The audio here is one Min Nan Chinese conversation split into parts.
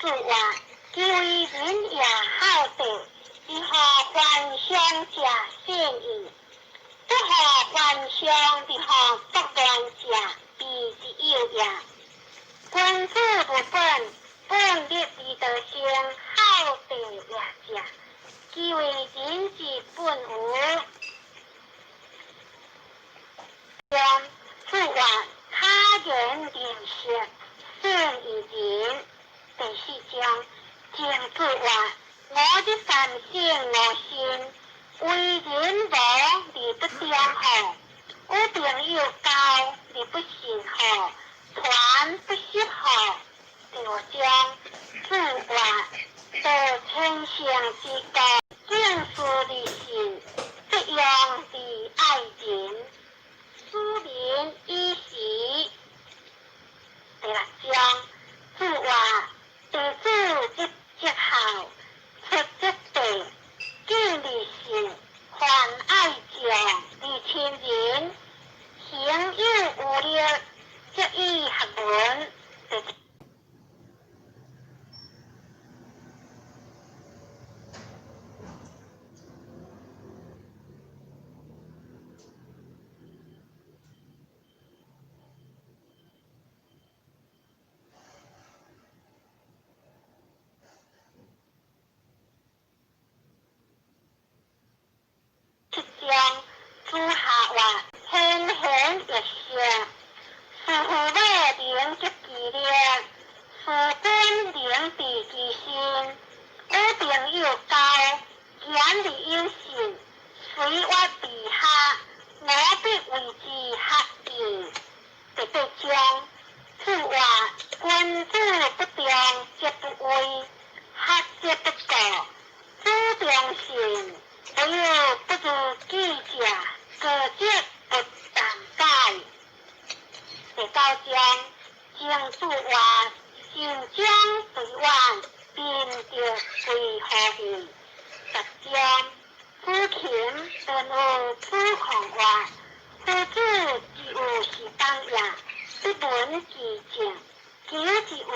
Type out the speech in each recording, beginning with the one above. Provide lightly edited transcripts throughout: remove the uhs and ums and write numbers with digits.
主話，其為人也孝道，是予凡上者信義，不予凡上而予作亂者，非之有也。君子務本，本立而道生，孝道也者，其為人之本無。主話，他言靈色，勝於人。第四章，鄭子話：五日三省吾身，為人無而不忠乎？與朋友交而不信乎？團不實乎？第五章，主話：道千乘之國，敬事而信，節用而愛人，使民以時。第六章，主話：弟子入則孝，出則弟，敬而信，泛愛眾而親仁，行有餘力，則以學文。第七章，子夏話：先賢欲聖，師父母能足其力，事君能治其身。與朋友交，言而有信，隨我陛下，我必為之學義。第八章，子話：君子不重則不威，學則不固。子重信，不有不如己者，過則不憚改。第九章，鄭子話：善終隨遠，貧德歸乎義。十章，子禽問有子貢話：夫子之有是黨也，不聞其政，求之無，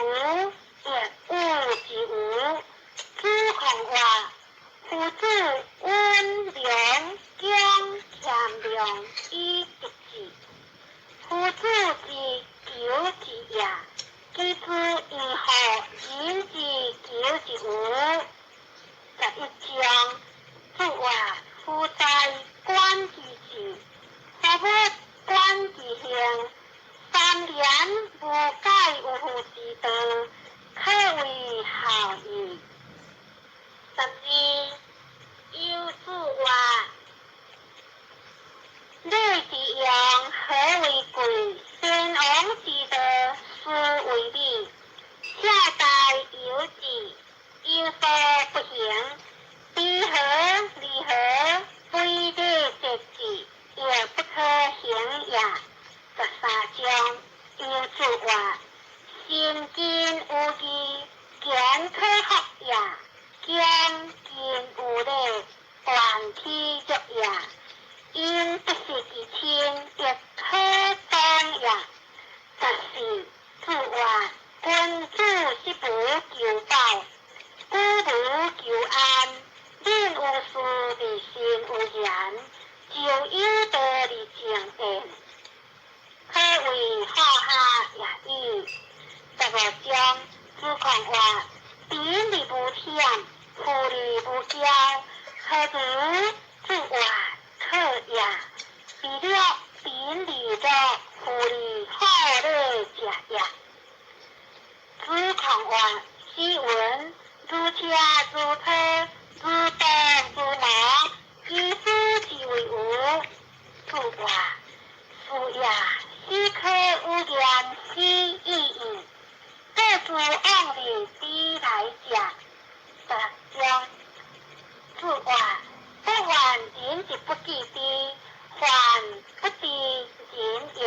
亦惡之無。子貢話：夫子溫良恭儉讓以得志。夫子之求之也，其知焉乎人之求之無？11章，子話：夫在觀其志，夫物觀其行，三年無改有父之道，可謂孝矣。12，丘子話：禮之用，和為貴，先王之道，斯為禮。下大有志，有所不行，知和離合，非禮節制，亦不可行也。13章，丘子話：身近有義，堅可服也；儉近有禮，願體弱也。因不失其親，亦可當也。14，子話：君子十無求飽，九無求安。忍有事而心無言，就有道而靜焉，可謂好下也已。15章，子貢話：貧而無諂，富而無驕，何如？子話：可也。彼樂貧而樂，富而好禮者也。子貢話：斯文，如車如車，如動如毛，以斯之為無。子話：是也，斯可有言斯已矣。過之往日之來者。16章，子話：不患人之不己知，患不知人也。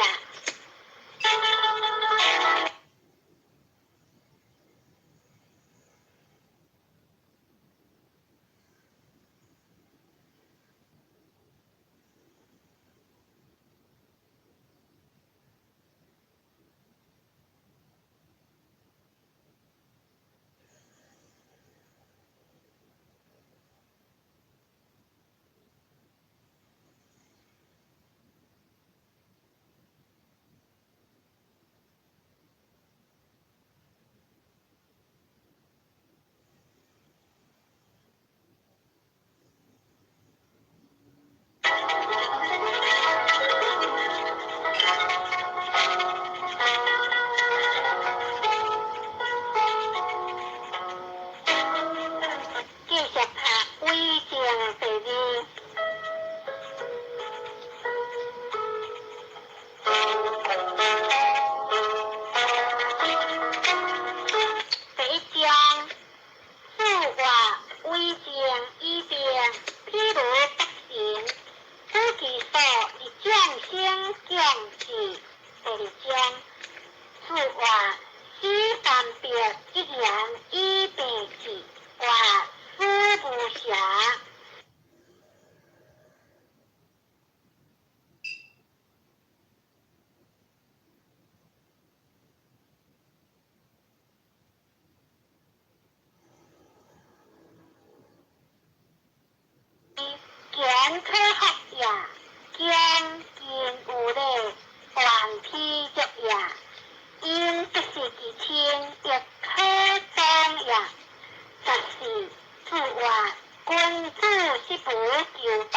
君子實無求飽，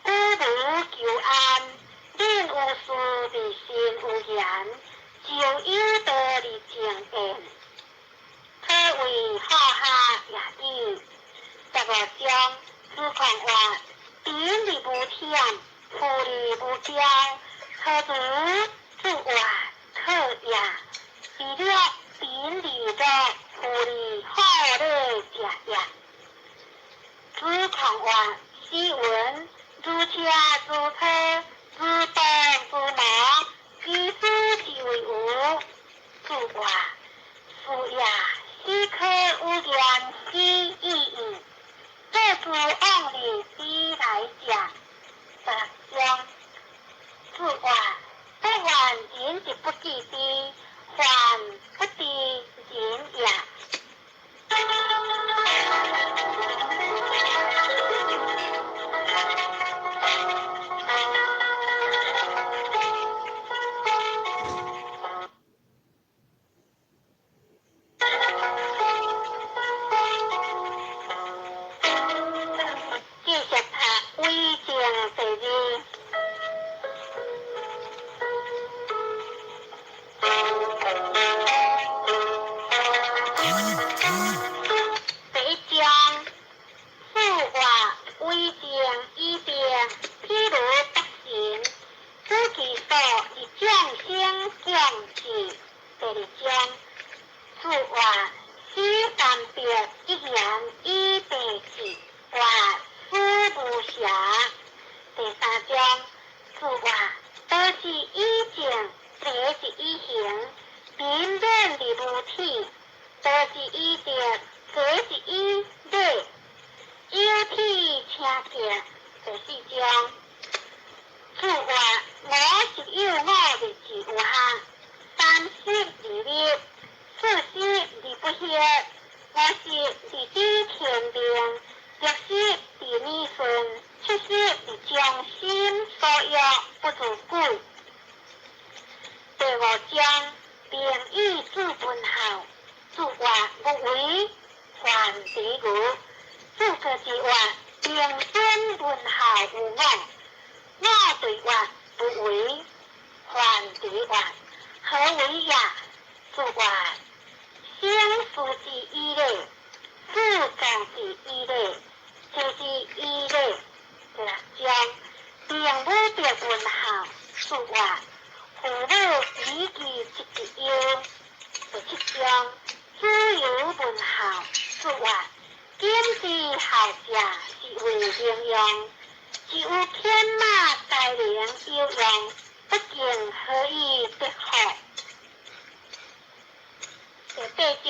久無求安。人有事而心有言，就有道而靜言。何謂好下也已？15章，子貢曰：貧而無諂，富而無驕，何如？子曰：可也。彼樂貧而樂，富而好禮者也。子貢曰：斯文，如車如車，如刀如矛，其斯之謂無？子曰：是也。斯可與言斯已矣。作之往日之來者。16章，子曰：不患人之不己知，患不知人也。繼續讀偽證第二。第一章，子曰：為政以德，譬如北辰，取其所而眾星共峙。第二章，子曰：使三別一言以蔽之，曰思無暇。第三章，子曰：道之以政，禮之以刑，民免而無恥；道之以德，齊之以禮，有體請敬。第四章，子曰：吾十有五而志於學，三十而立，四十而不惑，五十而知天命，六十而耳順，七十而將心所欲，不如己。第五章，明以子問孝。子曰：無為，患敵愚。子歌之曰：平孫問孝有我。我對曰：不為。桓黜曰：何為也？子曰：先師之以禮，子貢之以禮，齊之以禮。第六章，平武伯問孝。子曰：父母以其疾之憂。第七章，子游問孝。子曰：今之孝者，是謂名用，只有犬馬才能有用，不敬何以得福？第八章，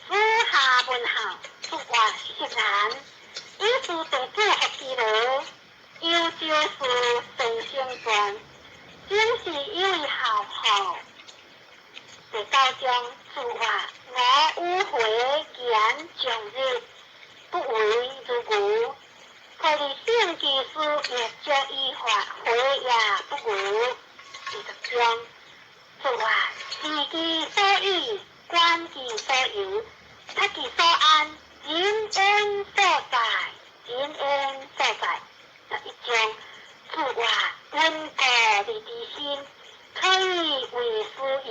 子夏問孝。子曰：昔然。以是弟子復其勞，幽州事先生傳，正是以為孝乎？第九章，子曰：吾與回言終日，不為如愚。可日聖之師欲足以發回也不愚。第十章，子曰：知其所以，觀其所由，察其所安，人焉所在？人焉所在？11章，子曰：溫故而知新，可以為師矣。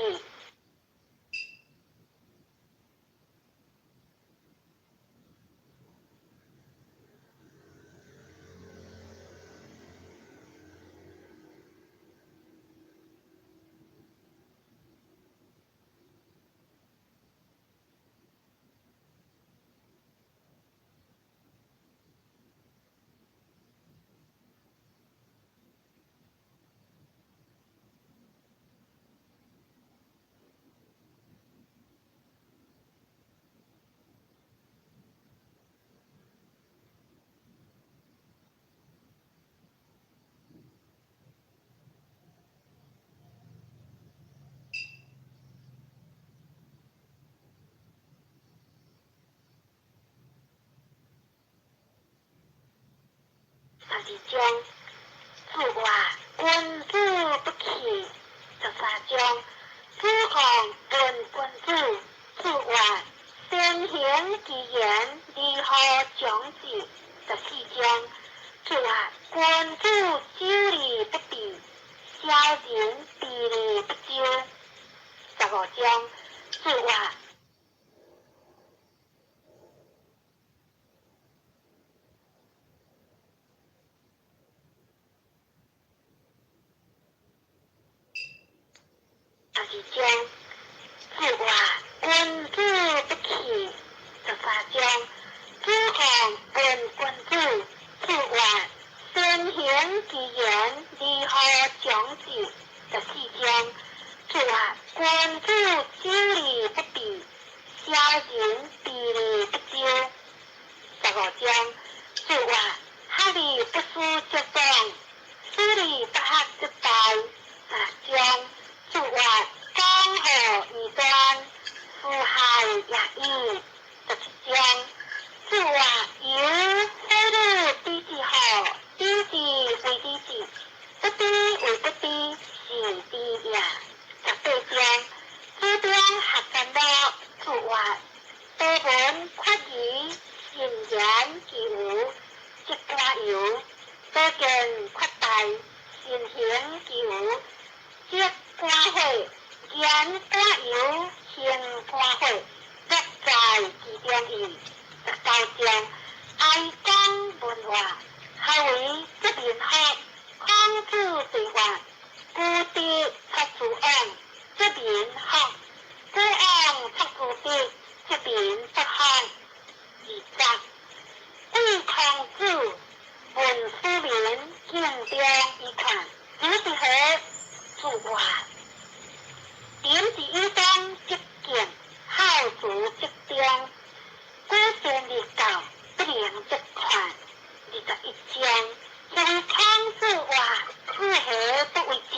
12章，子曰：君子不器。13章，子貢問君子。子曰：先先行其言，如何长治？十四章，子曰：君子久而不变，小人避而不周。十五章，子曰：十二章，子曰：君子不器。十三章，子贡问君子。子曰：先行其言，如何长治？十四章，子曰：君子久而不变，小人避而不周。十五章，子曰：学而不思则罔，思而不学则殆。十六章，子曰：江河以端，四海也已。十七章，子曰：犹何如知之好，知之为知之，不知为不知，是知也。十八章，子张学善乐。子曰：多闻缺仪，信言其无，则寡尤；多见缺殆，信行其无，则寡悔。言寡尤，行寡悔，乐在其中矣。十九章，哀公问曰：何为则民福？孔子对曰：古德出诸王，则民福；古王出诸德，则民不福。二十，贵孔子问斯民，敬中以看，如是何？子曰：仁之有当则敬，孝慈则忠。古善而教，不能则劝。21章，所谓孔子曰：子何不为政？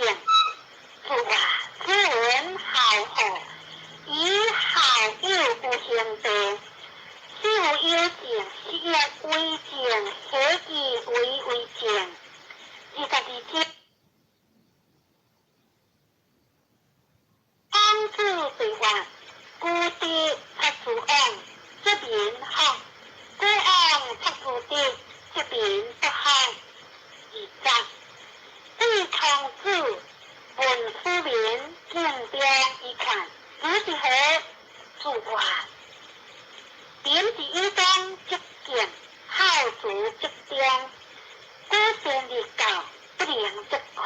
子曰：子闻孝好，以孝友有兄弟。子有有政，是曰为政，何其为为政？22章，孔子对曰：古德出诸王，则民福；古王出诸德，则民不福。二十，贵孔子问斯民，敬中以看，如是何？子曰：仁之有当则敬，孝慈则忠。古善而教，不能则劝。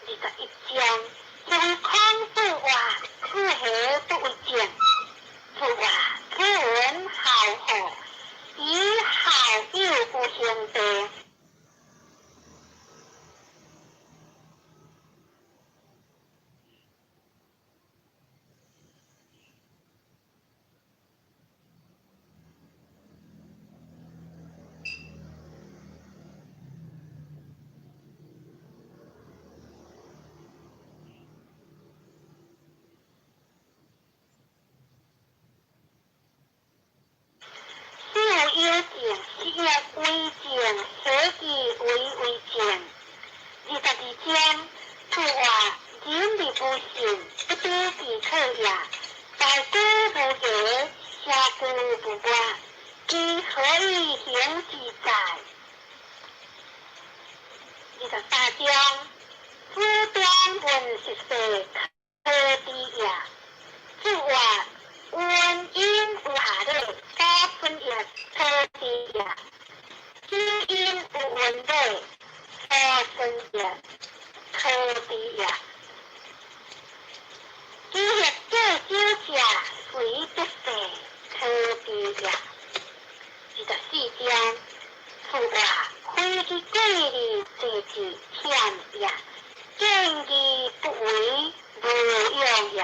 21章，所谓孔子曰：子何不为政？子曰：子闻孝好，以孝友有兄弟。子有有政，是曰为政，何其为为政？22章，子曰：仁而不信，不知其可也；大居无言，小居无外，其何以行之哉？23章，子张问食世，可知也。子曰：闻音有下礼，所分也，可知也；知音有闻礼，所分也，可知也。其欲作酒者，随不世，可知也。24章，子曰：非其过而济之，险也；见而不为，无用也。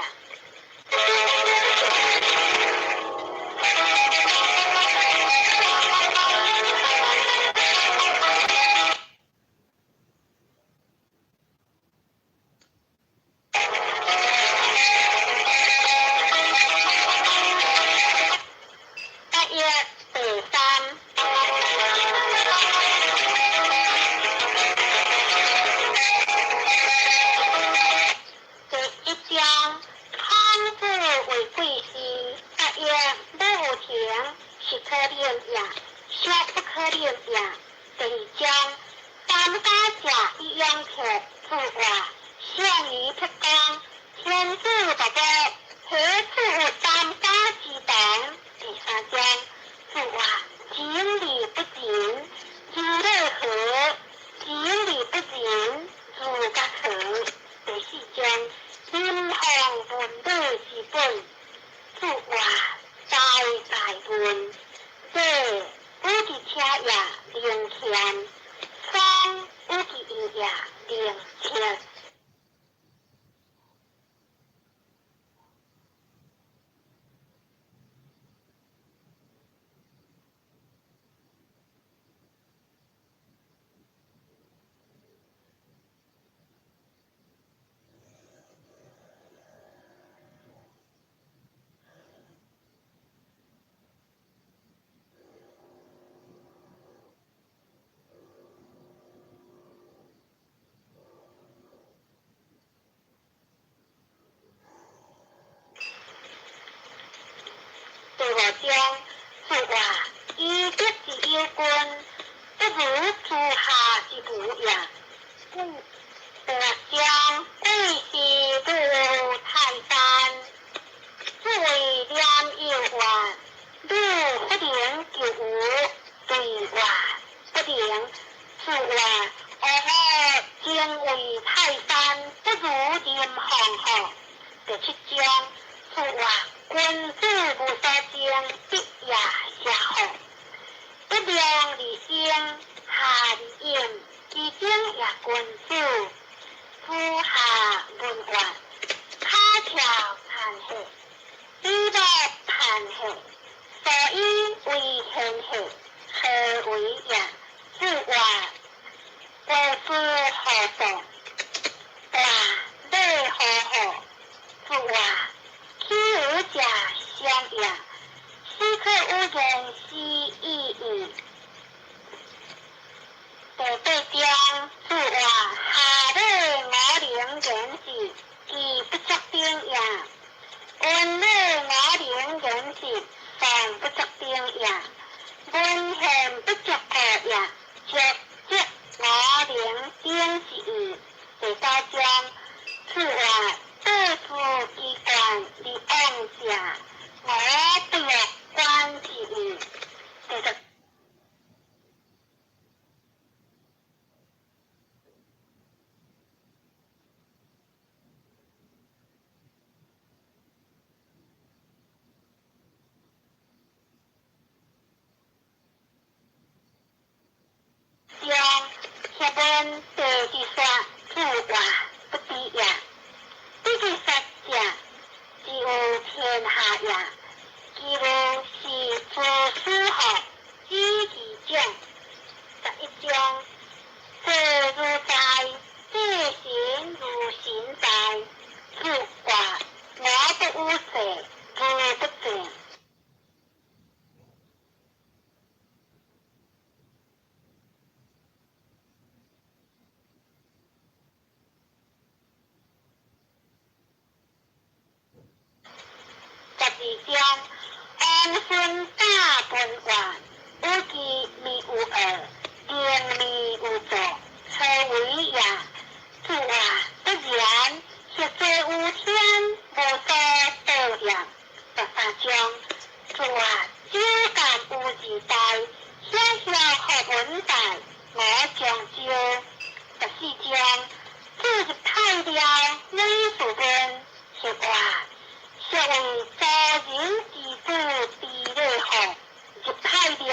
有情，是可忍也，孰不可忍也。第二章，耽迦者以养客，自话上于辟讲，天子大国，何处有耽迦之同？第三章，自话井理不尽，如乐何？井理不尽，如觉何？第四章，人防文理之本，自话大大问，这有其车也能牵，风有其意也能测。第五章，自话以德之有君，不如诸下之无也。第六章，贵是如泰山，作为念有话，汝不能求有，对话不能。自话哦，敬畏泰山，不如人防吼。第七章，自话君子无所争，必也邪吼。不量而生，下而应，其争也君子。夫下文话，卡桥叹气，比目叹气，所以为天下，何为也？自话国师何作？大礼何何？自话岂有者相也？斯可有言是意矣。第八章，自话下礼五能言之，其不足顶也；文礼五能言之，尚不足顶也；文献不足顾也，足则五能顶之意。第九章，自话对付机关而往者，我不欲观之意。第十章，下文第二说，自话不知也。不知说者，只有天下也。其无是诸师学，知其长。11章，坐如在，祭神如神在。自话我不有势，如不正。12章，王孙大本话，有其面有恶，定面有作，何为也？自话不然，实在有天，无所道也。13章，自话酒干有自在，遐遐学文在，我将招。14章，自入太庙，礼事问，说话。作为周人之子之礼号，入太庙，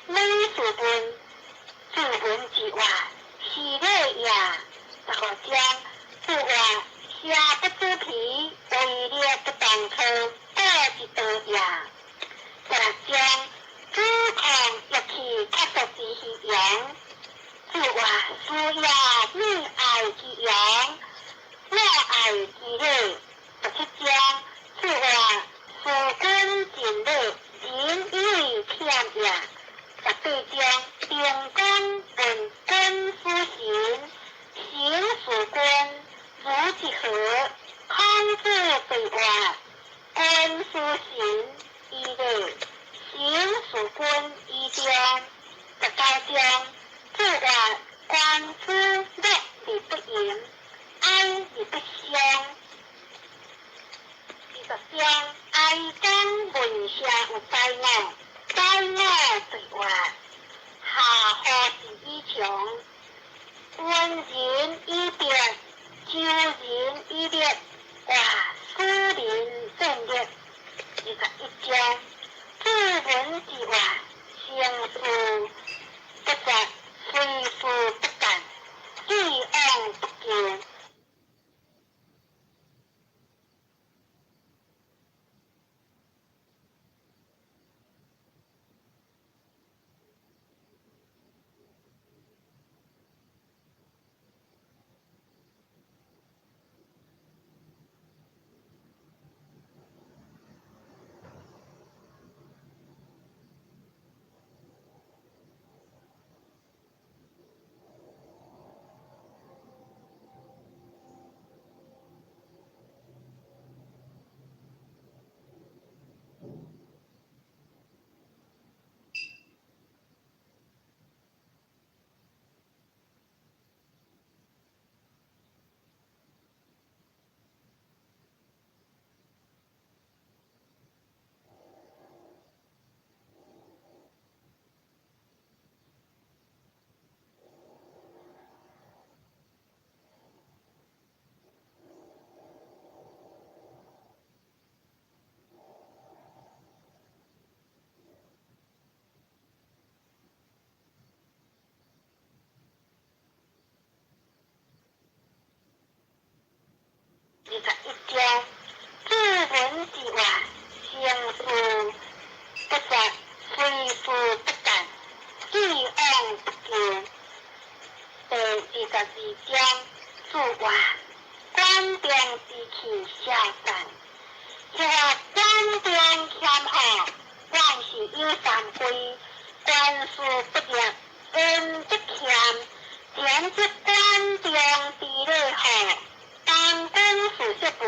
礼事问，自文之话，是礼也。15章，自话邪不知疲，为力不当科，过之道也。16章，主控乐器确实之虚荣，自话思也女爱之容，我爱之礼。17章，自话事君以中。19章，注曰：官之乐而不淫，哀而不伤。20章，哀公问声有宰我，宰我对曰：下何事以穷？温人以德，周人以礼，曰使人战略。21章，注文之曰：成事不绝，随事不干，既往不咎。21章，注文之曰：成事不绝，随事不干，既往不咎。第22章，注曰：管仲之气消散，是话管仲谦和，管氏有三规，官事不入，恩则谦，前则管仲之礼好。当君事色文，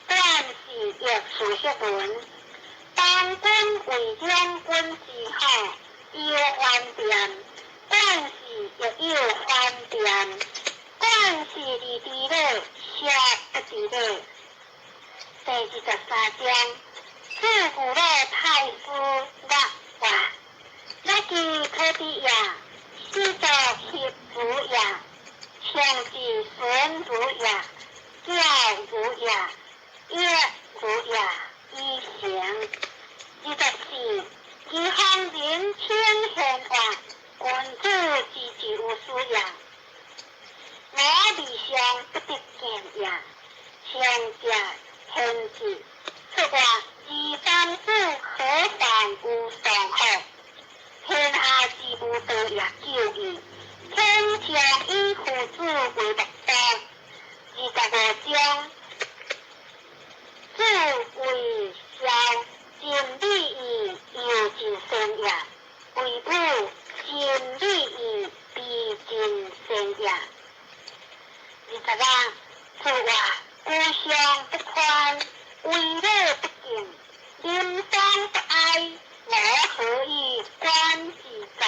管氏亦事色文。当君为两军之好，有还店，管氏亦有还店。管氏而知礼，色不知礼。第23章，注古老太师乐曰：乐其可知也，始作协如也，强之孙如也，教如也，乐如也，以行。24，其方人称贤曰：君子之之有事也。我未尝不得见也。上者贤智，出曰：二三子何患无上好？天下之无道也久矣。天将以夫子为乐道。25章，子为孝，尽礼义，犹尽善也；为母，尽礼义，必尽善也。26，注曰：居上不宽，为礼不敬，临丧不哀，我何以观之哉？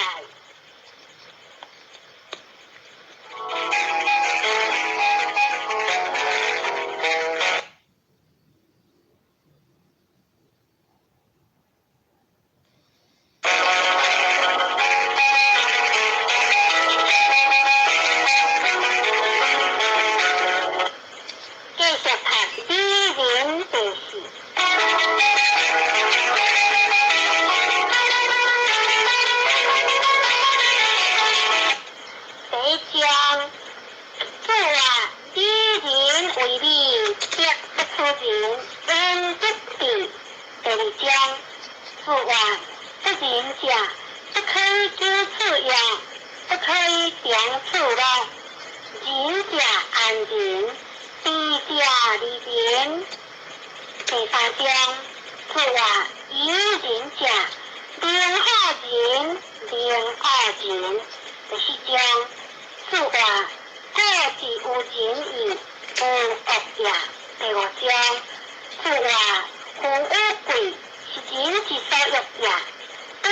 继续读李仁第四。第一章，注曰：以仁为礼，德不出人，恩则治。第二章，注曰：不仁者，不可以久处也，不可以长处乐。仁者安仁，智者利人。第三章，注曰：有仁者，能好仁，能恶仁。第四章，注曰：古之有仁义，无恶也。第五章，注曰：富与贵，是人之所欲也。本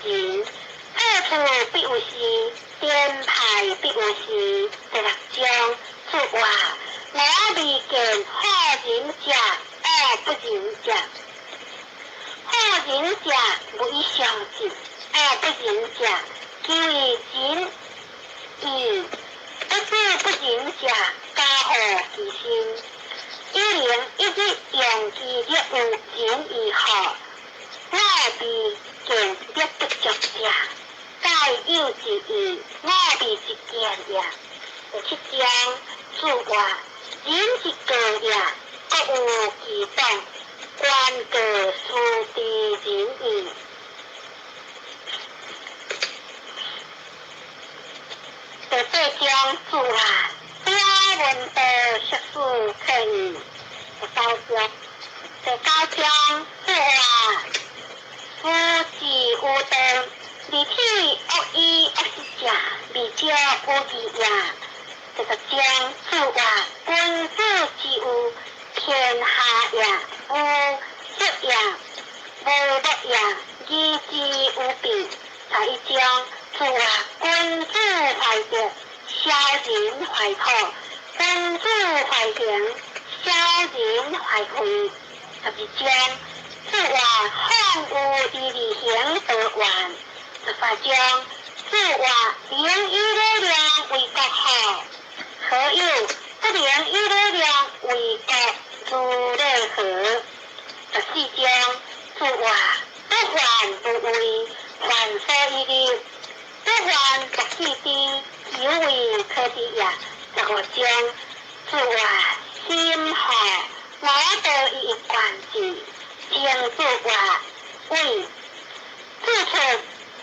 仁，破處必有時，顛派必有時。第六章注話：我未見好仁者，惡不仁者。好仁者無以相濟，惡不仁者其為仁義，不知不仁者加禍其身。一能一日用其力有仁義好，我未見力不足者，蓋有之義，我未之見也。第七章注話：仁是過也，各有其黨，觀過須知仁義。第八章注話：表文道實事可義。第九章，第九章注話：夫之有道，離體惡意惡事者，未少有義也。第十章注話：君子之有天下也，無色也，無樂也，義之有備。十一章注話：君子懷德，小人懷土；君子懷行，小人懷慧。十二章注話：放有而利行得完。十三章注話：能以禮量為國好，何有不能以禮量為國如禮何？十四章注話：不患無位，患所以立；不患不器知，猶為可知也。十五章注話：心好，我道一以貫之。正注話：為指出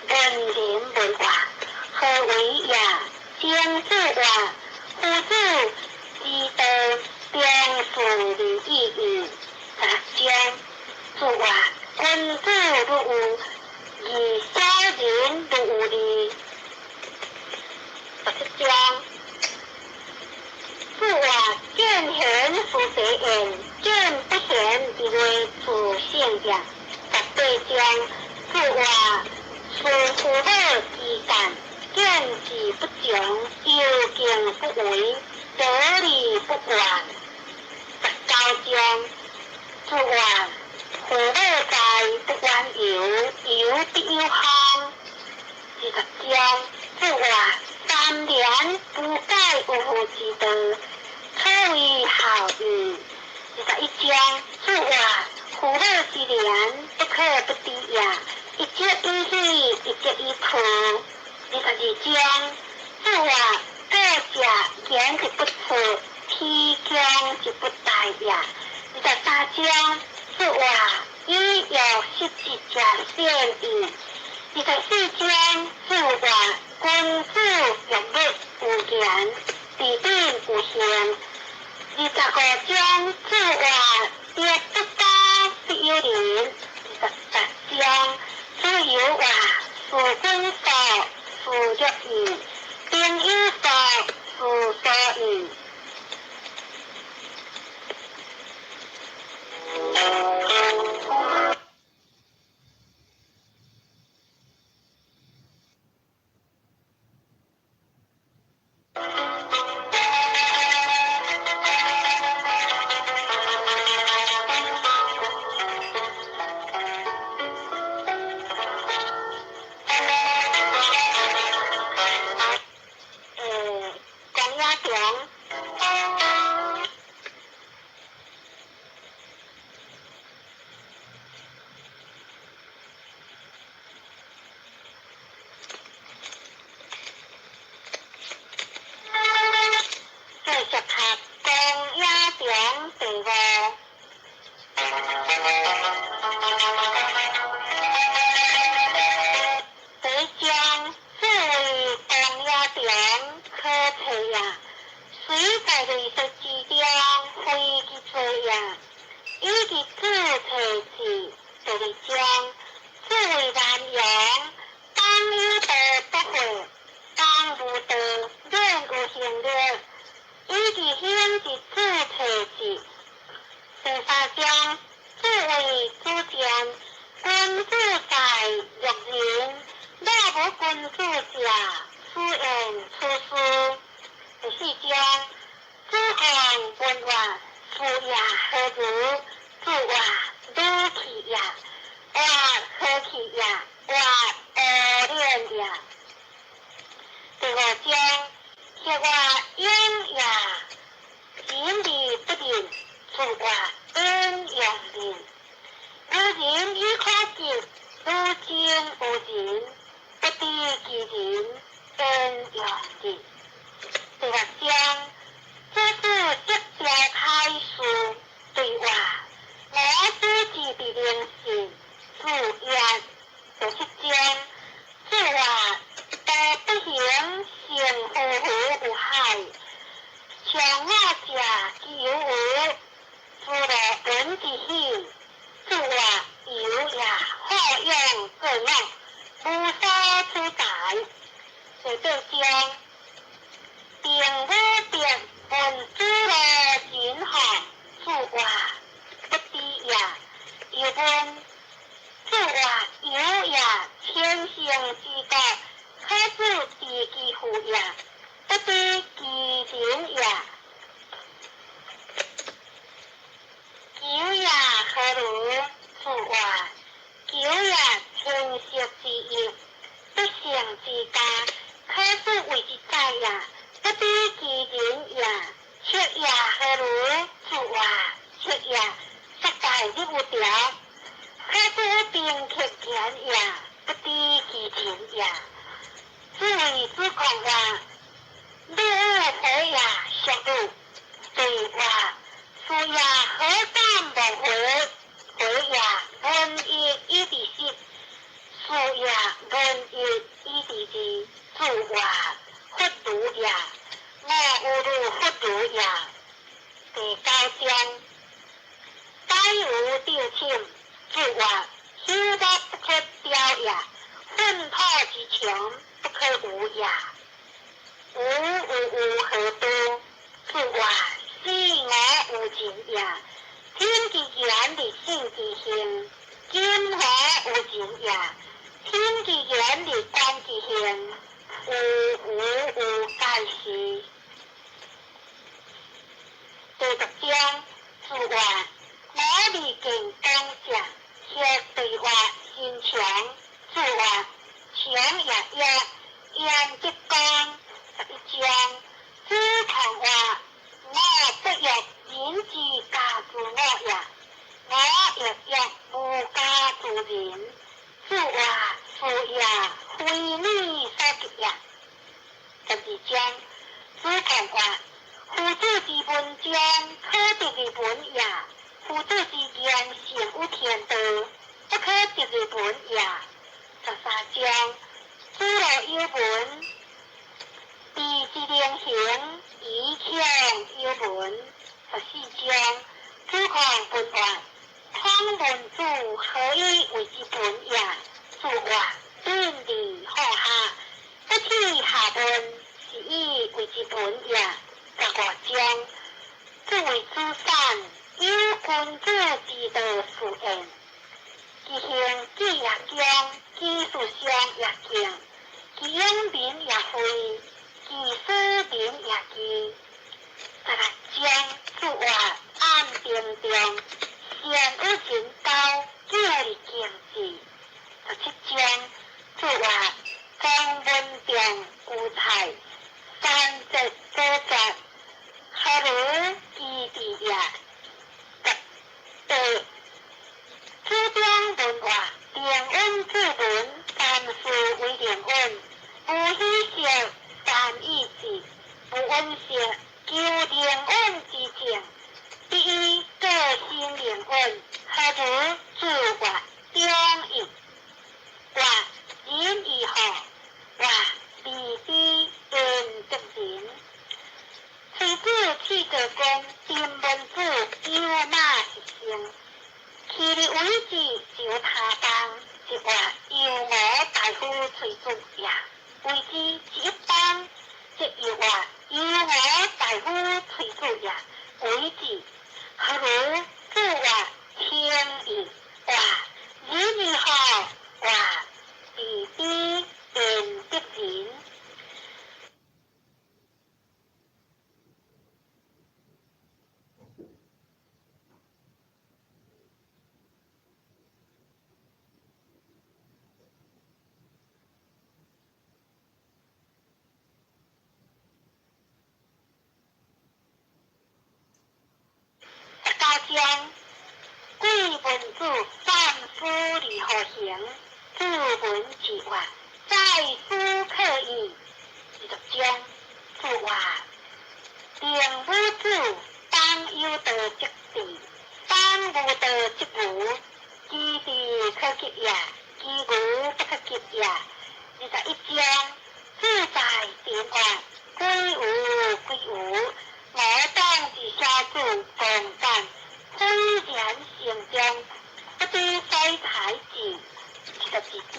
文人文化，何為也？正注話：夫子之道，忠恕而已矣。十六章注話：君子如有義，小人如有利。十七章注話：見賢思齊焉，見不賢而為自省也。十八章注話：事父母之干，見志不強，猶敬不為，得理不願。十九章注話：父母在，不遠遊，遊必有方。二十章注話：三年不改有父之道，可謂孝義。21章注話：父母之言，不可不知也。一則以喜，一則以憂。22章注話：過者言之不出，體強之不殆也。23章注話：以欲失之者善矣。24章注話：君子欲物有言，治品有行。25章注話：德不交，必有鄰。28章子游話：事君素，事欲義；朋友疏，事疏義。江野中。繼續讀江野中第五。第一章，此為江野中可揣也，雖在類說之中，非其罪也。以其子揣之。第二章，此為南陽，當有道不悔，當無道免有行略。以其兄之子揣之。第三章，此為主見，君子在育人，無君子者，斯言處事。第四章，子貢問曰：父也何如？子曰：魯氣也，曰和氣也，曰阿練也。第五章，協曰勇也，仁而不佞。子曰：恩用仁。無仁以可及，汝今有仁，不知其仁，焉用仁？第六章，子思則召開示，對曰：我子之必能信，子曰。第七章，子曰：道不行，勝乎乎有海。長我者其猶無？子路聞之喜。子曰：由也，好勇過我，無所取材。第八章，定武伯問子路仁何？子曰：不知也。又問，子曰：由也，千乘之國，可子知其父也，不知其人也。求也何如？子曰：求也，天色之欲，不成之家，可子謂之宰也，不知其人也。赤也何如？子曰：赤也，色大入有條，可子兵克言也，不知其人也。子謂子貢曰：汝有何也？叔汝。對曰：是也，何敢忘回？回也，聞一以知十。是也，聞一以知二。子曰：弗如也。我有汝弗如也。第九章，宰吾定寢。子曰：朽木不可雕也，糞土之墙不可污也。吾有吾何多？子曰：死我有仁也。聽其言而信其行，今何有仁也？聽其言而觀其行，有吾有介是。第十章，子曰：我未見公者。協對曰：身長。子曰：長也約，焉得公？11章，子貢曰：我不欲人之加之我也，我亦欲無加之人。子曰：是也，非你所及也。12章，子貢曰：夫子之文章，可得而聞也；夫子之言勝於天道，不可得而聞也。13章，子路有聞，知之能行，宜強有聞。14章，子貢問曰：孔文子何以謂之文也？子曰：敦而好學，不恥下問，是以謂之文也。15章，子謂子產：有君子之道是焉。其行己也恭，其事上也敬，其養民也惠，其使民也義。16章，子曰：暗定中，善與人交，久而敬之。17章，子曰：莊文仲無才，三節所絕，何如其智也？18，子張問曰：靈隱子文，三事為靈隱，無喜色，三意志，無恩色，求靈隱之證，必以個性靈隱，何如？子曰：中庸。曰：仁義何？曰：未知焉得仁？崔子去國公，丁文子有馬是生，去日為之就他邦，即曰：猶吾大夫崔子也。為之一邦，即又曰：猶吾大夫崔子也。為之何如？子曰：天意。曰：仁義何？曰：未知焉章，貴文子三思而後行，子聞其話，再思可矣。二十章，子曰：定武子，當有道則智，當無道則愚。其智可及也，其愚不可及也。21章，志在田曰：鬼無鬼無，我當自小子公幹，斐然成章，不知所采之。22章。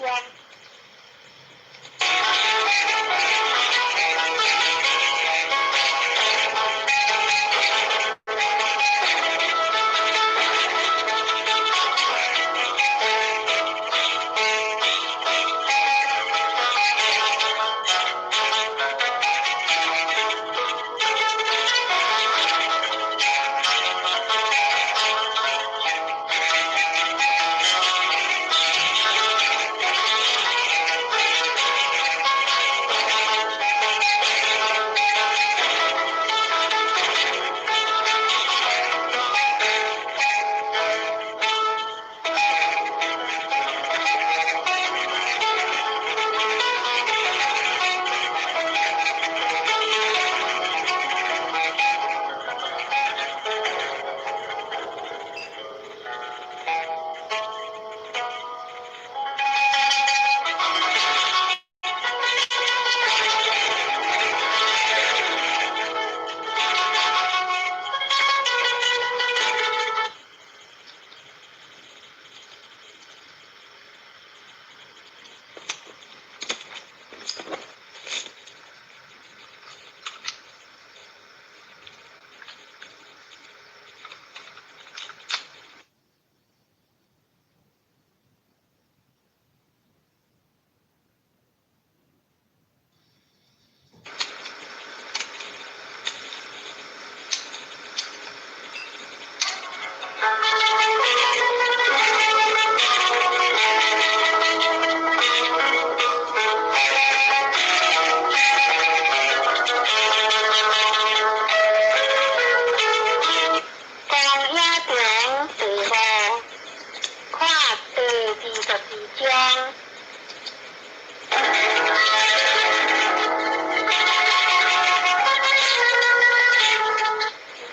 光影中第五，看第22章。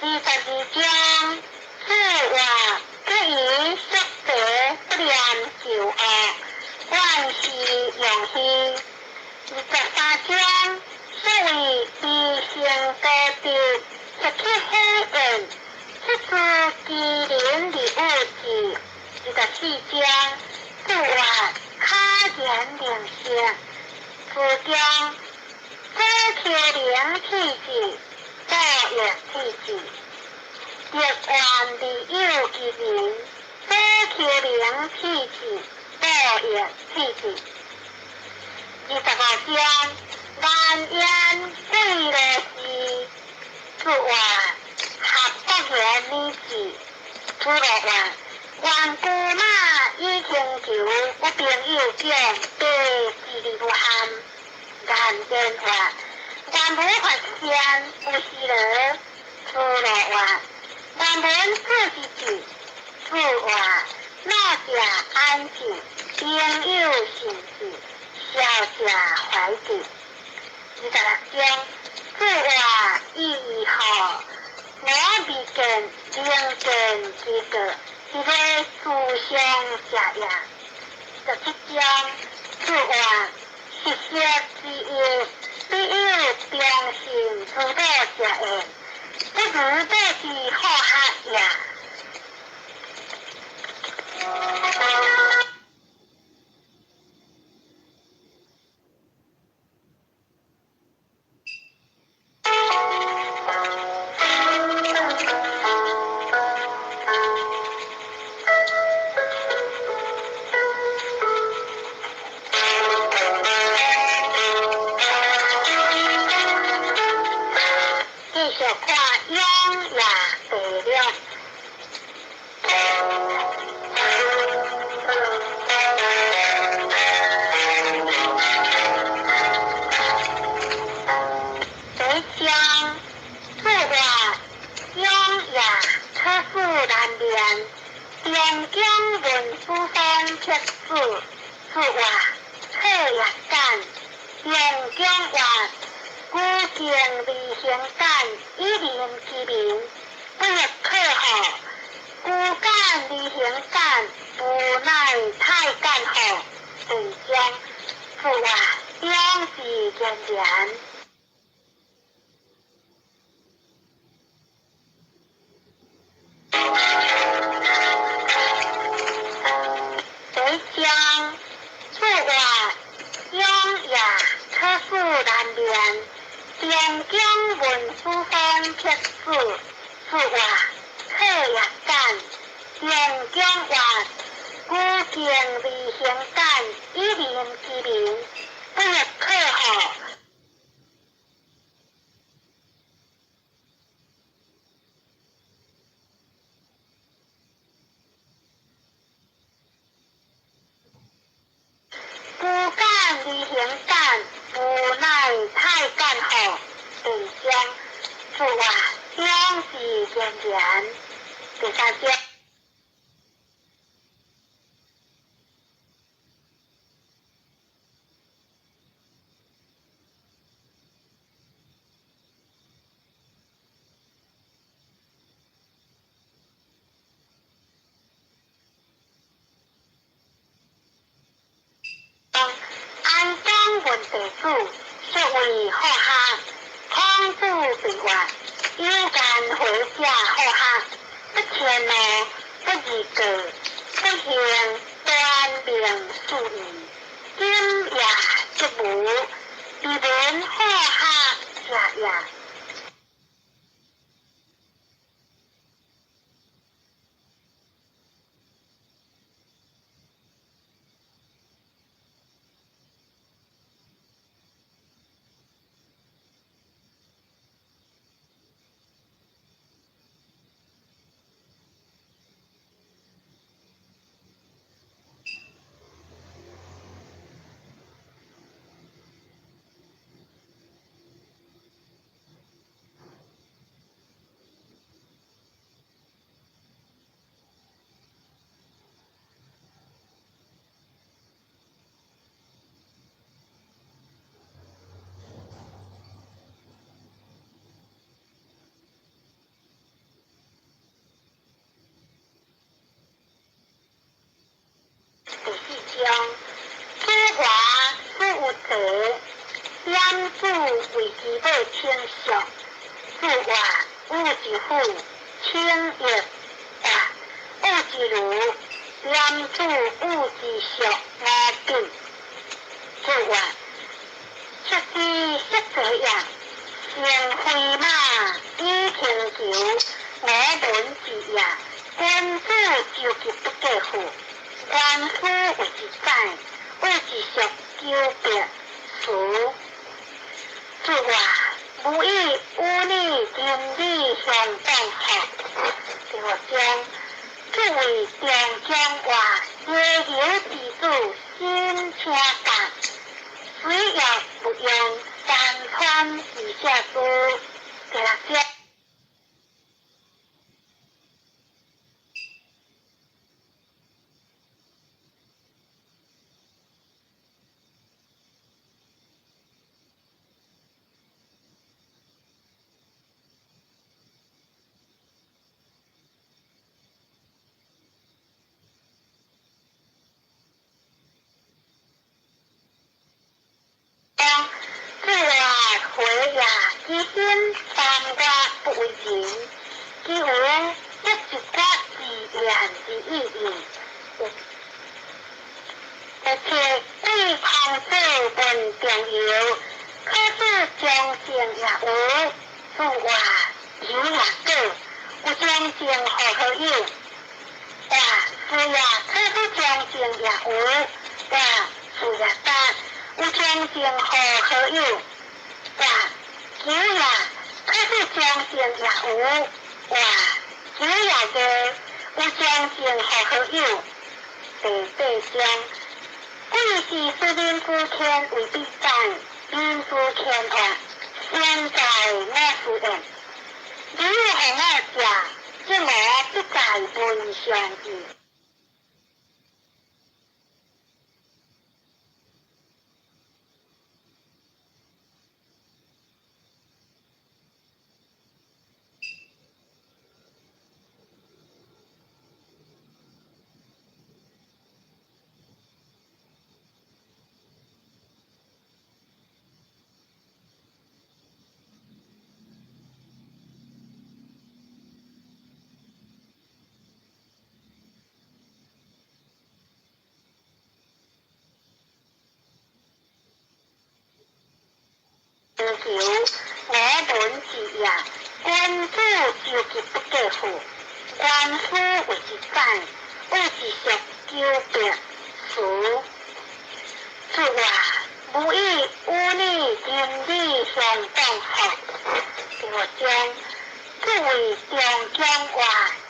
22章，子曰：不以色财不念旧恶，愿是用虚。23章，所謂悲生高德，失去火焰，出自機靈而有智。24章，子曰：卡言靈性，子張，左丘靈體質，左翼體質。欲願而有其人，左丘靈體質，左翼體質。25章，難言貴樂事，子曰：合國言理智。子路曰：願車馬以輕裘，有朋友講，地之而無憾。顏淵曰：願聞法善，有斯勞。子路曰：願聞子之志。子曰：老者安志，朋友信之，少者懷之。26章，子曰：已矣乎！我未見能見之過，是非思想者也。27章，子曰：食色之義，必有忠信之道者焉，不如道之好學也。繼續看《雍也第六》。辟子，注話冊頁簡，中江話古經離行簡，以人其名，不欲可號。古簡離行簡，無奈太簡號。第二章，注話兩字言言。第一章，注話永夜可使難眠，中江文書方辟子，注話冊頁簡，中江話古經離行簡，以人其名，不欲可號。古簡離行簡，無奈太簡號。第二章，注話兩字言言。第三章。安江問地主，說為好學，孔子對話，有間回家好學，不遷怒，不貳過，不行端明恕義，今夜則無，彼聞好學者也。第四章，子華子有才，點子為其母稱淑。子話有一婦，稱玉。話有一儒，點子有一淑五品。子話出之色者也，乘飛馬以輕裘，我聞之也。君子周急不過戶。官夫為之宰，有一淑900詞。注話無以與你真理相當好。第五章，作為中江話，交流之子新車甲，水也不用山川以下書。第六章。自話回也，其心三月不為人，其有不一決自然之意義。而且對孔子問重要，可是中正也有，注話有也過，有中正好好友。話是也，可是中正也有，話是也答，有中正好好友。話有也，可是中正也有，話有也過，有中正好好友。第八章，貴是使民之天為必戰，民之天惡，現在我是言，你予我食，則我必在文上義。求我聞之也，君子周急不過富，原夫謂之宰，謂之屬久別辭。主啊，無以與你仁義相當好。第五章，主為中江話，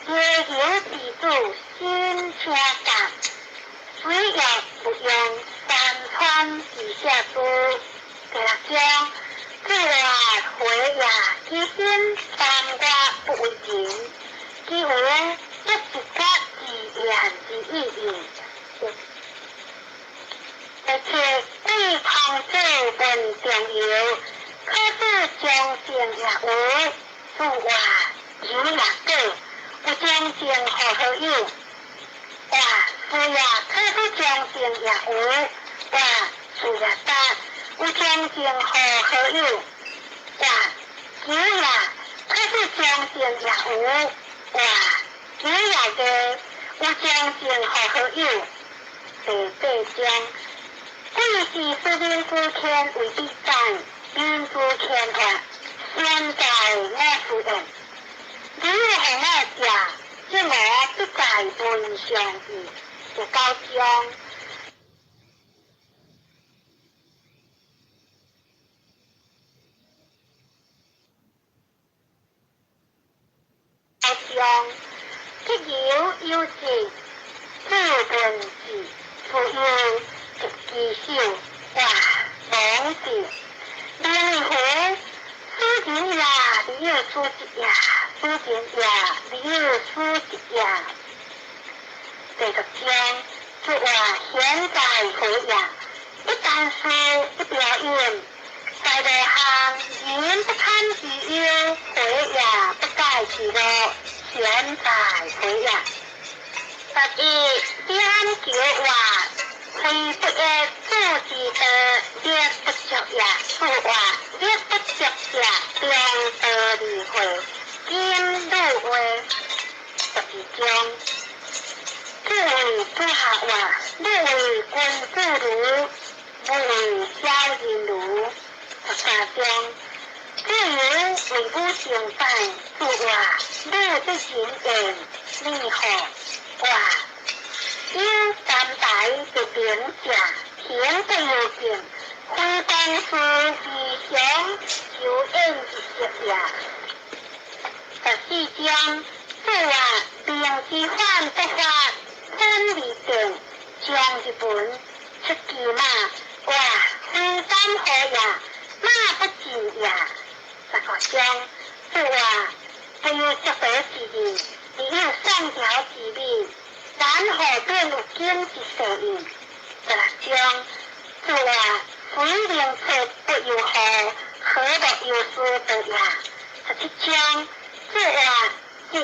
禮由之子新車站，水也不用山川之下之。第六章，主啊，回也，其心三月不為人，其有不一覺自言之意義。而且對孔子問中庸，可是將正也有，主話有也果，有將正好好友。哇，是呀，可是將正也有，哇，是也答，有將正好好友。哇，有呀，可是將正也有，哇，有也個，有將正好好友。第八章。貴是使民之謙為必戰，民之謙話，現在我是言。你予我食，則我必在文上義。第九章。章，吉由有志，子文字，父幼及其手，哇，王字，明乎，此人也，你有此职也，此人也，你有此职也。第十章，主话现在回也，一旦事一表演，在路行，人不堪其忧，回也不改其乐，现在回也。十一点九话，非不爱主之道，力不足也。主话力不足者，中道而会，今汝话。十二章，主为主下话，汝为君子儒，勿为小人儒。十三章，主由为汝成办，主话汝之仁言，你好话。有三代的兵者，行不由径，非公事而常求应一色也。十四章，主话兵之反不发，本而定，将之文，出其马，话非敢何也，马不进也。十五章，主话不有足道之义，而有上条之美。然后便有经之势应。十六章，主话非灵策不由何，何乐有斯得也。十七章，主话即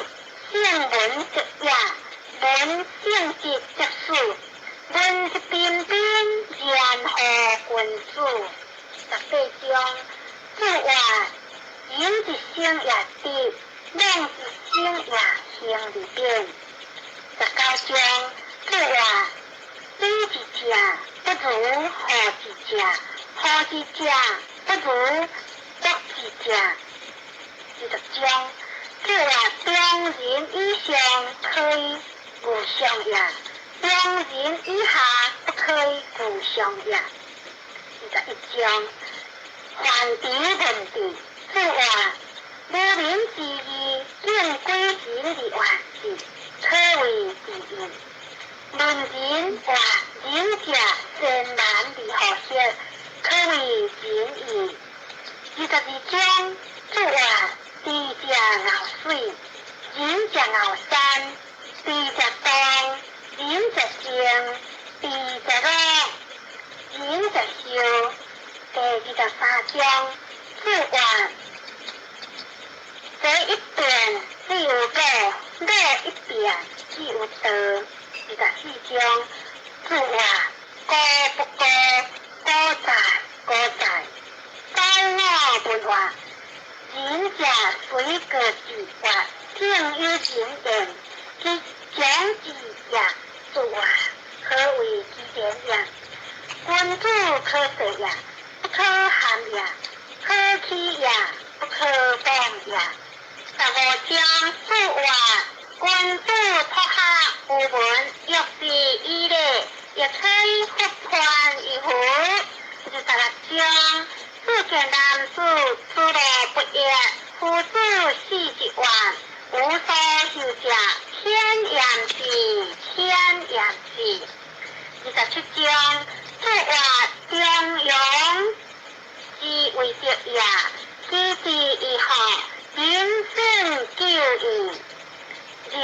圣文则也，文圣节则死，文之彬彬，然何君子。十八章，主话人一生也直，妄一生也行而变。十九章，主话比之正不如好之正，好之正不如恶之正。二十章，主话中人以上可以无上也，中人以下不可以无上也。21章，凡敌问治，主话无名之义，见鬼神而万事。可谓知音。问仁话仁者善难而好色，可谓仁义。22章，主话猪食牛水，人食牛山，猪食东，人食静，猪食乐，人食寿。第23章，主话这一变只有果，乐一变只有道。24章，主话高不高，高在高在。高我问话，仁者随个自话，听有仁言，其讲之也。主话何谓之言也？君子可说也，不可含也，可弃取也，不可亡也。十五章注話：君子托客無門，欲是以禮，亦可以復還於乎？第十六章，子見男子，出路不易，夫子死一萬，無所求者，天焉知，天焉知。27章，注話中庸之為德也，知之以學，民生久矣。28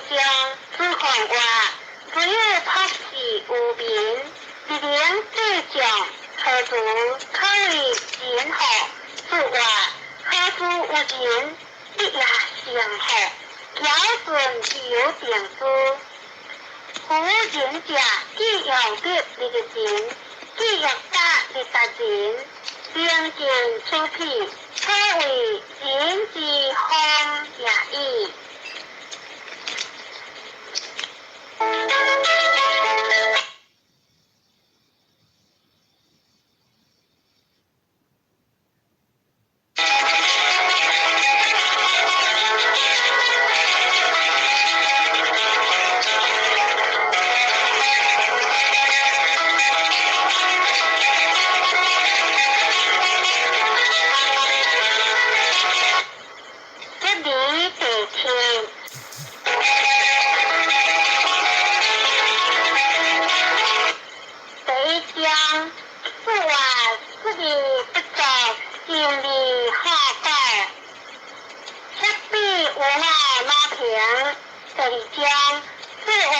章，子貢話：只有朴氏無名，日能至將，何如可為人乎？子話：何如有人，必也成乎？堯舜之有定之。夫仁者，既用德立人，既用德立达人，兵尽出辟，可谓仁之风也已。这里第七。第一章，四话四字不足，心理好古。赤壁无我马平。第二章，四话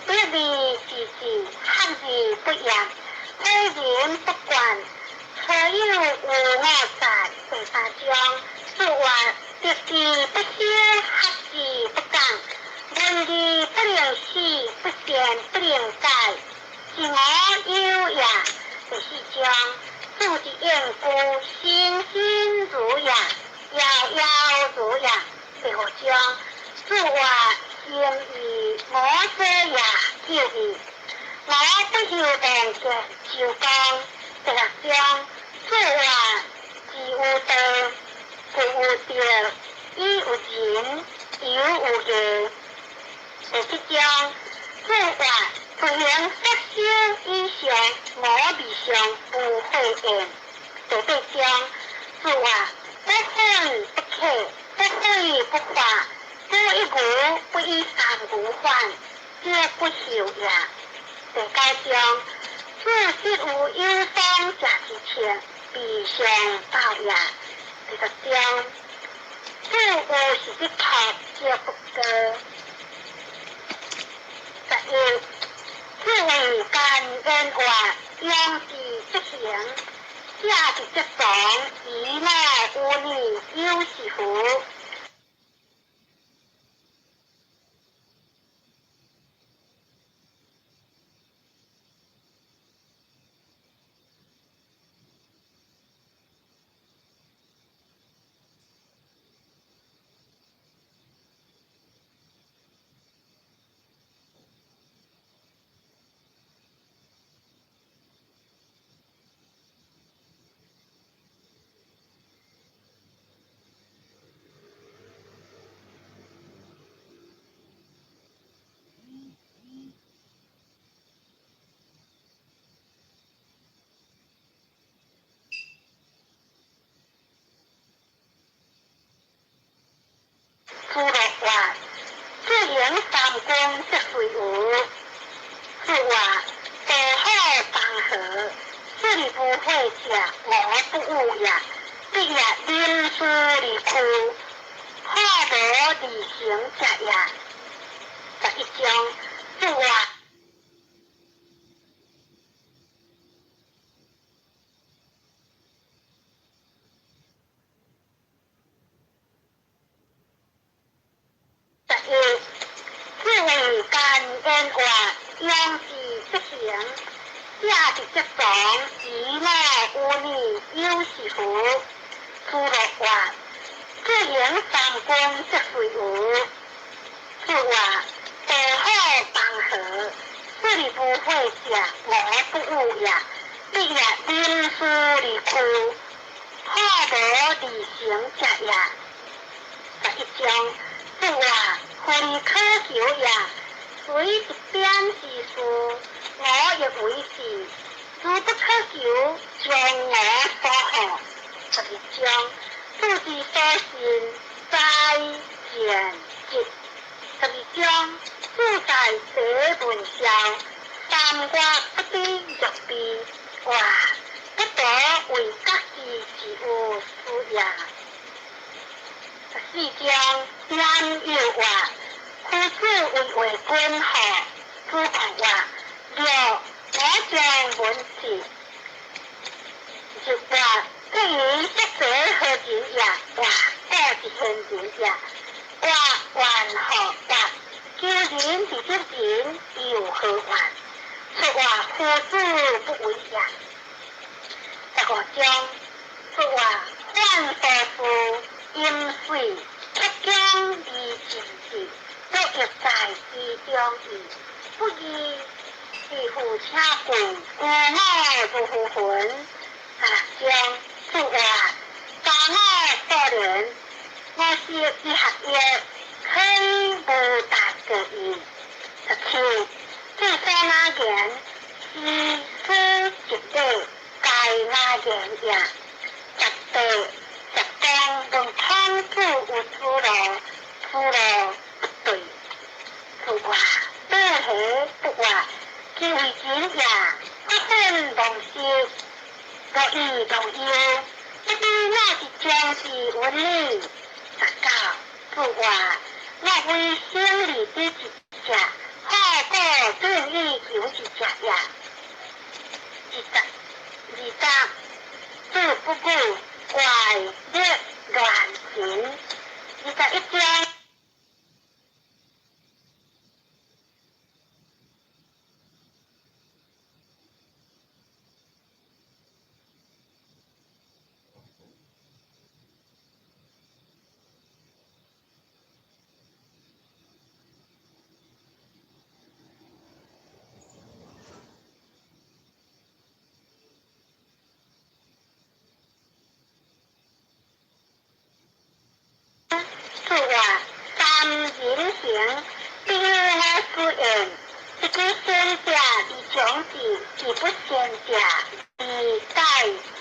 立而自治，学而不厌，诲人不倦，何有无我在？第三章，四话立志不修，学之不讲，文而不能死，不善不能改，是我有也。第四章，子之应故，欣欣如也，夭夭如也。第五章，子话心以我者也，久矣。我不求当见周公。第六章，子话知有道，故有德，以有仁，犹有义。第七章，子话不行杀生以上，我未上无悔焉。第八章，子话不愤不启，不悔不发，不一无不以三无反，则不修也。第九章，子失有有方者之策，必相报也。第十章，子有是之托，则不过。11，子谓干焉话，养之则行，下之则从，以我无逆，有是乎？子乐话：自行三军则随无。子话：道好当和，此而无悔者，我不恶也。必也临事而屈，好无而行者也。11章，子话。11，子谓干焉话，养之则行，下之则从，以我无逆，有是乎？子乐话：自行三军则随无。子话：道好当和，此而无悔者，我不恶也。必也临事而屈，好好無離成者也。11章，主啊，夫離可求也，雖一點之事，我亦為是；如不可求，將我所好。12章，主之所信，在前節。12章，主在這文少，3月不知若悲，哇！不得為家己之有事也。14章，言又話，夫子為話君何？子貢話：六，我將問之。就話，這以不者何人也？話，我是賢人也。話，還何話？求人之得人，又何怨？說話夫子不為也。15章，說話犯所事，飲水出江而盡之，若欲在其中矣。不義是夫請貴，故我如何云？16章，說話查我所言，我是以學業，可以無大過矣。17，這所哪言，是書一禮，該哪言也？18，10章問孔子有子路，子路不對。子話不何不話，其為人也，不分忘失，若以忘憂，不知哪一章是文呢？19，子話我為生利之一者，好過正義求之者也。20，子不語怪力亂神。21章。子話三人行，必有我師焉。一知先者而長之，而不先者而改之。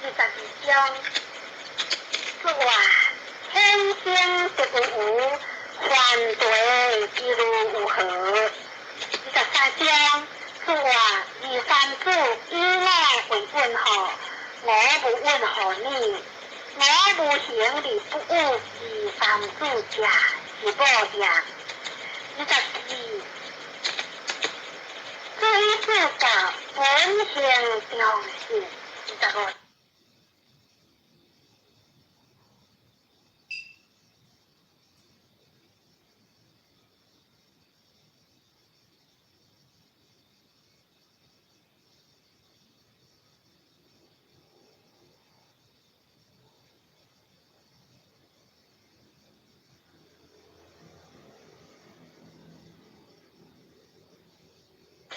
22章，子話天生得有無，犯罪之如有何？23章，子話二三子以我為問號，我無問號你。我無行而不有二三子者，是無也。24，子以子教，本行中信。25。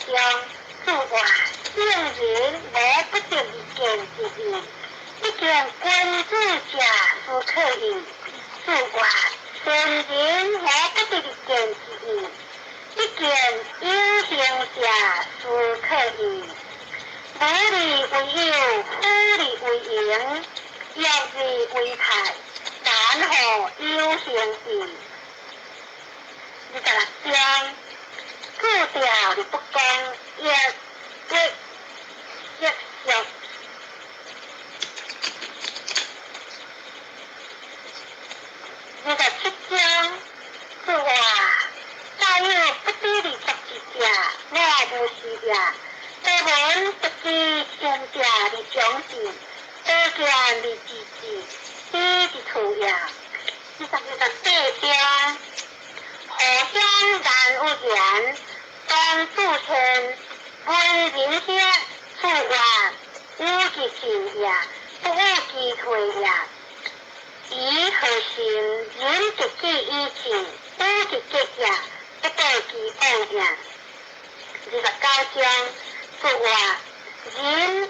章，子話聖人無不得而見之矣，不見君子者斯可矣。子話聖人無不得而見之矣，不見有行者斯可矣。無利為友，虎利為營，欲利為泰，難何有行矣。26章，子調而不恭，亦不息俗。27章，子話在有不知而作之者，我無是也。多聞不知先者而長之，多見而知之，知之徒也。24章，何相難有言？當主天，問人者，子話有其進也，不有其退也。以何心？人得其以進，有其結也，不得其往也。29章，子話仁怨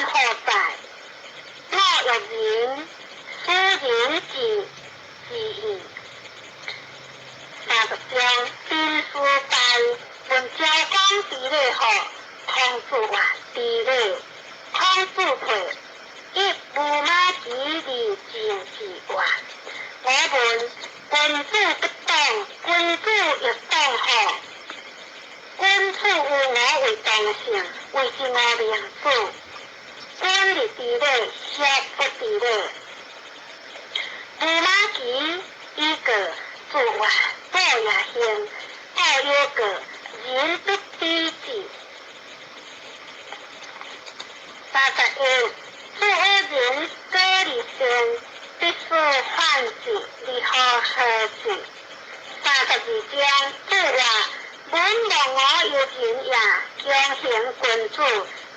何在？我欲仁，使人智，智矣。30章，兵书败，问昭公知礼何？孔子曰：知礼。孔子退，以巫马期而进士曰：我问君子不党，君子欲党何？君子有我为同性，谓之我明子。君日知礼，孰不知礼？巫马期以过，子曰：过也幸。故有过，人不知之。31，子有仁，过而善，必须反之，而何何之？32章，子曰：闻望我有仁也，强行君子，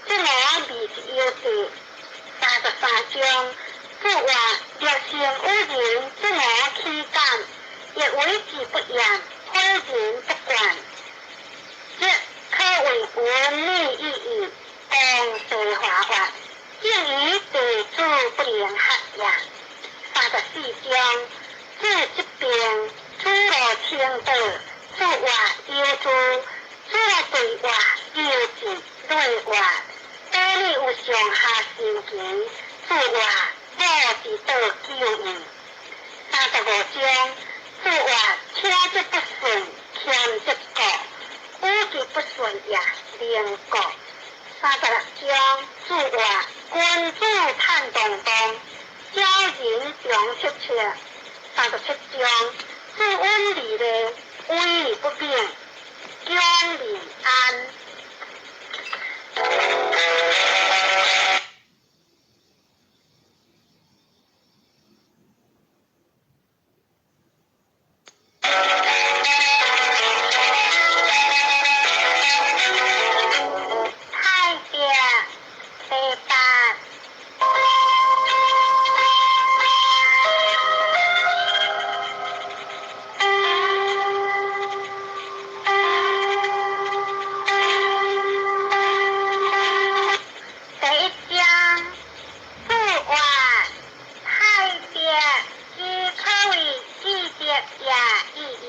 则我未之有地。33章，子曰：若成有仁，则我岂敢？亦为之不言，诲人不倦，则可谓文理意义，当世华发，正于地主不能合也。34章，子疾病，子路请道，子曰：有之。子路对曰：有之。对曰：道理有上下神奇。子曰：母之道久矣。35章，子曰：听则不顺，谦则过，与其不顺也，宁过。36章，子曰：君子坦荡荡，小人长戚戚。37章，子温礼乐，威而不勉，恭而安。太极第八。第一章，子曰：太极之可谓至德也已矣。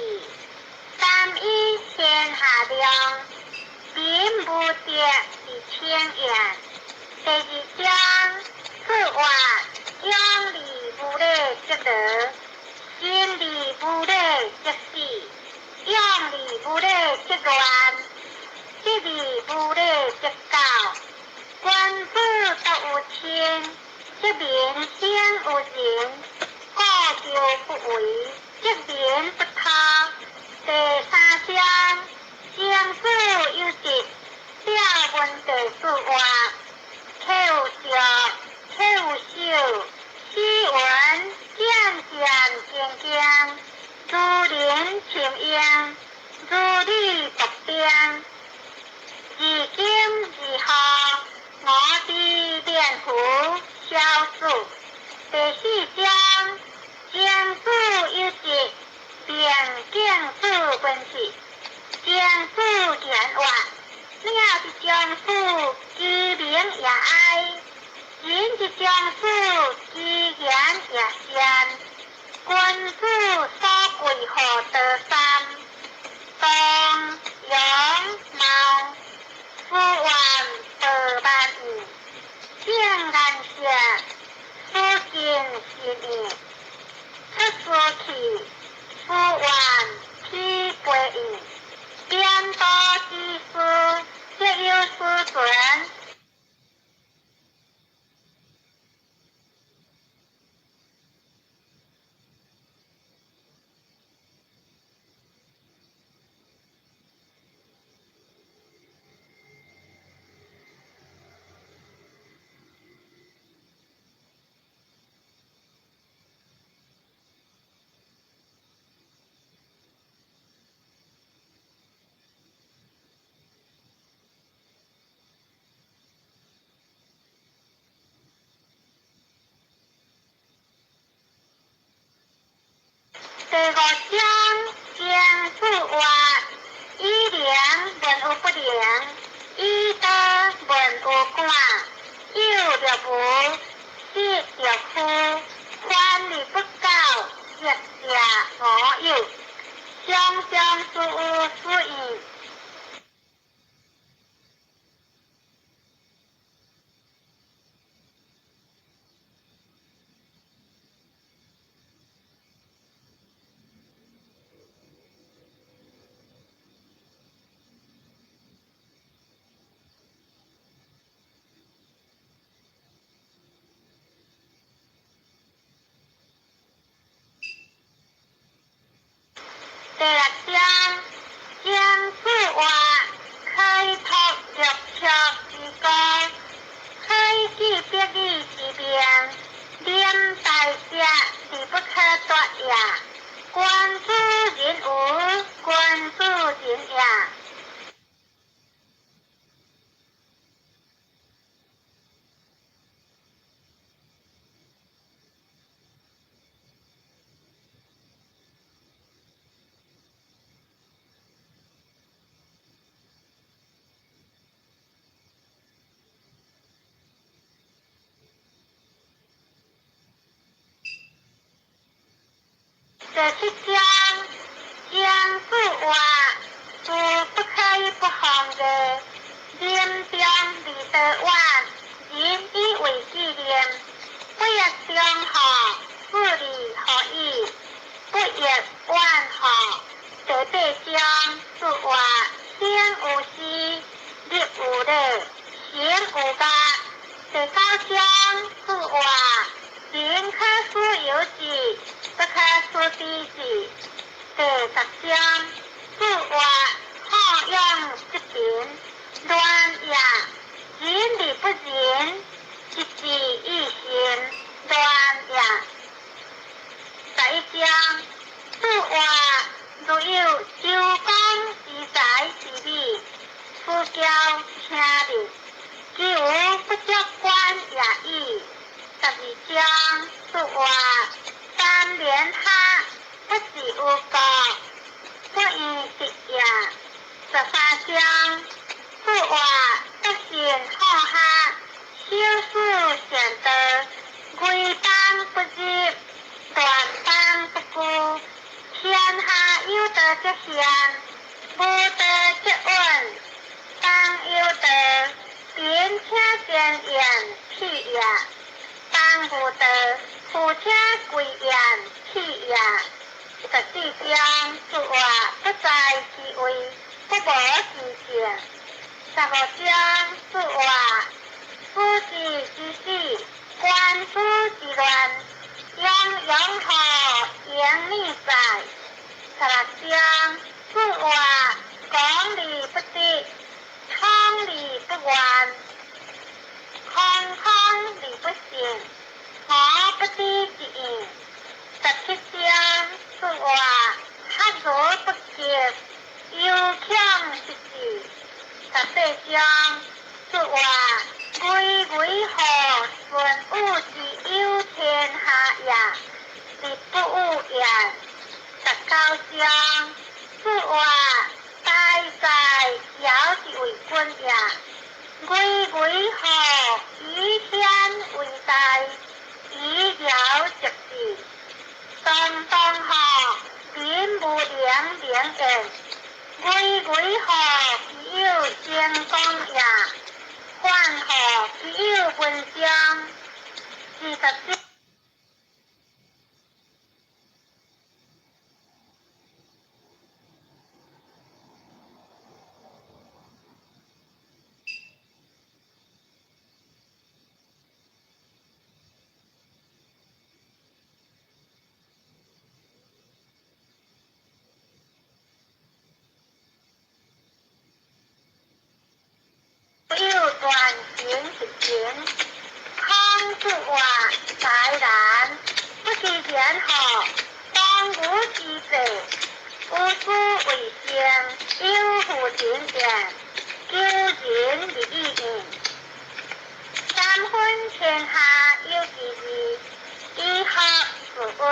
三以天下量，民无德而称焉。第二章，子曰：勇而无礼则劳，仁而无礼则死，勇而无礼则乱，智而无礼则狡。君子独有亲，则民生有仁；故旧不为，则民不脱。第三章，曾子有疾，了闻弟子曰：客有少，客有寿，斯文渐渐坚坚，如临清英，如履薄冰。而今而后，我之免乎小子。第四章，曾子有疾，命敬子问事。曾子言曰：鸟之将死，其鸣也哀；人之将死，其言也善。君子所贵乎多三：动、容、貌。斯愿报万义，正颜色，思敬心意。出师去，斯愿披归意。贬多之师，则有师存。第五章，曾子曰：以灵问有不灵，以道问有寡。無，死著夫，藩而不教，逆者我有，常常事有思義。第六章，曾子曰：開拓六畜之歌，開啟百里之命，臨大石而不可奪也。君子人無，君子仁也。第七章，曾子曰：事不可以不防的，临終而道遠，仁以為紀念。不欲中號，富而何以？不欲遠號。第八章，子曰：生有時，立有禮，行有樂。第九章，子曰：人可使由己，不可使彼己。第十章，子曰：好勇則貧，亂也；仁而不仁，一志以心，亂也。11章，子曰：如有周公之才之美，斯驕請立，其無不足觀也已。12章，子曰：三連哈，不是有國，不以直也。13章，子曰：德善好學，修士善道，危邦不入，亂邦不居。天下有道則現，無道則隱。當有道，貧且賤焉，屁也；當無道，富且貴焉，屁也。14章，子曰：不在其位，不謀其政。15章，子曰：夫子之死，官子之亂，泱泱乎盈利在。16章，子曰：講而不直，通而不圓，空空而不信，何不知之義？17章，子曰：學而不習，猶強失志。18章，子曰：巍巍乎孫武之有天下也，而不有焉。19章，子曰：大哉堯之為君也！巍巍乎以天為大，以堯直志。當當乎民無寧寧焉，巍巍乎其有成功也，反乎其有文章。20章。有斷情實情。孔子曰：才然，不其然乎？當務之際，無所為生，有負人焉，求仁而已矣。三分天下有其二，以學自溫，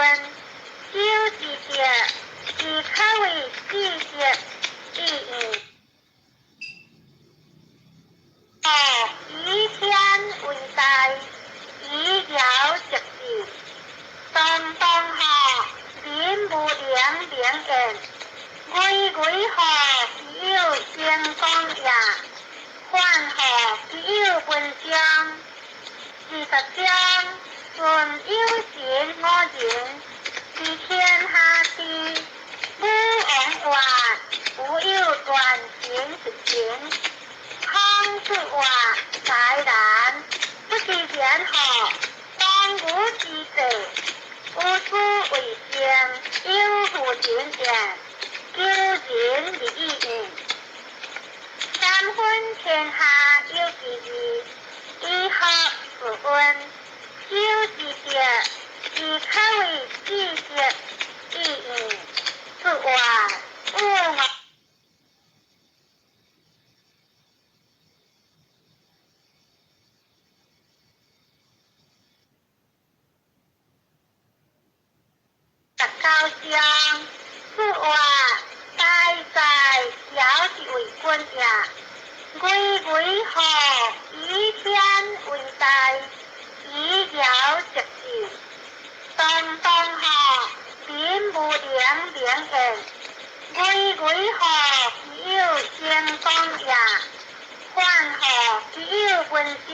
修之德，其可謂至德已矣。以天為大，人，治天下事，武王話無有斷行實行。孔子話齋難，不知天何，當務之際，無事為先，有負人言，求仁得義。三分天下有其二，以學自溫，修之德，其可謂知識意義。子曰：吾59章，子曰：大哉，尧之為君也！巍巍乎以天為大，以堯治之。蕩蕩乎民無寧明焉。巍巍乎其有成功也！反乎其有文章。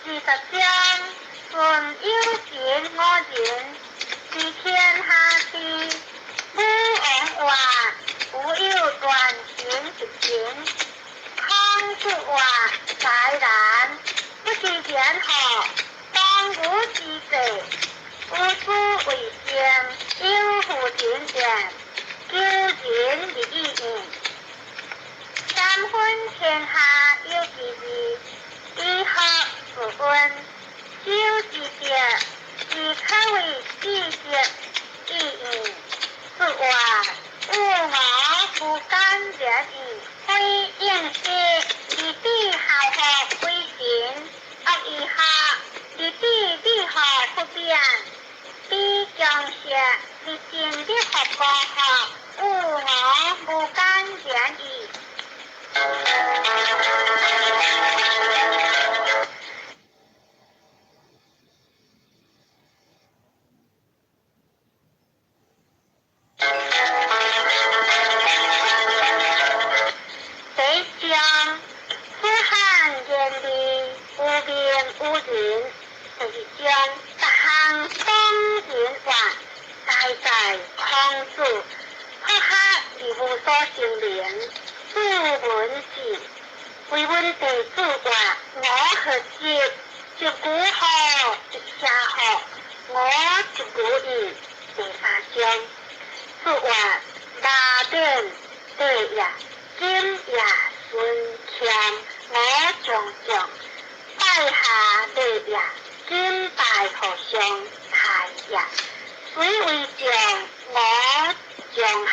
20章，舜有神我仁，治天下事。武王話無有斷行實行。孔子話齋難，不知天何，當務之際，無事為先，有負人言，求仁得義。三分天下有其二，以學自溫，修之德，其可謂知識意義。子曰：吾我不敢言矣。非應是立地孝學為神，惡以下立地立學不變。彼強說立正的學國學，吾我無敢言矣。第一章，子罕言利，有名有仁。第二章，十項當人話，大哉孔子，學學而無所成名，子聞之。為阮弟子曰：我何之？一句好，一聲好，我一句意。第三章，子曰：馬典地也，今也孫謙，我將將拜下禮也，今拜和尚太也。雖為將，我將下。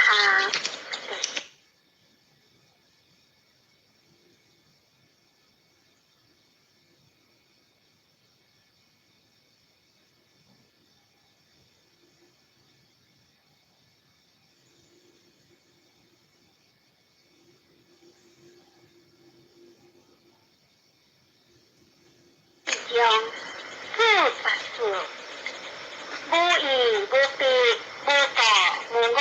第四章，子十四，無依無憑無故無我。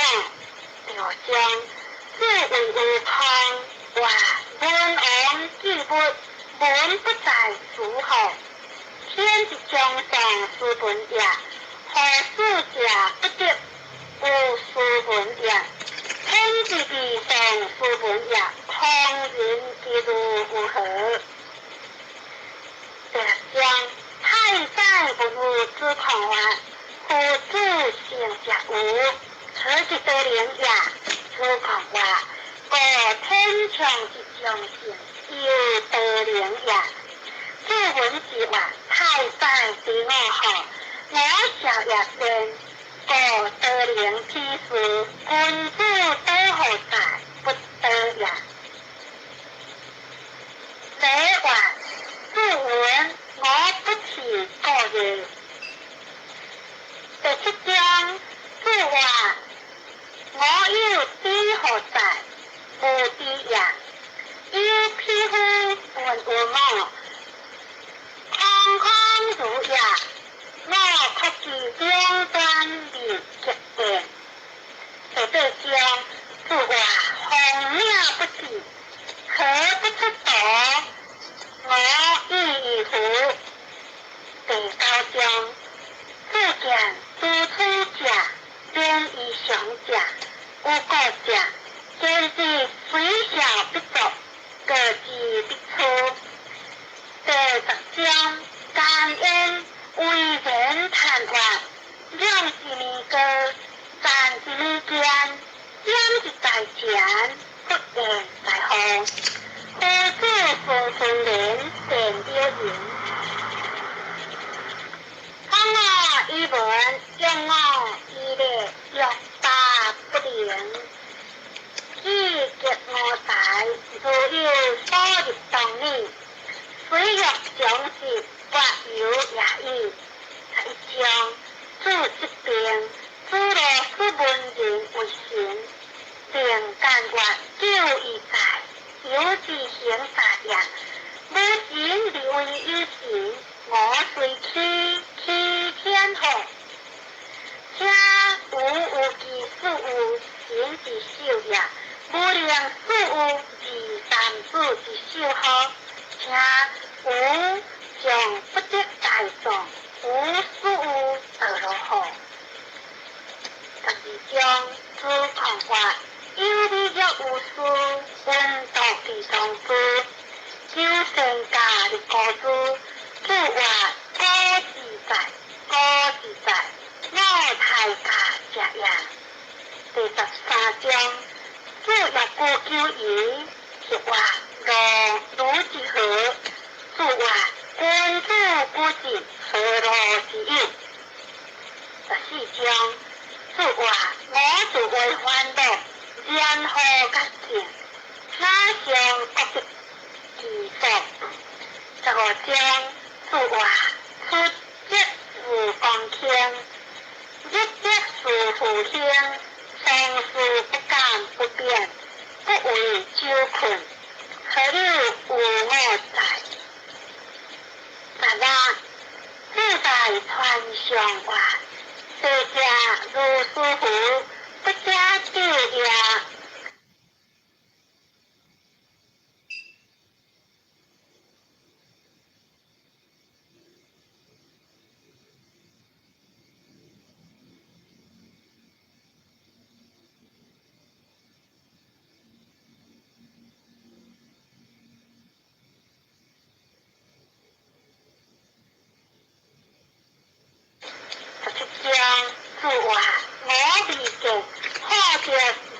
第五章，子謂於康曰：文王記物，文不在諸侯。天之將上斯文也，何事者不得無斯文也？天之地上斯文也，匡人之如有何？第六章，太宰不如子匡曰：夫子成者無，何其多靈也？此空話，故天長之將性，有多靈也。注文之話，太宰對我好，我笑也先。故多靈之事，君子多何在？不得也。這話注文，我不辭過也。第七章注話，我有知何在？無知也。有匹夫問有我，空空如也。我可知兩端而極變。第八章注話，風鳥不至，河不出圖，我意矣乎？第九章注見諸取者，變於常者，有故者，見之非小必作，過之必出。第十章干焉為人談話，兩一暝高，站一暝堅，點一在前，不言在後。夫子孫孫連，善了言。通我以文，用我以禮，欲罷不能。以極我才，如有所入當理，雖欲將時，割油也已。十一章注疾病，主羅斯文人為神，並干月久已在，有之行在也。無神而為有神，我雖欺欺天何？且吾有其事有神之手也，無能事有二三子之手何？且吾將不得大眾，無事有得如何？十二章注空話，有理若無事，溫道其中之，求仙家的高子，注話高自在，高自在，我太家者也。第十三章注若古久矣，是話若如之何？注話君子不治，何樂之有？十四章注話我自為煩惱，然何覺境？哪上各得其所？十五章注話出則是公卿，入則是父兄，常事不敢不變，不為酒困，何有有我在？十六，自在傳上話，世者如師傅，不加就也。十七章注話，我未見，好者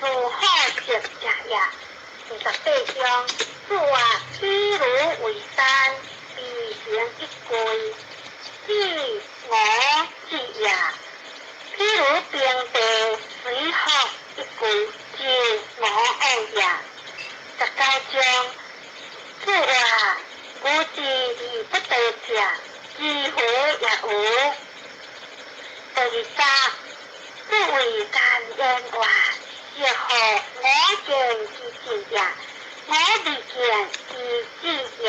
如好者者也。二十八章注話，譬如為山，必行一歸，知我知也。譬如平地，隨福一歸，知我往也。十九章注話，無知而不得者，知何也無。第二十，注為干焉話，是何我見之智也，我未見之智也。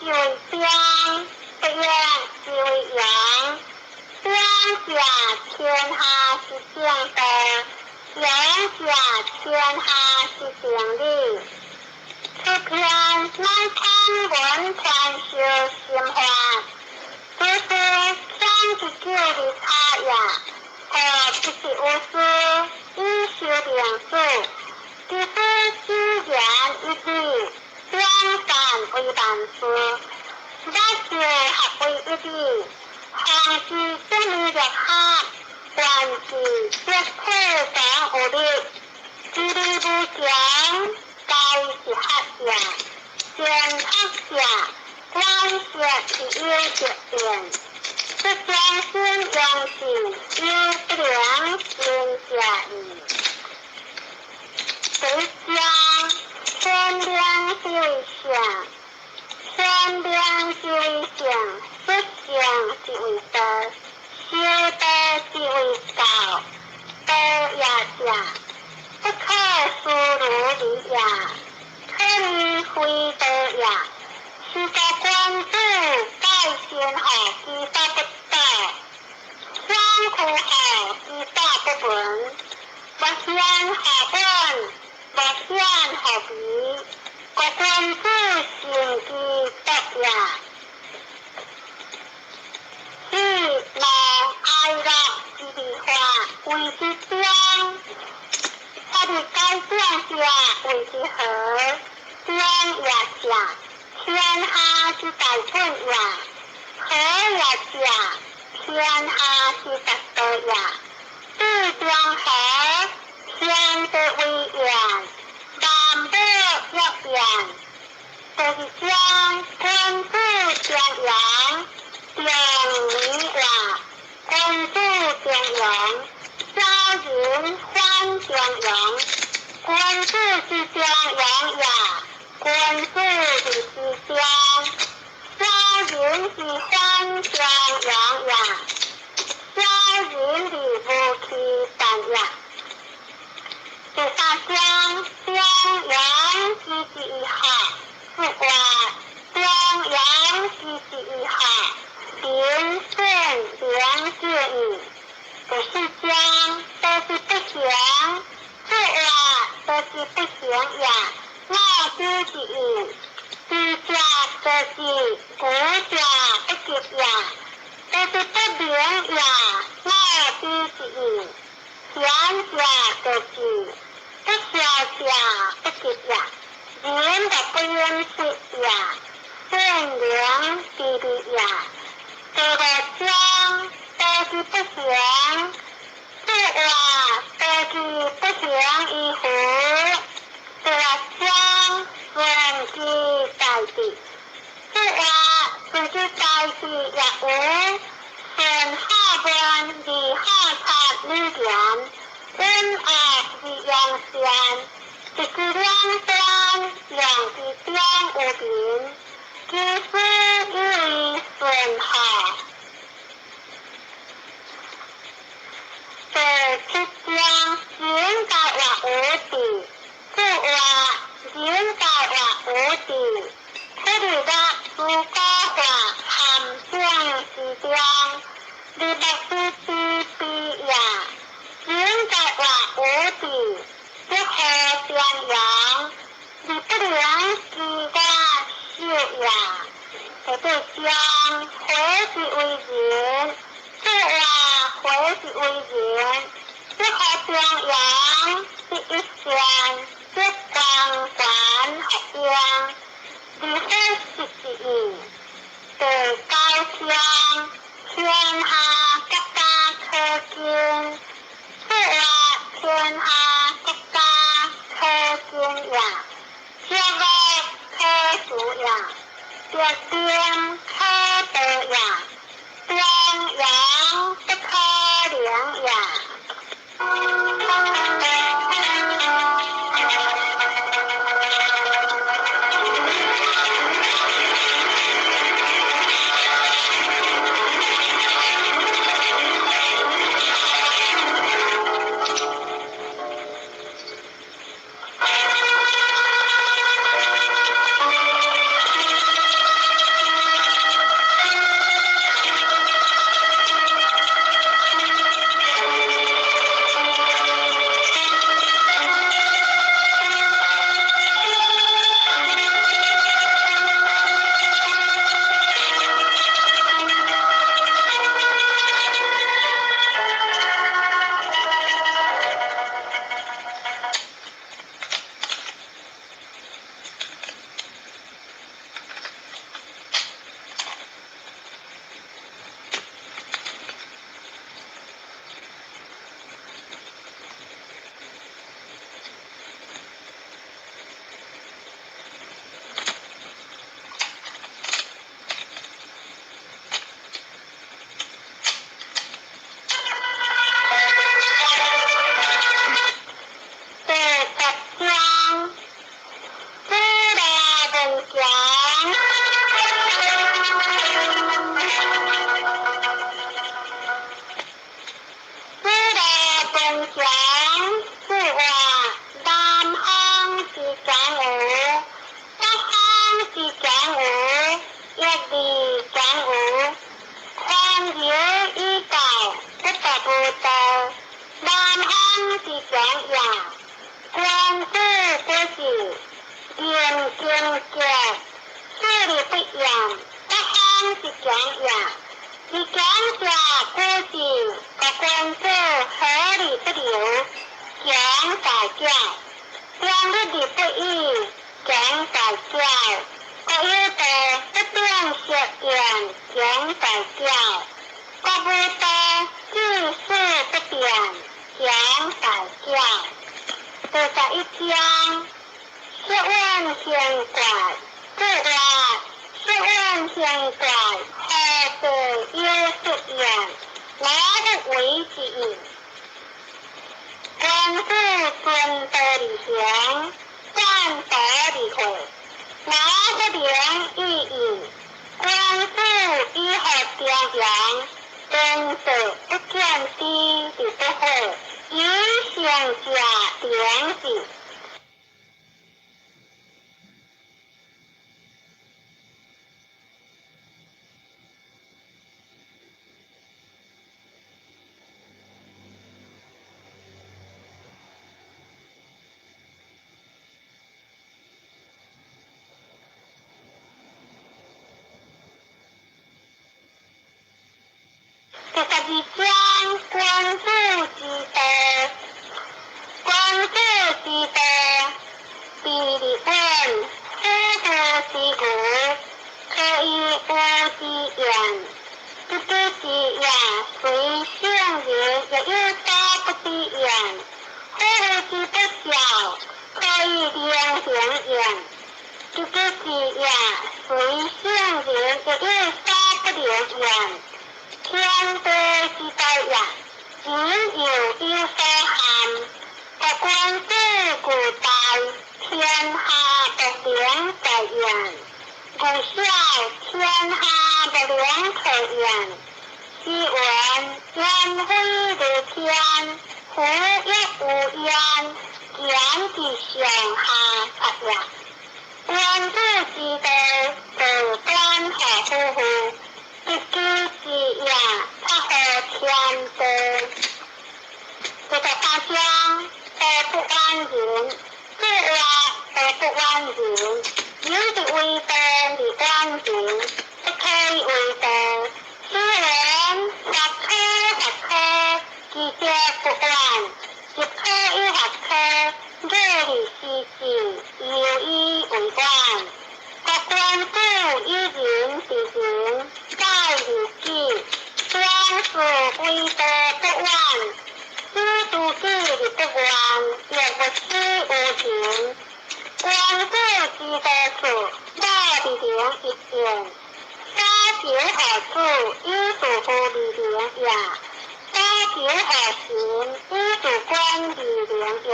是為中，不用是為陽。中者天下之正道，陽者天下之正理。此篇乃空文傳授心法，這是天之久的差也。何不是無師以修明主？只是只言一語，兩善為萬事，乃就合為一理。方知正理力學，觀之則體長有力，知理無窮，該是學也。善學者，觀色是有得變。這將心用事，有不良心者矣。第一章，天良之為上，天良之為上，不上之為道，修道之為道，道也者，不可思如理也，可以非道也。是個君子蓋先後之所不道，相苦後之所不聞，莫顯何本，莫顯何比，個君子行其德也。喜怒哀樂之變化謂之中，法的改變者謂之和，中也者，天下之大本也；和也者，天下之大道也。對中和，天地為言，萬物若言。就是將君子中陽，中理話，君子中陽，小人反中陽，君子之中陽也，君子之中，小人之反中陽也，小人之無其但也。第三章，中陽之之以下，是話中陽之之以下，靈聖良知矣。第四章，都是不行，這話都是不行也。老子之意，知者得之，古者不及也。都是不明也。老子之意，賢者得之，不孝者不及也。人的不應是也，善良之理也。這個講都是不行，這話都是不行以乎。這個講順其大地，這話順其大地也有，順下文而下察女言，溫惡而揚善，一舉兩端，兩之中有民，其實以為順好。第七章，人大話無地，這話人大話無地，此日的諸高話陷阱之中，你莫非之彼也。人大話無地，則何中陽？你不良之我受也。第八章，火之為人，這話火之為人，則何中陽？是一線，則光環合應，而火是之意。第九章，天下國家可敬，這話天下國家可敬也，邪惡可恕也，邪定可得也，中陽不可陵也。字講有，寬饒以教，不得無道。南方之強也，君子不治，嚴禁節，勢利不厭，北方之強也。自強者古治，國君子何利不流，強大教。良日而不義，強大教。國有道，不變色言，強大教。國無道，治事不變，強大教。第11章，學問玄怪，句話學問玄怪，何地有出言？我不為之應。君子遵道而行，贊道而會。我不能以應。君子以學中庸，君道不見知而不惑，有成者良智。第12章，君子之道。君子之道，比日本，虎虎之牛，可以无之言。不知之言，虽圣人，亦有所不知焉。虎虎之不肖，可以令行焉。不知之言，虽圣人，亦有所不能焉。天地之大也，人又有所憾。國君子固大，天下不能在焉。故小，天下不能克焉。是云：言非如天，虎亦無焉，言之上下策也。君子之道，道端何夫乎？不知之也，察乎天道。第13章，道不遠人，句話道不遠人，有之為道而遠人，不可以為道。是云：法可法可，其者不遠；亦可以法可，若而思之，猶以為遠。國君子以仁治人，孝而己，將是為道不遠。知諸己而不怨，亦不使有情。君子之道事，莫而能一言。所求何主，以事乎而能也；所求何神，以事官而能也；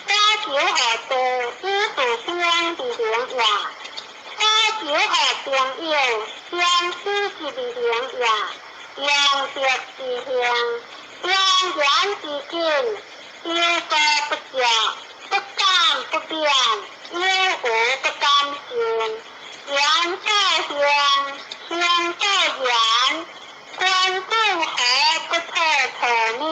所求何道，以事兵而能也；所求何朋友，相思之而能也。用德之行，用言之谨，有所不教，不敢不變，有無不敢信。言道行，行道言，君子何不可可呢？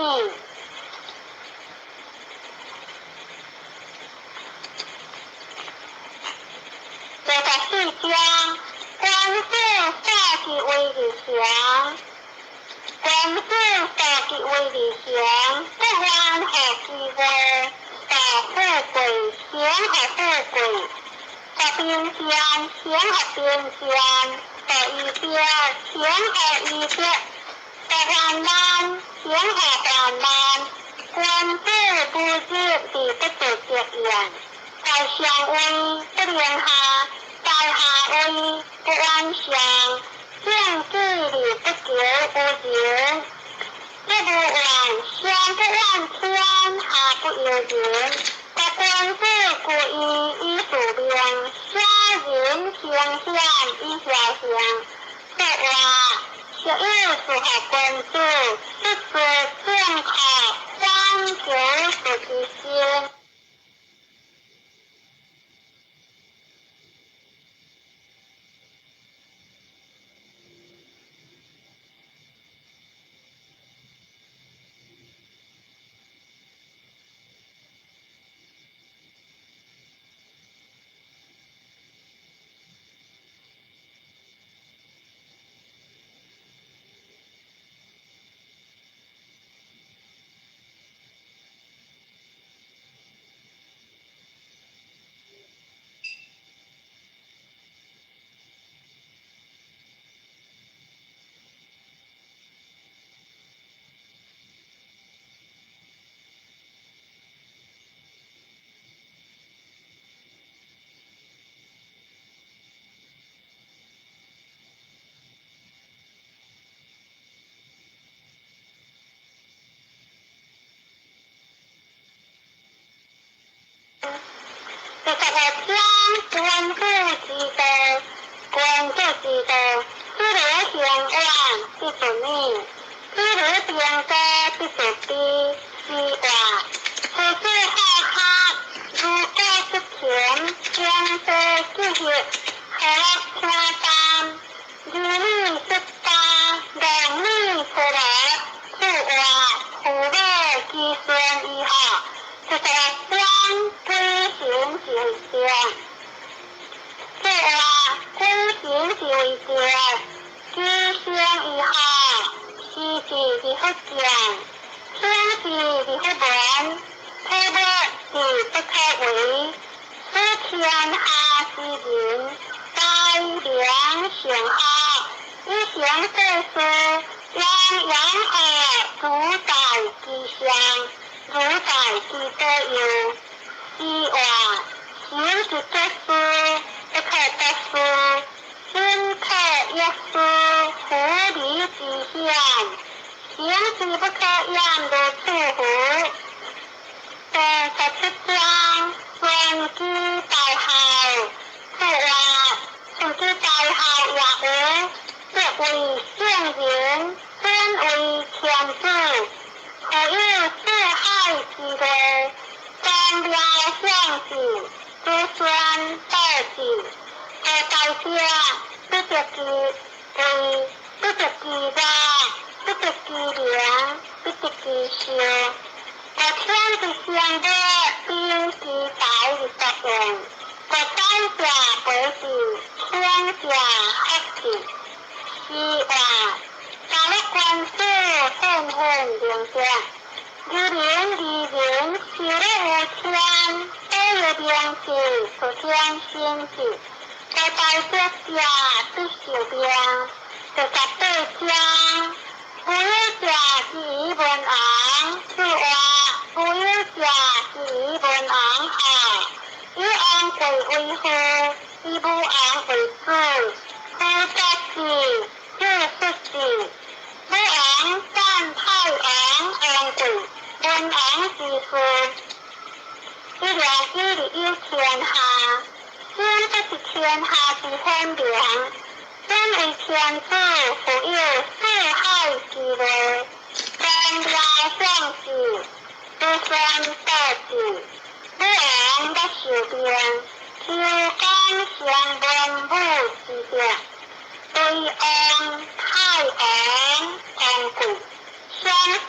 第14章，君子素其為而行，君子素其為而行，不患何其位，道富貴，行何富貴。國貧賤，行何貧賤；國以德，行何以德；國患難，行何患難。君子不日而不自得焉，在上位不能下，在下位不遠上。正己而不求有人，不無怨，上不怨天，下不尤人。國君子固義以自明，小人行險以徼幸。說話學有適合君子，不事正確，反求諸之心。第十五章君子之道，君子之道，知如行远，必自勉；知如平高，必自卑。是话，夫子好学，如果出勤，经济积极，和乐清淡，儿女出家，男女出劳，此话父母子孙以后，第十六章举行是为上。这话举行是为上，举行以后，时事是福建，天时是福文，体物是不可为，此天下之人，该良善好，以行世事，让养儿如在其上，如在其左右。是话，行是作事，不可得事；心可一事，狐狸之险。行之不可言如处乎。第十七章，顺之大孝。此话，顺之大孝也无，即为圣人，尊为天子，何有四海之内，宗庙相继，子孙道继。何大者，不得其位，不得其乐，不得其名，不得其寿。故天之生物，兵之财之作用。故宰者卑之，卿者福之。是话，假如君子显现明德，二零二零寿乐无天，保佑名字，出天星志。故大德者必受命。第十八章，无有者之以文王，此话无有者之以文王孝，以王贵为父，以武王为子，父作子，子述子。武王赞太王王贵，文王之父。一良以利有天下，先不是天下之显明，身为天子，负有四海之内，宗庙相继，子孙道继。武王捌受命，求讲成文武之德，对王、太王、王贵，相师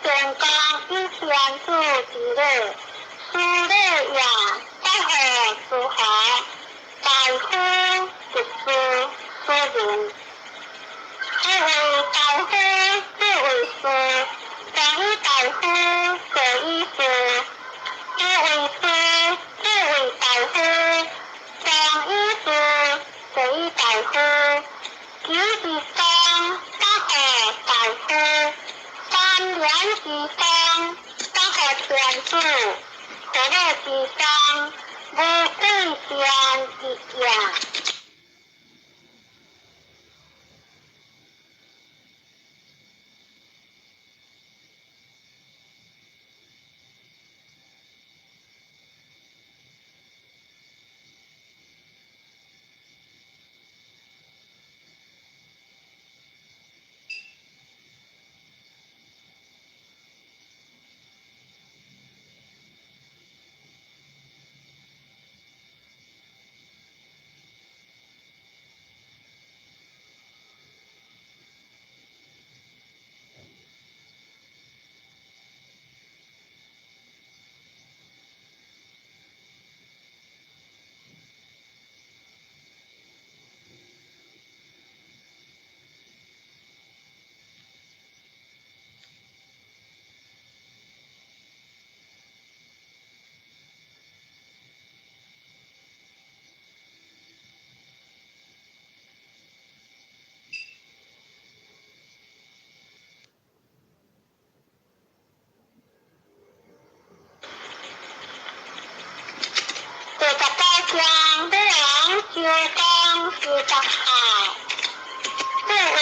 宣讲以天子之礼，施礼也，百贺诸侯，大夫执事庶人。夫为大夫，子为士，上以大夫，下以士。夫为士，子为大夫，上以士，下以大夫。九之丧，百贺大夫；三年之丧，百贺天子。和乐之丧，无贵贱之也。第十九章，武王周公之大孝。此话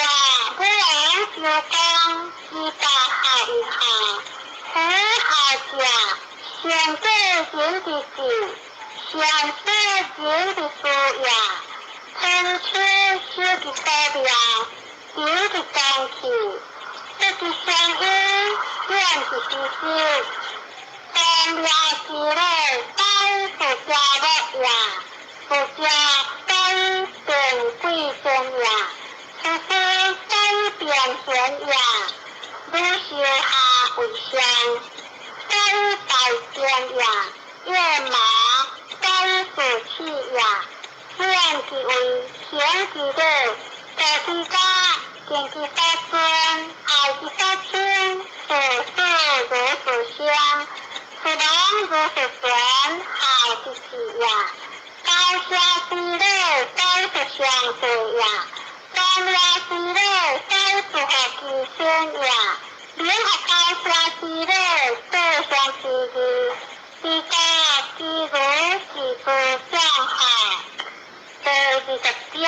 武王周公之大孝以孝，夫孝者，孝上過人之智，上小人之事也。春秋修其祖廟，求其公器，得其聲音，遠其知識。宗廟之禮，乃釋迦牟也。釋迦所以定貴尊也，此師所以辨賢也。汝修下為上，所以大正也。夜麻所以事器也。顯其威，行其禮，道其家，敬其所尊，愛其所親，事死如事生，事亡如事存，孝其事也。高下之禮，所以是相對也。宗廟之禮，所以符合其身也。聯合高下之禮，互相之義，之國之儒之之將好。第20章，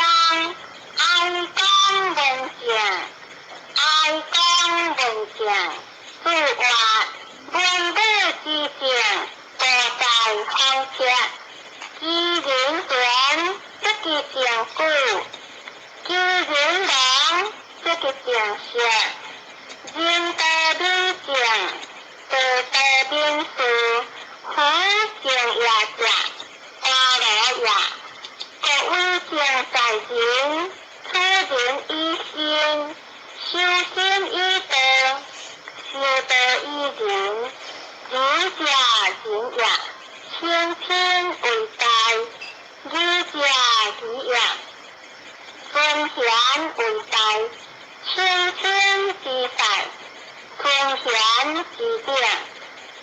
哀公問政，哀公問政，子曰：文武之政，多在方策。知人權，則其政久；知人亡，則其政息。仁道民政，道道民事，夫政也者，家樂也。國為政在人，取人以信，修身以道，修道以仁，仁者仁也。清貧為大，義者義也。尊賢為大，清貧之世，尊賢之頂，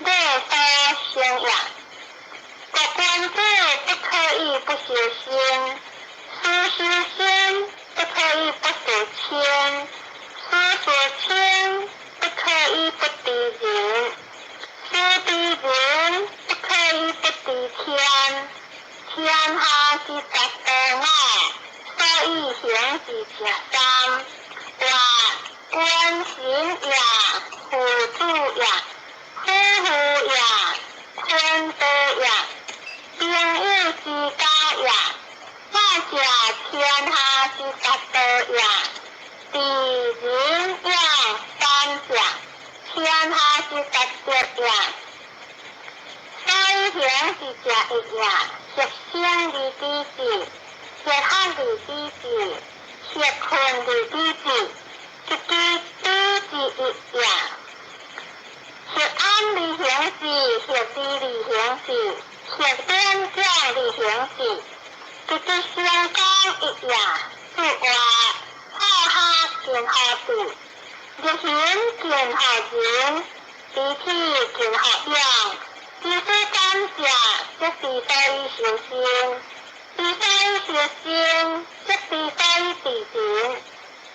樂所生也。國君子不可以不修身，事修身不可以不事親，事事親不可以不知人，事知人不可以不知天。天下之達多我，所以行之者三。曰：君臣也，父子也，夫婦也，坤道也，朋友之交也。我者天下之達道也，知仁勇三者，天下之達德也。所以行之者一也，協生而知志，協學而知志，協困而知志，得其知之一也。協安而行之，協知而行之，協典講而行之，得其成功一也。子曰：好學近乎智，日行近乎仁，知體近乎勇。知所感者，則知所以修身；知所以修身，則知所以治人；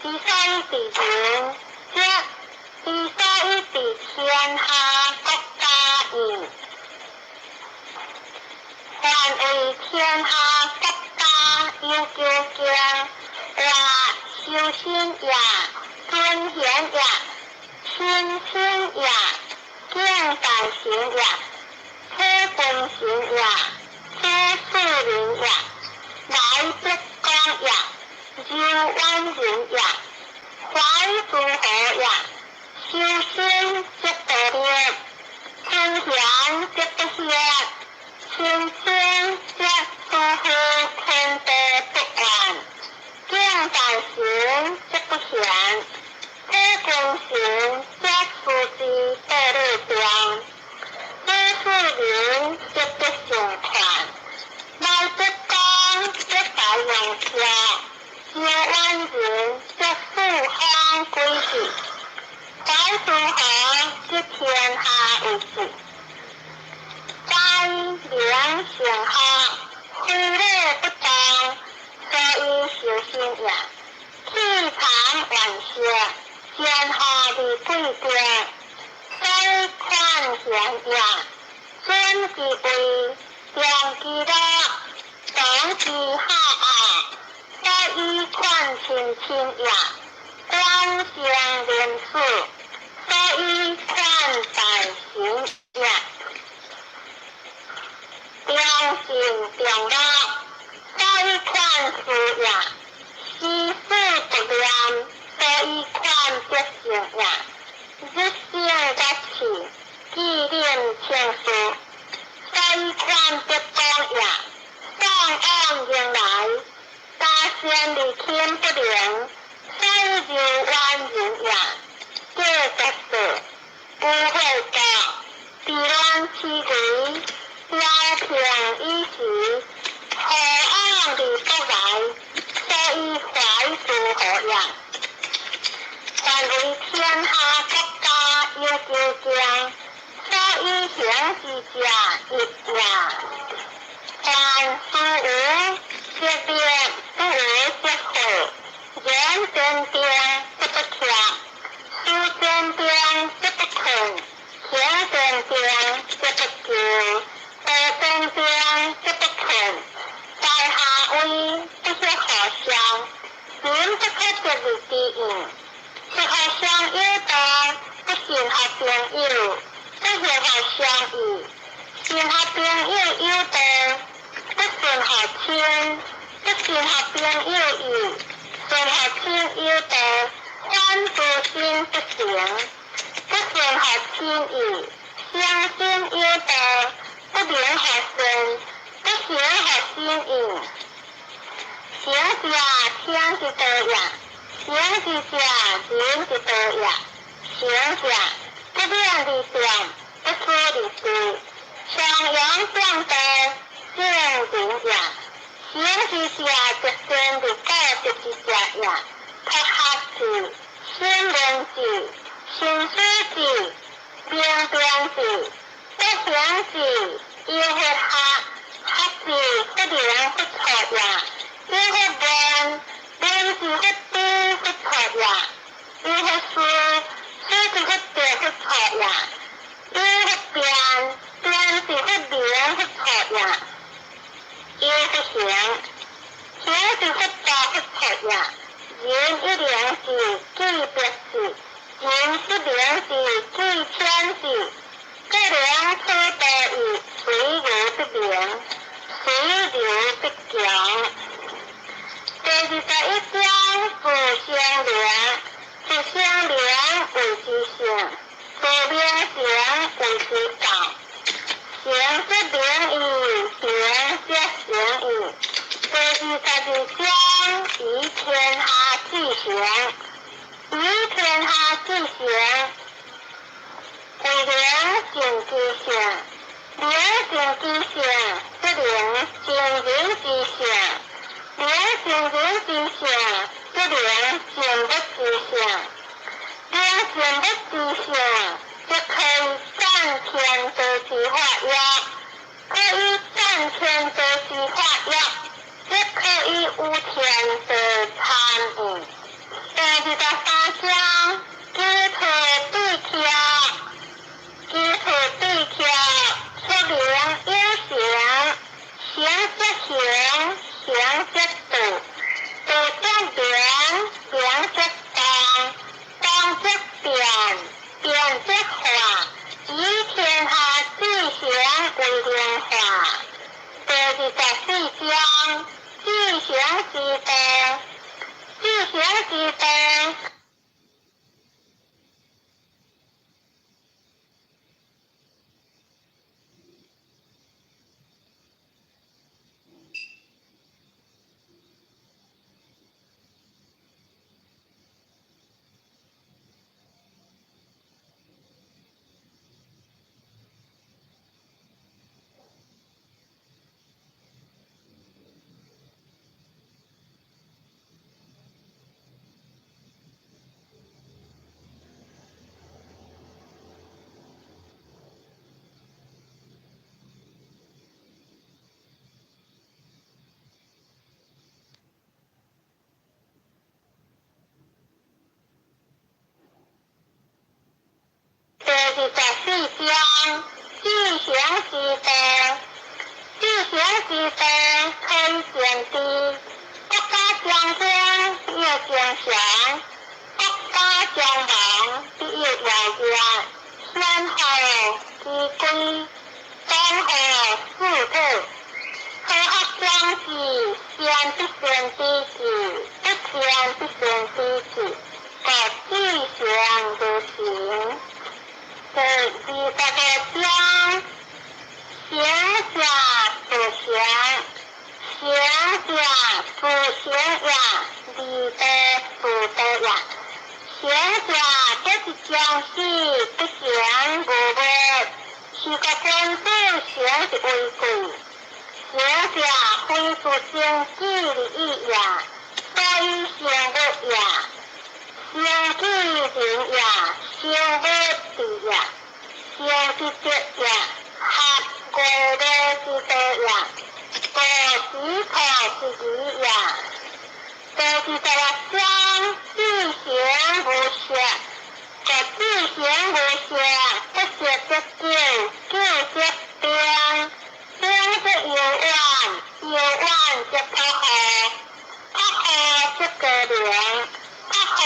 知所以治人，則知所以治天下國家矣。凡為天下國家有究竟，曰修身也，尊賢也，親親也，敬大臣也，體君臣也，處庶人也，來德公也，柔遠人也，懷諸侯也。修身則道德，尊賢則不惑，親親則夫婦坤道不怨，敬大臣則不嫌，體君臣則思之道理中，處庶人則不勝勸，來德公則大用孝，柔遠人則四方歸志，懷諸侯則天下為治。宰明成學，非禮不動，所以修身也。氣藏萬象，天下而貴德，所以寬賢也。尊其位，重其樂，長其孝愛，所以寬親親也。觀生連死，所以寬大臣也。常勝長樂，所以款事也；思事不念，所以款德性也。日省月事，紀念青事，所以款德廣也。送往迎來，加善而親不能，所以柔婉人也。過十歲，無悔國，治亂其危，調平以時，何往而不來？所以懷之何也。凡為天下國家有究竟，所以行之者一也。凡事無則變，不無則好，言堅定則不怯，思堅定則不困，行堅定則不疚，道堅定則不困。在下位不可互相，心不可得而知應，不互相有道，不信合朋友，不信合相義，信合朋友有道，不信合親，不信合朋友義，信合親有道，反之心不成，不信合親義，相信有道，不能合信，不行合心意。行者聽之道也，行之者仁之道也。行者不免而變，不思而知，上陽正道，正人也。行之者則先而古德之者也。托學之，審問之，深思之，明辨之，不行之，有佛學，學之不明不錯也。有佛問，問之不知不錯也。有佛思，思之不得不錯也。有佛辨，辨之不明不錯也。有佛行，行之不道不錯也。人一良知，記百事；人不良知，記千事。各良此道義，隨流不明，隨流不強。第21章，自相連，自相連謂之性，自明行謂之道。行則明義，明則行義。第22章，以天下至行，以天下至行，為靈性之性，靈性之性，則靈聖人之性，靈聖人之性，則靈聖物之性，靈聖物之性，則可以戰天地之法也，可以戰天地之法也，則可以有天地參與。第23章，基礎對策，基礎對策，出名有形，形則行，行則道，道則明，明則動，動則變，變則化，以天下至行為靈化。第24章，至行之道，至行之道。第24章，至行之道，至行之道可以先知，國家將興必有精祥，國家將亡必有妖孽。先後之規，當何四土？必先捨去，故志行無成。第25章，行者自行，行者自行也，離道自道也。行者這是將死不行無物，是個君子行是為貴。行者非自生己而已也，所以生物也。生己人也，生物地也，生之德也，合五樂之道也，五指頭之義也。第26章，志行無色，故志行無色，不色則久，久則長，長則悠遠，悠遠則樸厚，樸厚則高明，樸厚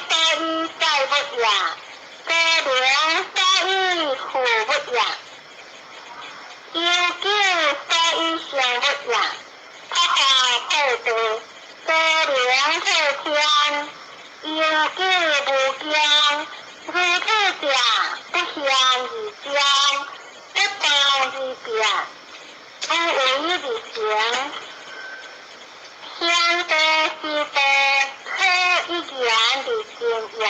所以載物也，高明所以負物也。悠久所以生物也，樸厚破地，高明破天，悠久無疆，如此者不現而彰，不動而變，不為而成。賢道之道，可一言而盡也。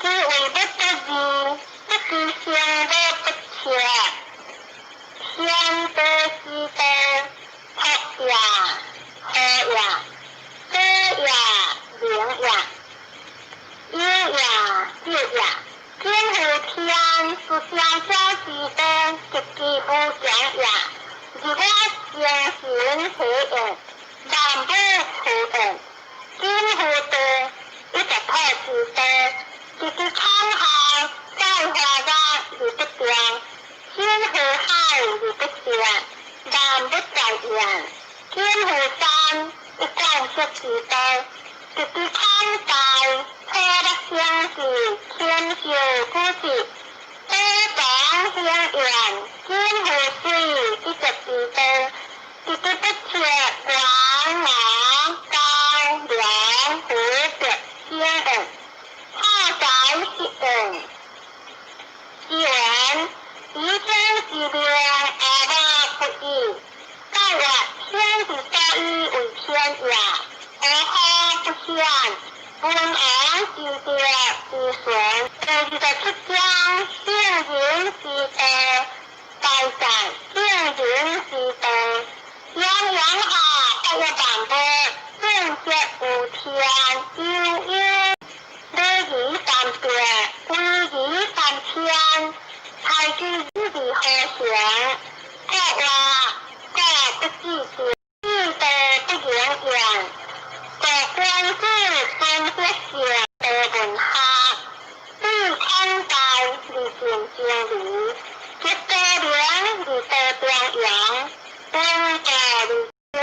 其為不得義，不知生物不切。賢道之道，樸也，和也，德也，明也，有也，智也。天乎天，是相交之道，極其無窮也。日我精神體驗，萬物敷衍。天乎地，一個土之地，直其康孝，在華岳而不動。深乎海而不泄，萬物在焉。天乎山，一貫色之道，直其康大，土木相似，天秀古迹，寶藏興焉。天乎水，一濁之道，直其不切，廣南高梁湖北興焉。化宅息焉。其言，以天之命，而物不異。蓋曰：天之所以為天也，而後不顯。文王之德之順。第27章，聖人之道，大在聖人之道。洋洋下發一萬步，正則無天，悠悠。禮儀三百，威儀三千，太子之何行？國話國不記者，志道不言言。國君子分別善道文學，對孔道而盡精微，結高明而道中庸，敦道而精，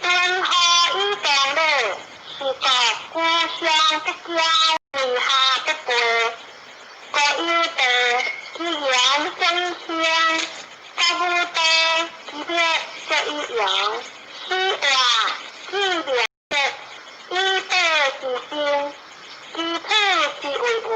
敦厚以當樂，是故故鄉不驕，為下不卑。國有道，其言所以興；國無道，其滅所以亡。此話至明以道之心，其土之為無。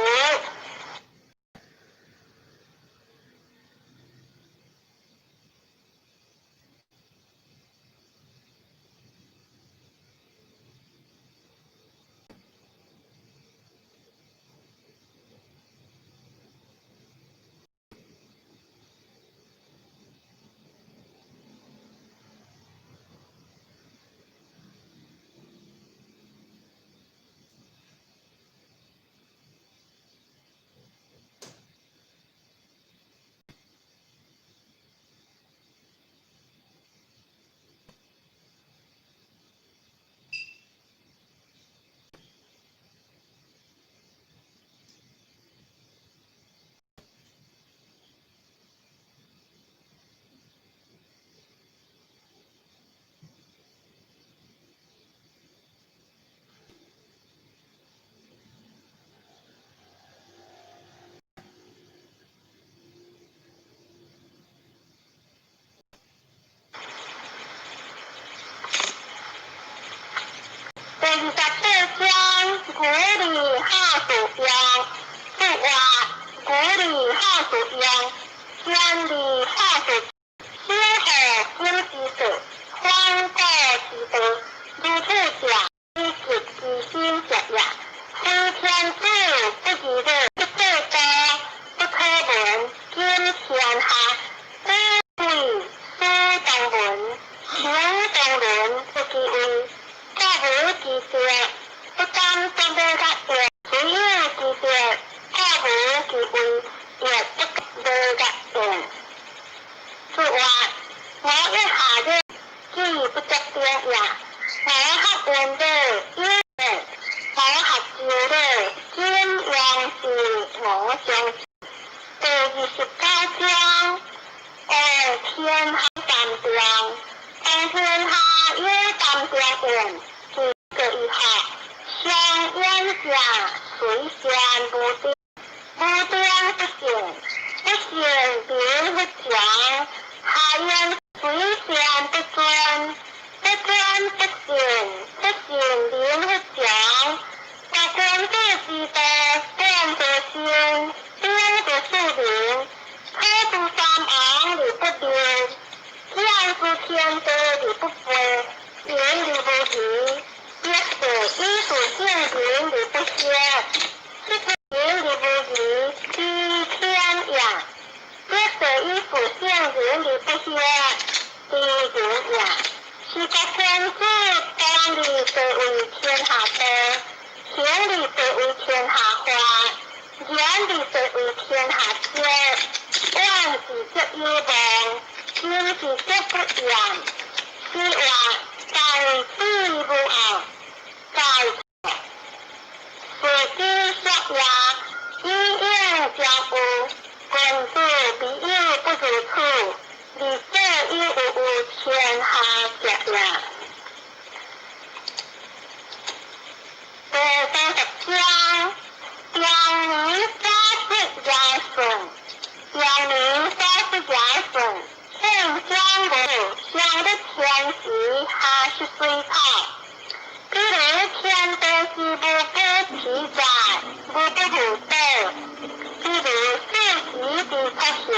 28章，古里好事用，不话古里好事用，天理好事，小河金之道，方古之道，如此者，以极其心者也。非天子不知乐，不做道，不可闻，今天下，富贵思当文，行当伦，不其位，国无其德，不敢作无甲业，虽有其德，国无其位，亦不无甲言。说话，我一下子，既不作定也，我学问的有我学招的，今王是我上。第29章，王天下淡定，王天下有淡定言，是个一学，上远者随善无定，无定不信，不信名不强，下言随善不尊，不尊不信，不信名不强。若君子之道，本乎心，本乎庶民，可知三王而不谬，见之天地而不悖，言而无疑，欲是以事圣人而不惑，是言而无疑，知天也。欲是以事圣人而不惑，知人也。是国天子当立地为天下道，行立地为天下法，言立地为天下知。往事则有望，今事则不厌。是话在此无后，在是之说也，以应将有，君子必有不如此，而这有有天下者也。第30章，阳明三十尧舜，阳明三十尧舜，圣江无上的天时下是水草，比如天地是无不其在，无不如道，比如四时的出现，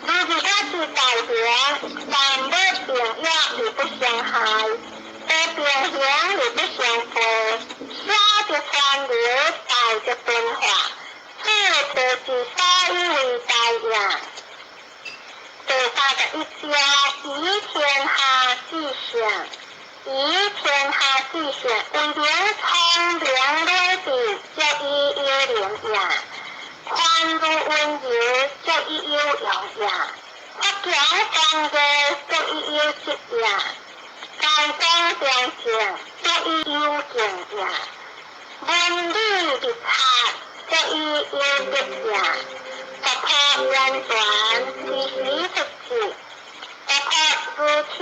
如是我是大明，万物并育而不相害，得平衡而不相悖，小则川流，大则变化，此就是所以为大也。第31章，以天下至上，以天下至上，为明聪明睿智，足以有能也；宽如温柔，足以有用也；发强刚毅，足以有德也；高光良善，足以有敬也；文理立察，足以有德也。突破言传，其实出自；突破如天，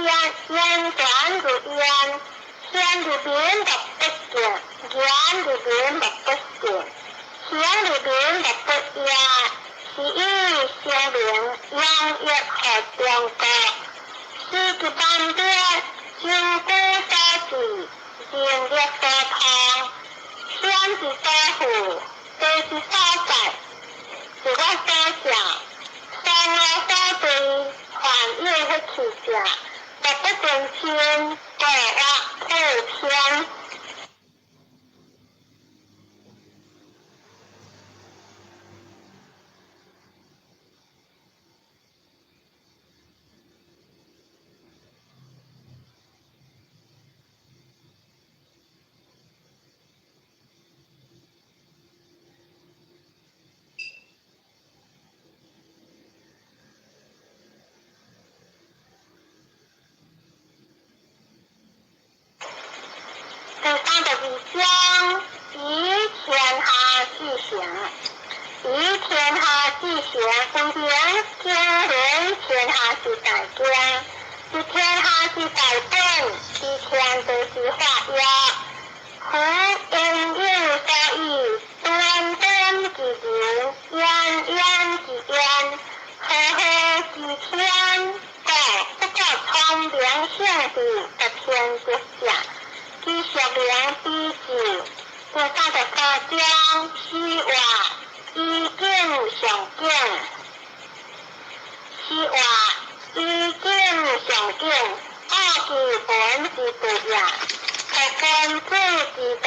言传如言，天如明若不见，言如明若不信，行如明若不也，是以声明养育予中国。时局万变，经古所至，人力所通，天之所赋，地之所在，自我所想，双我所对，凡有彼去者，若不尽亲，故我普天。第32章，以天下至上，以天下至上，为明经纶天下之大经，知天下之大本，知天地之法也。夫因有所以，端端之人，远远之远，和和之天，故不可聪明圣智得天德者。其属灵必第三十三章，詩話以景象景，詩話以景象景，奧其本之道也，託君子之道，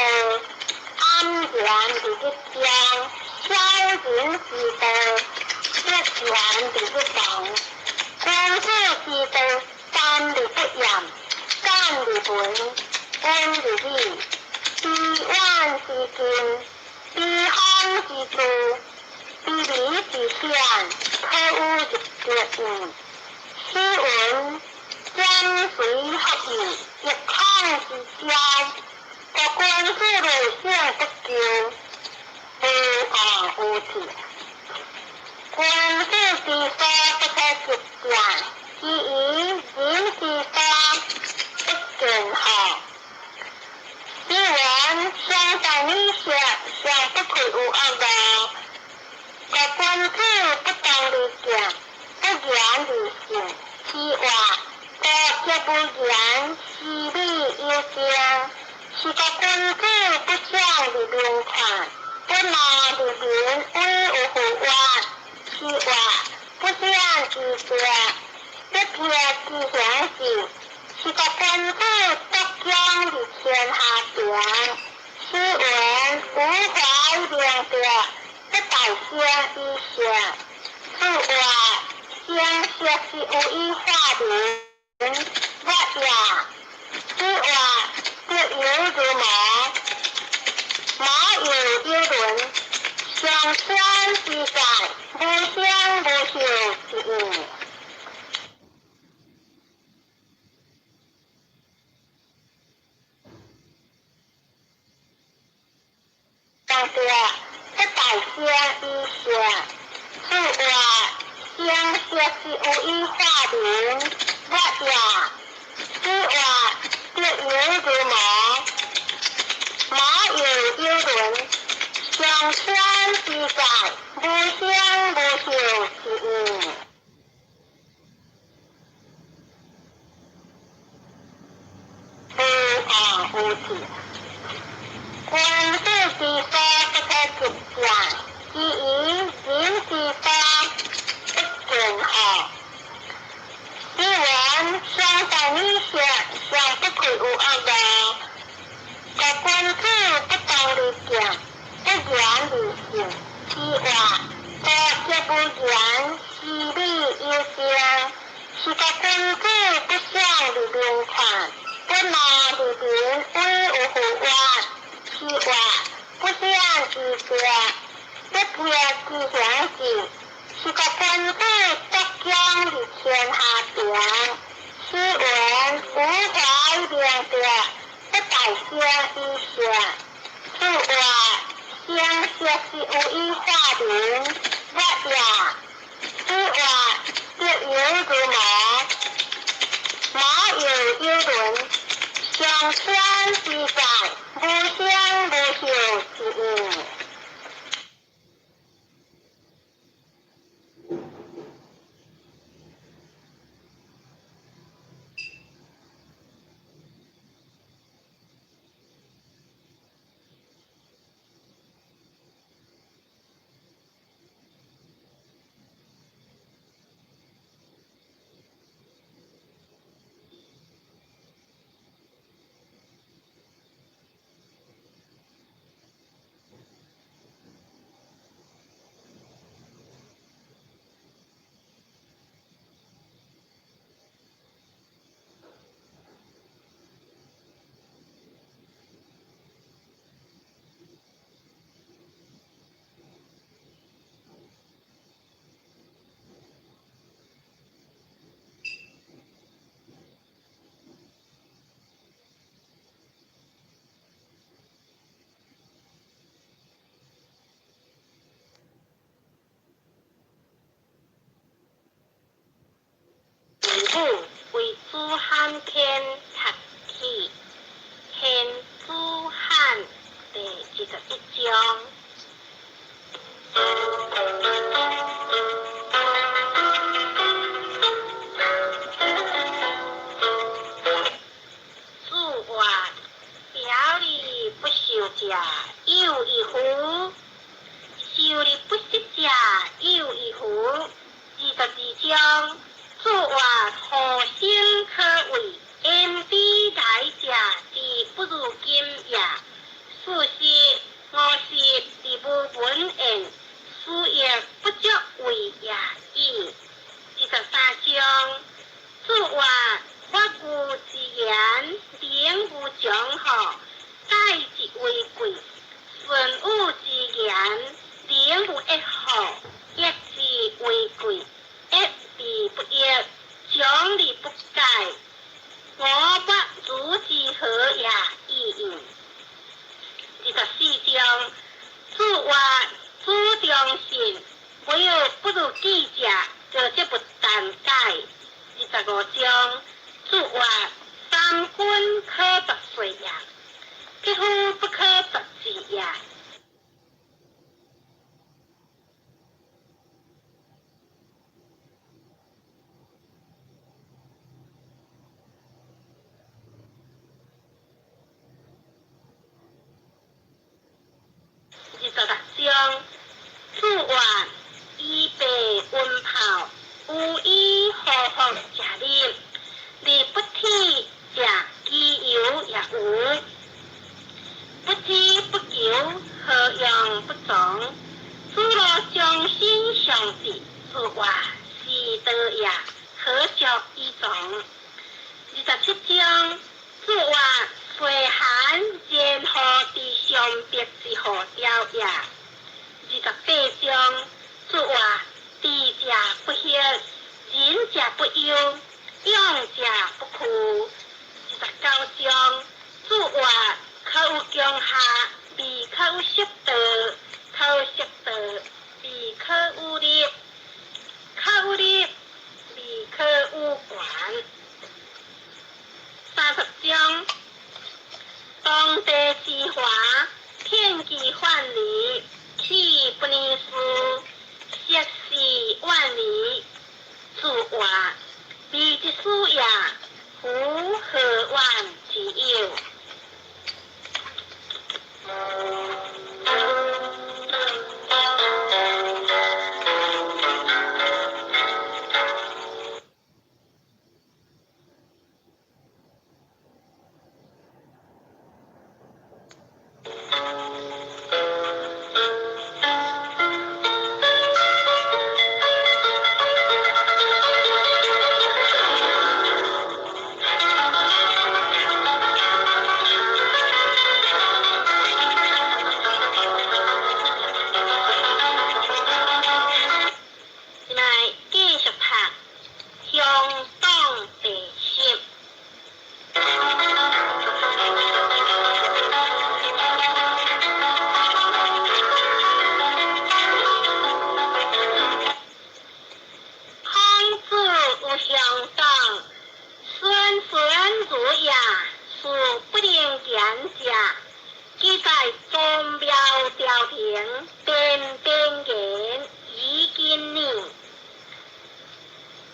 安然佇日中，小人之道，不言佇日亡。君子之道，三而不厭，簡而文，溫而美。非遠之近，非方之處，非微之顯，可與日月異。詩云：兼隨合意，一孔之交。故君子內省不疚，無惡無悌。君子之所不可及者，其餘人之所不見乎？詩云：上善女色，上不愧有惡惡。故君子不動而見，不言而勝。詩話：高潔無言，思美有聲。是故君子不想而明看，不罵而明威有乎曰。詩話：不顯之者，不撇之形事。是故君子獨將而天下平。詩云：無懷明德，不待先以聖。此話聲色是有以化民，樂也。此話德猶如毛，毛猶有倫，上善之在，無聲無息之應。上德不待先以聖。此話聲色是有以化民，樂也。此話德猶如毛，毛猶有倫，上善之在，無聲無息之應。無惡無悌。君子之所不可及者，其餘人之所不見乎？詩云：上善女色，上不愧有惡惡。故君子不動而見，不言而勝。詩話：高潔無言，思美有聲。是故君子不想而明看，不罵而明威有乎曰。詩話：不顯之者，不撇之形事。是故君子獨將而天下平。詩云：無懷明德，不待先以聖。此話聲色是有以化民，樂也。此話德猶如毛，毛猶有倫，上善之在，無聲無息之應。者有矣乎？受而不失者有矣乎？22章，子曰：何生可畏？焉知来者之不如今也？40、50而无闻焉，斯亦不足畏也已。23章，子曰：法语之言，名无常乎？待之为贵。顺语之言，名无益乎？益之为贵。益而不益，长而不戒，吾不如之何也已矣。24章，子曰：子中信，无有不如己者，则则不难解。25章，子曰：三军可夺帅也，匹夫不可夺志也。26章，子曰：衣被温泡，无以何福者立，立不体者，其犹也无。不知不求，何用不从？子路将心相质，子曰：是道也，何足以从？27章，子曰：岁寒，然何之上别之何雕也？28章，子曰：智者不惑，仁者不忧，勇者不惧。29章，子曰：可有强下，未可有失道；可有失道，未可有立；可有立，未可有权。30章，当地之华，天机范蠡，岂不能思？涉世万里。子曰：未之思也，夫何怨之有？来继续读乡党第十。孔子有乡党，孙孙如也，是不能言者。记在宗庙朝廷，边边言以今年。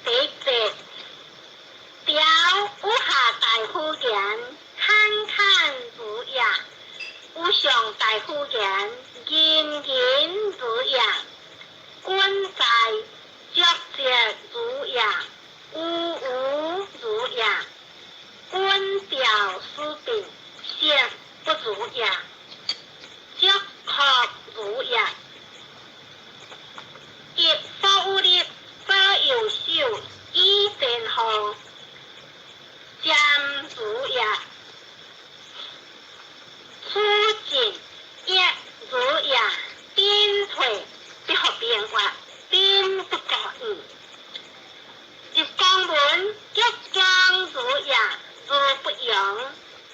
第一节，朝有下大夫言，侃侃如也；有上大夫言，仁仁如也。君在，浊浊如也；乌乌如也。君调思病，色不如也；足壳如也。一所有力，左右手以前后，瞻如也。处进一如也，进退不合变化，兵不过意。入宫门，吉光如也，如不扬，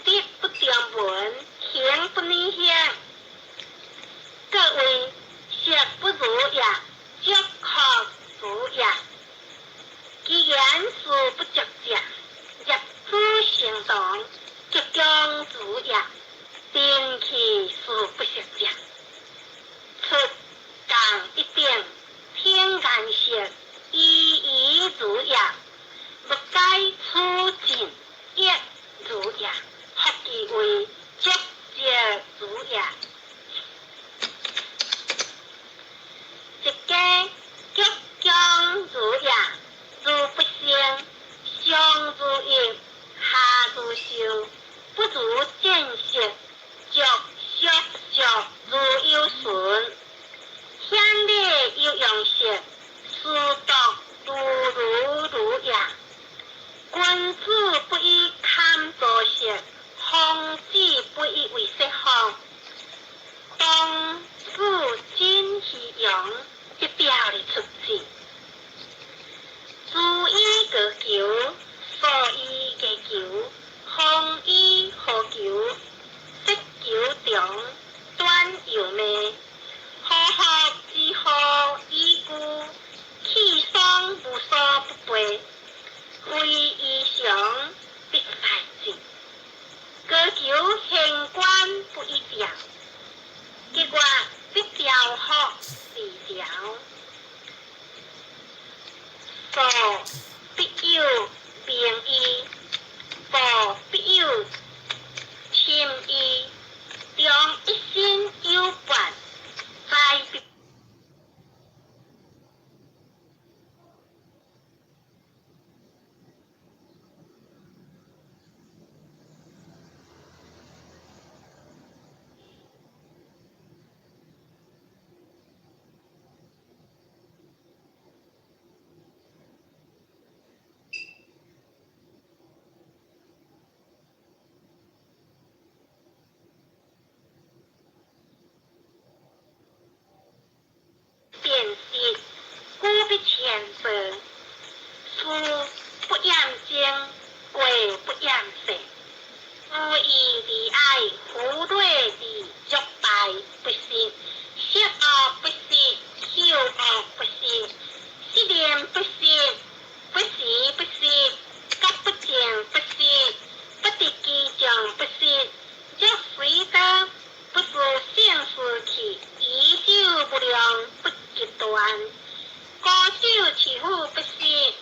立不中门，行不逆。也。一家吉凶如也，如不勝，上如欲，下如受，不如見識，俗俗俗如有存。顯理有用色，殊獨如如如也。君子不以堪作色，方子不以為色方。當子真虛陽，一表而出之。諸以高求，所以低求，方以何求？色求長，短又命。呵呵之何以故？氣爽無所不備，非異常必敗之。高求縣官不以調，結果必調福而調。所必有明義，步必有深意，中一身有伴，在必辨識，故必前報。事不厭精，過不厭細。無義而愛，夫禮而作敗不失，色惡不失，嗅惡不失，色念不失，不時不失，覺不淨不失，不得其中不失。若隨得，不是性事去，以酒無量不極端。高手持斧不失，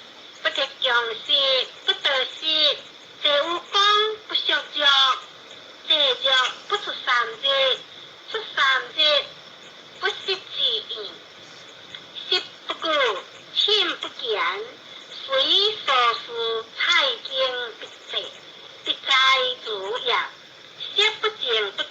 不得強失，不得失。這有講不屬弱，這弱不出三日，出三日不失之意。食不顧，寢不減，隨所事菜經必濟，必在主業。色不淨不。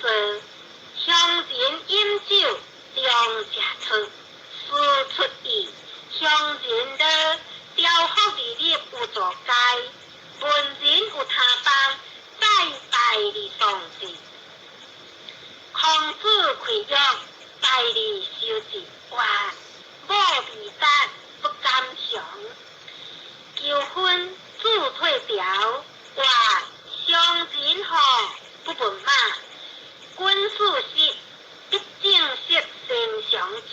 做鄉人飲酒，常食醋，事出意。鄉人樂，雕福而入有座階，文人有他邦，再拜而喪之。孔子開玉，拜而修之。哇，母未達，不敢嘗。求婚子退朝，哇，鄉人吼不問馬。君子失，必正色先嘗之；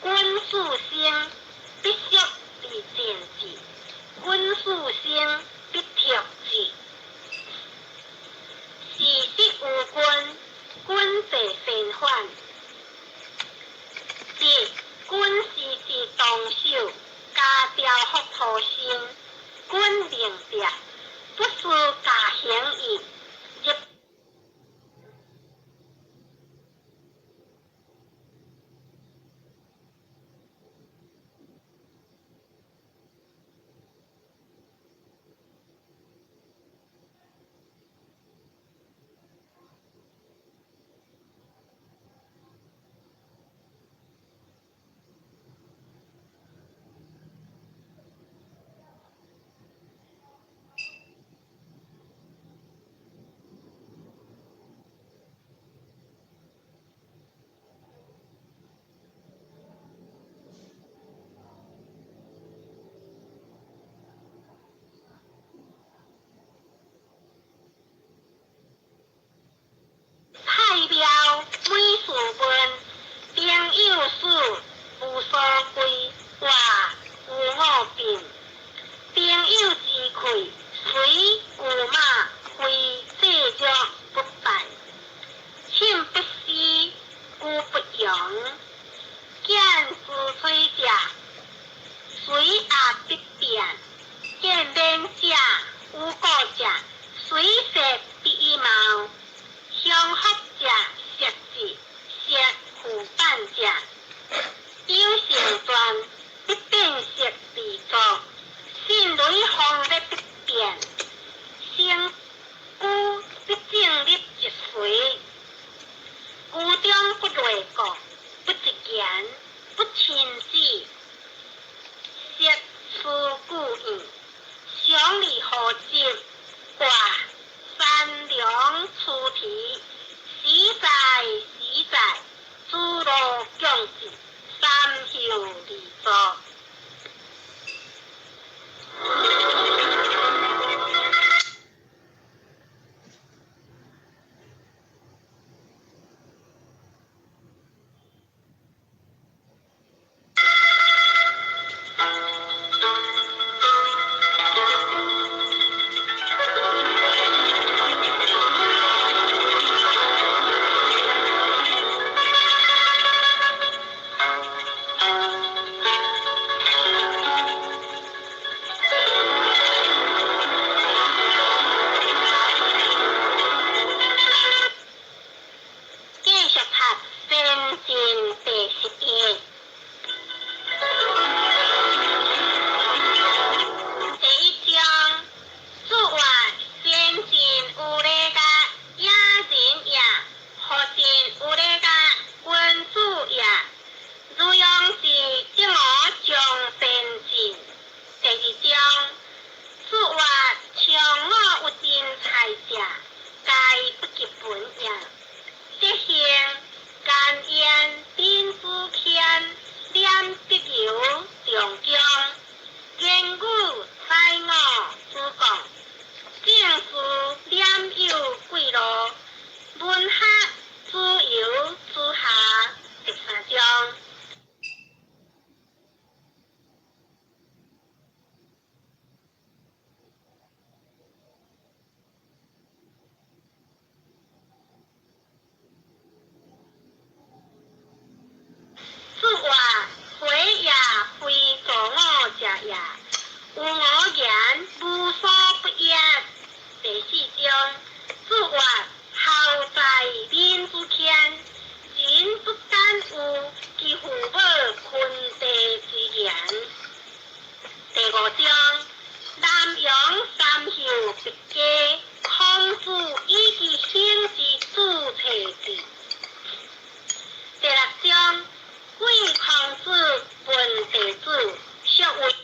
君子生，必縮而戰之；君子生，必剔之。事實無君，君坐先反。一，君時之動手，加雕福土身，君明白，不思加行義。入集卦山梁出题，实在实在，诸罗共济，三休二座。继续读先进第11。第一章，主话先进有礼甲野人也，福进有礼甲君子也。如样是正我将先进。第二章，主话像我有真才者，皆不及本也。德行甘言丁子谦，念德由长江，言语采我主讲，政事念有贵路，文学自由之下。第三章。主话回也非助我者也，有我言无所不言。第四章，主话孝在民之谦，人不敢有其父母坤地之言。第五章，南阳三休别家，孔子以其兴之主册字。第六章，贵孔子问弟子，俗为。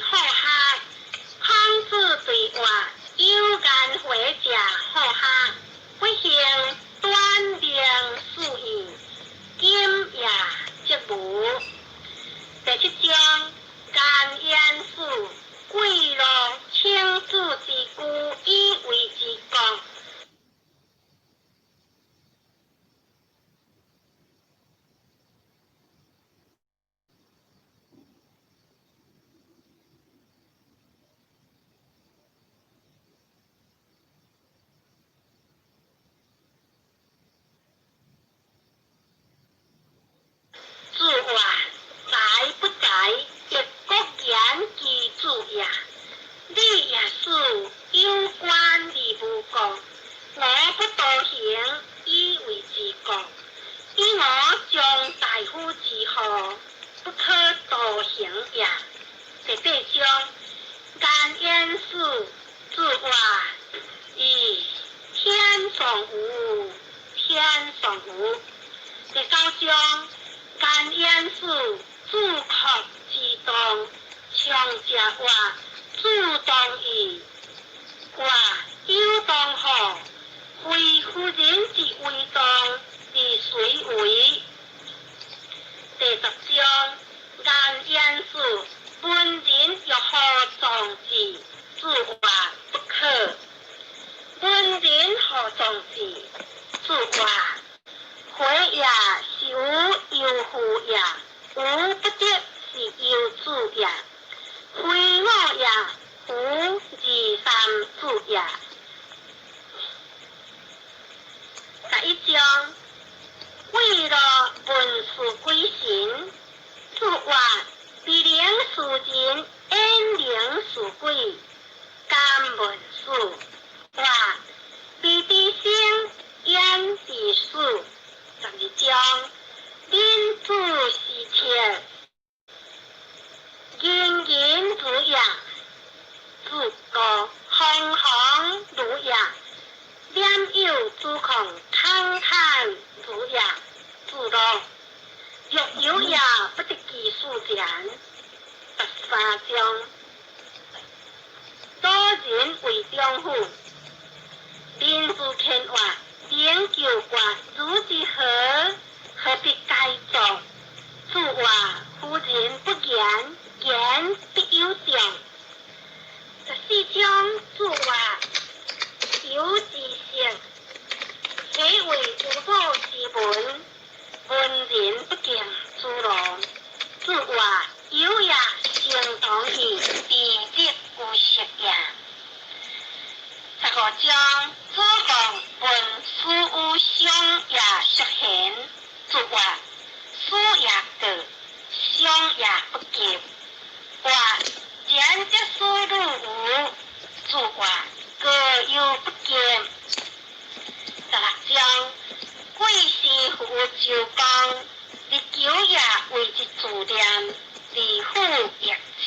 好学，孔子对话有颜回者好学，不幸短命死矣，今也则无。第七章，甘言辞，贵罗请子之居以为之国。主话在不在，亦国言其主也。你也是有关而无国，我不多行，以为之国。以我将大夫之后，不可多行也。第八章，甘言辞，主话以天上无，天上无。第九章，甘言辞，主客之动，常者话主动义，话有当何？非夫人之为动，而谁为？第十章，甘言辞，文人欲何壮志？主话不可。文人何壮志？主话回也是有忧夫也，无不得是忧主也。非我也，无二三主也。十一章，为了文殊鬼神，主话必灵是人，焉能是鬼？敢问事，话必知心子貢問師於商也淑賢，子曰：師也過，商也不及。曰：賢則師汝無？子曰：過猶不及。16章，貴師父周公，日久夜為之自念，而復易之。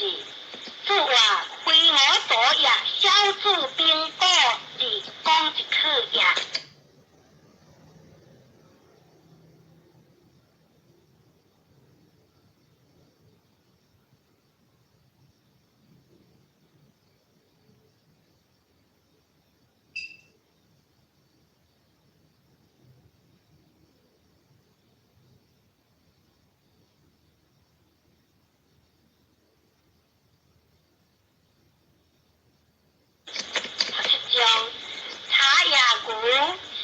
子曰：非吾道也，小子兵鼓而攻一去也。17章，察也牛，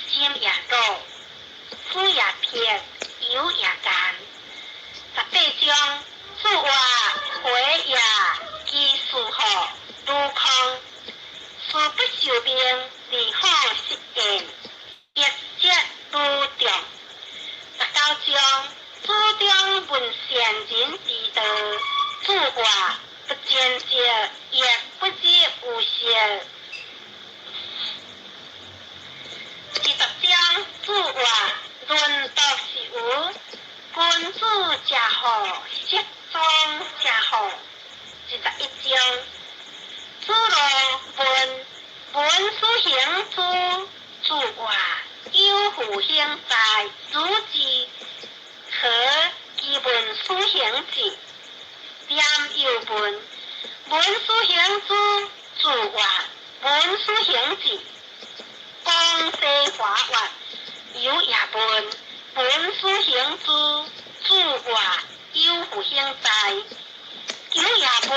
心也魯，思也癖，憂也干。18章，子曰：回也，其事乎？如空。事不受命，而好失言，亦則如眾。19章，子張問善人之道，子曰：不見者，亦不知有色。20章，子曰：論道是無，君子者好，色宗者好。21章，子路問文殊行諸？子曰：有復興哉，汝之何其文殊行之？念又問文殊行諸？子曰：文殊行之。公西華曰：有也問文殊行諸？子曰：有復興哉。久也問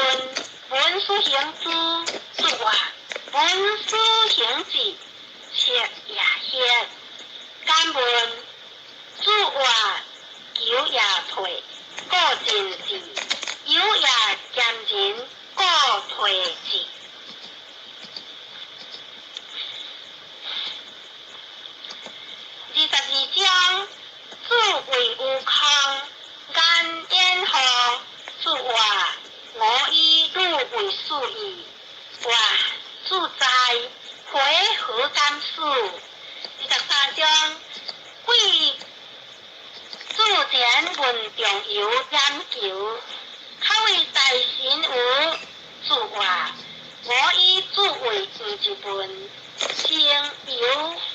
文殊行諸？子曰：文殊行之。赤也歇。敢問？子曰：久也退，故進之；有也兼仁，故退之。22章，子謂於康，言焉乎？子曰：吾以汝為師矣。曰：子哉，回何敢思？23章，貴子虔問仲由研究，可謂大神無？子曰：吾以子為毋之問，成由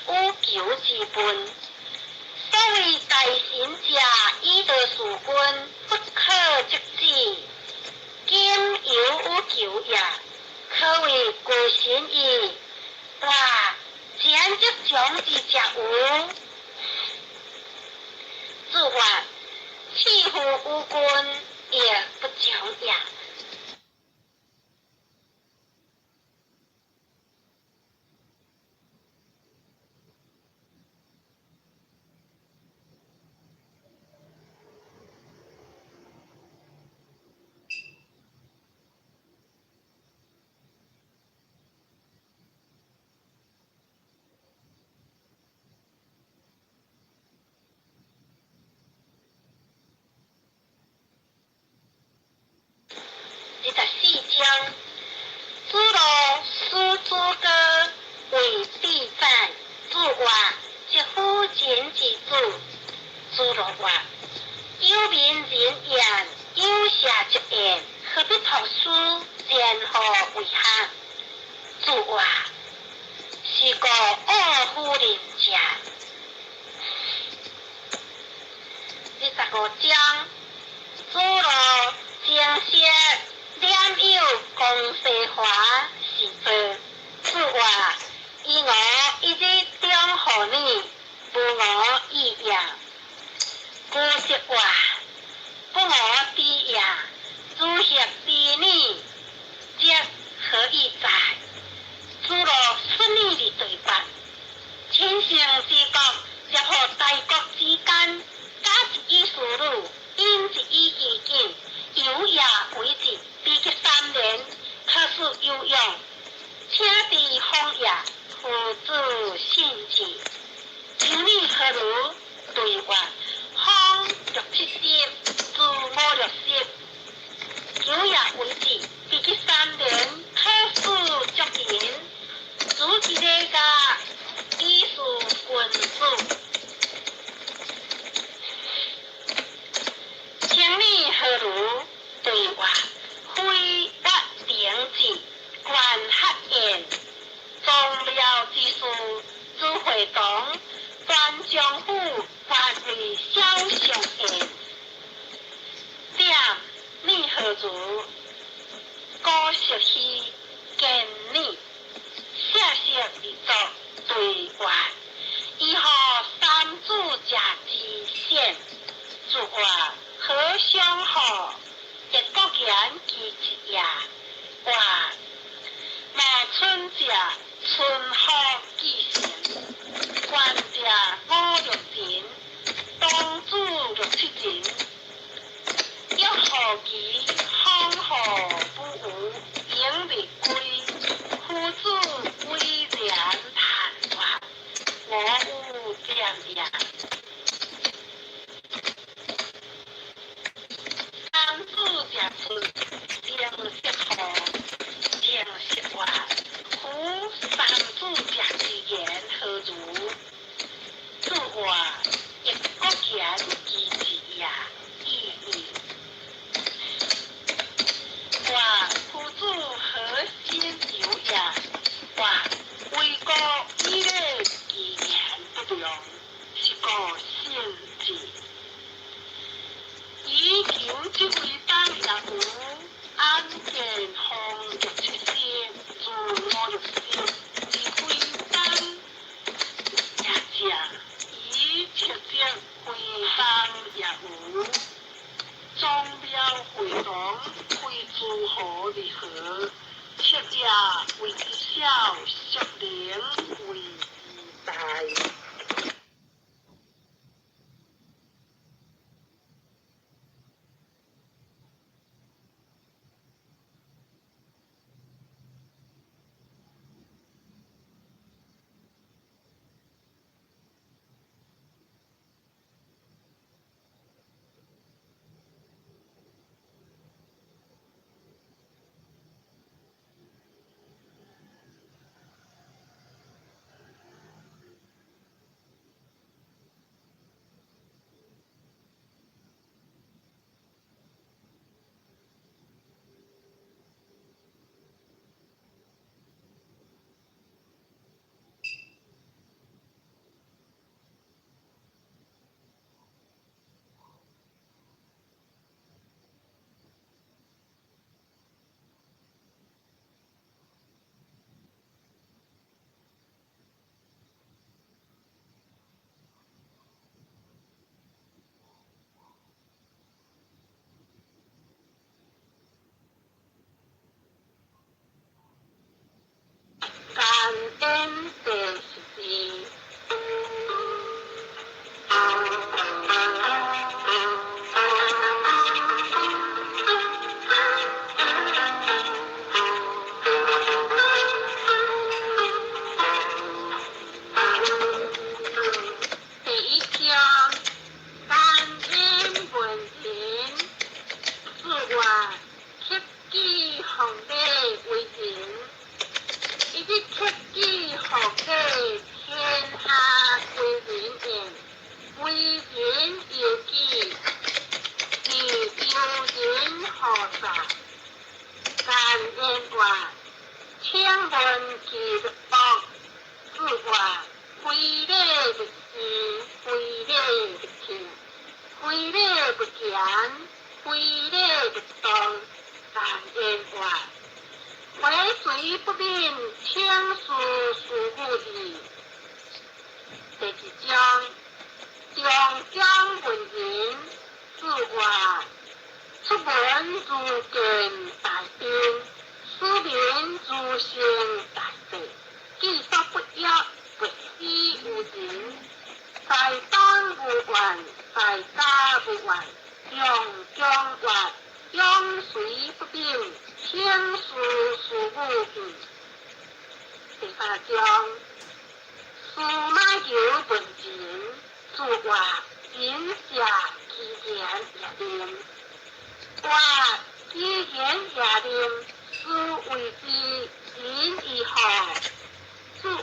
有求之問。所謂大神者，以道事君，不可則止。今猶有求也，可謂具神矣。曰：賢則長之者無？子曰：賜乎於君，亦不長也。24章，子路使子歌為敝宰。子曰：則夫人之子。子路曰：有民仁言，有社則言，何必託斯？然何為客？子曰：是故惡夫人者。25章，子路精識念有公西華是做。子曰：以我一日中乎你，無我意也。古則曰：不我知也。子協知你，則何以哉？子路順利地對白。千乘之國，接乎大國之間，假一以事汝，因一以其境，有也為之，比及三年，可使有用。請治荒也，夫子信志。求你何如對話，方六七十，至五六十，九月為止，第去三年考試作人，主一個家，以事君子。請你何如對話，非月停止，觀學院，宗廟之事，朱會堂，關將府，官為小相院。點你何如？古石希建你，謝謝而作對話，以何三子者之善，自話何相好，一國言其一也。話無春者春好既成，官者五六錢，當主六七錢。欲何其風雨不無，永日歸。夫子威然談話，我有點也。三子者出，靈色好，靈色話。夫三子者之言何如？子話一國言其一也，意義。話夫子何心有也？話為國以禮其言不良，是故信志。以求這位當也有安建方六七十，自五六十，而非當也者，以赤節非當也有。宗廟會堂非諸侯而何？赤也為之小，屬靈為之大。感恩第十第一章，感恩文人，自我克己奉禮為仁，一日克己奉禮，天下歸仁焉。為仁由己，自由人何在？感恩話，請問其福，自我非禮勿視，非禮勿聽，非禮勿言，非禮勿動。感恩話，回隨不敏，請恕事無義。第二章，中將文人，自我出門如見大兵，出民如行大地，己所不欲，勿施於人。在邦無怨，在家無怨。中將話，永隨不敏，請恕事無義。第三章，事牛問仁，子曰：仁者其言也諳。曰：其言也諳，斯謂之仁矣何？子曰：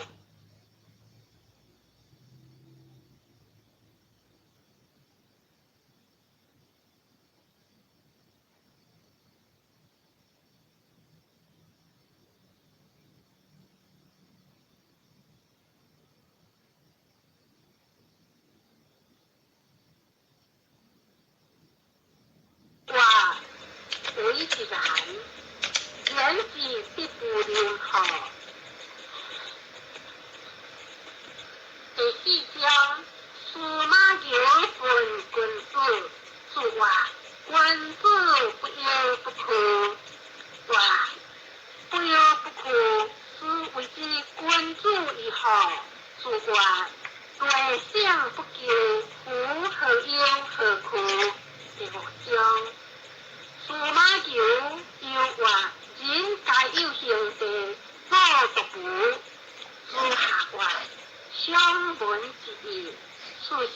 惟其然。言之必不諳何？第四章，司馬牛問君子，子曰：君子不憂不懼。曰：不憂不懼，斯謂之君子矣何？子曰：大聖不疚，夫何憂何懼？第五章，司馬牛又曰：人皆有兄弟，我獨無。子夏曰：相聞之義，此生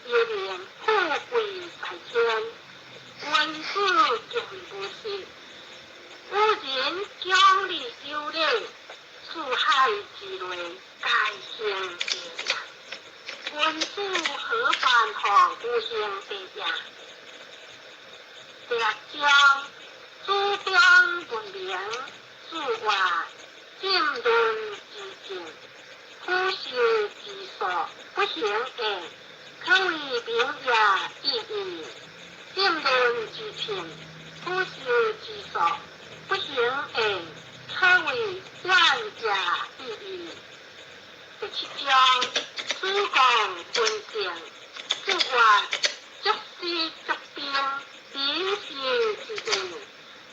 亦能富貴在天。君子敬無失，古人講禮有禮，四海之內皆兄弟也。君子何患乎無兄弟也？第六章，子張問名，子曰：浸潤之政，俯拾之數，不行焉，可謂名也已矣。浸潤之政，俯拾之數，不行焉，可謂遠也已矣。第七章，子貢問政，子曰：足師足兵，民心之用。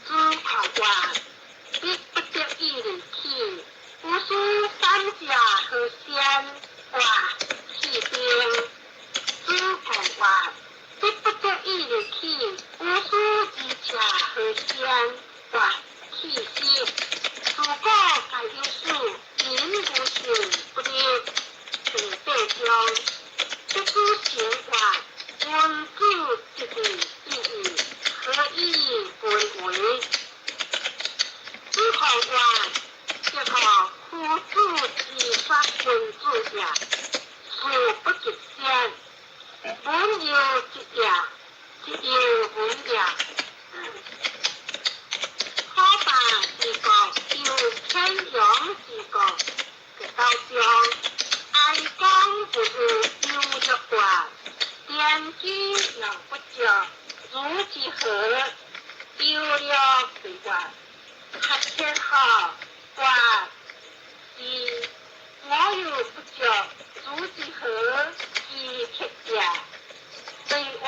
子況曰：必不得已而去，吾師三者何先？曰：棄兵。子貢曰：必不得已而去，吾師二者何先？曰：棄師。自古皆有死，民無信不立。第八章，不知行曰：君子之義已矣，何以君為？子況曰：這個夫子之說君子也，事不及先。文有直也，直有文也。可霸之國，有天陽之國。第九章，哀公不如有六卦，奠基猶不足，如之何？有了對卦，合天下卦是我有不足，如之何？其鐵也。對卦，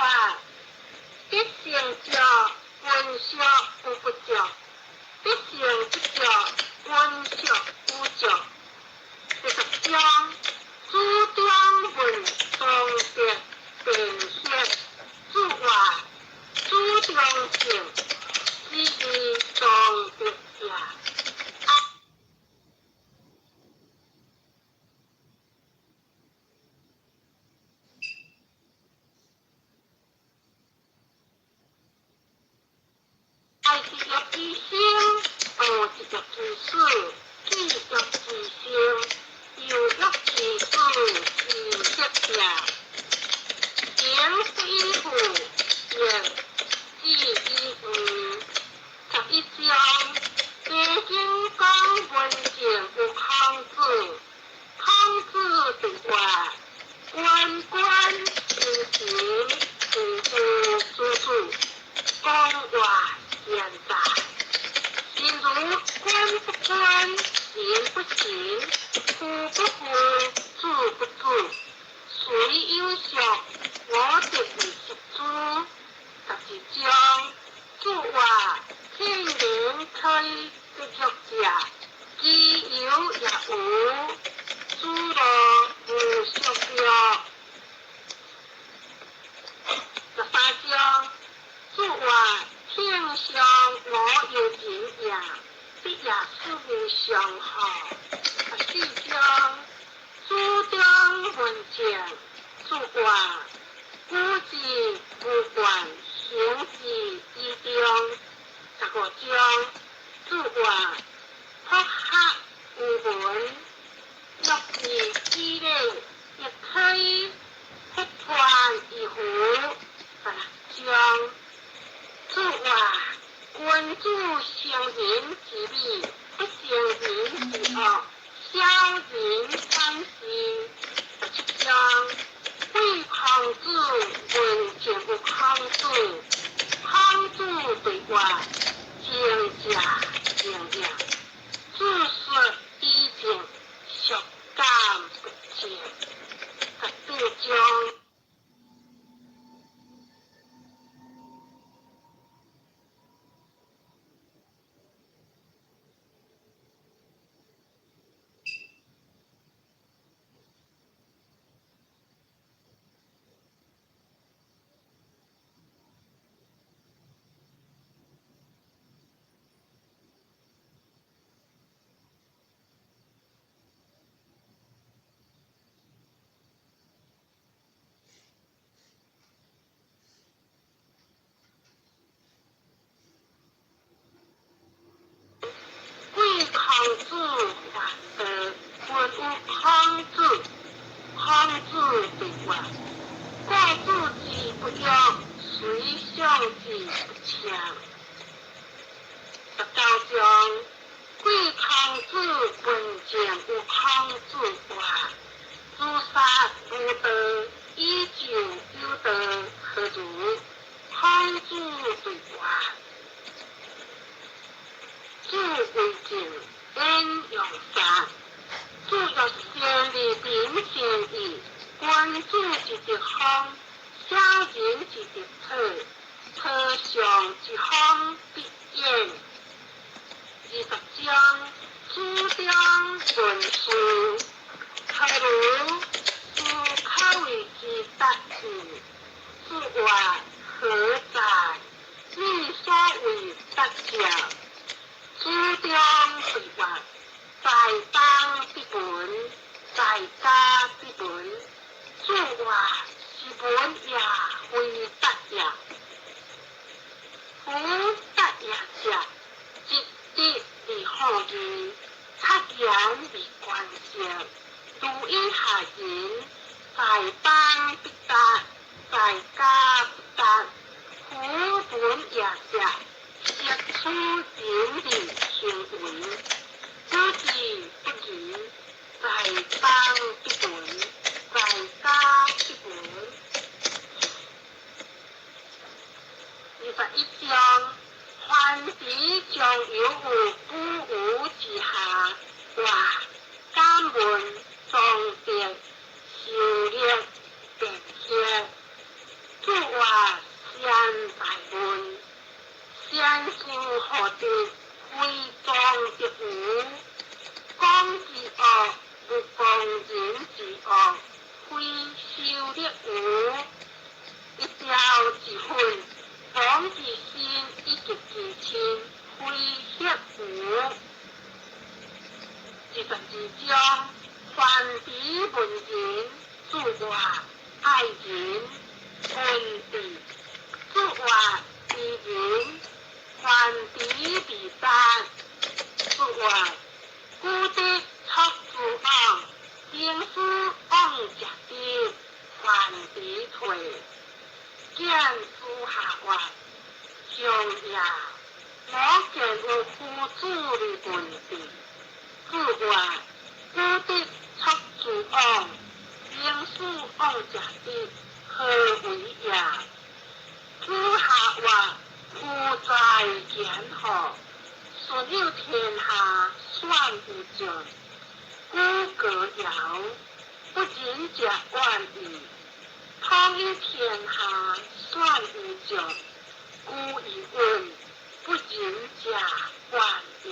必先足，君小有不足；必先不足，君小有足。第十章，子張問莊德辯學，子曰：子張姓，是以莊德也。愛一欲之生，惡一欲之死，己欲之生，猶欲之死，其德也。行不以富，言志以義。11章，齐景公問政於孔子，孔子對曰：君君臣臣，父父子子，講話賢哉！心如君不君，人不仁，父不父，子不子，隨意靜。注話：古之無慣，行之以中。15章。注話：博學有文，樂之知禮，亦可以復傳於夫。16章。注話：君子成仁之美，不成仁之惡，小人反之。17章。貴孔子問政有孔子，孔子對話：政者行也。子說以政，孰敢不正？18章。貴孔子曰道，問有孔子，孔子對話：故子之不欲，雖上之不倡。19章。貴孔子問政有孔子話：子殺無道，以就有道，何如？孔子對話：子為政，焉用殺？子欲先立民先義，君子之德風，小人之德草，草上之風必偃。20章。子張問事，何如？子可為之達矣。子曰：何哉？你所謂達者。子張對話：在邦必聞，在家必聞。子曰：是聞也，非達也。夫達也者，積德而好義，察言而觀色，如以下人，在邦必達，在家必達。夫聞也者，悉處仁義行為，不知不疑，在邦必聞，在家必聞。21章。凡彼將有有不無之下，話敢問莊德修略辨學。子曰：先在問，先師何德，非莊德無？講之惡，不講仁之惡，非修略無？一朝之憤，亡其身以及其親，非協無？22章。凡彼問仁，子曰：愛人。問智，子曰：知仁。凡彼未達，子曰：古德出諸往，經師往者德，凡彼退。見子夏曰：上也。我見有夫子而問智。子曰：古德出諸往，經師往者德，何為也？子夏曰：夫在言何？順有天下，選有將。古歌謠，不仁者遠矣。統一天下，選有將。古疑問，不仁者遠矣。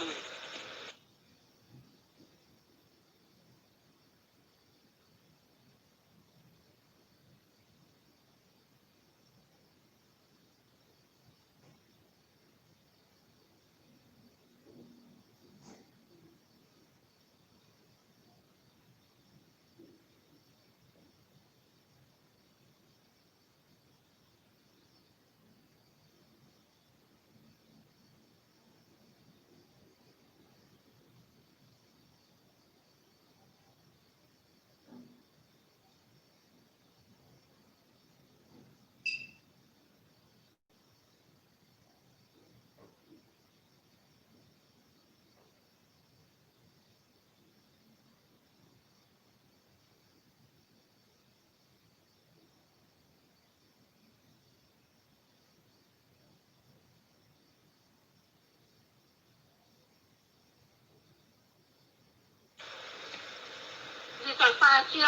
十三章，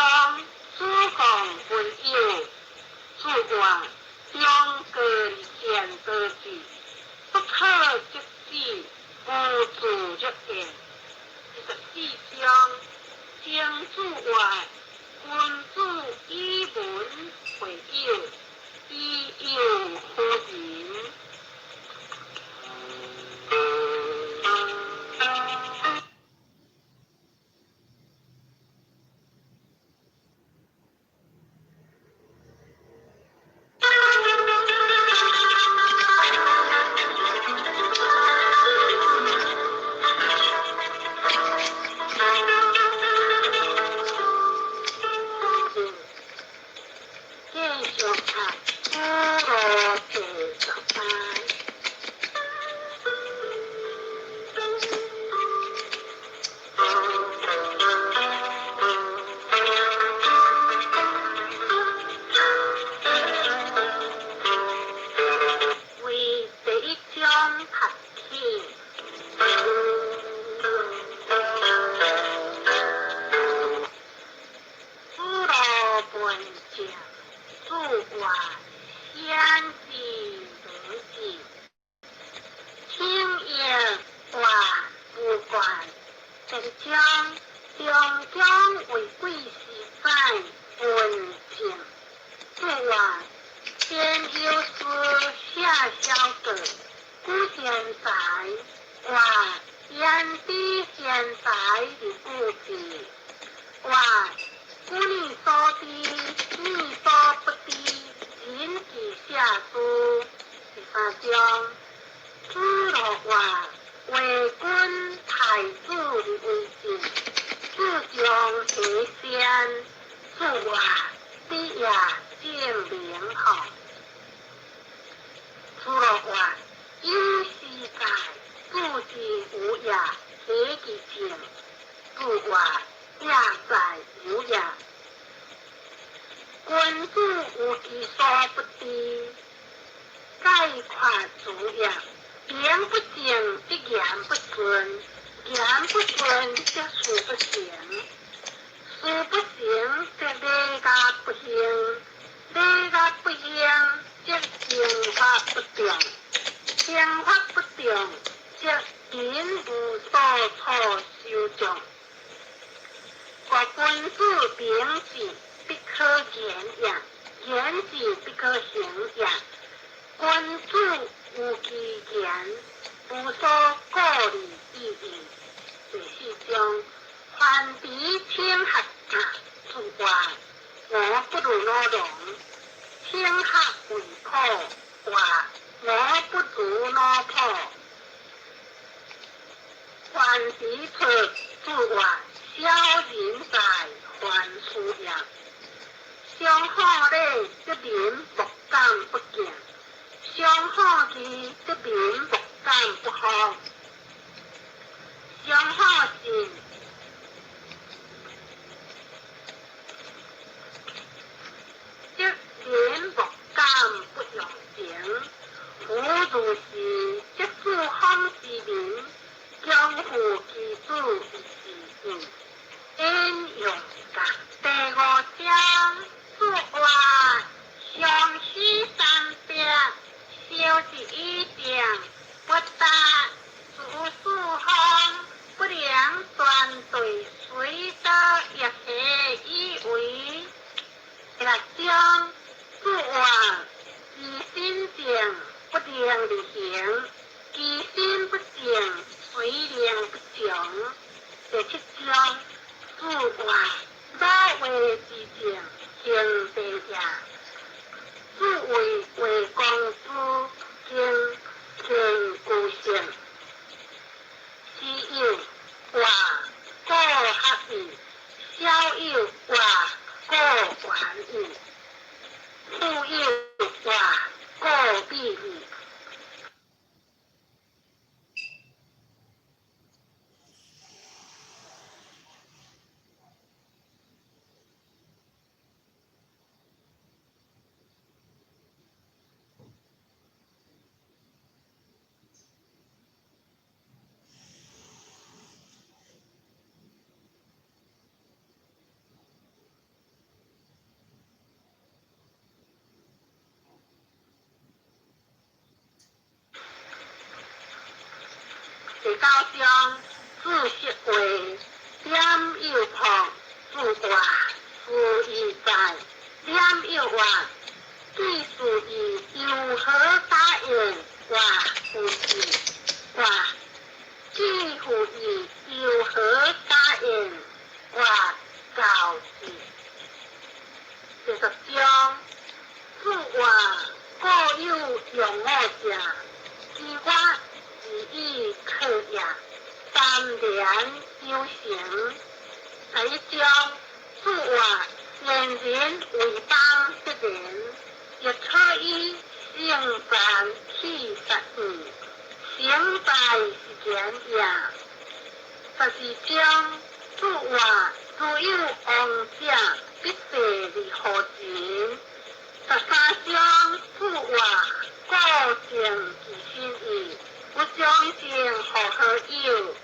子貢問友，子曰：中國善道志，不可則止，無自若見。第十四章，曾子曰：君子以文會友，以友輔仁。繼續讀子路第十三。為第一章讀起。子路問政，子曰：先知如是，請益曰無冠。第二章，中將為貴時宰問政，子曰：先有司下小國，古賢才。曰：焉知賢才之故之？曰：古你所知，你所不知，仁其下之。第三章，子路曰：為君太子而為政，子張何先？子曰：彼也正名乎？子路曰：有斯在，子之無也，何其政？子曰：也在有也。君子有其所不知，概括主也。名不正則言不順，言不順則事不成，事不成則禮樂不興，禮樂不興則刑法不重，刑法不重則民無所處收眾。若君子秉志，不可言也；言志不可行也。君子有其言，無所顧慮之意。第四章，樊遲請學駕，子曰：吾不如魯龍。請學衛圃，曰：吾不如魯圃。樊遲出，子曰：小人哉，凡夫也。上好禮，則民莫敢不敬；上好義，則民莫敢不服；上好信，則民莫敢不用情。夫如是，則四方之民，將負其子以事矣。引用甲。第五章，子曰：上師三百，修之以政，不達諸四方，不能斷對，隨道欲何以為？第六章，子曰：其心正，不能而行；其心不正，雖能不從。第七章，子曰：魯衛之政，興地也。子謂衛公子敬天居聖。師友曰：故學矣。小友曰：故遠矣。富友曰：故美矣。九章注釋話點有破注話思義在點有話記事義有何答應話有字話記父義有何答應話教字。第十章注話故有用我者，其我自以克也。三連有成。十一章注話善人為邦得仁，亦可以勝戰去殺義，成敗是言也。十二章注話如有王者，必勢而何人？十三章注話故正其心意，不將正何何有？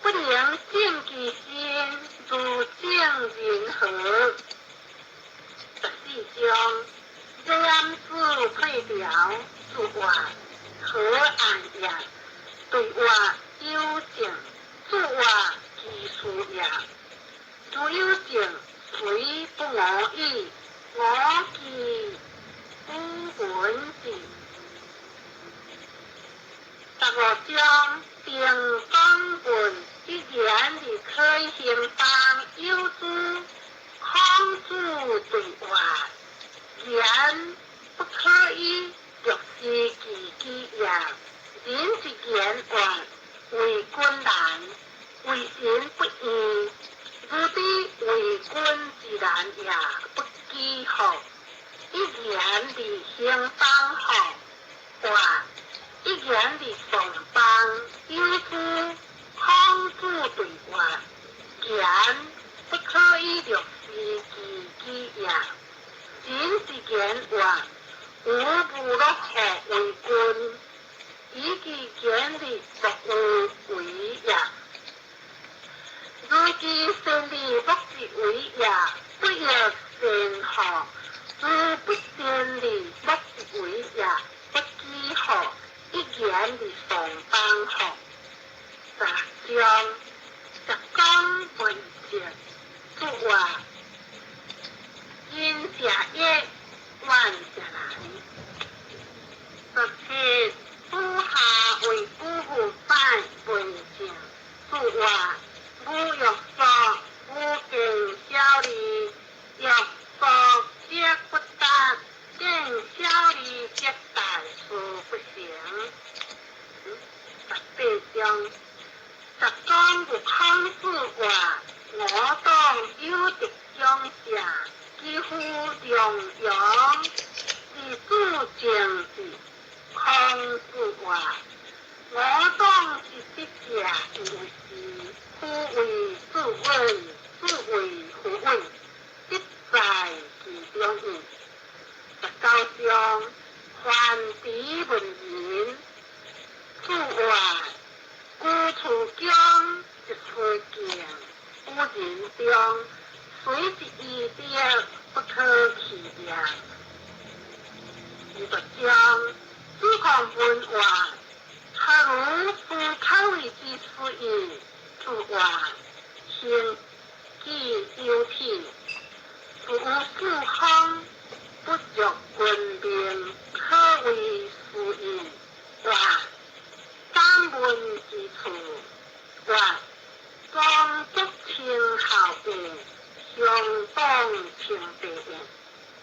不能正其心，如正人何？十四章染子退調注話何按也？對話有正，注話其事也。如有正，雖不我與，我其無聞之。十五章定講問一言而可以興邦有諸孔子對話，言不可以略知其己也。人之言話為君難，為神不義。如彼為君之難也，不幾乎？一言而興邦乎？話一言而喪邦，有諸孔子對話，言不可以略知其己也。人之言話，無不樂乎為君，以其言而不有為也。如其善而不之為也，不亦善乎？如不善而不之為也，不幾乎？一言而喪邦乎？十章十講問政注話，因者易，遠者難。十七子夏為古父拜問政注話，無欲索，無敬小利，欲索則不達，敬小利則大事不成。十八章十講有孔子話，我黨有德長者，幾乎中庸，而主政治。孔子話，我黨之德者有是，夫為子穩，子為夫穩，德在其中矣。十九章范池問仁，注話居處姜一寸鏡，有仁中，雖一異德，不可棄也。二十章子貢問話，何如夫可為之事矣？注話行己有體，夫有四方，不著君命，可謂事矣。話敢問之處，話宗族稱孝伯，鄉黨稱伯也。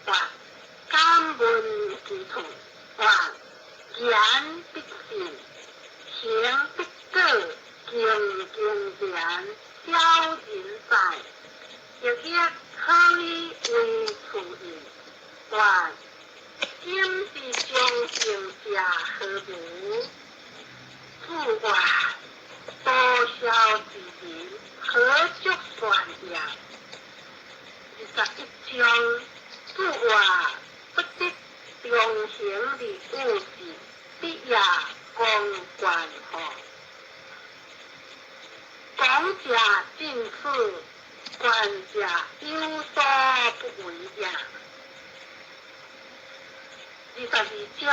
話敢問之處，話言必信，行必果，敬敬廉，小人哉，亦亦可以為處矣。話今之將成者何如？注話多孝之人，何足算也？21章注話不得中行而有事，必也公關乎？講者盡此，觀者有所不為也。22章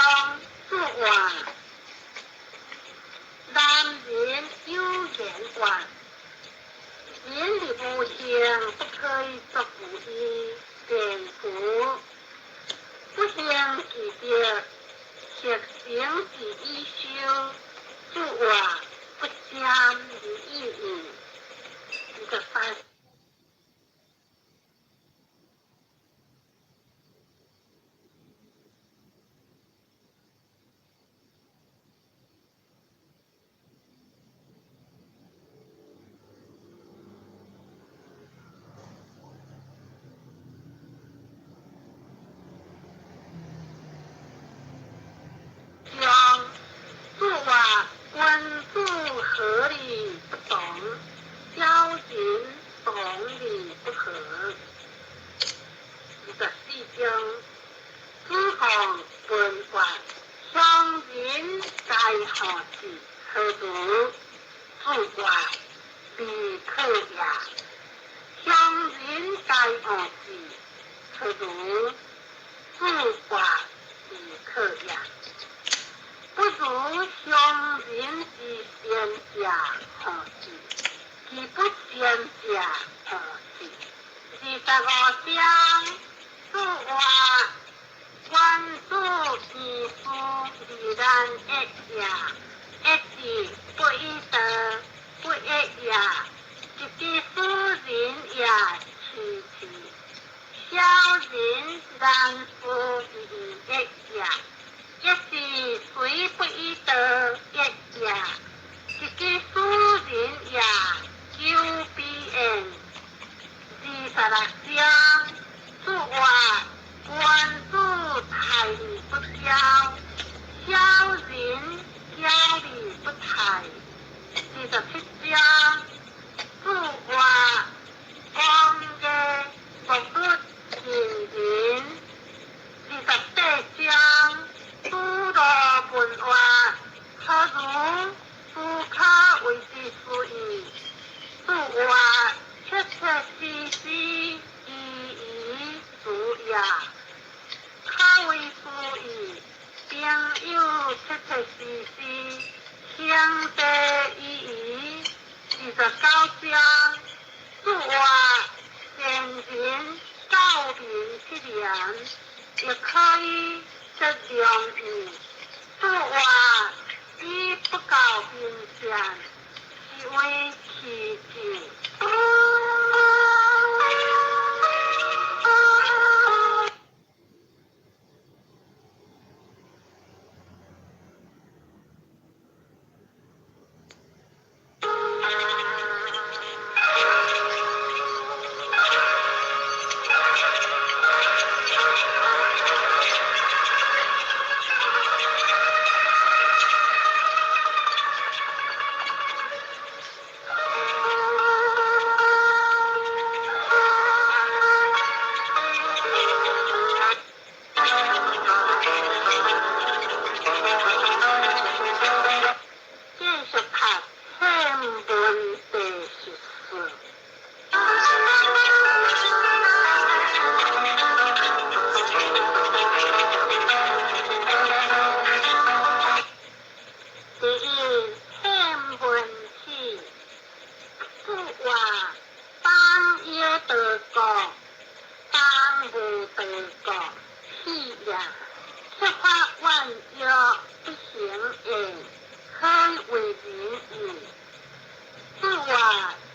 注話，難人有言話，人的無行不可以作無依，便符不行其德，學成之以修，注話不沾而已矣。23。章，注話君子和而不同，小人同而不和。24章，子貢問話，鄉人皆好事，何如？注話未可也。鄉人皆好事，何如？注話未可也。不如鄉人之先者好事，其不先者好事。25章，注話君子之思而難遏也，遏之不以道，不遏也。及之使人也痴痴，小人難思而遏也。一是雖不以道遏也，及之使人也久必焉。26章，注話君子泰而不驕，小人驕而不泰。27章，注話講義莫欲近人。28章，子路問話，何如？子可為之師矣。注話切切實實，依依如也。可為師矣。朋友切切實實，兄弟依依。29章，注話善人教民七言，亦可以則良矣。注話以不教民善，是為奇迹。繼續讀憲文第14。第一，憲文起，注話邦有德國，邦無德國，屁也。設法萬約不行言，可以為仁矣。注話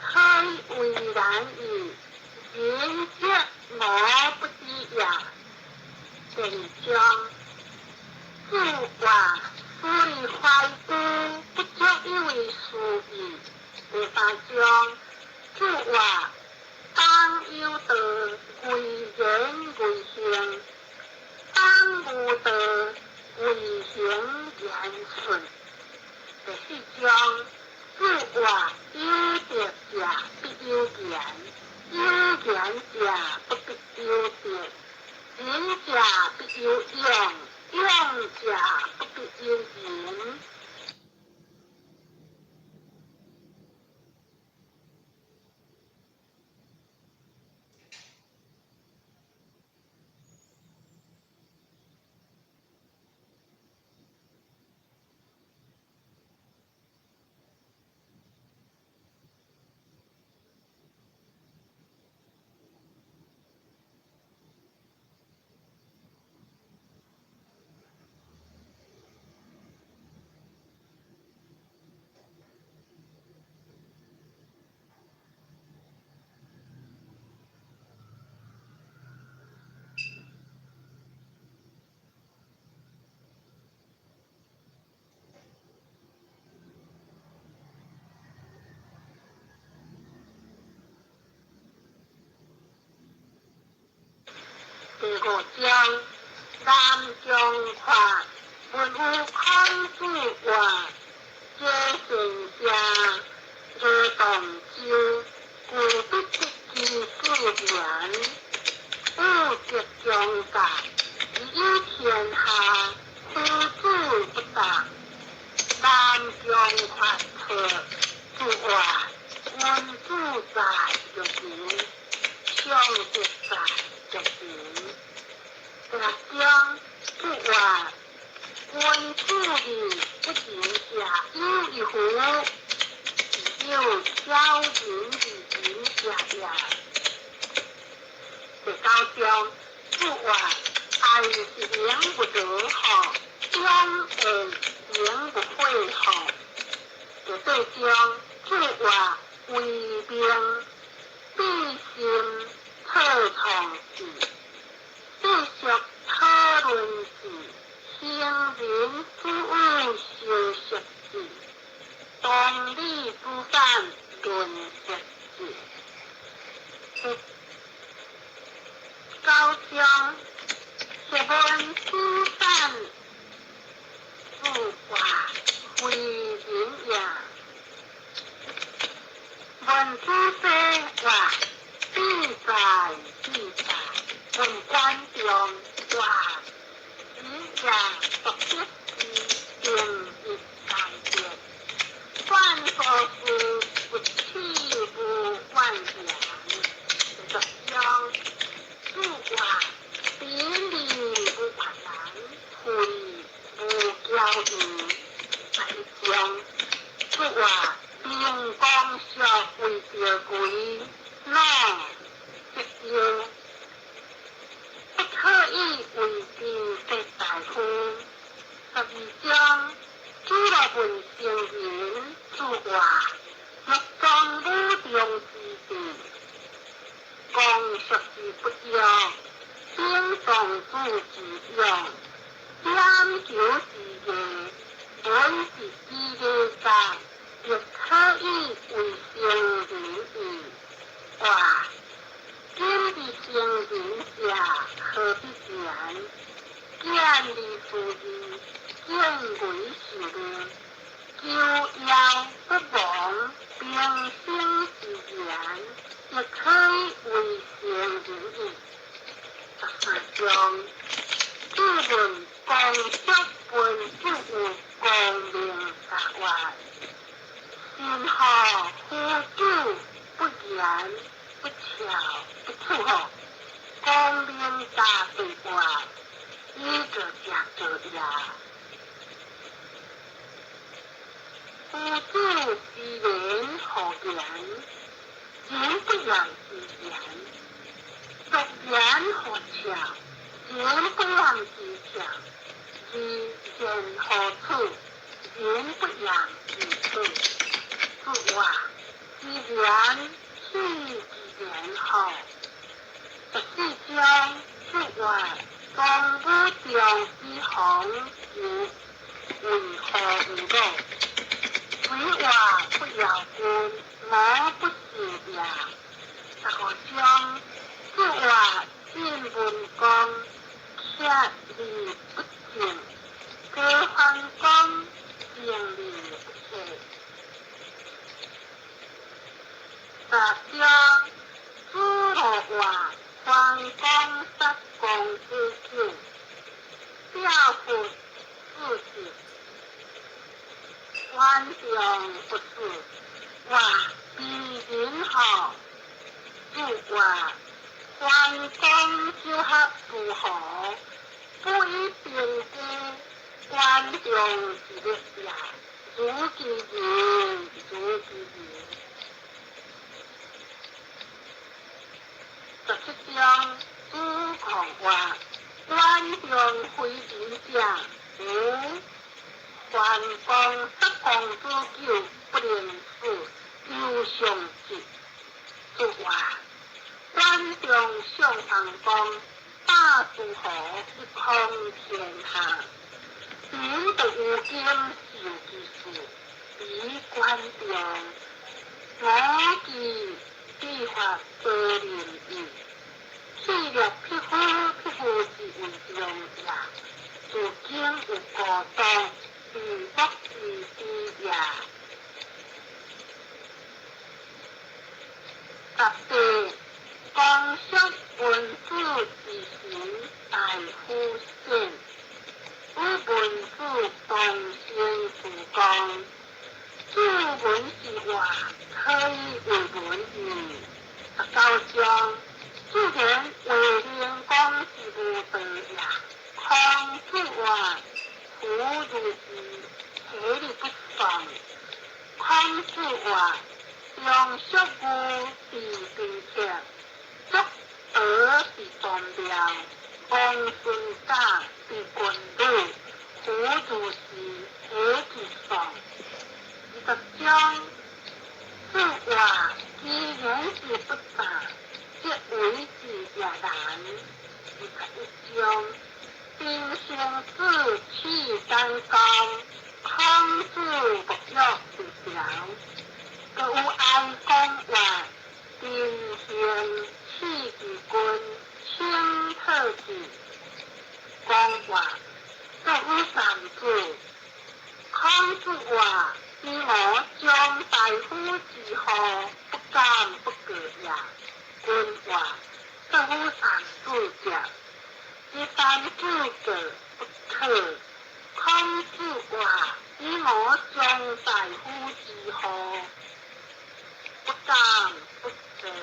可以為難矣，仁則我不知也。第二章，注話思慮懷古，不足以為師矣。第三章，注話邦有道，為言為行；邦無道，為行言順。第四章，注話有德者必有言，有言者不必有德。仁者必有勇，勇者不必有仁。第五章，南疆法文有孔子曰：皆善者，罗动洲，故不得其自然。有德将甲，以天下，夫子不答。南疆法错，子曰：君子在育人，上德在育人。第六章，子曰：君子义不仁者有矣乎？有小人而仁者也。第九章，子曰：愛是名不得吼，勇愛名不悔吼。第八章，子曰：為命必先策創事，必屬討論事，行人之有修習事，當理之善論說事。第九章，學問之善子曰：非人也。問子非曰：必哉必哉。問管仲曰：子也獨得之定一大德，凡所事不取無怨言。第十章，子曰：比利無困難，非無驕疑。第一章，子曰：明公叔為著鬼，老則夭，不可以為之士大夫。十二章，子路問聖人，子曰：欲裝武中之地，公叔之不用，丁仲子之用，點求之義，文是之禮家，亦可以為聖人矣。曰：今之聖人者，何必然？見利思義，見危受命，求夭不亡，平生之言，亦可以為聖人矣。十三章，子問公叔問子有光明答曰：信何夫子不言不巧不處吼，光明答對曰：以作者作也。夫子之言何言？人不言之言。若言何巧？人不言之巧。而言何处？人不言之处。子曰：之言岂之言何？十四章，子曰：公武中之行，有為何有魯？唯話不由君，我不是也。十五章，子曰：晉文公，克而不正，高桓公，正而不克。十章，子路曰：桓公殺公子糾，表父子子，管仲不死。曰：彼人何？子曰：桓公修學諸侯，不以兵具，管仲之力也。如其人，如其人。十七章，子貢曰：管仲非人者，無。桓公殺公子糾，不能死，猶尚質。子曰：管仲相桓公，霸諸侯以匡天下。民得有今受其事，彼管仲，我其必發多仁義。氣若匹夫，匹夫夫善，與文子同行事公。子聞是話，可以為文矣。19章，子言衛靈公之無道也。孔子曰：夫如是，何日不喪？孔子曰：良淑牛之賓客，足德之宗廟，王孫賈之君女，夫如是，何日喪？20章，子曰：其言之不察，則為之也難。21章，丁成子娶單公，孔子沐浴之朝。閣有哀公曰：丁興娶其君，請特之。公曰：閣有三子。孔子曰：以我將大夫之號，不敢不過也。君曰：閣有三子者，以三子過不可。孔子曰：以我將大夫之號，不敢不過也。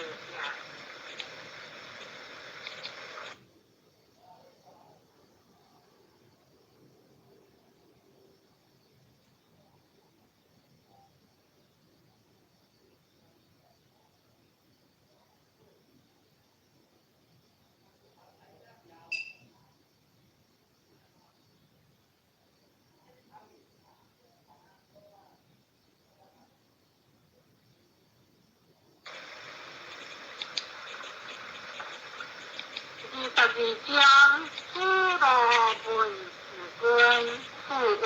22章，子路問子君，子曰：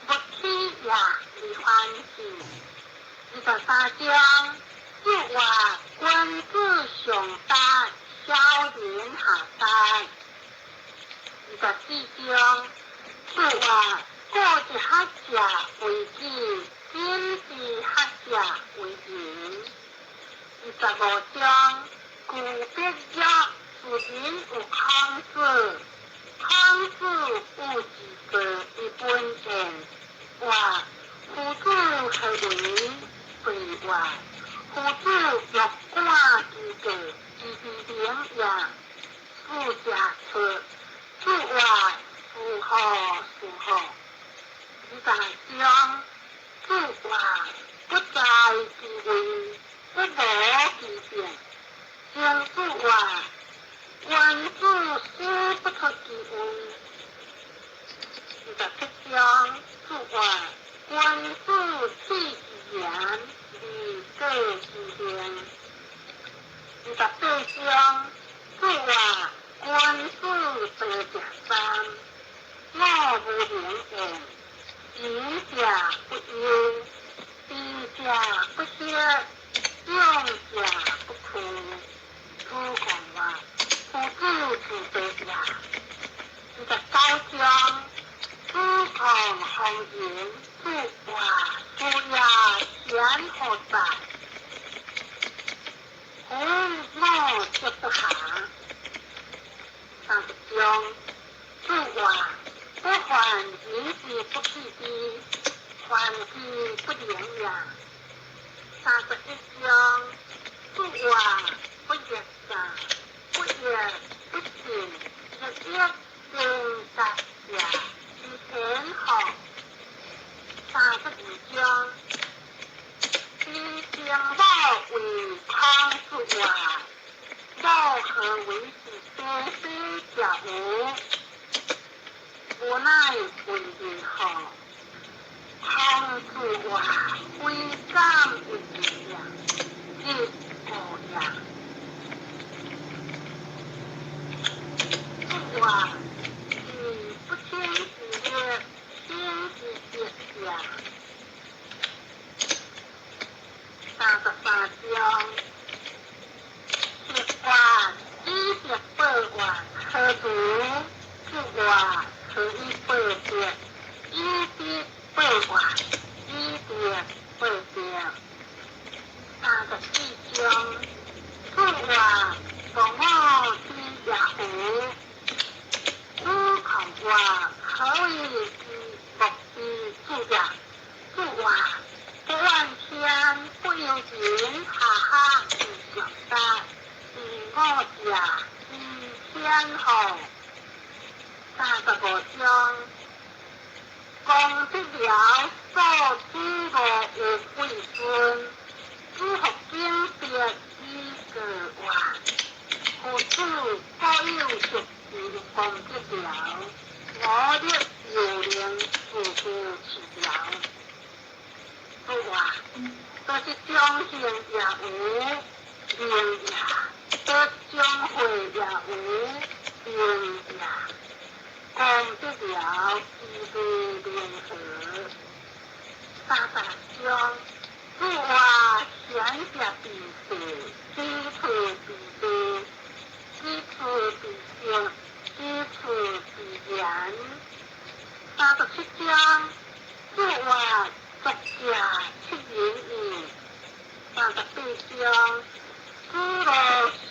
勿起也，而反之。23章，子曰：君子上達，小人下達。24章，子曰：古之學者為己，今之學者為人。25章，故必曰：夫人有孔子，孔子有之過以本言。曰：夫子何為？對曰：夫子欲管其過，知其能也。子者出。子曰：是何是何？20章，子曰：不在其位，不謀其政。曾子曰：君子思不出其位。27章，子曰：君子体其言，而過其行。28章，子曰：君子道者三，我無能言，仁者不憂，智者不惑，勇者不屈。子貢曰：夫子之道也。29章，子貢弘仁，子曰：夫也贤何在？夫我接不暇。30章，子曰：不患人之不己知，患其不能也。31章，子曰：不欲者，不欲不信，日月正达也，其天何？32章，子敬母谓孔子曰：母何为是非非者乎？无乃为仁何？孔子曰：非敢为仁也，亦故也。子曰：是不听其乐，听其节也。33章，十卦以十八卦何如？子曰：可以报德，以德报怨，以德报德。34章，子曰：共我之也乎？話何為之莫非主也？主話不怨天不尤人，哈哈之上達，第五者知天號。35章，功德寮所主無有貴尊，諸佛經別以個話，佛子各有熟知功德寮，我力猶能自度持寮。主話，都是種行也有明也，得種慧也有明也。功德寮具備明何？36章，主話顯者比勢，彼處比地，彼處比色，彼處比言。37章，主話作者七言義。38章，主羅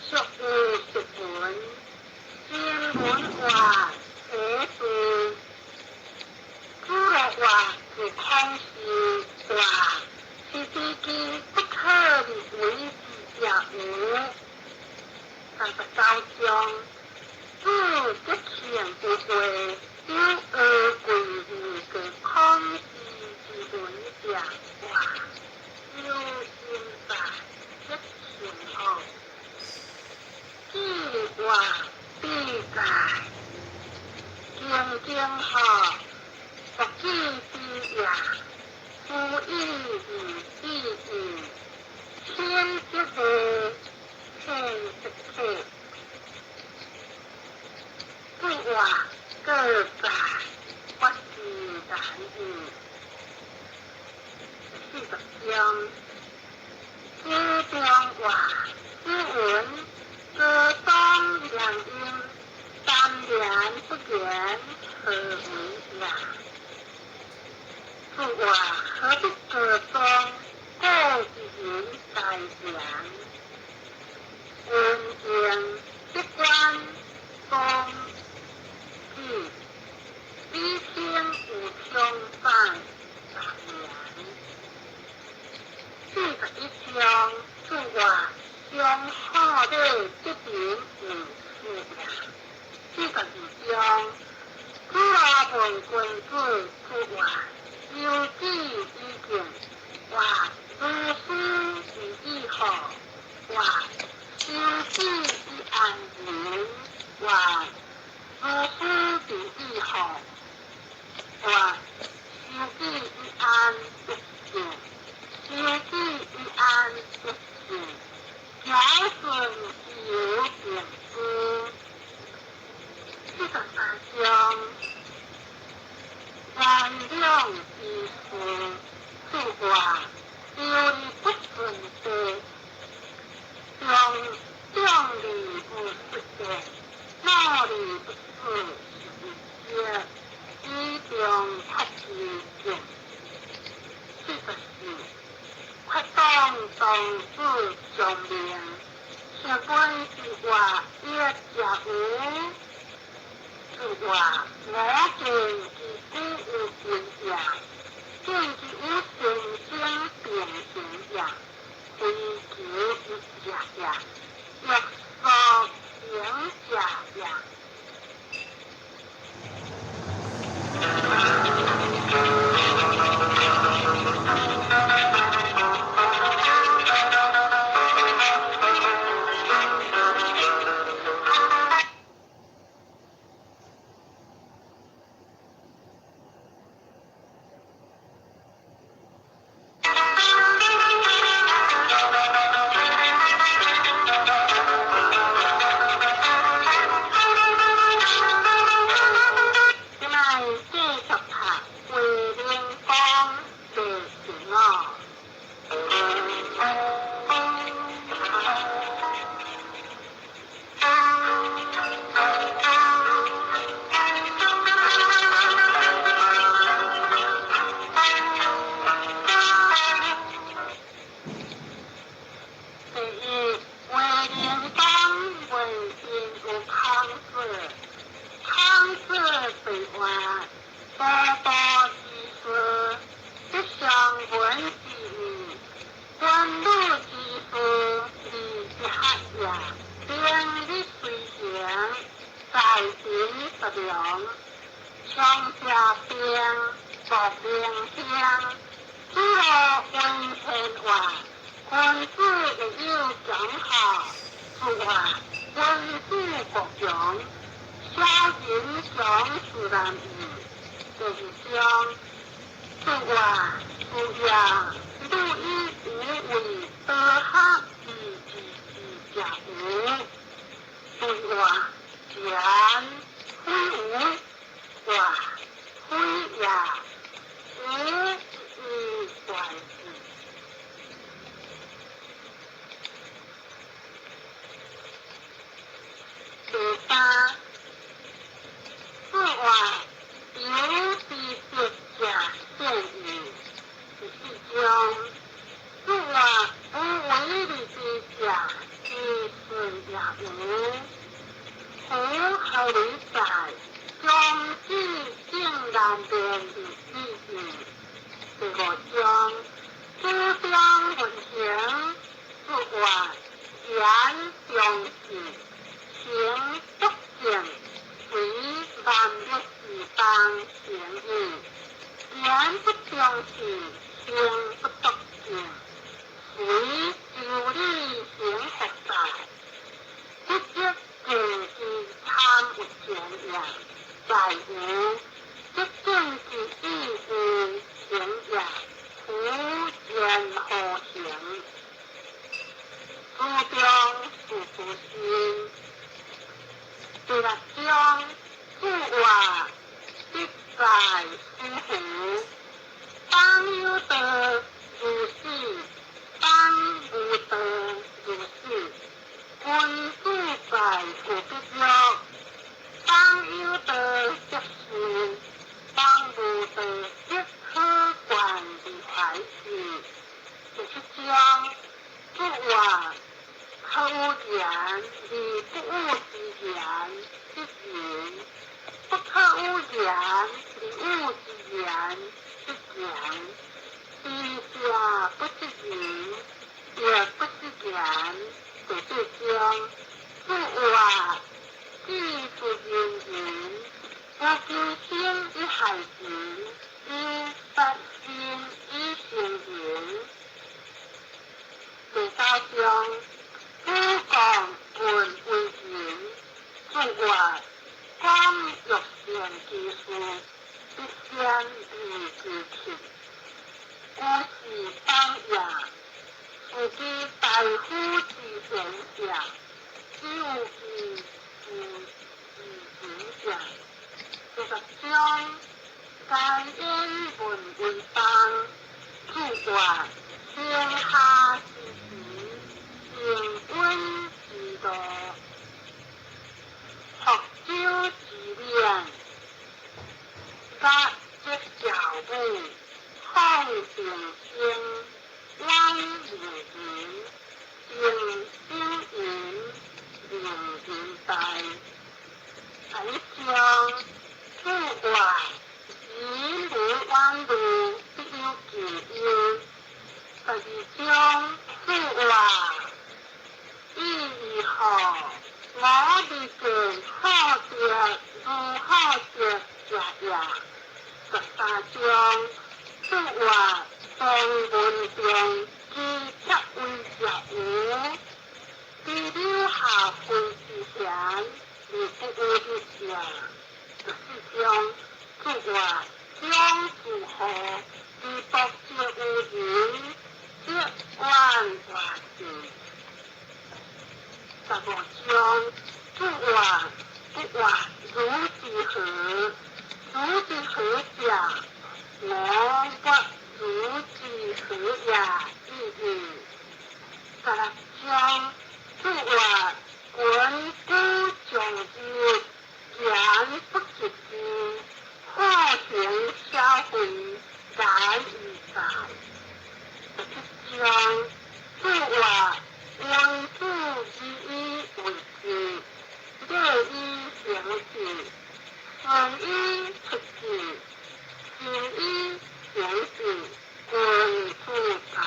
俗有實文，新聞話下事，主羅話自空是話，是自己不可為之者無。39章，主吉慶有話，有惡貴二個空是之文者話，有心在吉慶好，記話必在。經經號，佛記之也，夫以義義，天則地，天則體。主話各在，我是難義。40章，主中話，主文，歌頌兩音。三言不言，何為也？主話何不歌頌？故一人在言。文言一觀宗旨，彼天有相反三言。41章，主話相好的這邊有四也。42章，主羅問君子，主話有智以見，話如是以好，話修止以安寧，話如是以好，話修止以安得靜，修止以安得靜，調順有定知。43章，萬兩之事，主話有理不順的，中中理不實的，哪裡不是是一以中發之見。44，發當當子上明，相本之話一者無。主話我見其古有根也，見其有神經變形也，非求一者也，欲所行者也。話，多多之事，吉祥文之義，官祿之事，利之學也，平日隨行，在勤十良，長者兵，薄明興，主羅溫天話，君子亦有講好，說話君子國強，小人強自難易。第二章，說話說也，汝以無為德學而知之者無？對話言非無，話非也，無以怪之。第三，說話有之德者善矣。第四章，說話無為而治者，其順也無。夫何理在？將之正難辨而理義。第五章，主張文行，說話言中信，行篤正，為萬物之邦行矣。言不忠信，行不篤正，為就理行福在，不則政之參有前也，在無；則政之意有行也，夫言何行？主張是不信。第六章，說話必在師傅，當有道如是，當無道如是。君子在有不約，當有道則仕，當無道則可觀而懷之。第七章，說話可有言而不有之言，則仁；不可有言而有之言，則強。知者不知仁，亦不知言。第八章，說話智不仁仁，不求生以害仁，猶殺身以成仁。第九章，主講文為仁，說話講欲善之事，必先利其器。故是邦也，是居大夫之賢者，只有其之之仁者。第十章，該言文為邦，說話天下之時，平穩之道，福州之勉，甲則教武，放定生，遠明仁，定生仁，明仁大。第一章，說話人無遠慮，必有近憂。第二章，說話意如何？我未見好德如好德者也。第三章，說話當文中知則為者無？知柳下惠之賢，而不有日者。第四章，說話將自何？而不知有人，則遠大事。第五章，說話不話如之何？如之何者？我不如之何也已矣。第六章，說話君子長日，言不及義，好行小惠，在以在。第七章，說話君子以以為志，樂以行事，心以出智，心以行智，君子在。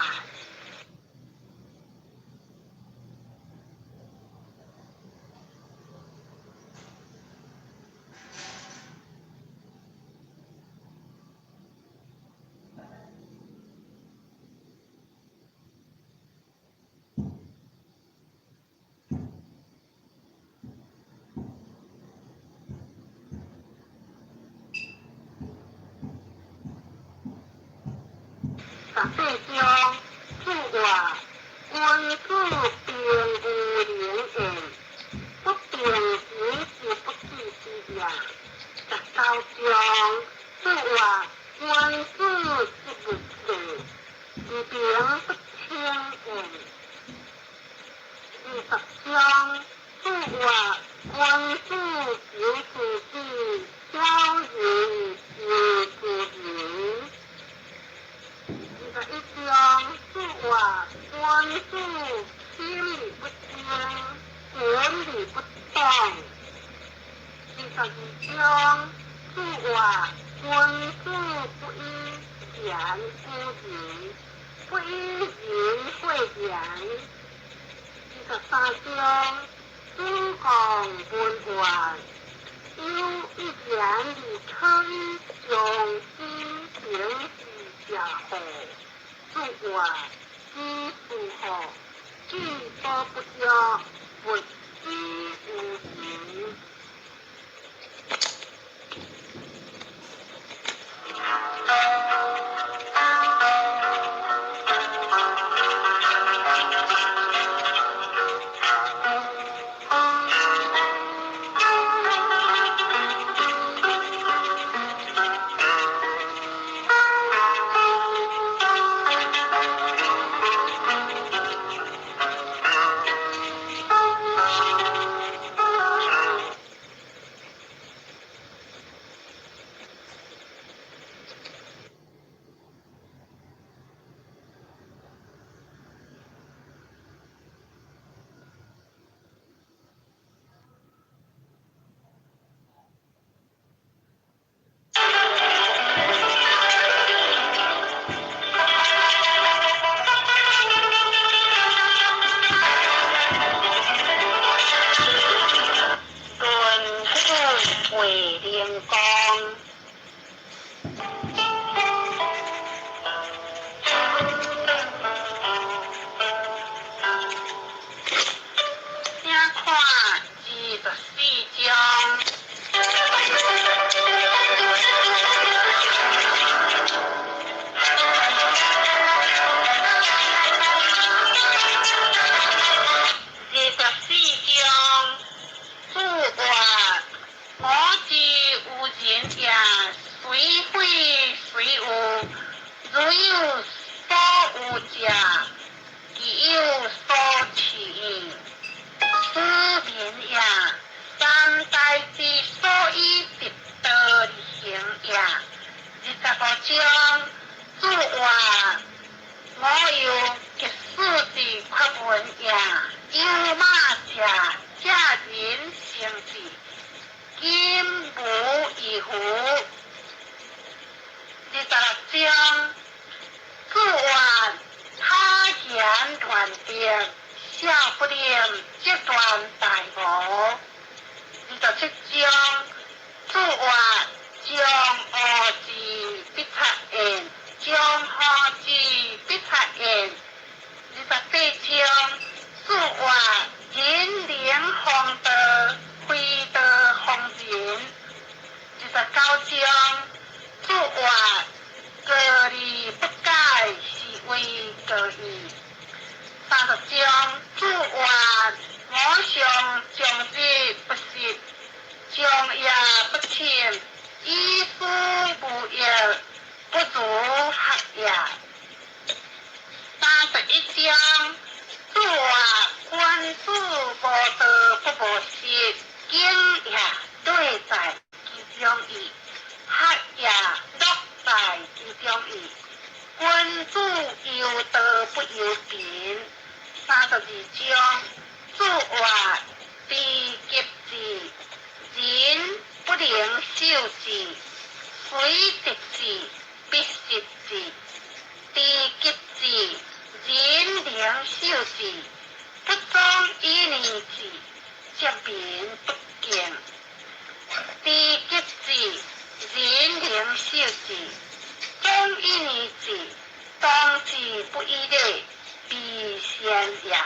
十八章，注話：君子平無能言，不平行之不智之也。十九章，注話：君子之不世，而平不稱言。二十章，注話：君子求自己，小人求自人。21章，注話：君子亲而不争，远而不動。22章，注話：君子不以言侮人，不以仁誨言。23章，子貢問曰：有一言而可以將之平之者何？注話：子思號，智多不約，物之無形。論語衛靈公。請看24章。24章，注話：我之有人也，隨非隨有，如有所有者，其有所持。此民也，三代之所以得道而行也。25章，注話：我有極事之缺文也，有馬者，借人成之，今無異乎？26章，注話：他言亂定，小不能則斷大無。27章，注話：將惡之必察焉，將好之必察焉。28章，注話：人能弘道，非道弘人。29章，注話：過而不改，是謂過矣。30章，注話：我上終日不息，終夜不寢，以思無益，不如學也。31章，注話：君子無道不無失，敬也對在其中矣，學也樂在其中矣。君子憂道不憂貧。32章，注話：知急智，人不能勝。受智，隨得智，不失智，知吉智，人靈受智，不裝一念智，則名不見。知吉智，人靈受智，裝一念智，當知不一類，必先也。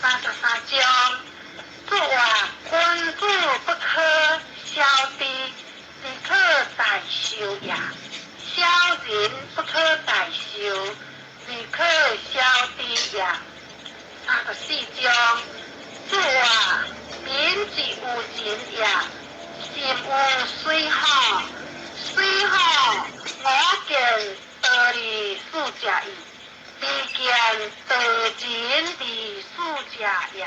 33章，主曰：君子不可小知，而可大受也；小人不可大受，而可小知也。34章，主曰：民之有情也，心有水吼，水吼，我見道理事者矣。未見道人而事者也。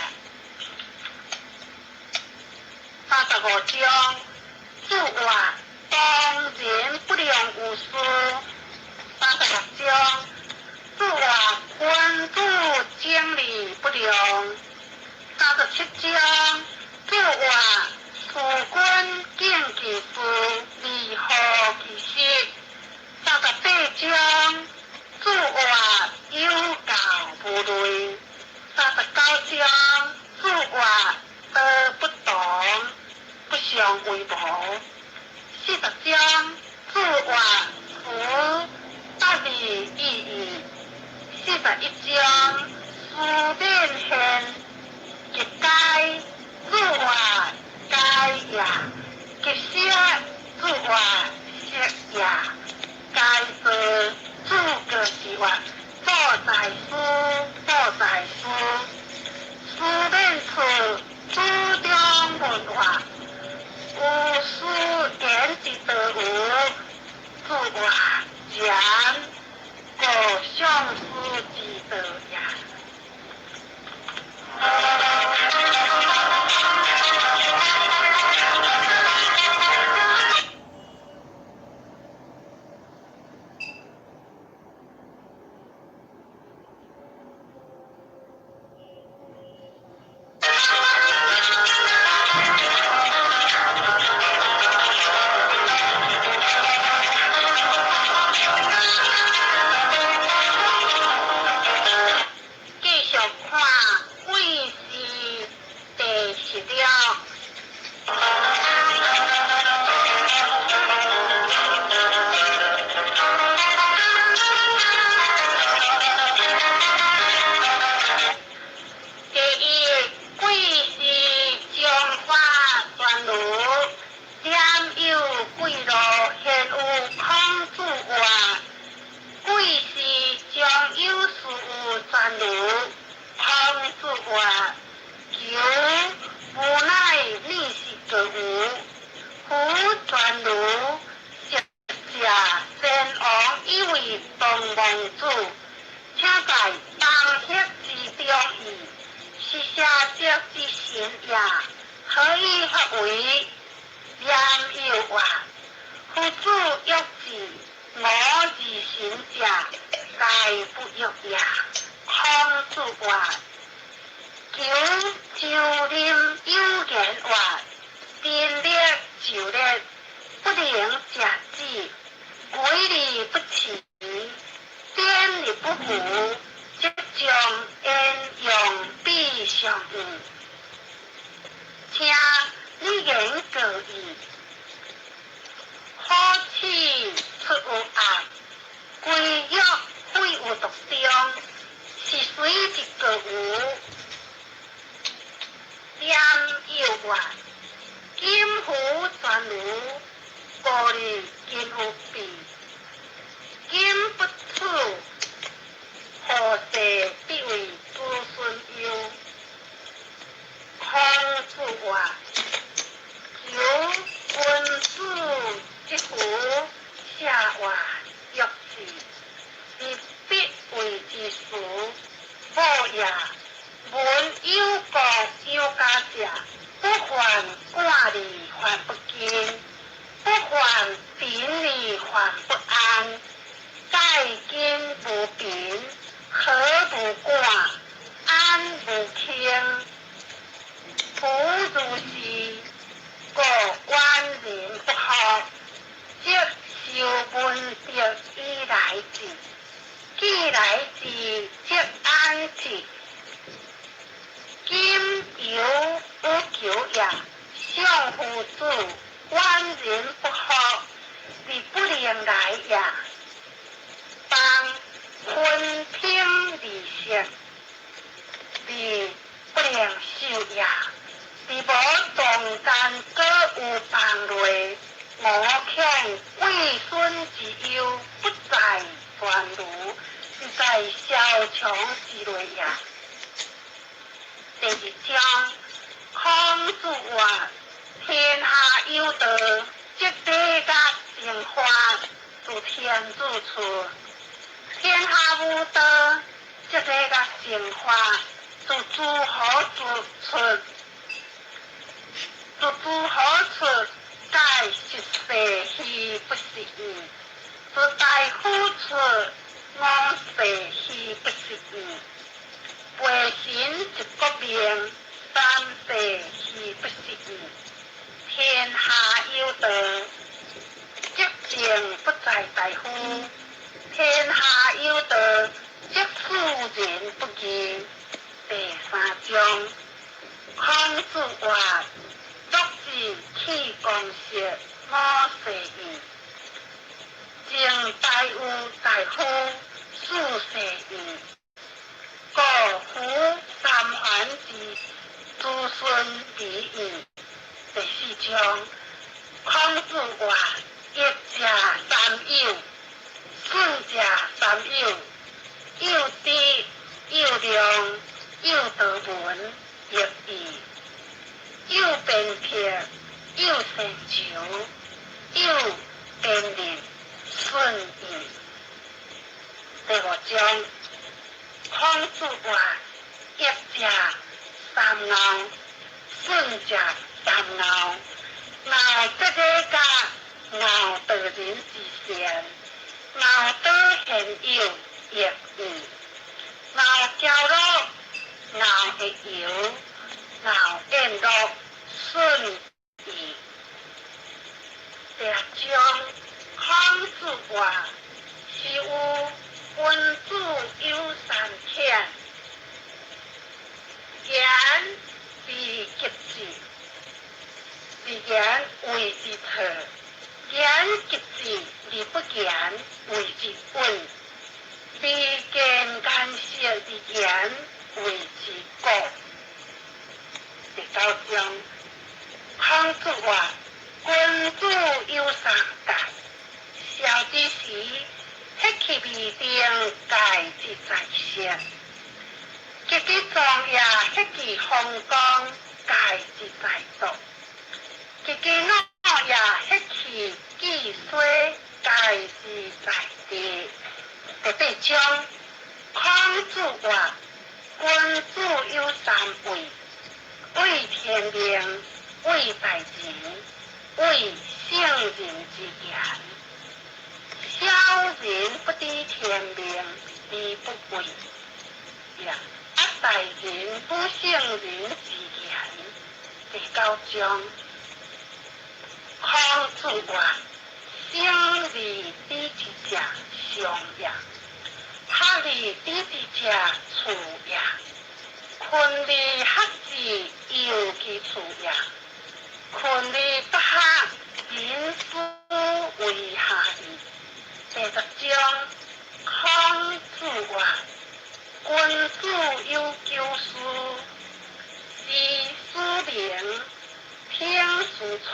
35章，主曰：當人不良有事。36章，主曰：君子整理不良。37章，主曰：事君敬其事，而好其實。38章，主曰：有教無類。39章，主曰：道不同，不相為謀。40章，主曰：夫答而已矣。41章，思勉獻，極佳，主曰：佳也；極色，主曰：色也。該做，主閣是曰：做在斯，做在斯。思勉處，主中問曰：有斯言之道無？主曰：然。故上師之道也。繼續看鬼師第10了。第一，鬼師將法傳如，念有貴路，現有孔子話。鬼師將有事有傳如，孔子話：求無乃你是個無，夫傳如，昔者先王以為東王子，請在當學之中矣。是邪者之神也，何以發為？言又曰：夫子欲智，我而神者，該不欲也。孔子曰：求周林有言曰：人力就力，不能食子，鬼力不起，夫，則將陰陽比相應。請你言過意，火氣出有暗，歸約廢有獨中，是隨一個有，點有月，金符全無，故里金有變，金不處，何世必為子孫憂？孔子曰：求君子之福，下曰欲之，而必為之事。無也。聞有國有家者，不患寡而患不均，不患貧而患不安。蓋今無貧，和無寡，安無傾。夫如是，故遠人不惑，則修文德以來之；既來之，則安之。今猶有求也，相夫子，遠人不惑，而不能來也。邦分平而食，而不能受也。而無中間閣有邦內，吾恐貴孫之憂不在全儒，而在蕭牆之類也。第二章，孔子曰：天下有道，則禮樂生發，自天子出；天下無道，則禮樂生發，自諸侯出。自諸侯出，蓋十世而不是矣；自大夫出，五世而不是矣。背神一國命，三世而不是矣。天下有道，則政不在大夫；天下有道，則庶人不議。第三章，孔子曰：樂志去公室，五世矣。政大有大夫，四世矣。故夫三桓之子孫而已。第四章，孔子曰：益者三友，損者三友。友直，友諒，友多聞，益矣。友鞭策，友善求，友鞭佞，損矣。第五章，孔子曰：益者三敖，損者三敖。敖則禮樂，敖道人之善，敖多賢友，益矣。敖驕樂，敖益猶，敖厭樂，損矣。第六章，孔子曰：是有君子有三遣，言而急之，而言謂之錯；言急之而不言，謂之穩；而見顏色而言，謂之過。第九章，孔子曰：君子有三戒，少之時，彼去未定，戒之在色；及其壯也，彼其風光，戒之在道；及其老也，彼其既衰，戒之在地。第八章，孔子曰：君子有三畏：畏天命，畏大人，畏聖人之言。小人不知天命而不畏，也；啊，大人不聖人之言。第九章，孔子曰：生而知之者，上也。學而知之者處也，勤而學之猶其處也。勤而不學，人斯為下矣。第十章，孔子曰：君子有九思，知斯明，聽斯聰，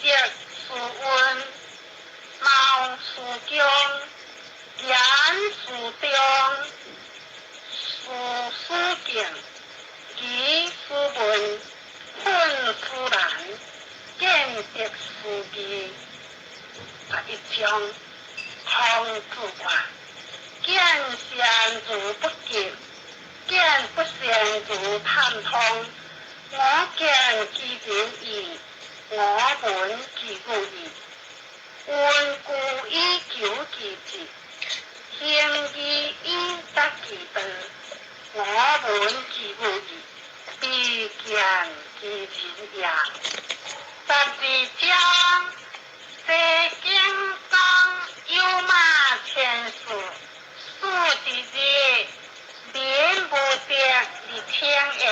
識斯文，謀斯恭，言斯忠，事斯敬，疑斯文，奮斯難，見得斯義。十一章，孔子曰：見善如不及，見不善如探通。我見其人矣，我聞其語矣。溫故以求其志，行義以達其道。我聞其語矣，彼見其人也。十二章，西經講有馬千事，事之日，民無得而稱焉。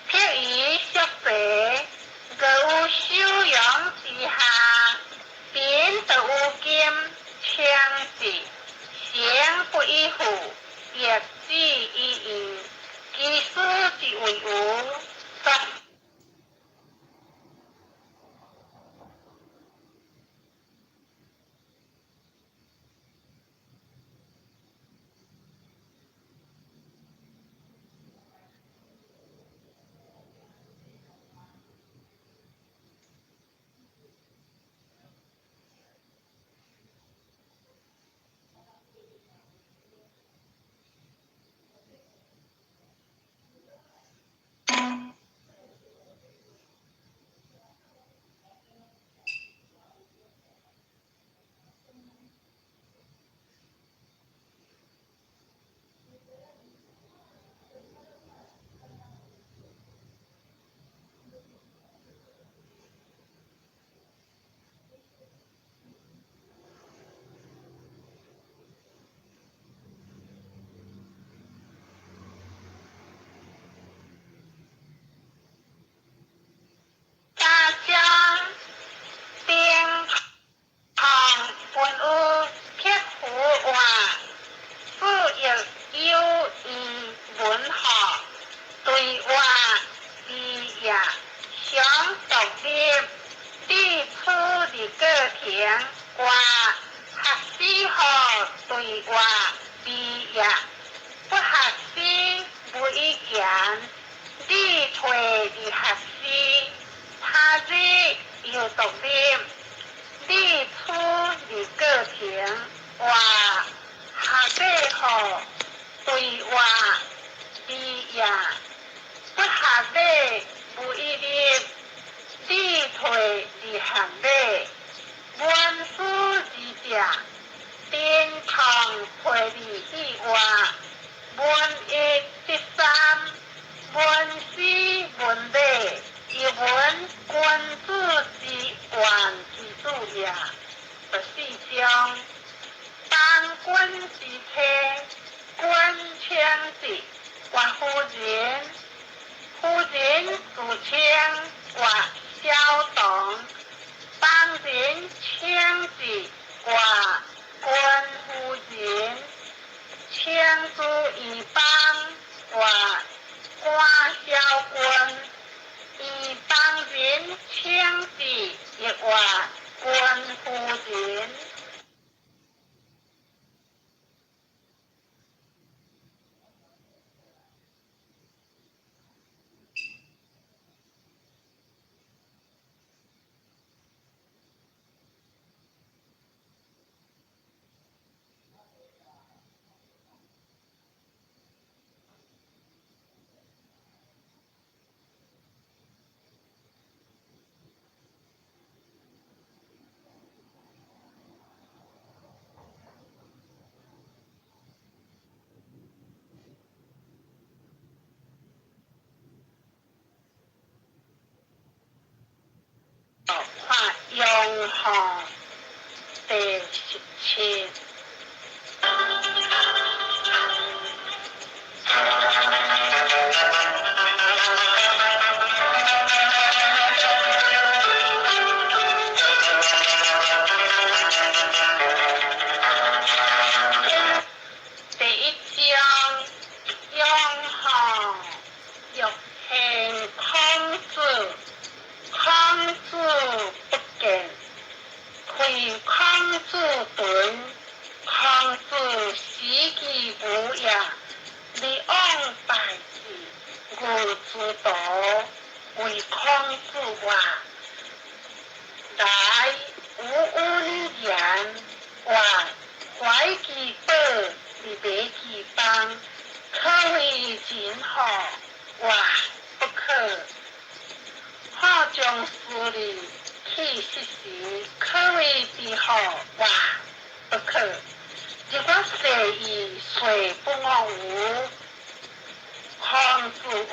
譬以俗世，若有修養之下，民得有金稱之，行不以富，亦止以義。其事之為無，十三章，丁唐文有刻符话，四亦有语文学，对话字也，常独立，立处伫过程，挂学史号对话字也，不学史无以言，你退伫学史，他日又独立，立处伫过程，话学者号对话字也，不学礼无以立，你退伫学礼，文思二者，丁唐退伫以外，文一得三，文思文礼，亦闻君子之愿其子也。十四章，当君之车，君称之，曰夫人，夫人自称曰小童，邦人称之曰君夫人，称之以邦曰官小君，以邦人称之亦曰君夫人。看陽號第十七。孔子屯，孔子死其无也，而往拜之，吾之徒为孔子曰：来，吾与你言，曰：怀其宝而卖其邦，可为仁乎？曰：不可。好将私利去失时，可为智乎？曰：不可。如果势义，势不我无。孔子曰：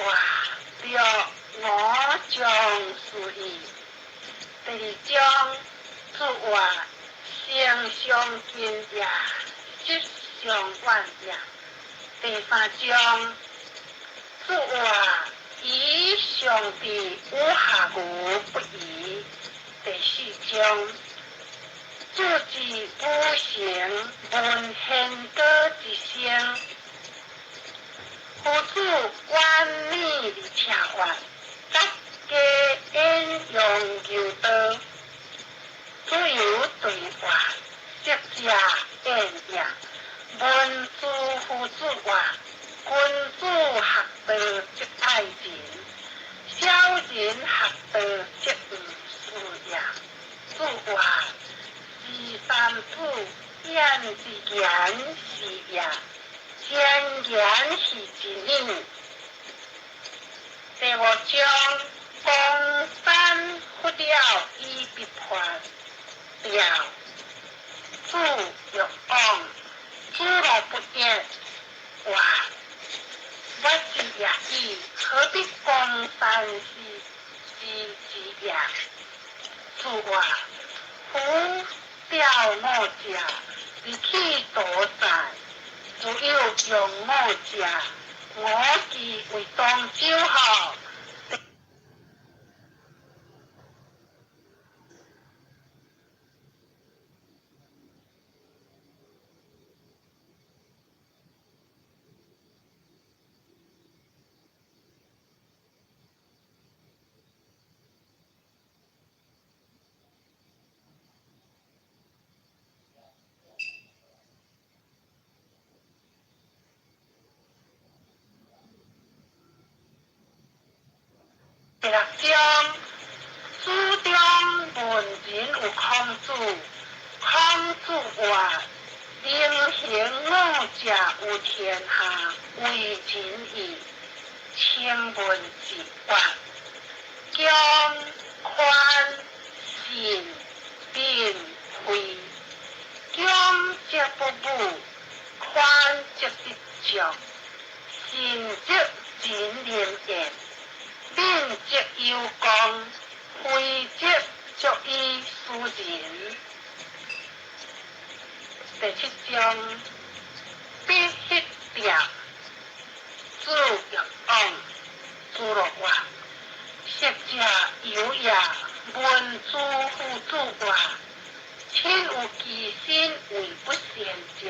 对，我将思义。第二章，子曰：成上近也，失上远也。第三章，子曰：以上智，有下愚不疑。第四章，子之武成，闻弦歌之声。夫子远辇而车发，杂家演扬牛刀。子游对话，昔者宴也。闻诸夫子曰：君子学道则爱人，小人学道则毋事也。子曰：知三子，言之言是也，前言是之理。第五章，公山不了以必叛，了。子欲往，子路不言。曰：我之也已，何必公山是之之也？子曰：夫钓我者，而去多哉？子有用我者，我其为东周乎？第六章，书中问仁有孔子，孔子曰：能行五者有天下，为仁义。请问之曰：强、宽、信、敏、惠。强则不武，宽则得将，信则仁廉言。敏则有功，惠则足以示人。第七章，必彼调。子欲往，子路曰：昔者游也，闻诸夫子曰：亲有其身为不善者，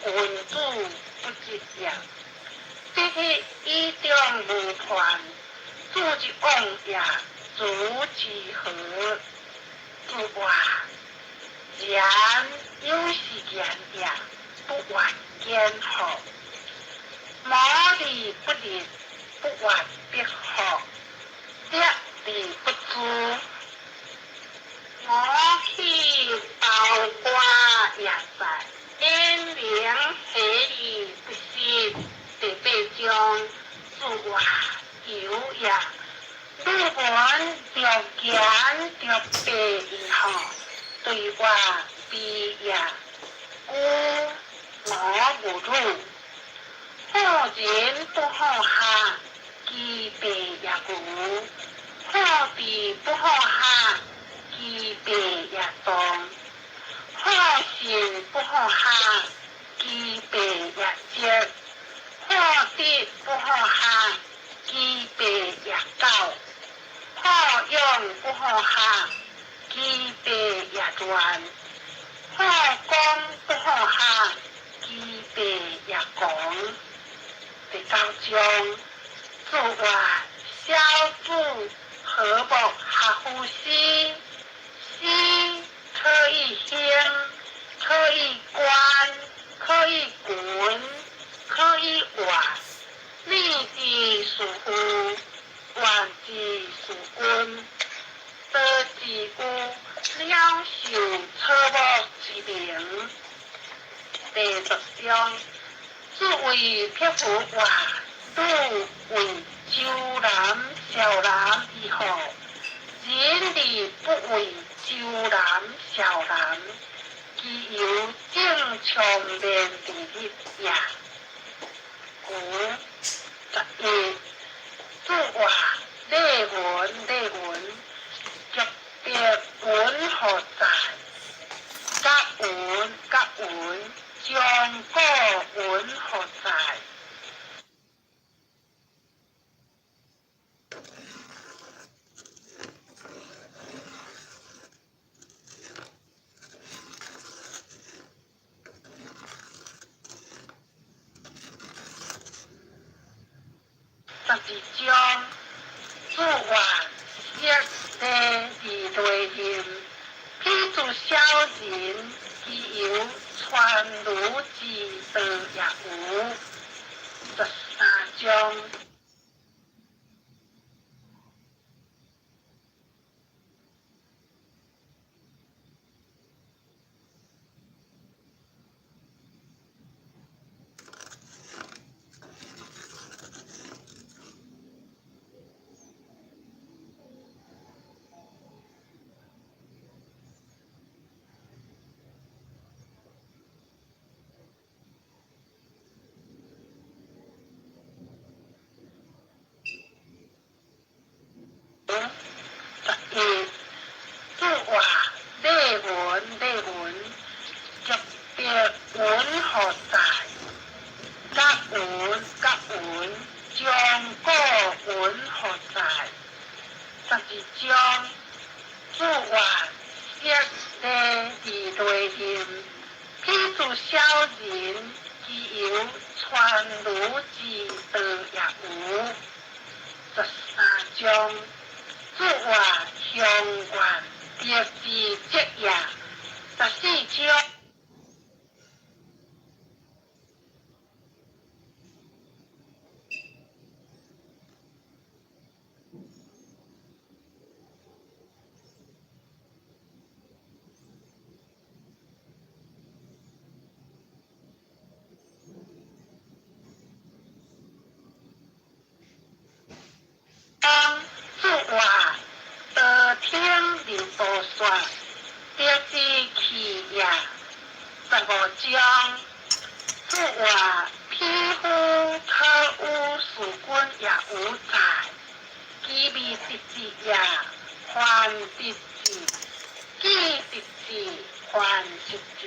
君子不及也。必彼以中无叛，子之往也，子之何？子曰：言有是言也，不愿见乎？谋而不立，不愿必获；得而不知，我去包瓜也在，言明何而不实？第八章，子曰：游也。你闻著言著白以后，对我悲也。故我无汝。好人不好下，其病也无；好地不好下，其病也动；好心不好下，其病也积；好德不好下，其病也久；好勇不好下，其病也乱；好讲不好下，其病也狂。第九章，子曰：小子何莫学乎诗？诗可以兴，第十章，主為辟呼話，汝為周南、小南以後，人理不為周南、小南，其猶正長面佇日也。五十一，主話禮文禮文，極別文何在？甲文甲文，將古文何在？十二章，主話色地二類型，彼諸小人，其猶傳如之道也無。十三章。十一，主話禮文禮文，極別文何在？甲文甲文，將古文何在？十二章，主話色地二類型，彼諸小人，其猶傳如之道也無。十三章。主話鄉願得之則也。十四章。當主話道聽流菩薩得之去也。十五章，主話匹夫可與事君也無在，其未得之也，還得之；既得之，還失之；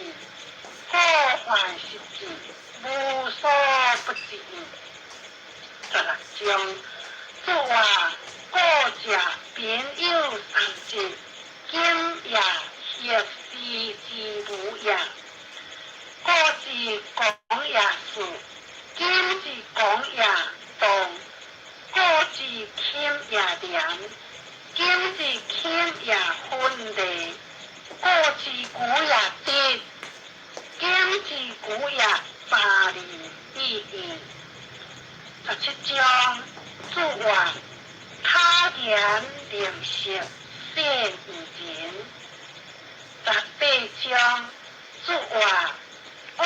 過還失之，無所不至。十六章，主話故者貧有三節，今也協時之無也。古之講也事，今之講也動。古之儉也廉，今之儉也昏禮。古之古也德，今之古也巴利意義。十七章，主話他言靈色善於人。十八章，主話惡。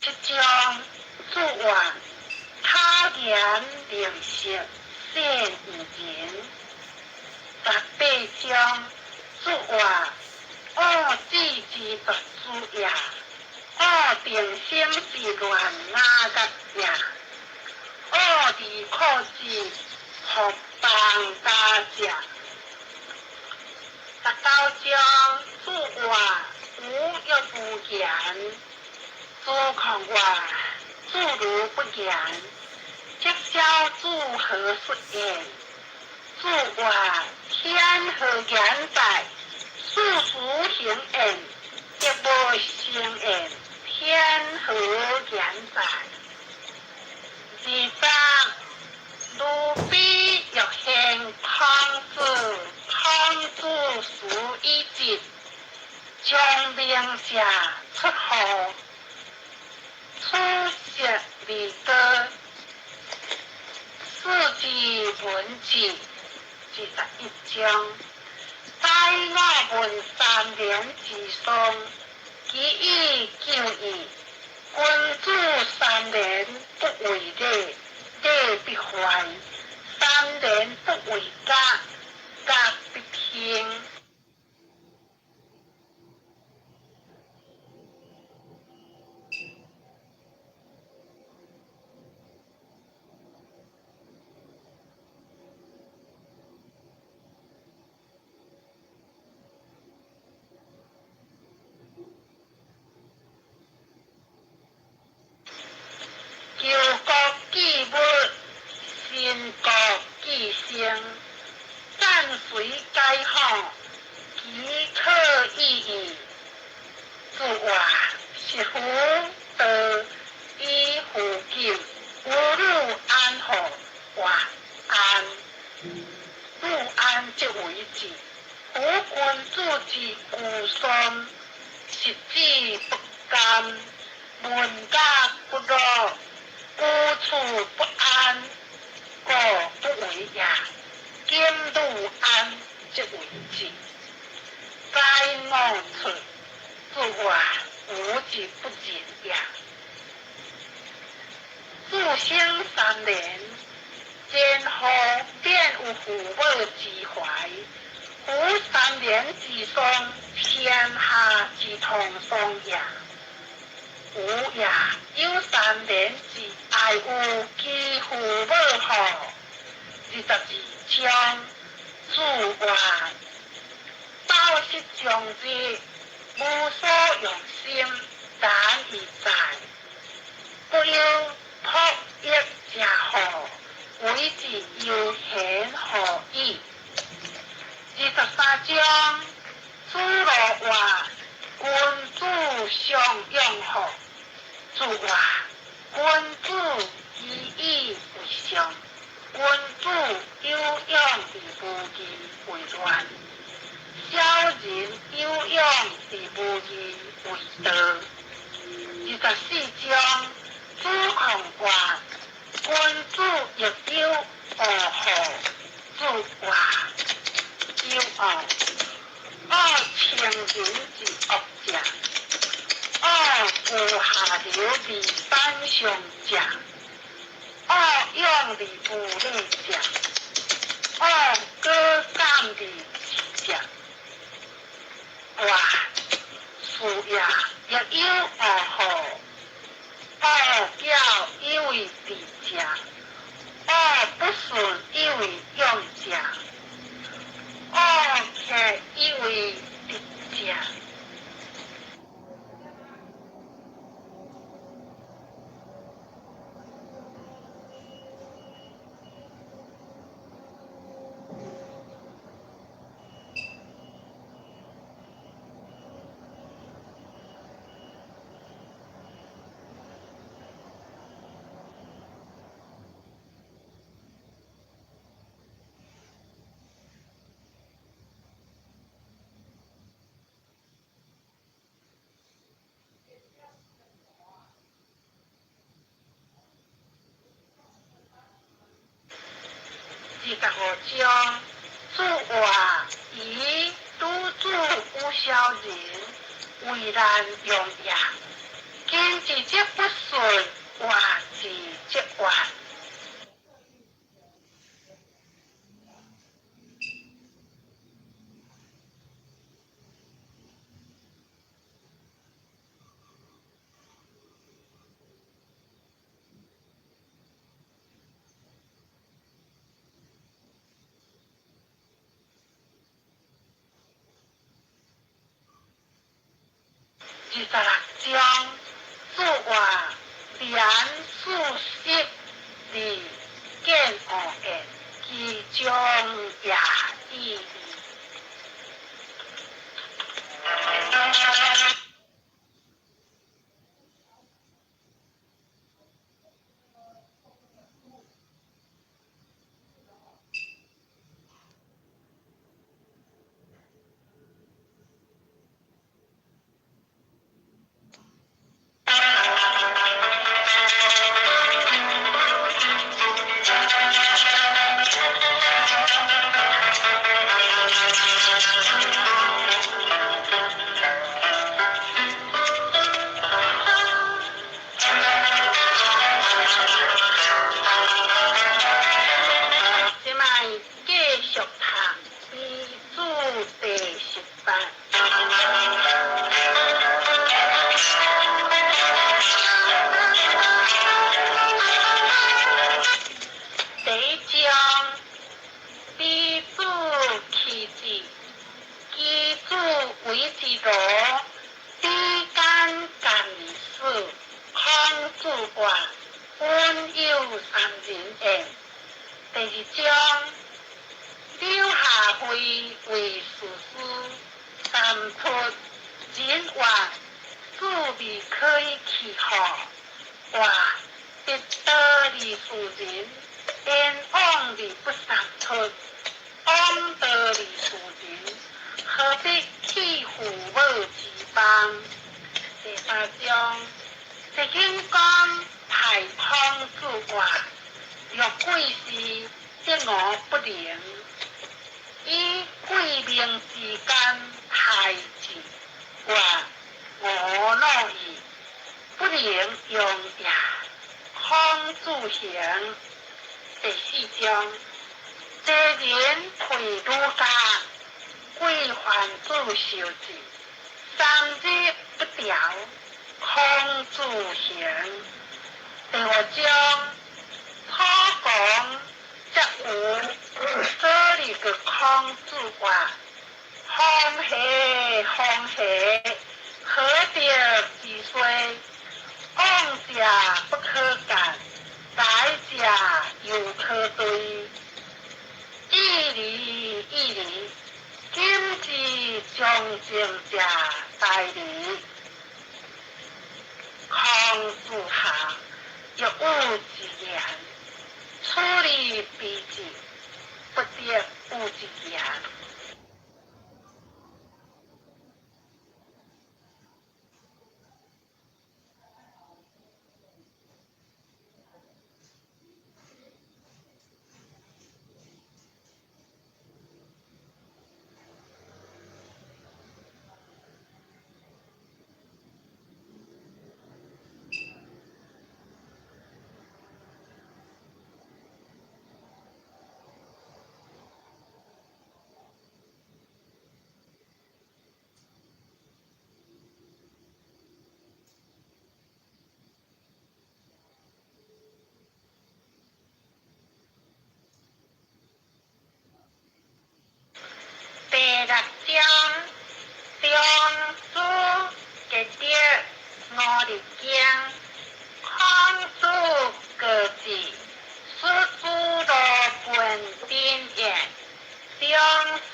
七章，主話他言靈色善於人。十八章，主話惡智之獨主也，惡定心是亂雅格也，惡離苦之福邦家者。十九章，主話無欲無言。主控話，自如不言，則蕭子何出現？子曰：天何言哉？事夫行焉，則無成焉。天何言哉？二十，盧比欲獻孔子，孔子辭以疾，將明社出號，此實未多。四之文字，21章。在我聞三年之喪，其以久矣。君子三年不為禮，禮必壞；三年不為家，家必興。求國記物，新國記聲，暫隨解放，其可已矣。子曰：是夫道以乎今，吾汝安乎？曰：安。汝安則為治。夫君子之居喪，食之不甘，聞甲不樂，居處不安，故不為也。今汝安則為治。哉我出！子曰：吾之不仁也。子生三年，前後便有父母之懷。夫三年之喪，天下之通喪也。吾也有三年之哀有其父母乎？22章，子曰：飽食終日，無所用心，難以在。不憂朴益者乎？為之悠閒乎矣。23章，子路曰：君子相養乎？子曰：君子以以為上，君子有養而無義為亂，小人有養而無義為道。24章，子貢曰：君子亦有惡乎？子曰：有惡。惡情人之惡者，惡無下流而反上者，惡養而無禮者，惡果敢而智者。曰：是也，亦有惡乎？惡教以為智者，惡不順以為勇者，惡客以為直者。25章，子曰：以笃子有小人，為難用也。今之則不順，活之則怨。26章，子曰：廉素色，三人言。第二章，柳下惠為士師，三出人話子未可以去予，話得道而示人，焉往而不三出？往道而示人，何必棄父母之邦？第三章，齊景公派孔子話：若貴是則吾不能。以貴命之間太子，話吾樂矣，不能用也。孔子行。第四章，齊人退儒家，規範子受制，三日不調。孔子行。第五章，楚公則有做哩個孔子話：風起風起，何得之衰？往者不可諫，來者猶可追。義理義理，今之將正者大理。孔子行，欲有之言，處理彼之，不得有之言。第六章，中子結德五日經，孔子告子，使子路問鼎言。中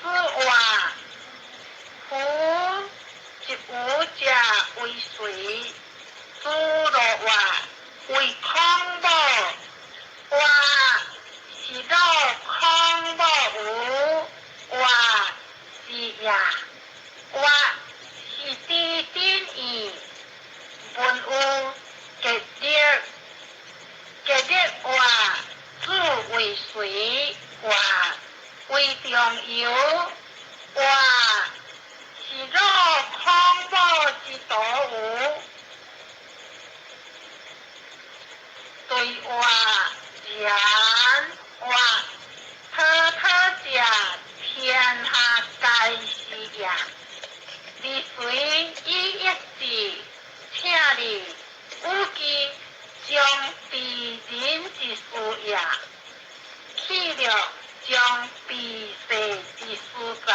子話：夫一無者為誰？子路話：為孔母。話是老孔母無？話是也，話是知鼎矣。問有結德，結德話子為誰？話為仲由。話是老孔母之徒無？對話言話，滔滔者天下皆是也。離隨以益智，請你有其將非人之事也，去了將非世之事哉。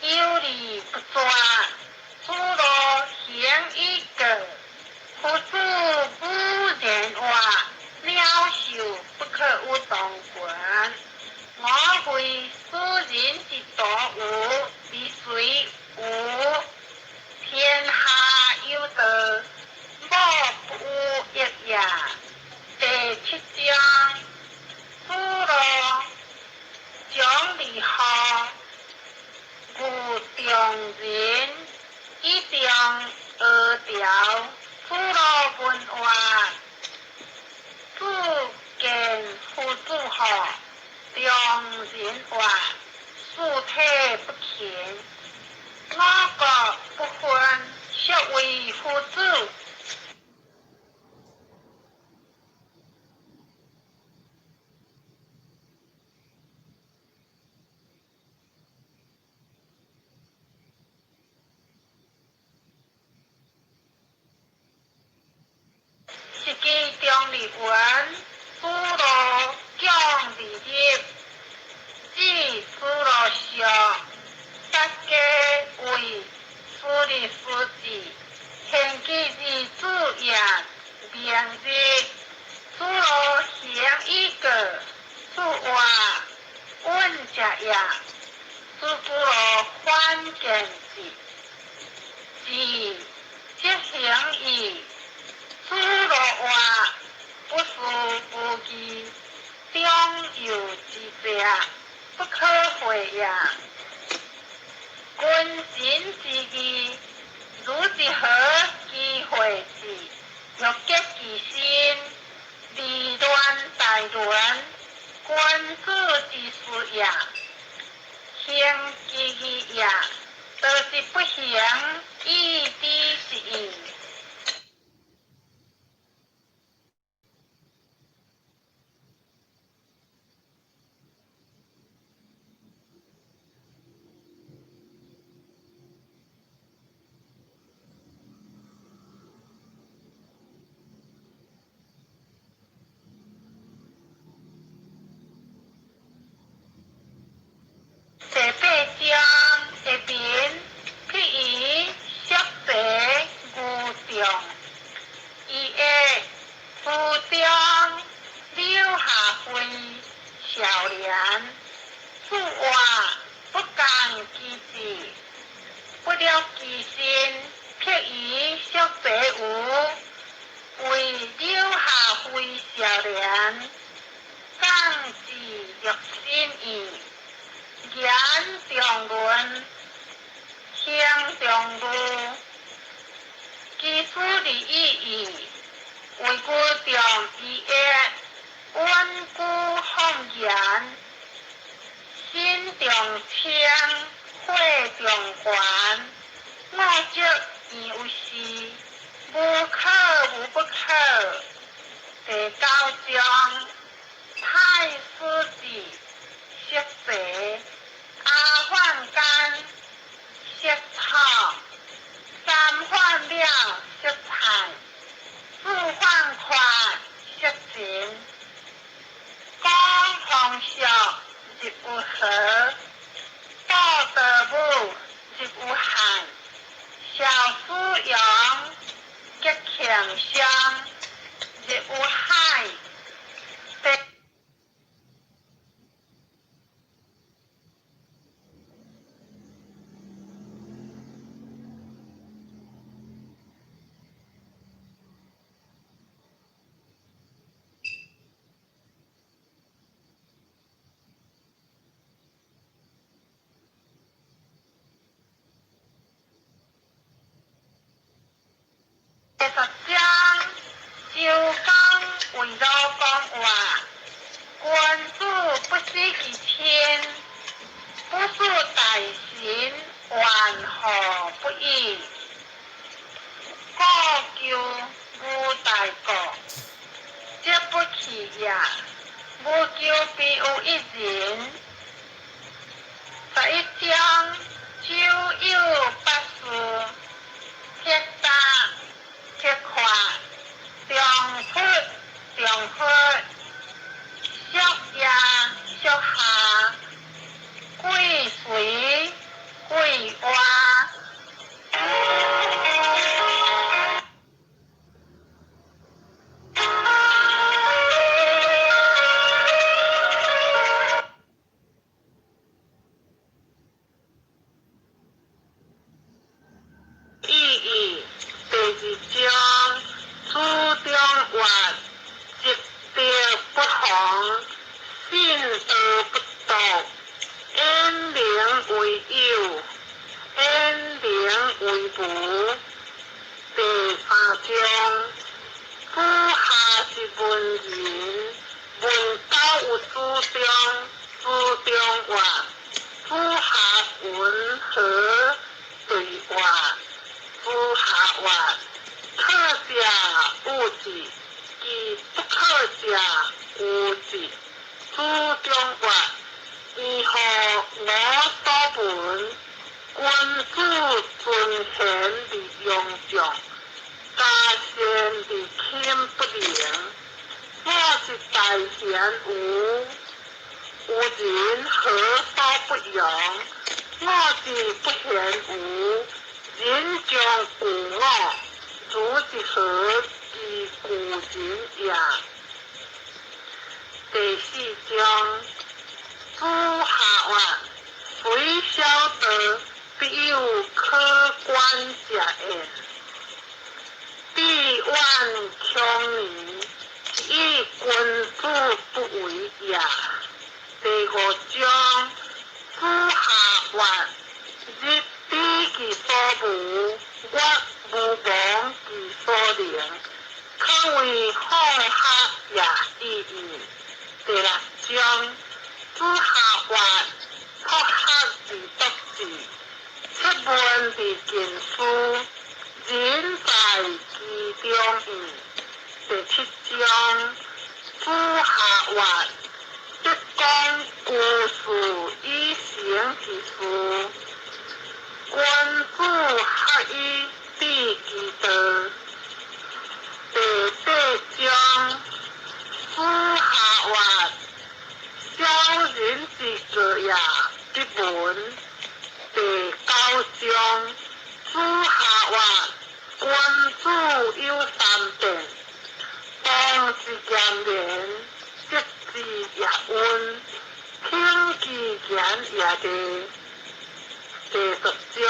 有理不專，子路行以告。夫子無言話，鳥獸不可與同群。我非斯人之徒無？離隨無？天下有道，莫不有益也。第七章，子路將離學，遇中人，以中阿條。子路問話，子見夫子乎？中人話：四體不勤，我國不分，孰為夫子？是其中立文，子路講而入，至子路上，薩家為斯日斯至，獻其二子言，明日子不可廢也。君臣之義，如一河之匯至，欲結其身，離亂大倫，君子之事也。行其義也，道之不行，以知之義。第八章下面譬喻色茶牛众，伊的书中柳下惠少年，此话不共其志，不了其身，譬喻色茶牛為柳下惠少年，降至六心意。言中論，行中路，其事離意義，為古中之一，穩固放言，心中清，血中懸，五濁焉有時，無可無不可。第九章，太師子色茶，阿梵干色草，三梵了色菜，四梵塊色情，講風俗入有河，道德母入有漢，小蘇陽吉慶商入有海。第十章，周公為魯公曰：君子不失其親，不事大臣，怨何不已？故求無大國，則不去也。無求必有一人。11章，周有八事：鐵達、鐵塊、中出、中佛、小夜、小下、貴隨、貴蛙。意義第二章，子中曰：積德不弘，信道不篤，遠能為友，遠能為無。第三章，子夏是文人，問道有子中，子中曰：子夏云何對話？子夏曰：可者有之，其不可者有之。子中曰：以何我所聞？君子尊賢而用將，加善而親不能。我是大賢無，有人何所不用？我是不賢無，人將懼我，如一何其懼人也？第四章，子夏曰：雖小道，必有可觀者焉。必遠強年，以君子不為也。第第五章，子夏曰：日知其所無，月無忘其所能，可謂放學也已矣。第六章，子夏曰：朴學而篤志，切問而近思，仁在其中矣。第七章，子夏曰：德講居士以成其事，君子學以致其道。第八章，子夏曰：小人之過也，不聞。第九章，子夏曰：君子有三變，當之儉廉，節之若溫，聽其言也地。第十章，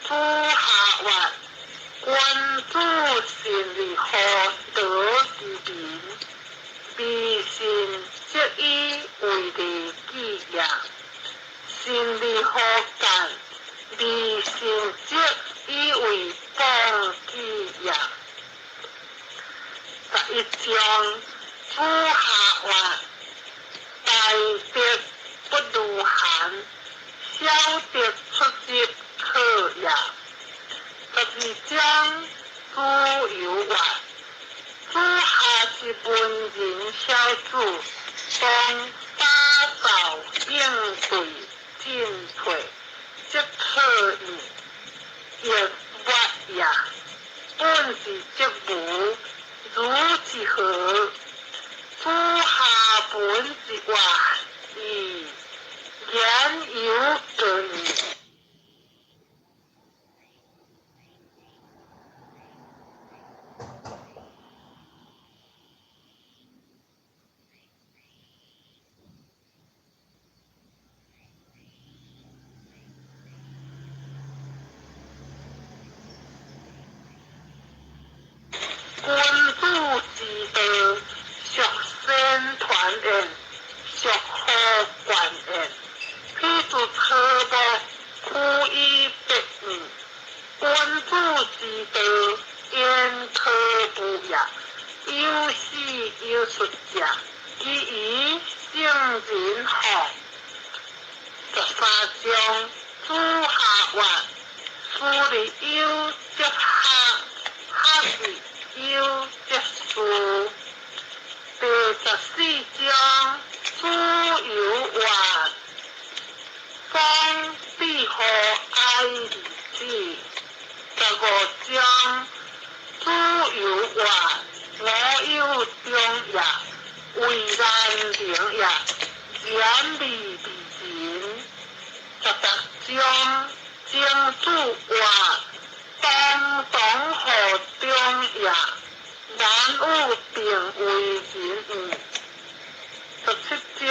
子夏曰：君子信而好德之民，微信則以為利己也。信而好干，微信則以為邦己也。11章，子夏曰：大德不如寒，小德出入可也。12章，子游曰：子夏是文人小子，當打造應對進退，則可矣。亦曰也，本是則無，如之何？子夏聞之曰：矣，言猶過矣。君子之道，孰先傳焉，孰後觀焉？彼之草木，枯以別矣。君子之道，焉可怖也？有始有終者，其以聖人乎？13章，子夏曰：思而優則學，學而優則仕。第14章，子游曰：方必乎哀而止。15章，子游曰：我有中也，為難能也，言而必仁。16章，曾子曰：當當乎中也，難有定為仁矣。17章，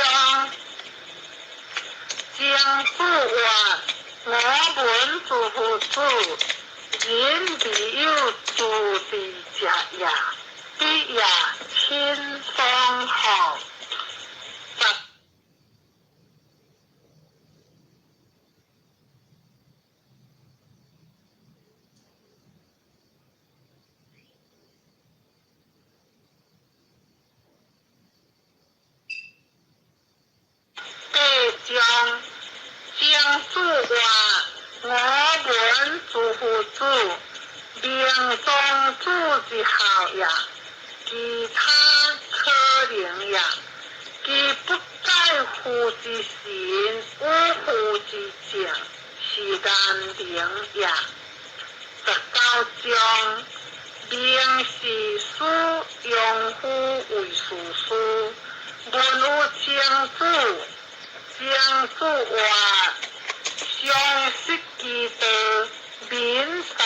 曾子曰：我聞諸夫子，仁必有自治者也，彼也親雙乎？18章，曾子曰：我聞諸夫子，明宗子之孝也，其他可能也。其不在乎之神，與乎之政，是難能也。19章，明是使庸夫為事師，問有曾子。曾子曰：常失其道，民善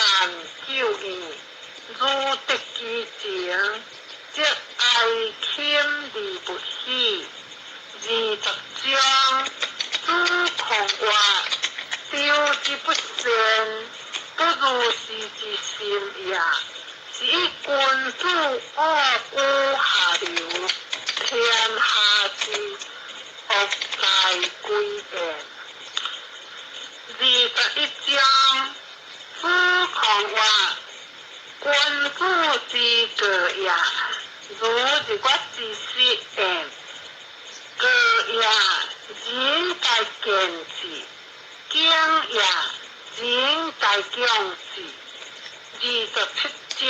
久矣。如得其情，則哀禽而不喜。20章，子貢曰：求之不善，不如事之深也。是以君子惡於下流，天下之惡日月之時焉。過也，人在見之；經也，人在講之。27章，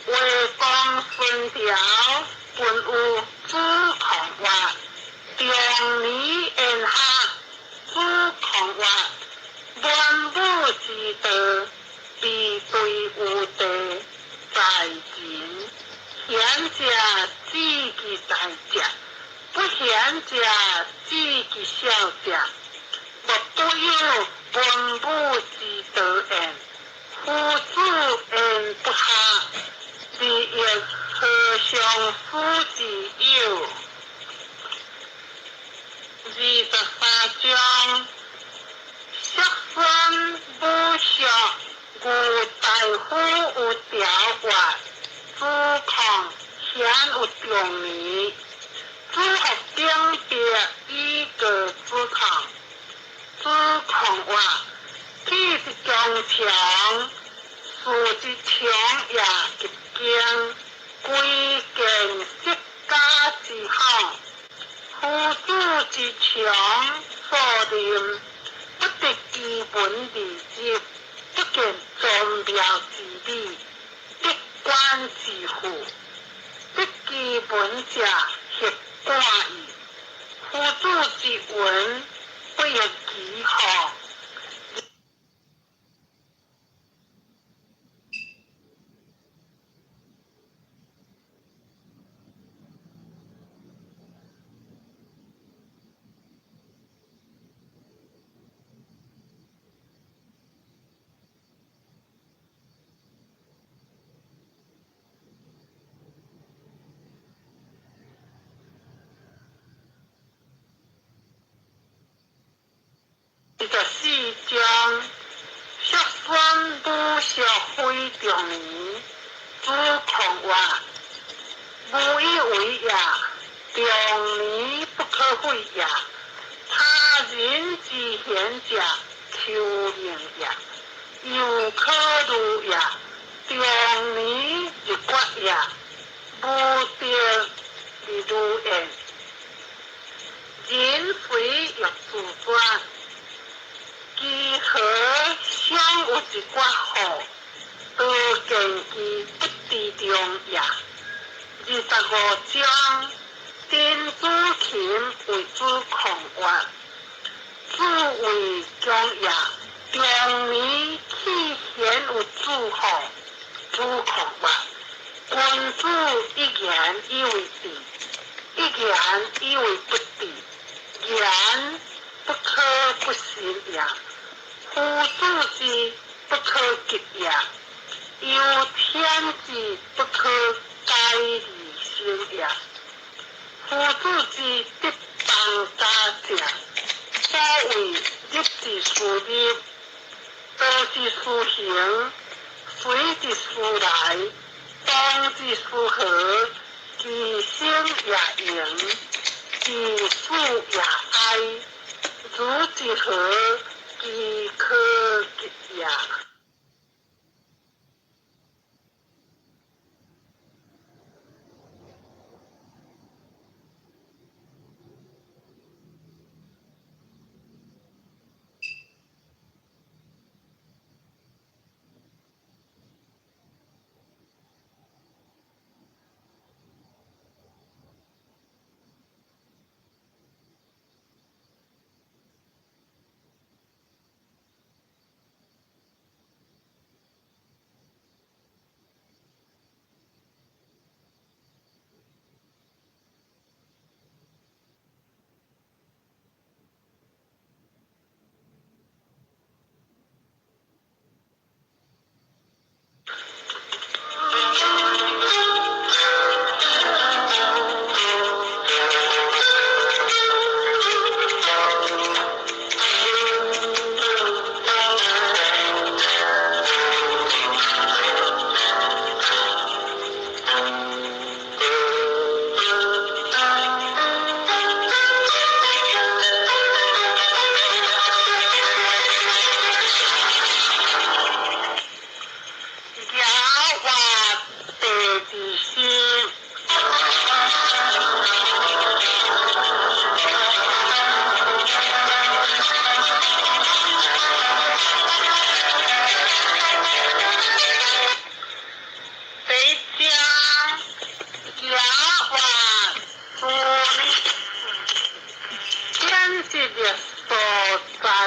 話講孫條，文有子項曰：長年言下，子項曰：文武之道，必對有地，在人。賢者智其大者，不賢者智其小者。莫不有文武之道焉。夫子言不下，而亦何嘗夫之有？23章，叔孫武叔，虞大夫有條曰：子項顯有長年。子服秉筆以告子項。子項曰：體之將長，事之長也極經，貴賤色家之行。夫子之長所任，不得其文而入，不見宗廟之禮，得官之富，得其文者，協貫矣。夫子之文，不亦其乎？24章，叔孫武叔非長年。子項曰：無以為也，長年不可廢也。他人之賢者，求命也；猶可慮也。長年日月也，無德而慮焉。人非欲自專，其何尚有一寡乎？多見其不知重也。25章，丁子禽謂子項曰：子謂姜也，長年豈顯有子乎？子項曰：君子一言以為智，一言以為不智。言不可不信也。夫子之不可及也，猶天之不可改而生也。夫子之得邦家者，所謂日之所入，道之所行，水之所來，風之所和，其聲也盈，其事也哀。如之何，其可及也。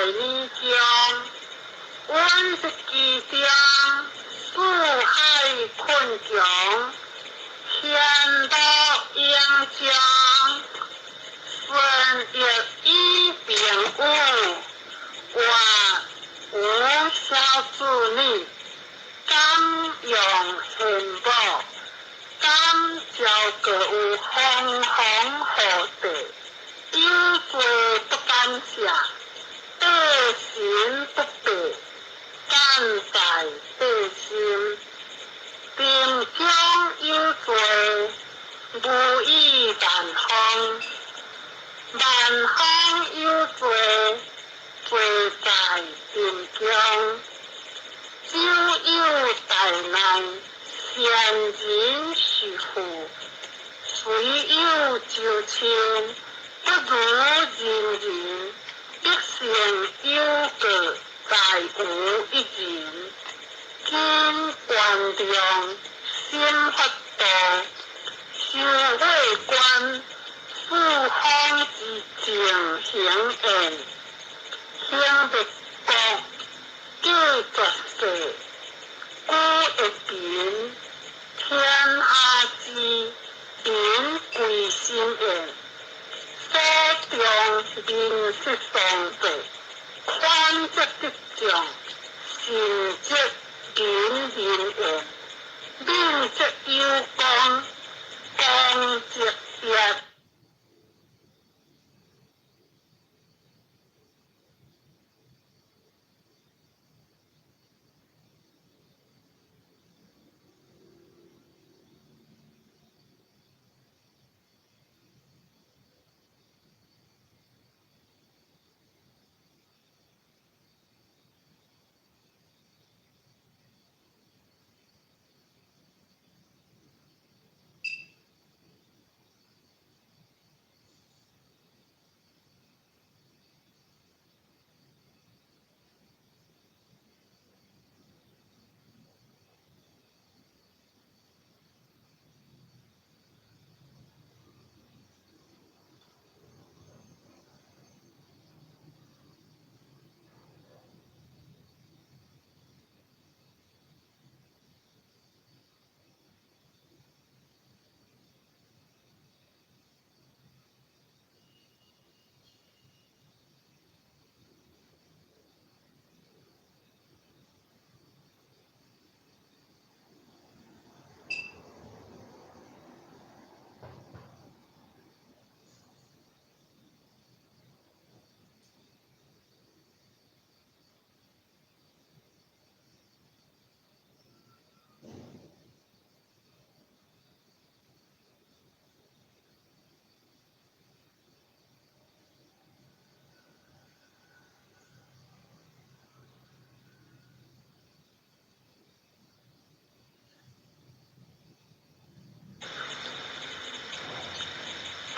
年中，穩佇其中，四海困窮，天道應將，順逆以平有，活無小子女，感用獻寶，感召各有風風雨地，有罪不感謝，對神不拜，感在對心，定中有罪，無以萬方，萬方有罪，罪在定中。久有大難，善人是富，雖有周親，不如仁人。百姓有過，在無一人。今觀眾心法度，修慧觀，四方之正行焉，興滅國，過絕世，古一貧，天下之民歸心焉。所重民失喪者，寬則得眾，善則民仁焉。敏則有功，功則業。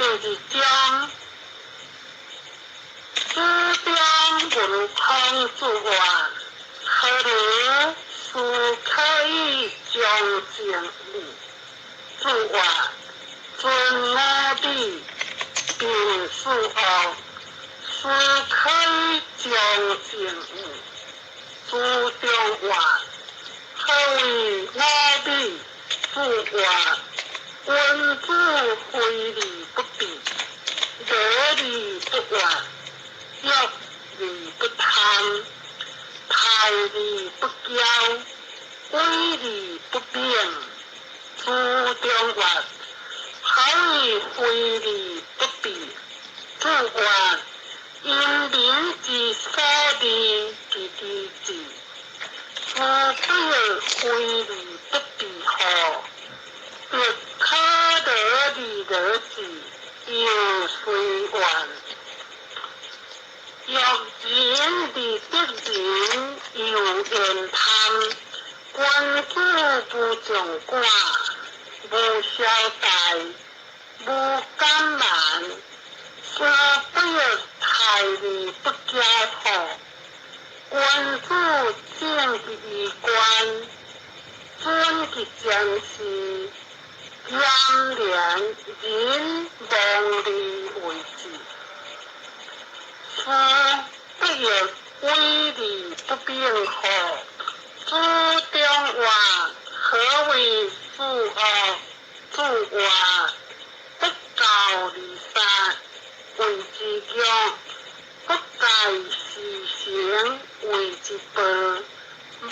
第二章，子中聞孔子曰：何如斯可以將正義？子曰：尊五禮，貧四惡，斯可以將正義。子中曰：何謂五禮？子曰：君子非禮不避，樂而不怨，欲而不貪，泰而不驕，威而不勉。子中曰：何謂非禮不避？子曰：因民之所利而利之，斯不亦非禮不避乎？欲可樂而樂之，猶隨願。欲仁而得仁，猶焉貪。君子無縱寡，無蕭大，無敢慢，斯不亦泰而不驕乎？君子正其衣冠，準其前事，嚴廉仁望而為之。斯不亦欲威而不秉乎？子中曰：何为诸恶？子曰：不教而杀，谓之虐；不戒时行，谓之暴。蛮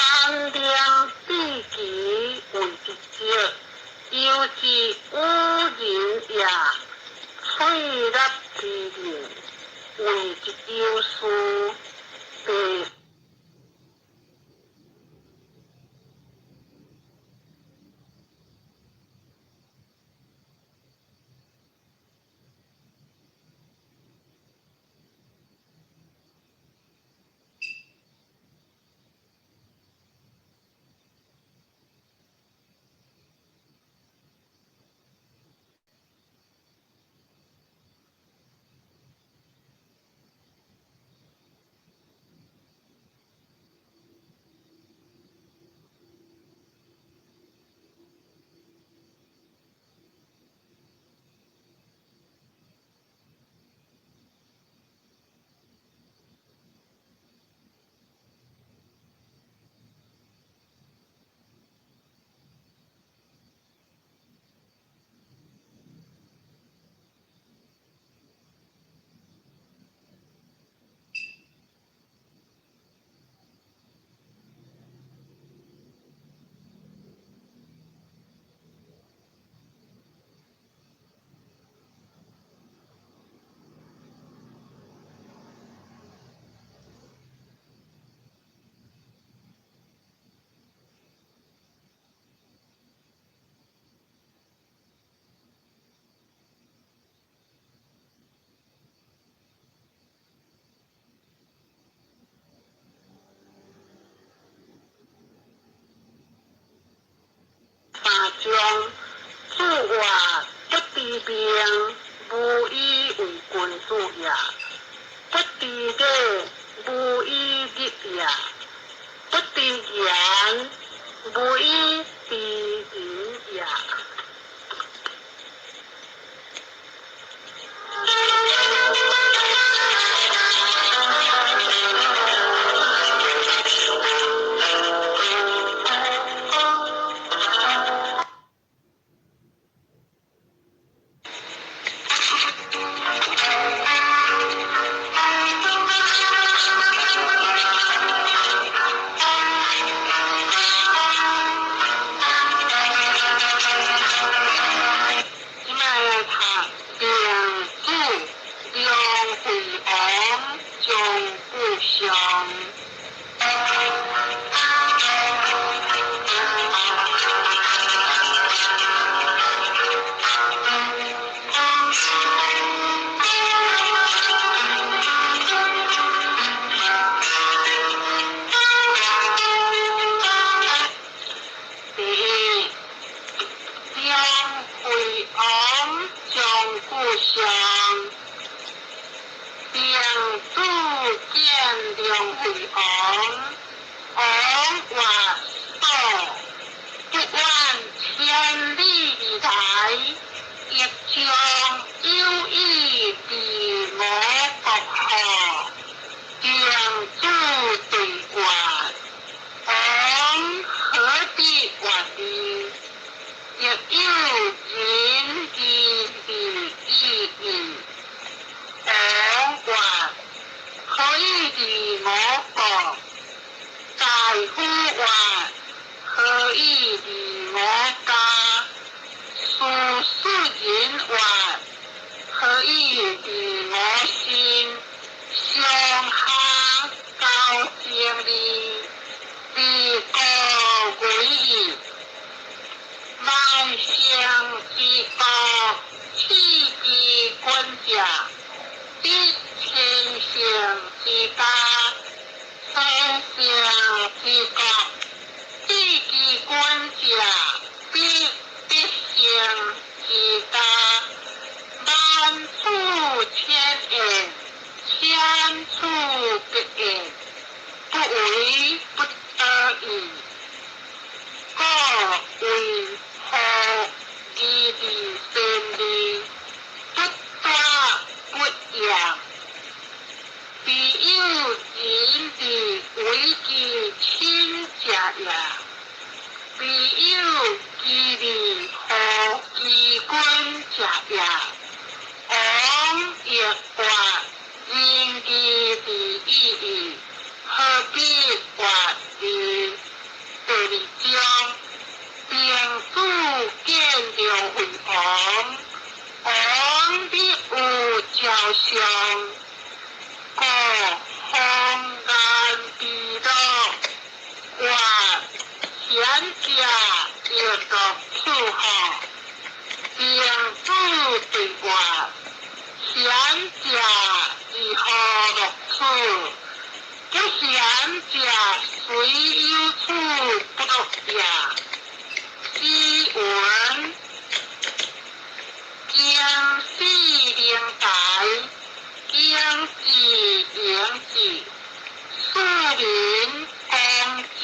量智其，谓之直。犹是与人也，翠纳之人，谓之有事。第三章。子曰：不知命，無以為君子也；不知禮，無以立也；不知言，無以知仁也。這擺來讀孟子梁惠王張句上。第一，梁惠王張句上。孟子見梁惠王，王曰：叟，不遠千里而來，亦將有以利我國乎？孟子對曰：王何必願意？亦有仁義禮智信。王曰：何以利我國？大夫曰：何以利我家？司庶人曰：何以利我身？上下交情義，利國為義。萬乘之國，始之君者，必千乘之家；千乘之國，始之君者，必百乘之家。萬處千言，千處百言，不為不得已。故為何義利善利，不惰不厭。必有仁也。王欲活仁義之意義，何必活字？第二章，平子見著惠王，王必有招相，故風言悲樂，活賢者亦樂處好。平子對話，賢者如何樂處？不賢者雖有處不樂也。詩云：經世靈台，經智營智，庶民公智，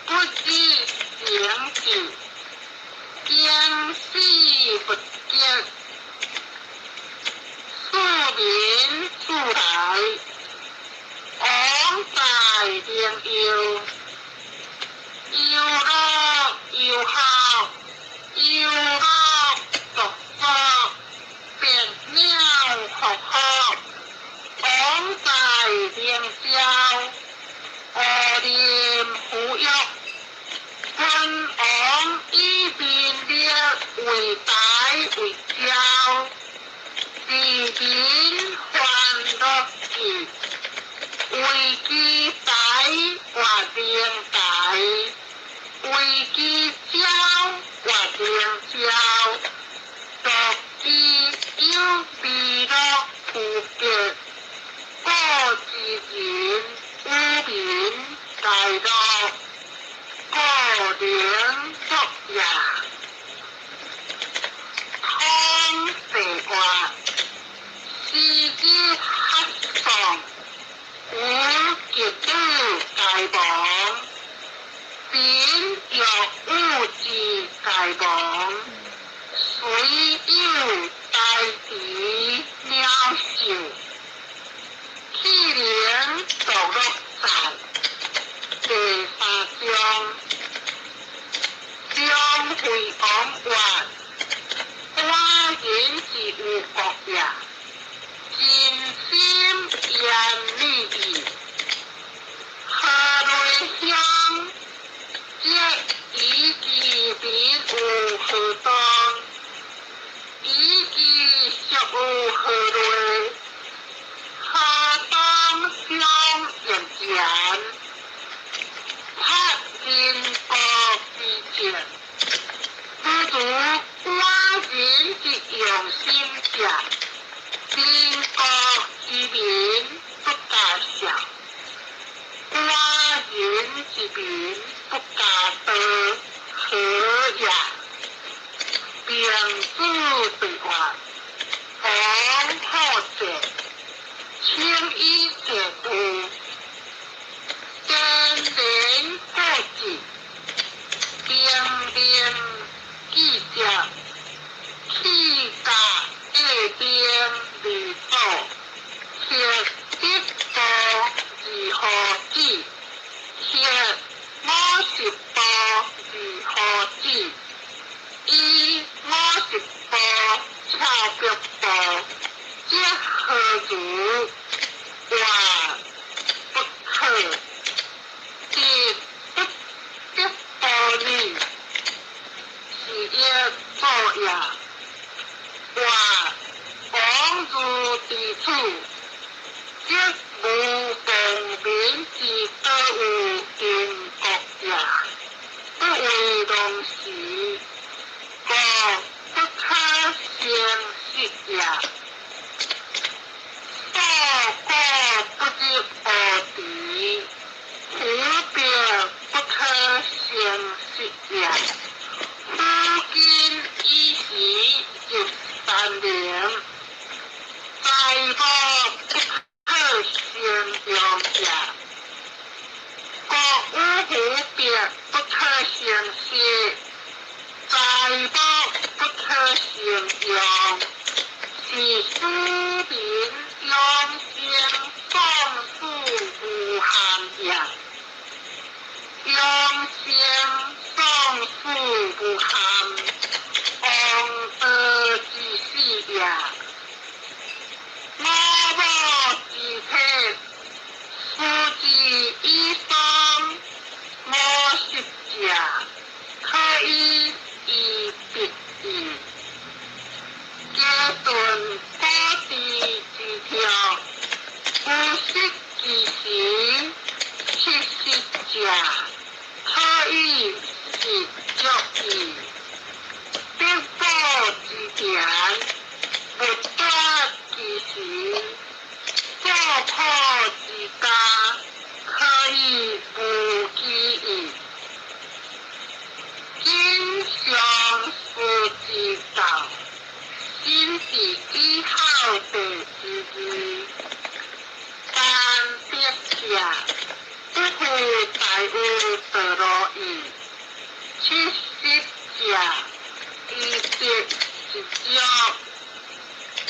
不知營智，經世不結，庶民處來，王在靈佑，憂樂憂孝，憂樂獨作，別鳥復好，王在靈霄，烏林扶育，君王以民力為台為驕，治民歡樂志，為其台活靈台，為其驕活靈驕，獨之有悲樂無結，故之人與民大樂，故能樂也。通世話，時日合喪，無吉女皆亡，民欲物之皆亡，雖有大池鳥獸，氣靈獨樂在。第三章，張惠王曰：寡人之有國也，盡心嚴禮義，何類鄉？則以其民有何當？以其屬有何類？何當相應前？察人國之政，不如寡人之用心者，民國之民不加笑，寡人之民不加道，何也？平子對話，王好戰，請以戰乎？天人各志，兵令記者，氣甲下兵離祖，學一步如何止？學50步如何止？以50步超100步，則何如？話不可。得不得道理，是亦作也。話王如佇此，則無共民之得有定國也，不為農時，故不可成實也。所果不入烏池，虎壁不可成實也。夫今以時入山林，財物不可勝用也。國與虎壁不可成實，財物不可勝用，是使民養生喪死無限也。養生喪死無限，王道之順果知之暢，無失其時，七十者，可以食足矣。得寶之田，勿奪其時，作苦之家，可以無飢矣。經上師之教，信是以孝弟之義，但德者，不負大有墮羅矣。七十者，以得食足，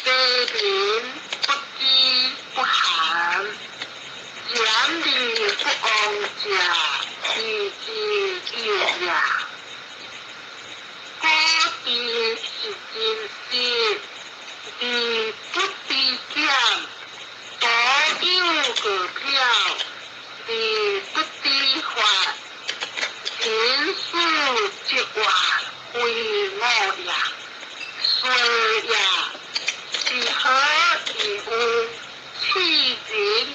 低民不飢不寒，儉而不忘者，義之有也。果知是真實，而不知儉，徒有外表，而不知法，人事則曰非我也。衰也，是何以有棄人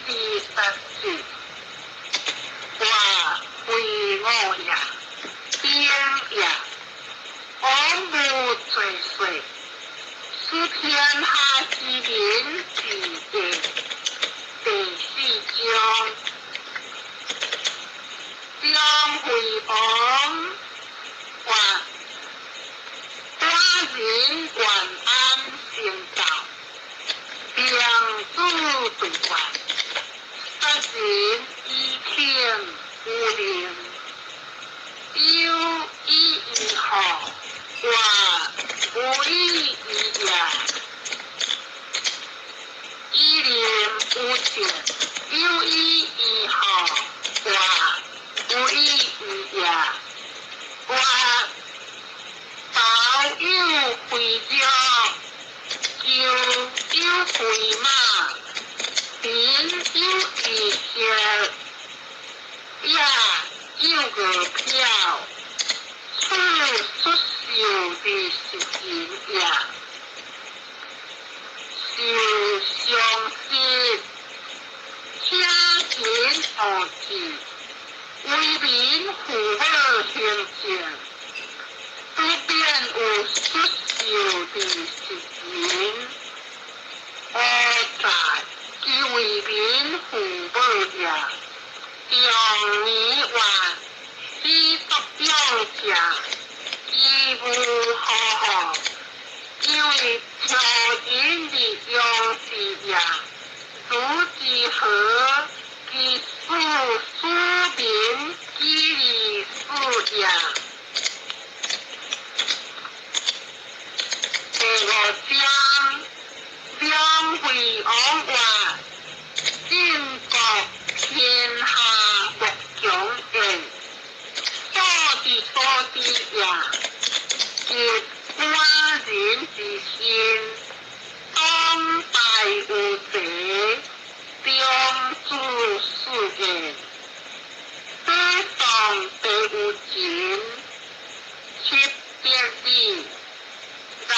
而達之？話非我也。兵也，王無罪稅，使天下之民之義。第四章，張惠王曰：寡人願安成道，明主對外，殺人以聽無令，有以於號，曰無以於也。以令有政，有以於號，曰無以於也。曰包有肥肉，裘有肥馬，貧有衣食，野有外表，此出受之實人也。受上實，聽人惡志，為民父母行政，不免有出受之實人。何在其為民父母也？仲尼曰：始作俑者，其無何乎？因為挑人的勇士也，如之何？其使庶民幾而死也？第五章，梁惠王曰：晉國天下莫強焉，所之所知也。及寡人之心，當大有賊，中主事焉。世上第有情，七得理，南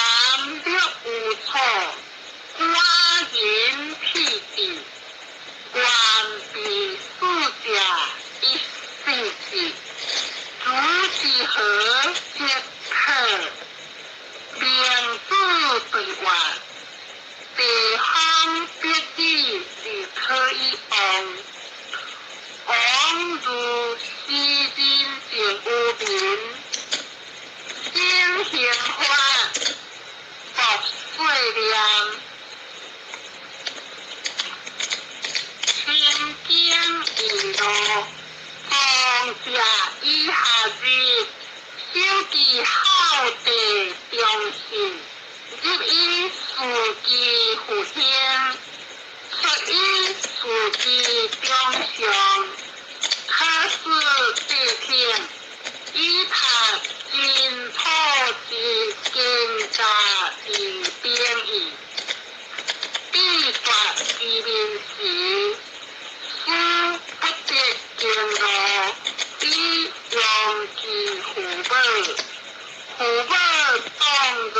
略有楚，寡人棄之，願彼死者一死之。如之何則可？明主對外，地方別子而可以王。王如斯人政有民，省刑法，薄稅念，清經義路，王者以下日，守其孝弟忠信，入以事其復興，出以事其忠相，可使帝聽，以達真土之堅甲之兵矣。必絕其民時，使不得經路，以養其父母。父母當樂，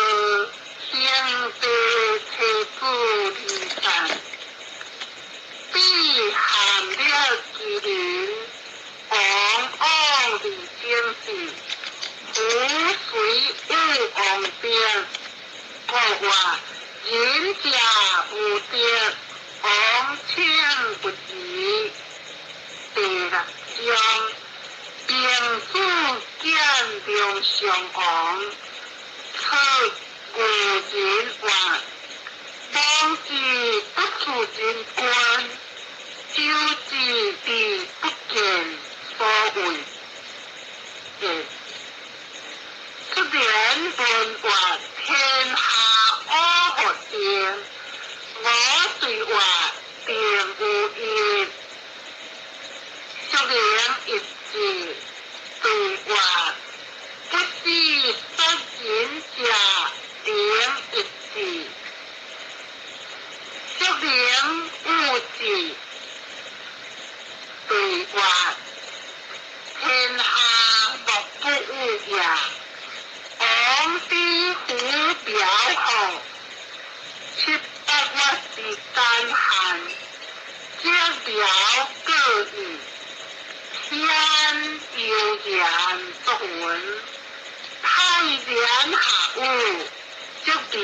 話仁者無敵，王請不疑。第六章，兵主見中上王，出牛人話，王之不處人君，周之地不見所為。出言問話，天下五何定？我對話定無疑。叔靈一字對話，不是殺人者靈一字。叔靈五字對話，天下莫不有也。王之虎表號，七八月之乾旱，這表各異。天悠然作雲，太然下雨，這表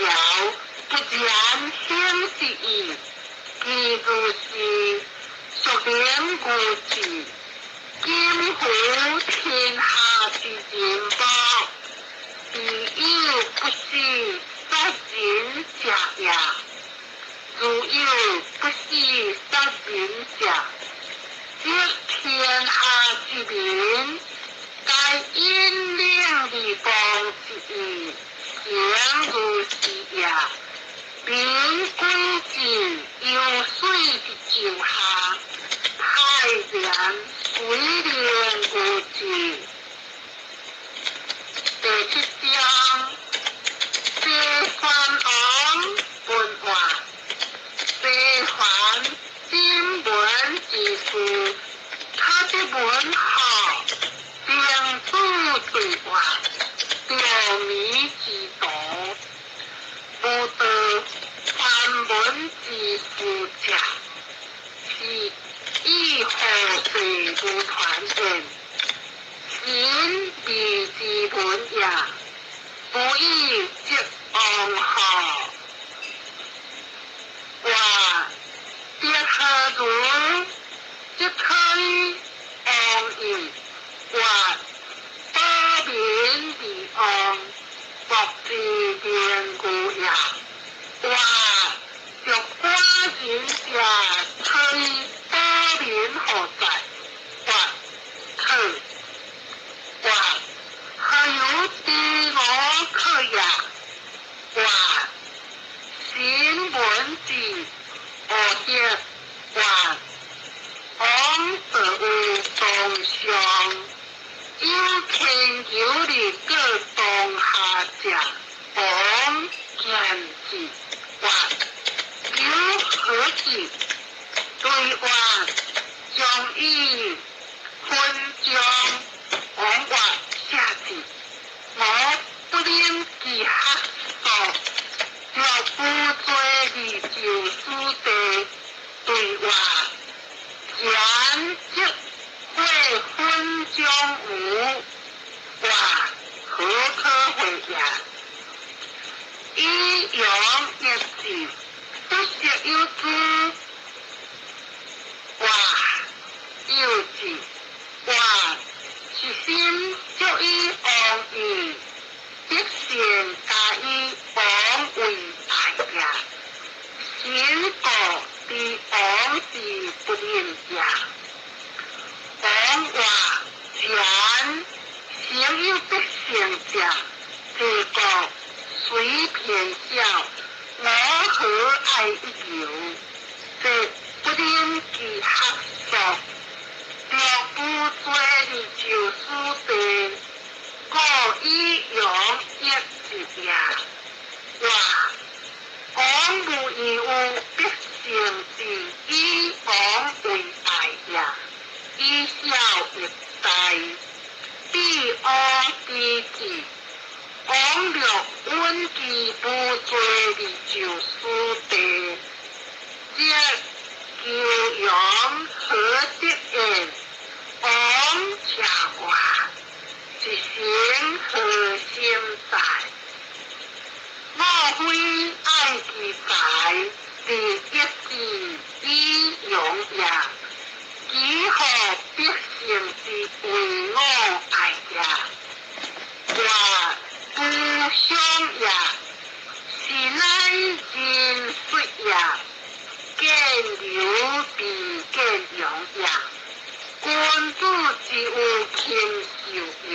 不然顯之意，其如是屬靈無字，今乎天下之人莫，必有不是殺人者也。如有不是殺人者，則天下之民，皆引領而王之意，誠如是也。民歸之有水之上下，太然水靈無字。第七章，謝宣王問話，謝桓今文之事，他的文學，兵主對話，著迷之徒，無道梵文之事者，是以何世如傳言？神秘之文也，不以則王號。話德何如？則推王義。話保民而王，莫之言故也。話若寡人者，推保民何在？話去。話何有知我可也？話新聞之何協？話王得有當上，有天求的各當下者，王見之。話有何志？對話將以分將王話下字，我不能其學說，若不做而就此地對話，前則會分將無話何可會也？以陽一字，不識有之。話有字，話一心足以王義，得善加以王為愛也。心故之王之不能也。王話前先有得勝者，這個雖偏小，我何愛一牛？這不能其學說，若不做而就此地，故以陽一字也。話王無義有必勝之，以王為愛也。以小益大，必王之智。王略穩其不做而就此地，則求陽何得言？王邪話，一心何心在？莫非是一時以勇也。幾何必勝之為我愛也？我不想也，是乃人術也。見劉必見楊也。君子之有禽獸也。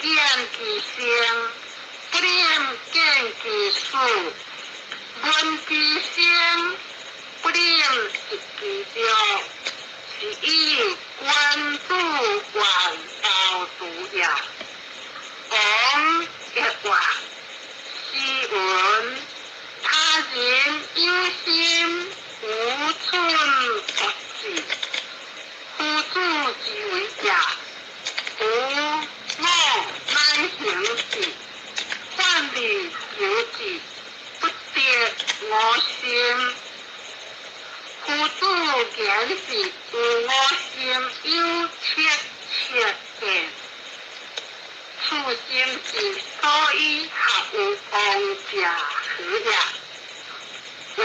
見其生，不能見其死；聞其聲，不能得其樂。是以君子遠貂蟬也。王亦曰：斯云，他人有心，無寸不至。夫子之為也，夫我乃行之，反而求之，不得我心。夫子言是有我心，有切切見。此心之所以合有王者何也？哇！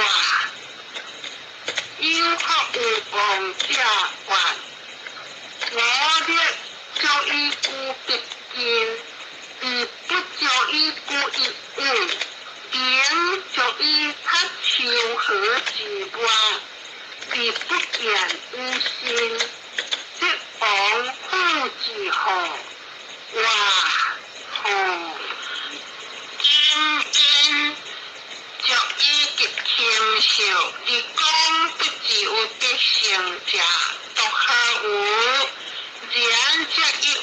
有學有王者願，我力足以固必堅，而不足以固一物。名足以出秋河之外，而不見有心，則王夫之何？哇！吼！今因足以及禽獸，而講不知有得勝者，獨何有？然則一有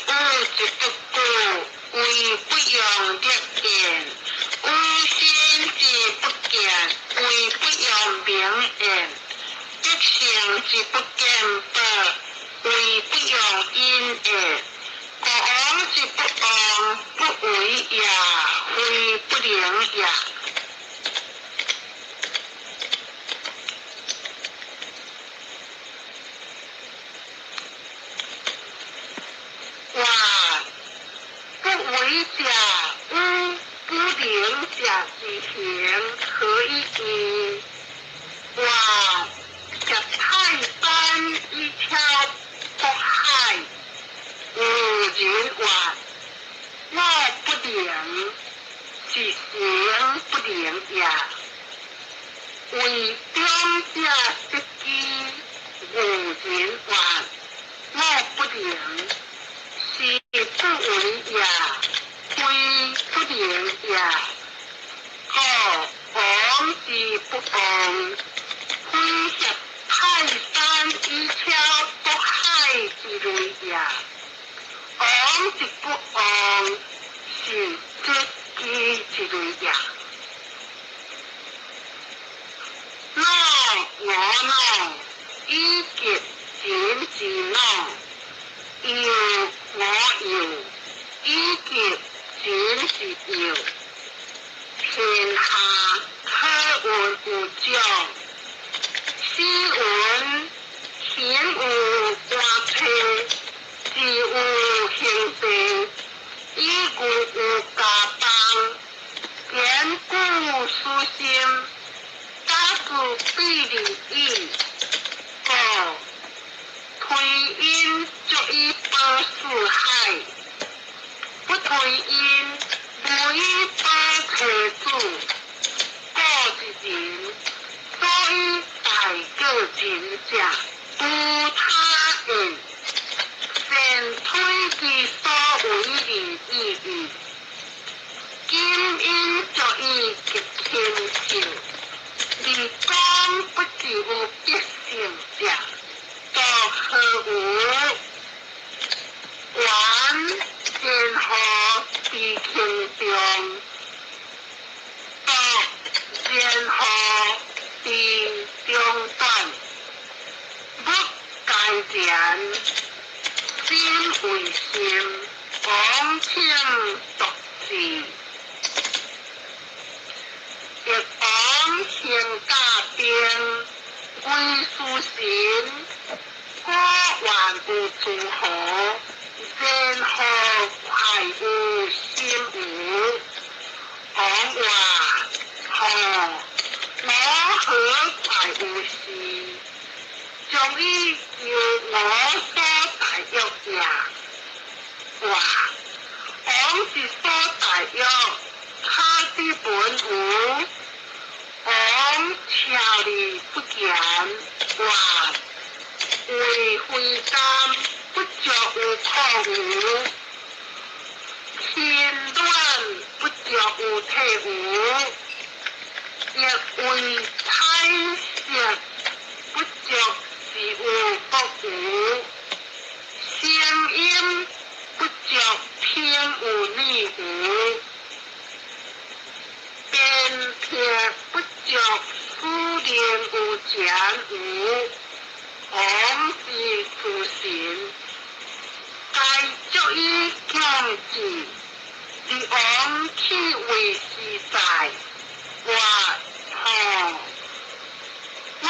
之不顧，為不用力見；有心之不見，為不用明言；得勝之不見報，為不用隱言。國王之不王，不為也，非不能也。哇！不為者與不能者之行，何以異？哇！挾泰山以超渤海，有人曰：我不能，是行不能也。為中者失機，有人曰：我不能，是不為也，非不能也。故王之不王，非挾泰山以超渤海之類也。王之不王，是絕機之類也。老我老，以及人之老；幼我幼，以及人之幼。天下可聞有長，斯云行有官批，事有興廢，以故有家邦，堅固書心，打自比利矣。故推因足以保四海，不推因無以保妻子。故一人，所以大過仁者，無他言。善推其所為而已矣。今因足以及禽獸，而講不知有得勝者，獨何有？原前何佇輕重？獨然何佇長短？物皆然，心為心，王請獨治。翼王行甲兵，為事神，果願有諸侯，然何快有心無？王曰：吼！我何可快有事，將以求我所大欲也。話王之所大欲，可知本無？王超而不言。話為非甘，不足有可無？貧暖不足有體無？亦為彩色，不足是有國無？聲音不足聽有耳無？辨別不足使能有前無？王之諸神，皆足以強志。而王豈為是哉？話吼，我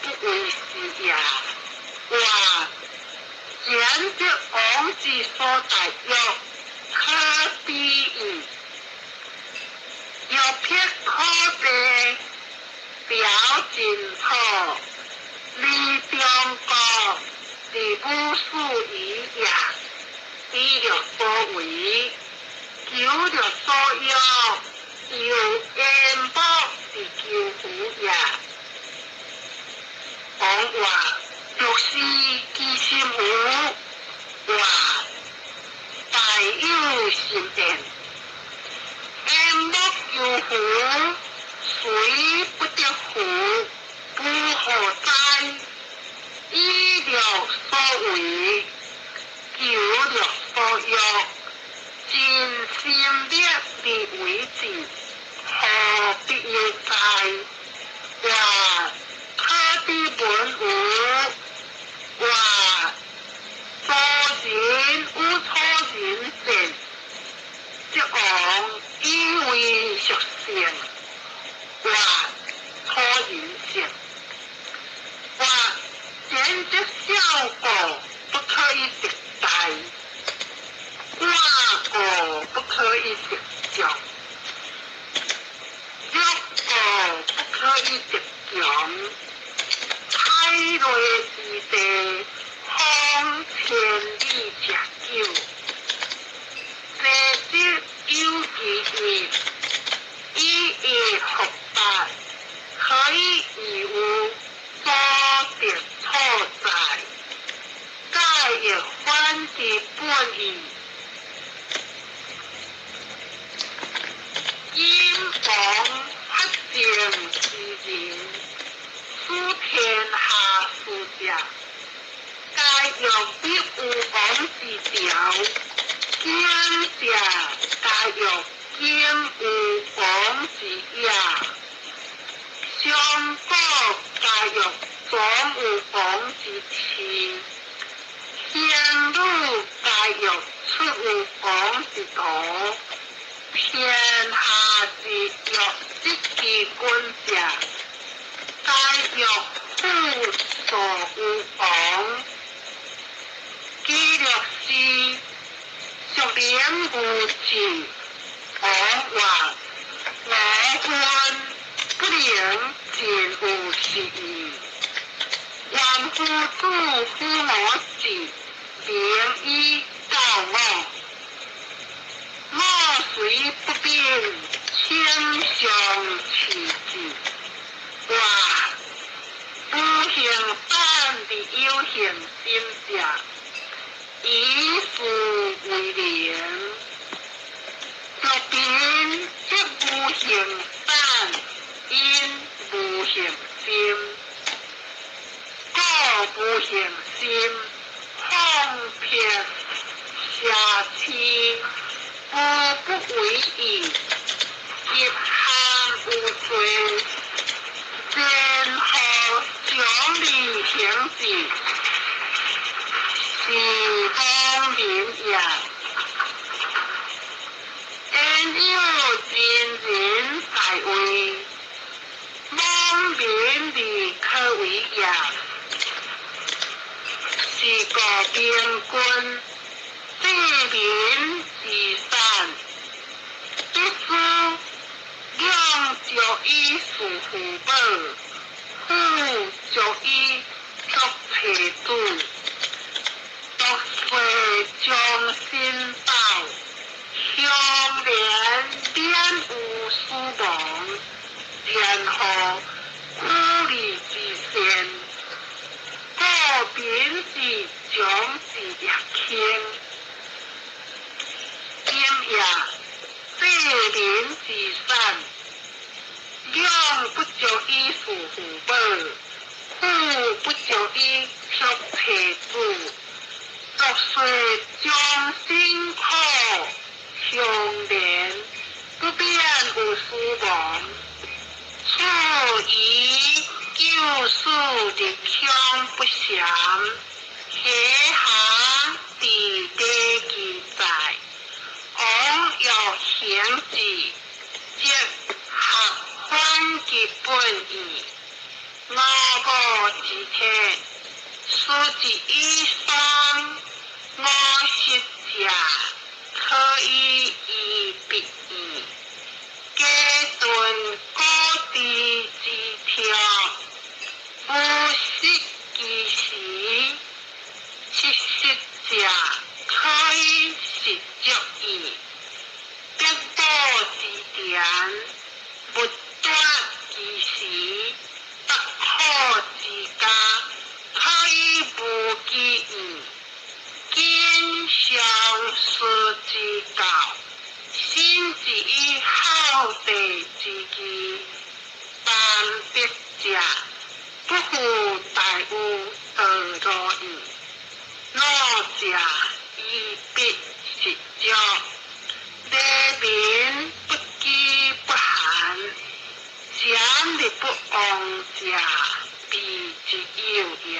不為是也。話簡則王之所大欲，可比矣。欲辟可地，表盡土，離中國，而無數矣也。以樂所為，求樂所欲，猶煙幕之求符也。王話：若是其心無？話大有心焉。煙幕求符，雖不得符，不何哉？以樂所為，求樂所欲，盡心力而為之，何必有哉？話可知本無？話楚人有楚人善，則王以為屬性。話楚人性。話簡則小過不可以得大，寡過不可以得眾，弱過不可以得強。海內之地，方千里者久。這則有其義，以義復八，何以義有所得所在？皆欲反之本意。今王發政之人，使天下事者，皆欲必有王之條，經者皆欲經有王之野，上古皆欲總有王之賜，仙女皆欲出有王之途，天下之欲得其君者，皆欲復所有王。其樂是孰能無志？王話：我君不能盡有是義。願夫子輔我志，明以教我。我雖不秉，請相持之。話無形反而有形心者，以是為能。若貧則無形反，因無形心。故無形心，放撇瑕疵，無不為義。一項有罪，前後獎勵行之，是妄民也。焉有真人在位，妄民而可為也。是故明君，治民之善，必須兩足以事父母。足以作妻子。俗世將身飽，鄉連免有死亡，然後苦離之善，故貧之將之業輕。今夜濟民之產，養不足以事父母，富不足以作妻子。俗世終身苦，鄉連不免有死亡。處於救死日鄉不詳，下下佇禮記載，王欲行之，則合反其本意。我無之體，事之以喪，我實者可以醫彼意。家頓古地之條，無失其時，七實者可以實足矣。必寶之田，勿斷其時，不可之家，可以無其意。今上師之教，信之以孝弟之義，但別者不負大有道路矣。老者以彼實足，禮民不飢不寒，簡日不忘者，彼之有也。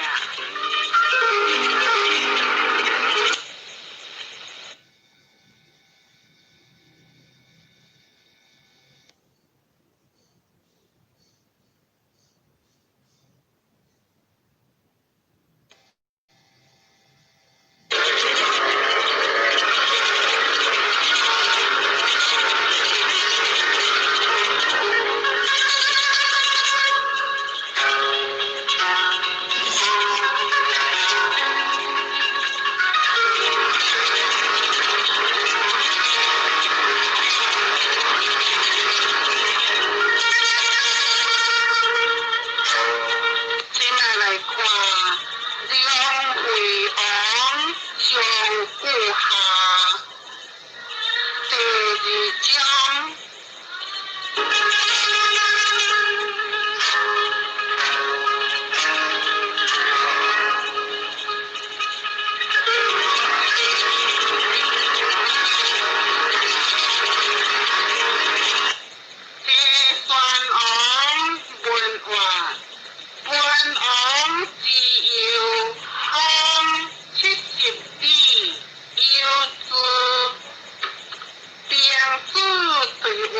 這擺來看梁惠王上古下第二章。謝宣王問曰：文王之幼，方70里，有之。曾子對曰：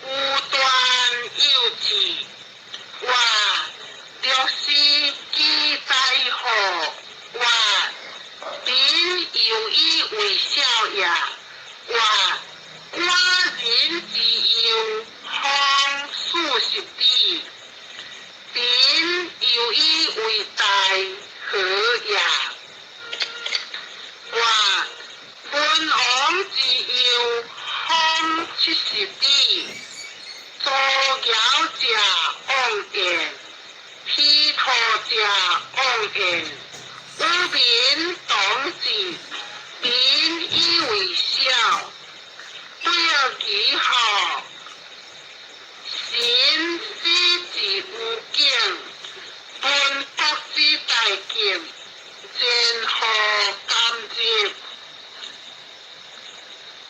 無斷有志。曰：六十其在乎？曰：民猶以為笑也。曰：寡人之幼，方40里，民猶以為大，何也？曰：文王之幼，方70里，造謠者妄言，披塗者妄言，與民同治，民以為笑。不要記號，神死之無境，文國之大境，前何甘之？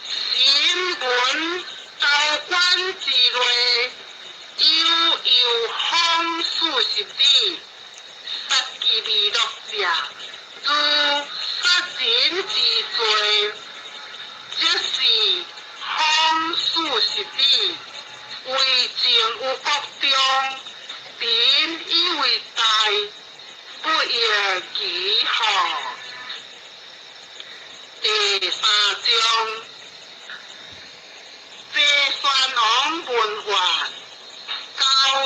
新聞高官之類，悠悠方40里，殺其未樂者，如殺人之罪，則是方40里，為政有國中，民以為大，不亦其號。第三章，謝宣王問曰：高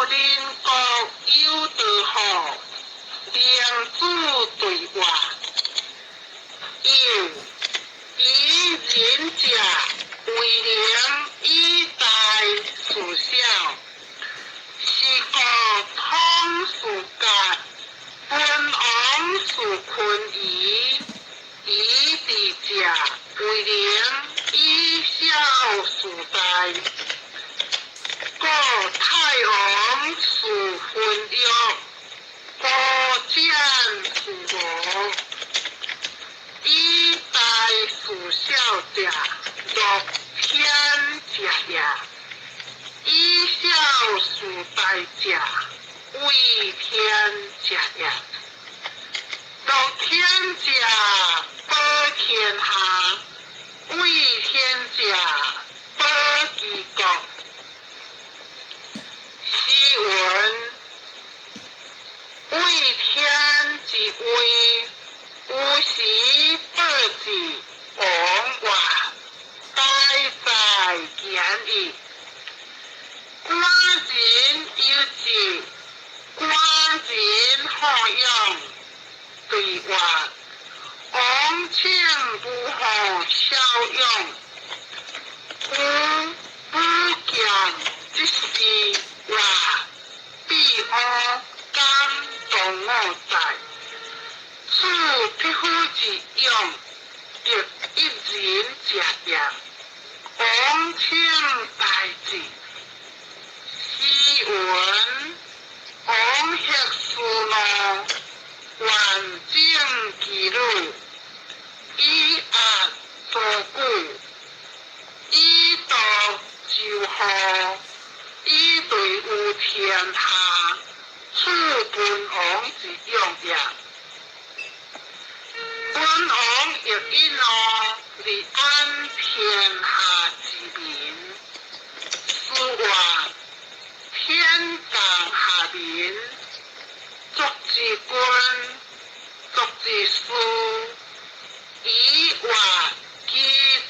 鄰國有道好，明主對話。又以仁者為能以大事小，是故統事甲，文王事坤儀，以智者為能以小事大。故太王事昏欲，高簡事無。以大事小者，樂天者也；以小事大者，畏天者也。樂天者保天下，畏天者保其國。詩云：畏天之威，有時報之王曰：大在見矣。寡人有志，寡人好勇。對話：王請無好驍勇，夫舞劍之士曰：比烏敢當我在？此匹夫之勇，得一人者也。王請大志。詩云：王克斯怒，願征其女，以壓諸舉，以度周戶，以對於天下，此文王之勇也。文王欲以怒，而安天下之民。詩曰：天降下民，作之君，作之師，以曰其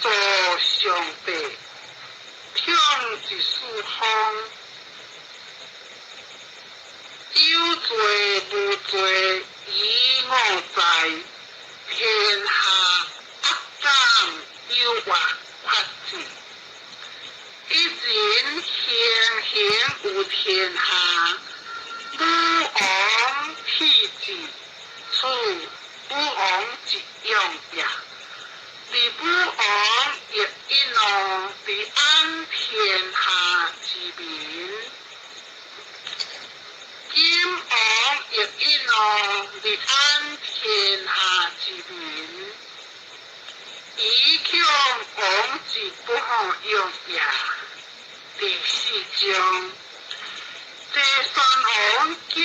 助上帝，統治四方。有罪無罪，以我在。天下惡敢有曰法治。一人行行有天下，武王體之，此武王之勇也。而武王欲以怒，而安天下之民。今王欲以怒，而安天下之民。以強王之不可用也。第四章，齊宣王見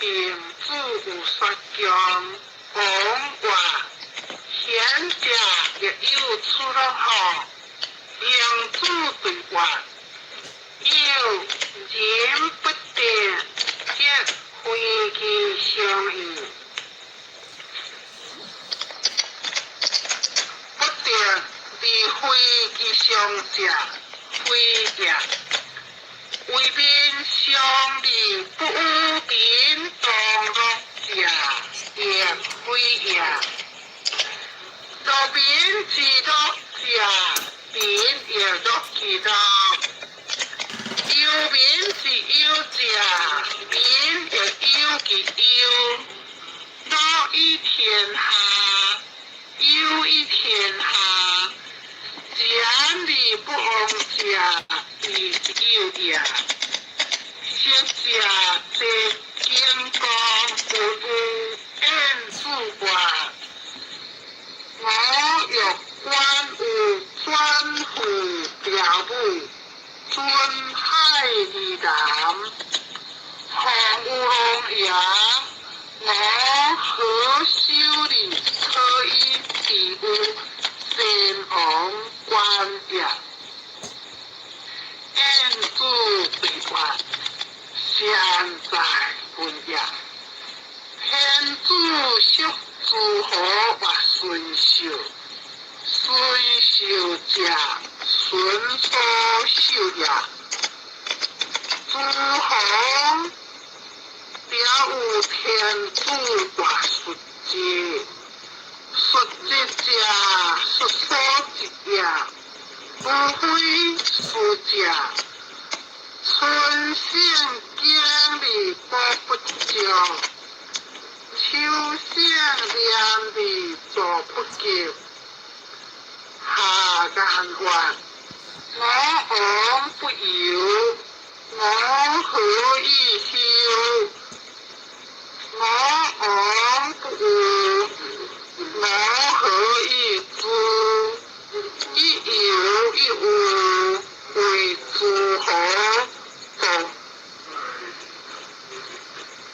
明子有說強，王曰：賢者亦有處樂乎？明子對話：有人不定，則非其相矣。不定而非其相者，非也。為民相利不與民同樂者，亦非也。樂民之樂者，民亦樂其樂；憂民之憂者，民亦憂其憂。樂以天下，憂以天下，戰而不亡者，亦有也。昔者齊景公問有晏子曰：我欲觀有轉乎標武，准海而南，況有龍也，我何修理可以治有先王觀也？晏子對曰：善哉問也。天子屬諸侯曰孫壽，孫壽者，孫所壽也。諸諸侯表有天子外術者，術者者，術所及也，無非術者。春省經而補不足，秋省連而助不及。下顏曰：我王不遊，我何以休？我王不惡，我何以知？一遊一惡，為諸侯作。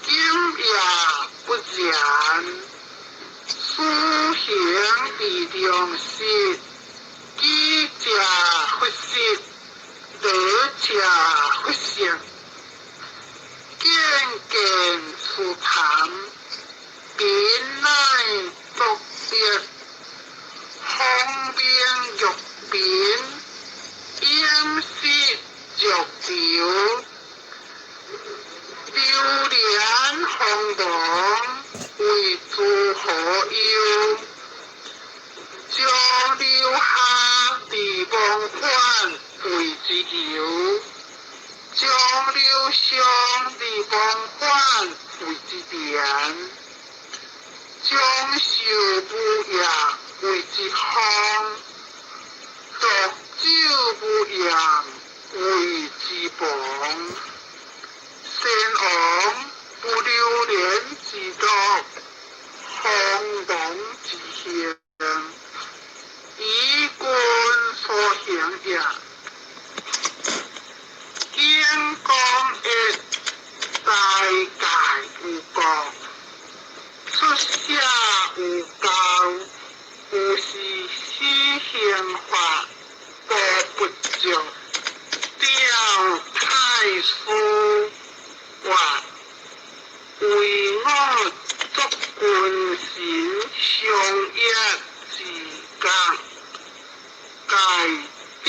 今也不然，事行而良實，智者弗失，德者弗勝。見見斯談，賓乃作別，方明欲貧，飲食濁流，流連荒茫，為諸侯憂。將留下而忘返，謂之遊；將留上而忘返，謂之連。將壽無掖，謂之荒；濁酒無言，謂之亡。先王不流連之樂，荒茫之行，以君所行也。景公曰：齋戒有國，出舍有教，有是施刑法，補不足。趙太師曰：唯我作君臣相約之覺，蓋知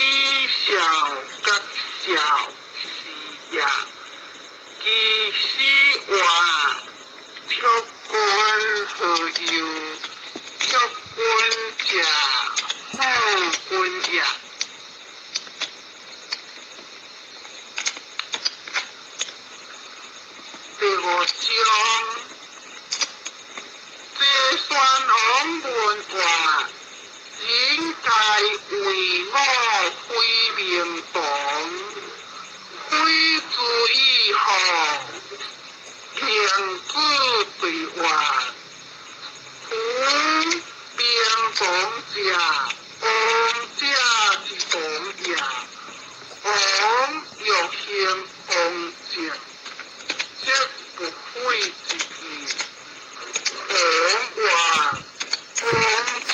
孝覺孝是也。其始曰：託君何憂？託君者，好君也。第五章，齊宣王問曰：人皆謂我非明堂，非之以何？孟子對曰：夫明堂者，王者之堂也。王欲興王政，則不廢之義。王曰：王政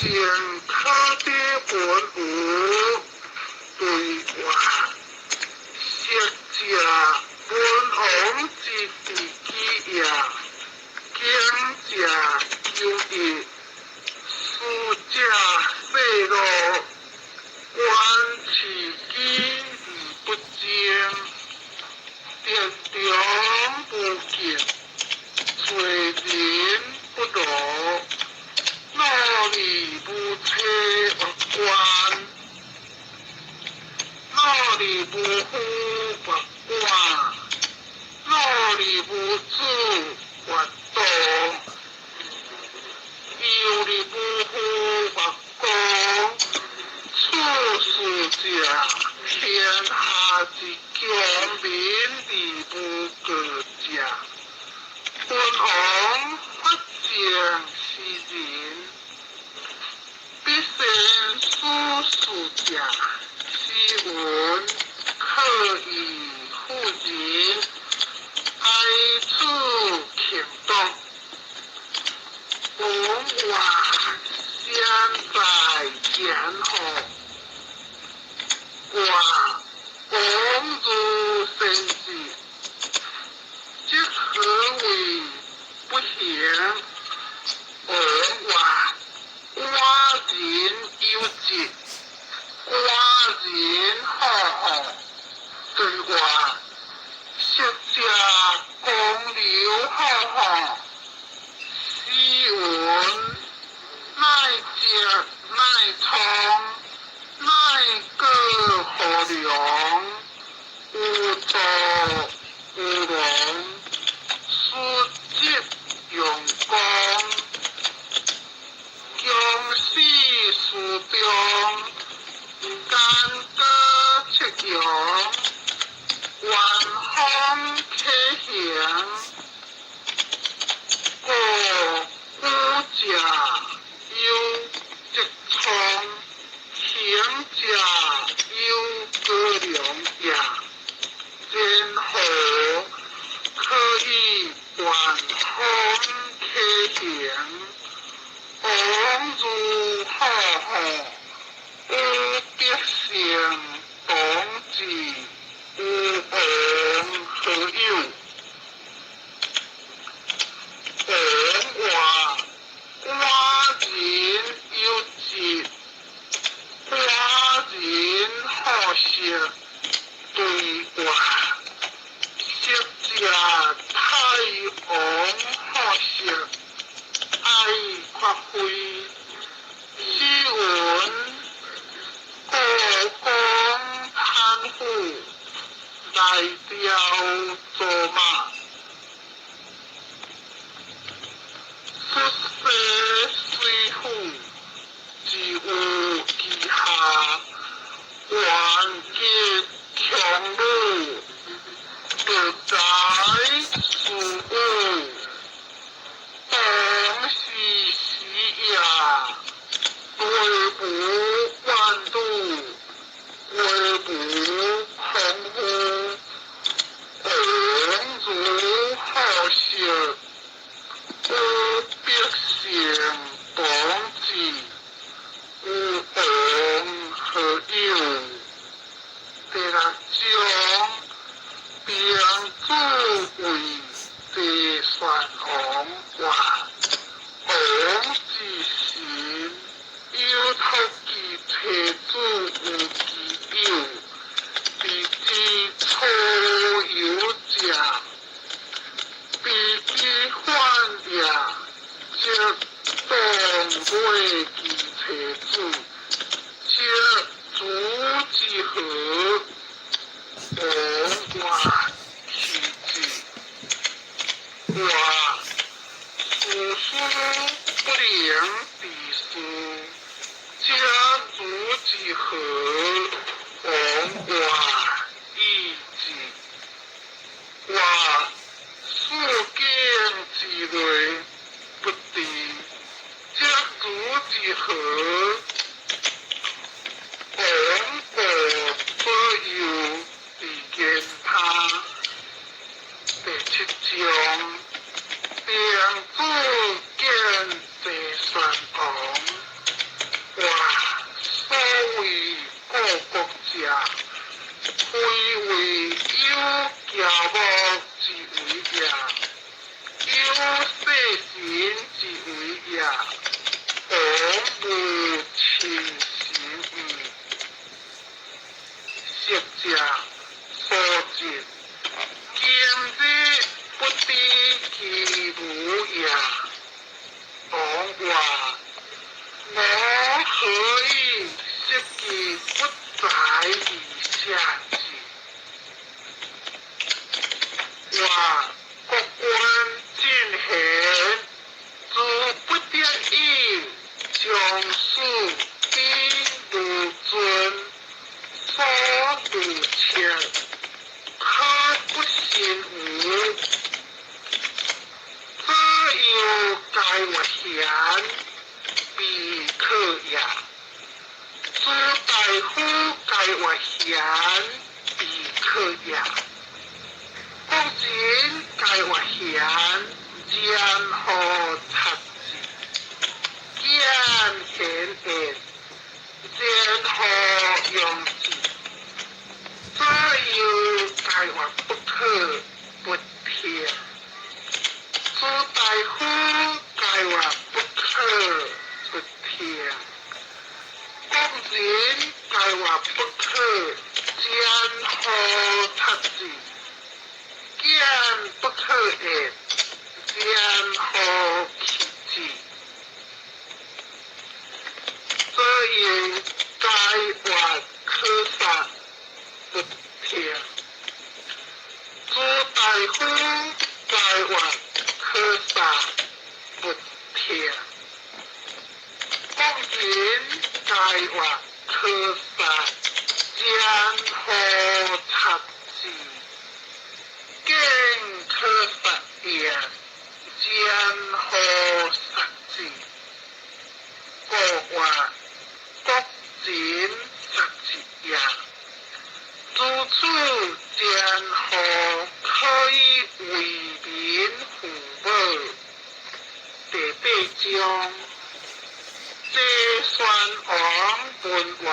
可得文無？對曰：昔者文王之治己也，強者久矣，輸者世樂，觀其己而不爭，得中無競，罪人不勞，努力無車莫關，努力無夫莫管，努力無子莫道，憂而無父莫孤。處事者，天下之強民而無過者。文王發政斯人，必先處事者，斯文可以婦人，哀處強盜。王曰：先在言何？曰：王如先子，則何為不行？王曰：寡人有疾，寡人好好。對曰：昔故古者有積倉，行者有高粱也。然何可以觀風騎行？王如好好，有必成當之，有王何有？王話寡人有疾，寡人好色，對話色者太王好色，愛發揮。詩云：故宮貪府，來雕走馬。出世水府，自有其下。萬劫強弩，得哉事武。當時時也，對無萬度，國無空乎。王如好色，有必成當之，有王何有？第六章，兵子謂齊宣王話：王之心，有託其妻子於其友，彼之初有者，彼之反也，則當過其妻子，則主之何？王話其子。話事事不能治事，則主之何？王話以之。話四境之內不治，則主之何？王過左右而言他。第七章，兵子見齊宣王，話所謂故國者，非謂有喬木之為也，有細神之為也。王無親神矣。色者所盡，今日不知其無也。王話我何以識其不在而下之？話國君進賢，自不得已，將死彼如尊，所如切，可不信無？左右皆曰賢，必可也。諸大夫皆曰賢，必可也。國人皆曰賢，然何察之？見賢言，然何用之？左右皆曰不可不聽。諸大夫皆曰不可不聽。國人皆曰不可，然何察之？見不可言，然何棄之？左右皆曰可殺不聽。諸大夫皆曰可殺不聽。國人皆曰可殺，然何察之？見可殺，章，齊宣王問曰：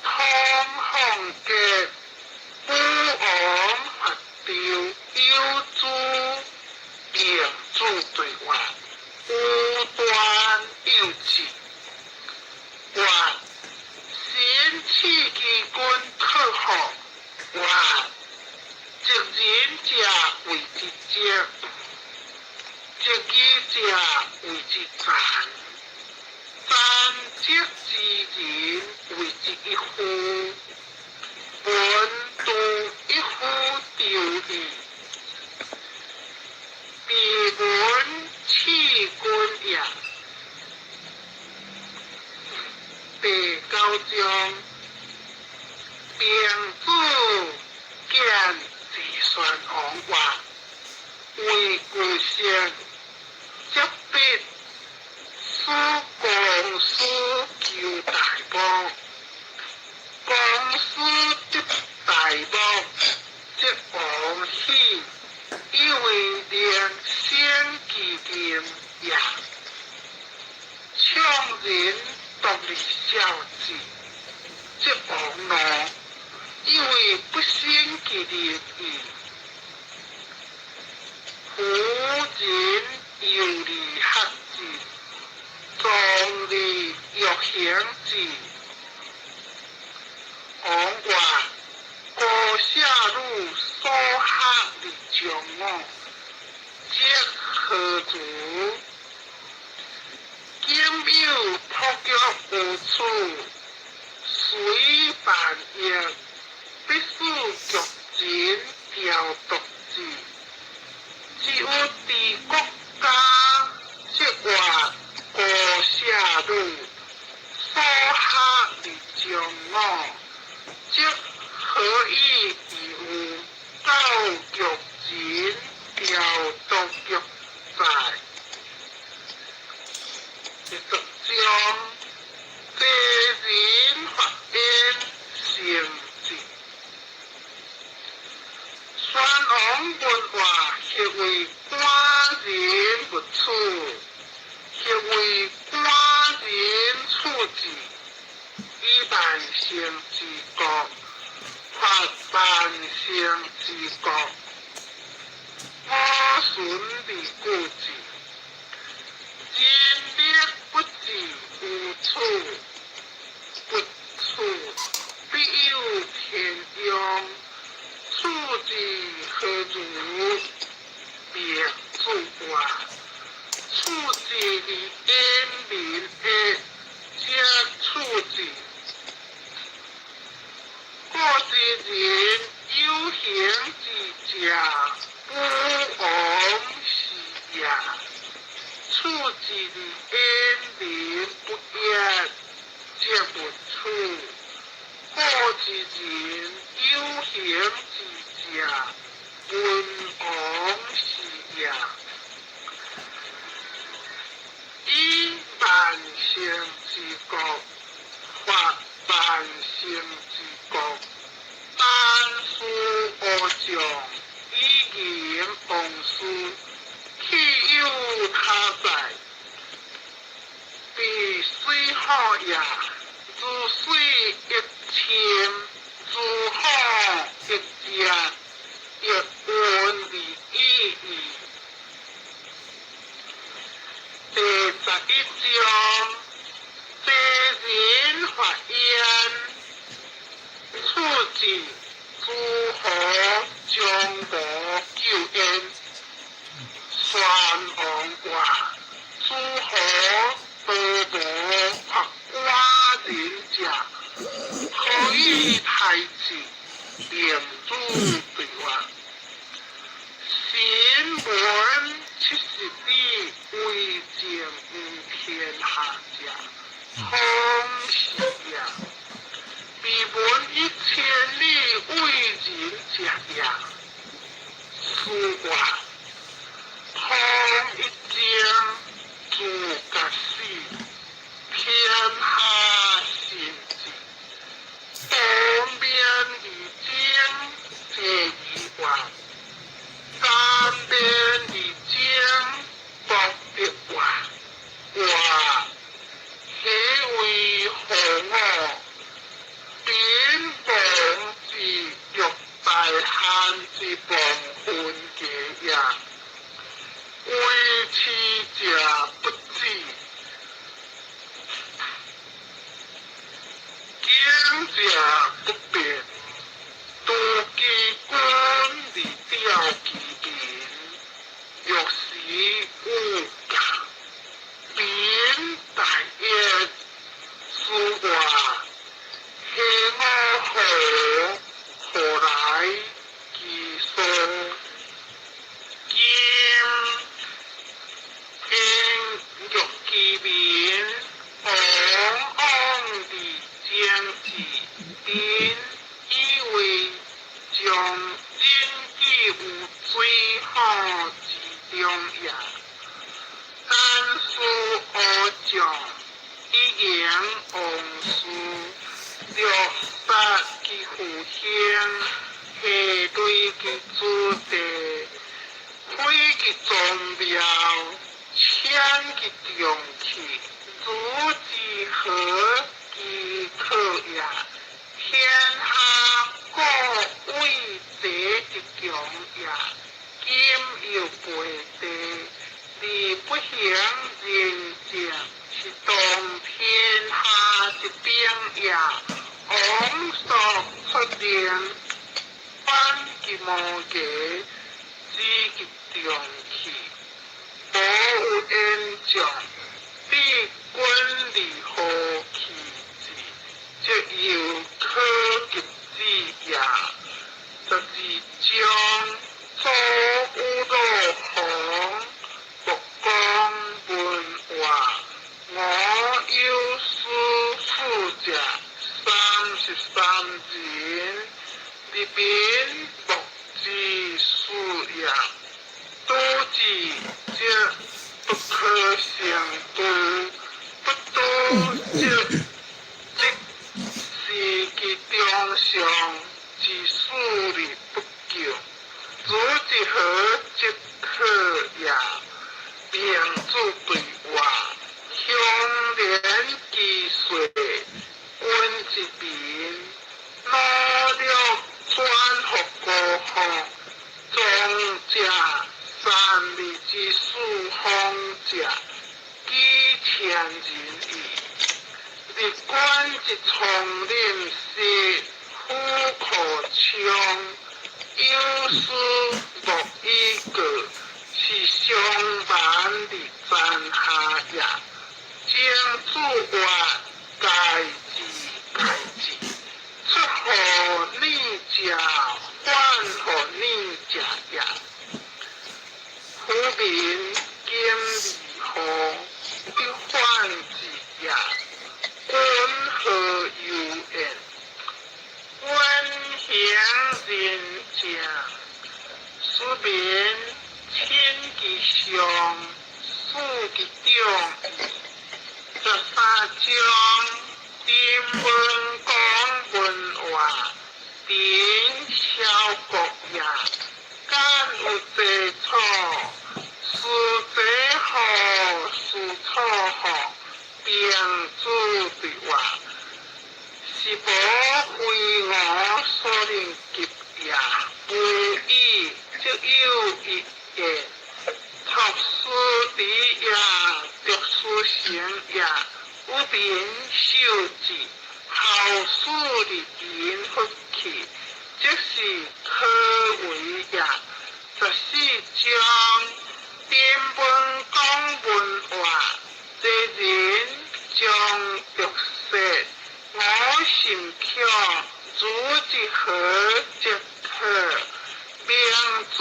湯放結，武王伐紂，有諸明子對曰：無斷幼子。曰：臣賜其君託付。曰：直人者謂之直，直義者謂之殘，殘直之人謂之一夫，聞杜一夫丟矣。彼聞賜君也。第九章，平子見齊宣王曰：為故先，執筆使公師求大木，公師得大木，則王喜，以為能先其任也。倡人獨立孝子，則王怒，以為不先其任矣。夫人猶利學子，壯利欲行子。王曰：高舍女所學而將我，則何如？今有璞玉無處，隨辦役，必使玉人調度之。只有治國家，則曰高舍女所學而將我，則何以而有教玉人調度玉哉？第十章，齊人伐燕，成之。宣王問曰：何為寡人勿處？何為寡人處置？以萬乘之國，伐萬乘之國。我孫而故之。人力不至無處，不處必有天用。處之何如？孟子曰：處之而燕民惡，則處之。故之人有形之者，武王是也。處之而燕民不惡，則勿處。故之人有形之者，文王是也。以萬乘之國，伐萬乘之國。單輸烏將，以迎王師，豈有他哉？彼水浒也，如水一清，如火一熱，亦溫而已矣。第11章，齊人伐燕，處置諸侯將無救燕。宣王曰：諸侯多無伐寡人者，何以太子？孟子對曰：臣聞70里為政於天下者，方是也；未聞1000里為人者也。子曰：湯邑痴者不止，見者不辨，獨其君而吊其民，若時有教，民大悅，斯話何我何何來其所？今天欲其民，往往而將之，朕以為將人己於水火之中也。三司五將，一言王事，六殺其父兄，下累其子弟，毀其宗廟，愆其重器，如之何其可也？天下故為賊之強也。今又背地，而不行仁政，是當天下之兵也。王朔出令，反其毛牙，指其重器，無有言將，必君而何其志，則猶可及之也。12章，左有老王，穆公問話，我有司使者33人，日民莫之事也。多之則不可勝度，不多則即是其中上之事而不救。如之何則可也？明主對話，鄉連其歲，君之民，努力轉復國防，宗者三日之四方者，幾千人矣。日觀之叢林時，虎可槍，有司莫以過，是相蠻而殘下也。將主話該之該之，出乎逆者，反乎逆者也。夫民今而何，必反之也。君何由焉？君行仁政，使民親其上，事其長矣。13章，丁文公問話，丁小國也。敢有濟楚？是濟何？是楚何？兵主對話，是無非我所能及也。無以則有一言。托斯迪也，著書成也。有民受之，後世而言福氣，則是可為也。14章，丁文公問話，這人將著說，我心強，如之何則可？明主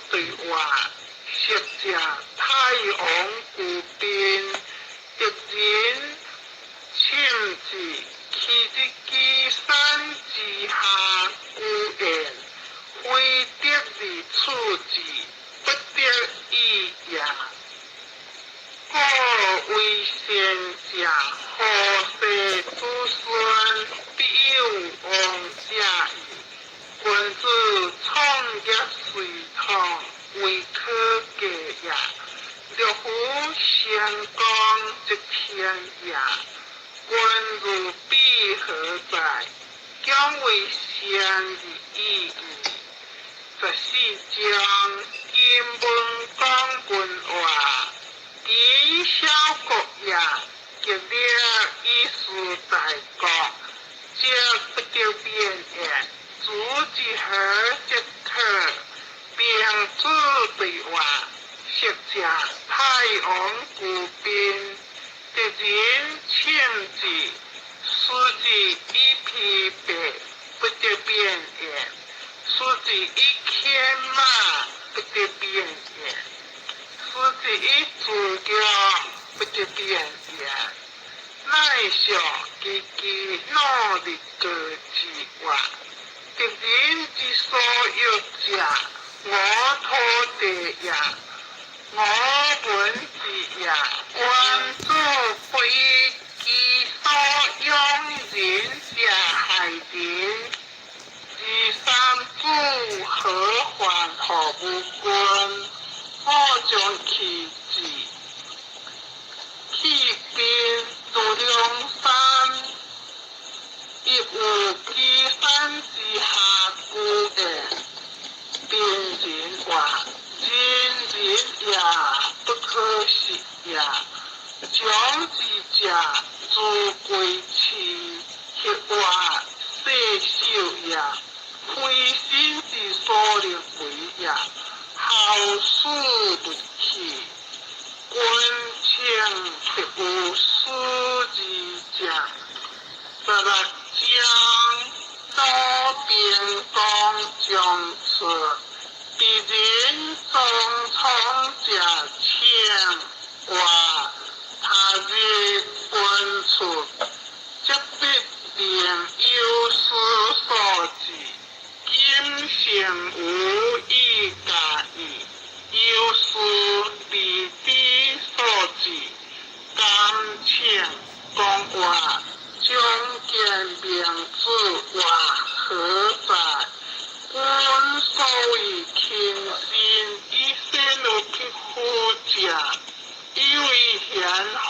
對話，昔者太王舊賓，敵人侵之，其日基山之下孤言，非得而處之，不得已也。故為善者，後世子孫必有王者矣。君子創業隨堂，未可過也。若夫成功則天也，君如彼何在？將為善而已矣。14章，金文公問話，王具兵，敌人请之，使之以疲惫，不得变也；使之以牵马，不得变也；使之以自强，不得变也。乃上积极努力过之话，敌人之所欲者，我土地也，我文字也。君子不以其所养人者害人。二三子何患何无君？我将弃之。弃兵渡梁山，亦有岐山之下孤也。边人话：仁人也，不可食也。长之者，子归妻，或话细小也。非身之所能为也，好事不弃。君请必有死之者。16章，鲁平公将出，敌人中创者请话，他日君出，则必定有思所至。今成无以加矣，有事未知所至，敢请讲话，将见明子话何在？君所谓亲信以先有匹夫者，以为贤乎？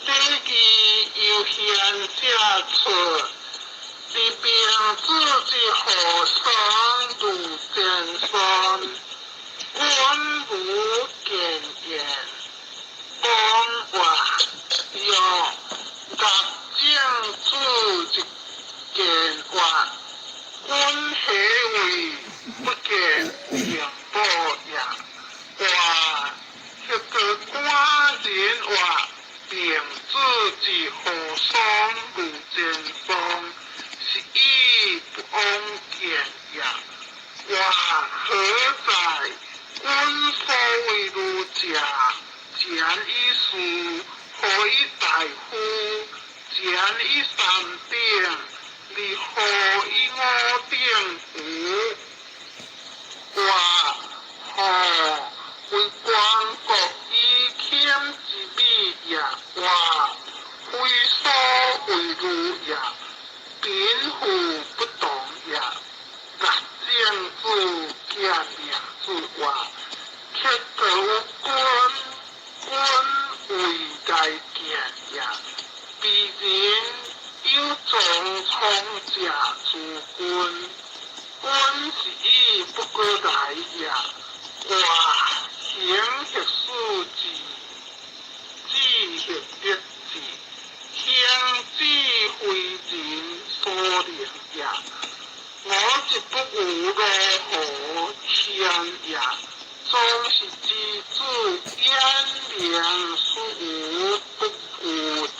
礼义有贤者出，伫兵子之后生如前孙，君无见言，讲话曰：甲正子一见话，君何为不见明宝也？话彼个官人话，明子之后生如前孙，是以不往见也。话何在？君所谓儒者，简以事，何以大夫？简以三等，而何以五等乎？话何为官国以谦之美也？话非所谓儒也，贫富不同也。若正子见明子话，却得有君，君为来见也。彼人有中创者诸君，君是以不过来也。话行协事之，智协德智，行智非人所能也。我一不有如何天也，总是之子言明事无不有在。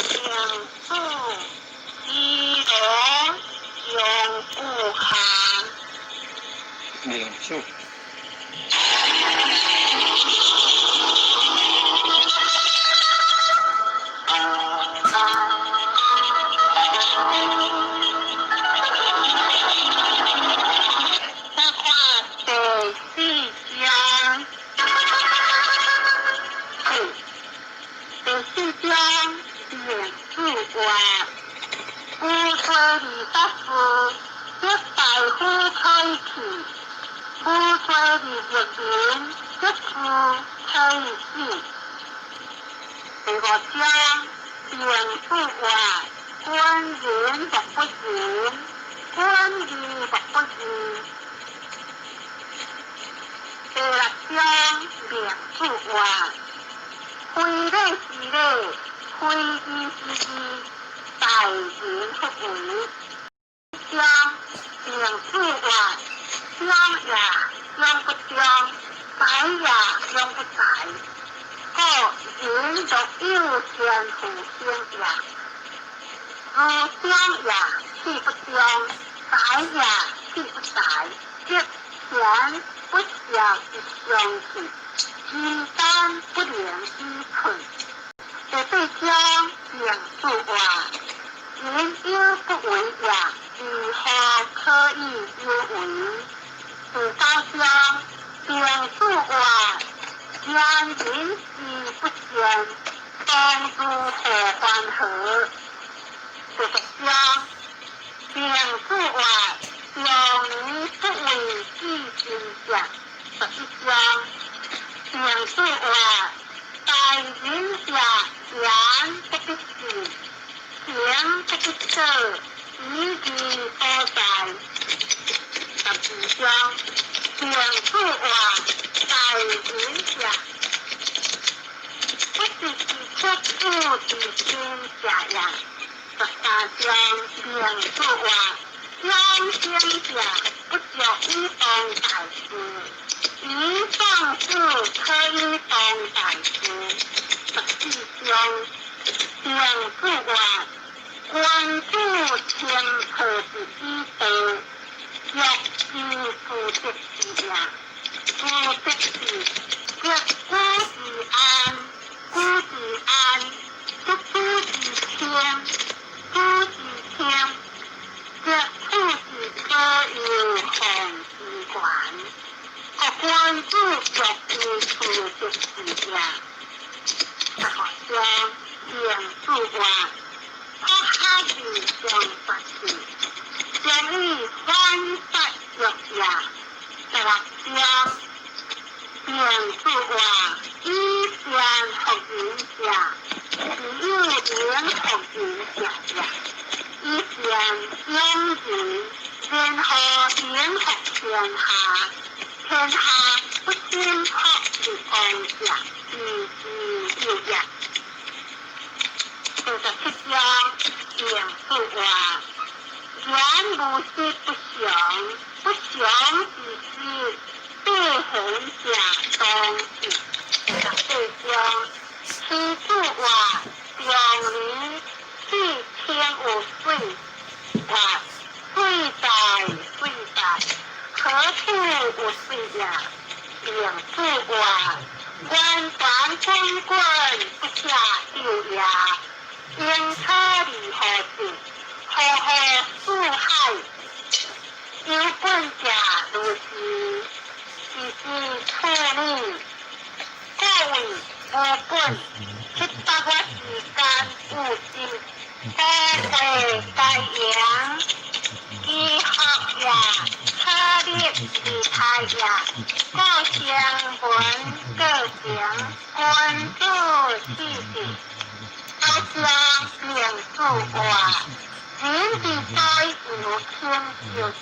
明子伊罗将故下。明子。再看第四章，第四章明子话，夫车24世，则大夫可去，無罪而欲人，則是體死。第五章，孟子話：君仁莫不仁，君義莫不義。第六章，孟子話：非禮是禮，非義是義，大人不為。章，孟子話：忠也忠不忠，宰也忠不宰。故人若有先乎行也，如忠也豈不忠，宰也豈不宰？則賢不肖之相去，其丹不能以困。第八章，孟子話：人有不為也，如何可以有為？第九章，孟子話：賢人之不善，當如何還何？第十章，孟子話：長年不為己心者。11章，孟子話：大人者，言不必信，行不必做，以義所在。12章，孟子話：大人者，不是之卻主之心者也。13章，孟子話：養生者，不足以當大事，以喪事可以當大事。14章，孟子話：君子清澈之以德，欲之夫德之也。夫德之，則古之安，古之安，則古之清，古之清，則土之所有防之權。故君子欲之夫德之也。15章，孟子話：不合而相殺之，將以反殺欲也。16章，孟子話：以善服人者，是有能服人者也。以善養人，然後能服天下。天下不信服之王者，是之有也。27章，孟子話：言無實不祥，不祥之事，對行者當之。18章，妻子話：長年四千有水，話水在水在，何處無水也？孟子話：官官滾滾不下九也，應車離何處？河河四海，有本者如是，是是處理。各位無本，7、8月時間有心，富貴該贏，醫學也，可立而泰也，故成文各成，君子四事。九章，孟子話：人之所以有輕就者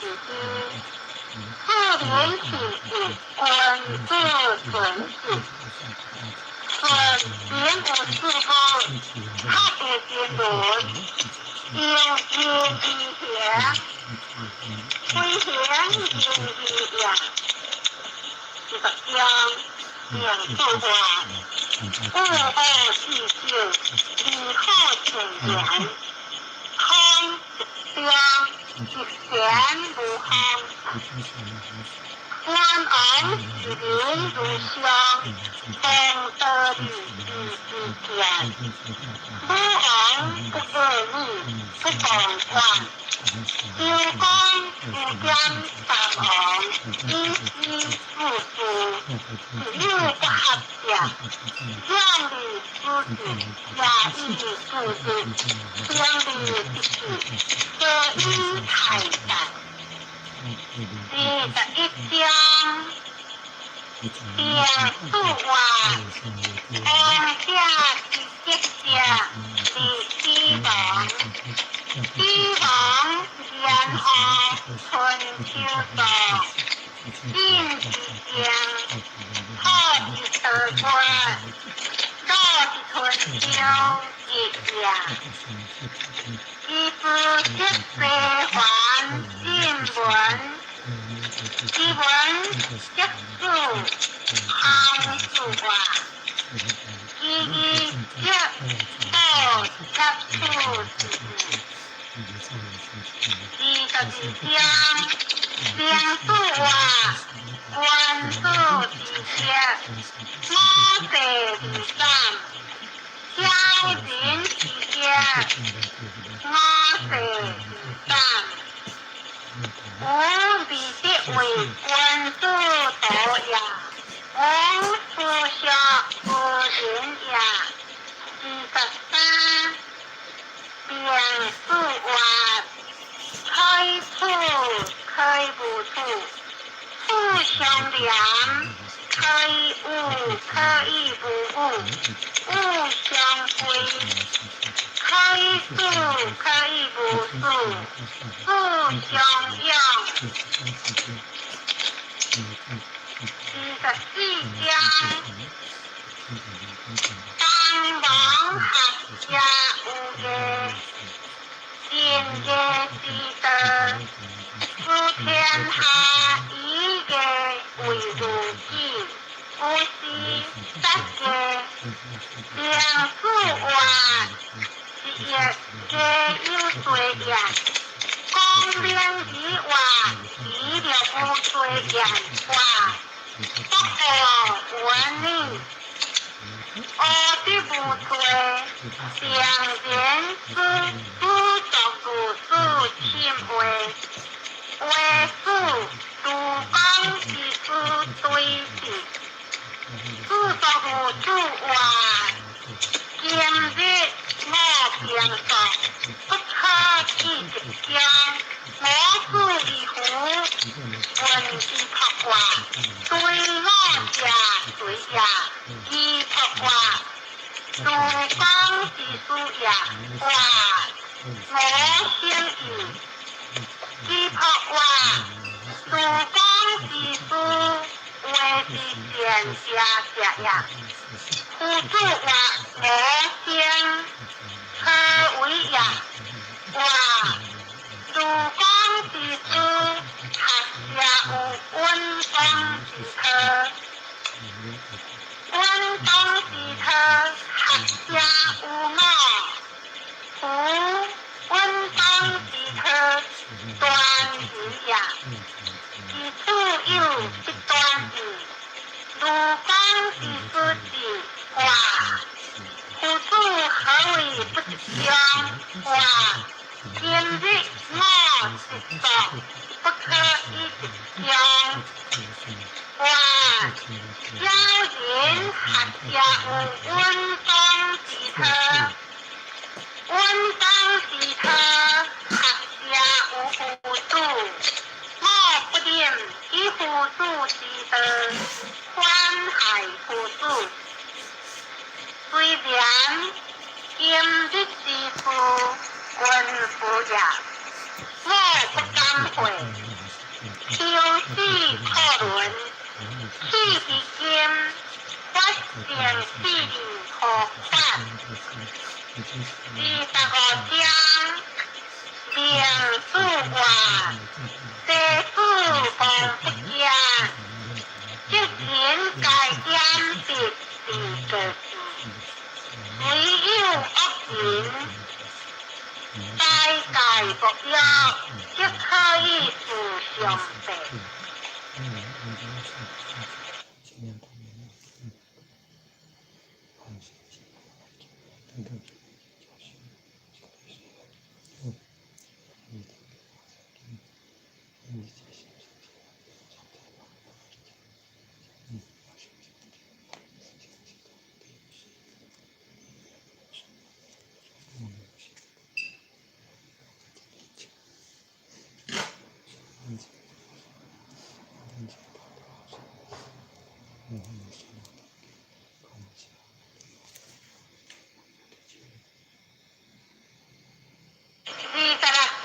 是之，自然是以君子存之。順言有四個，合有經綸，用仁而行，非行仁而也。20章，孟子話：惡惡至少，利好前言，空一章，一言無妨。君王是人如相，同道理之之見。武王不愛女，不當官。周公不兼三王，以私自私，只有不合者。量力之事，也以自治，量力之事，所以太大。21章，定四話，王者之吉者，是死亡，死亡然後春秋作，進之正，土之道國，魯之春秋日也。其父則西環進文，其文則子康子話，其義則道則處之字。22章，兵子話，君子之德，五世二三，小人之德，五世二三。吾未得為君子道也，吾思學無人也。23，兵子話，開處開無處，處相連，可以有可以無有，有相非，可以死可以無死，死相養。24章，當王學者有義，仁義之道，治天下以義為如己，有時失義，兵子話，一皆有罪也。講明之話，除了無罪言話，不可原理。惡的無罪，常人之主作如此親話，話使諸公之事對治，主作如此話，今日我平作，不可以一將。我子以父，問之卜卦，對我者對也，其卜卦，諸公之事也。卦，我先意。其卜卦，諸公之事，話之善者者也。夫子話我先，何為也？卦，諸公之事，學者有穩當之道。穩當之道，學者有我。夫穩當之道，端義也。其處有不端義，如公之事之卦。夫子何為不吉祥？卦，今日我直作，不可以吉祥。卦，小人學者有穩當之道，穩當之道，學者有夫子。我不能以夫子之道反害夫子。雖然今日之事，君父也，我不敢悔。修史可倫，起至今，發生四字何法？25章，兵子話，世子王不家，則人該點筆之個字，唯有惡人，齋戒不約，則可以自相悖。26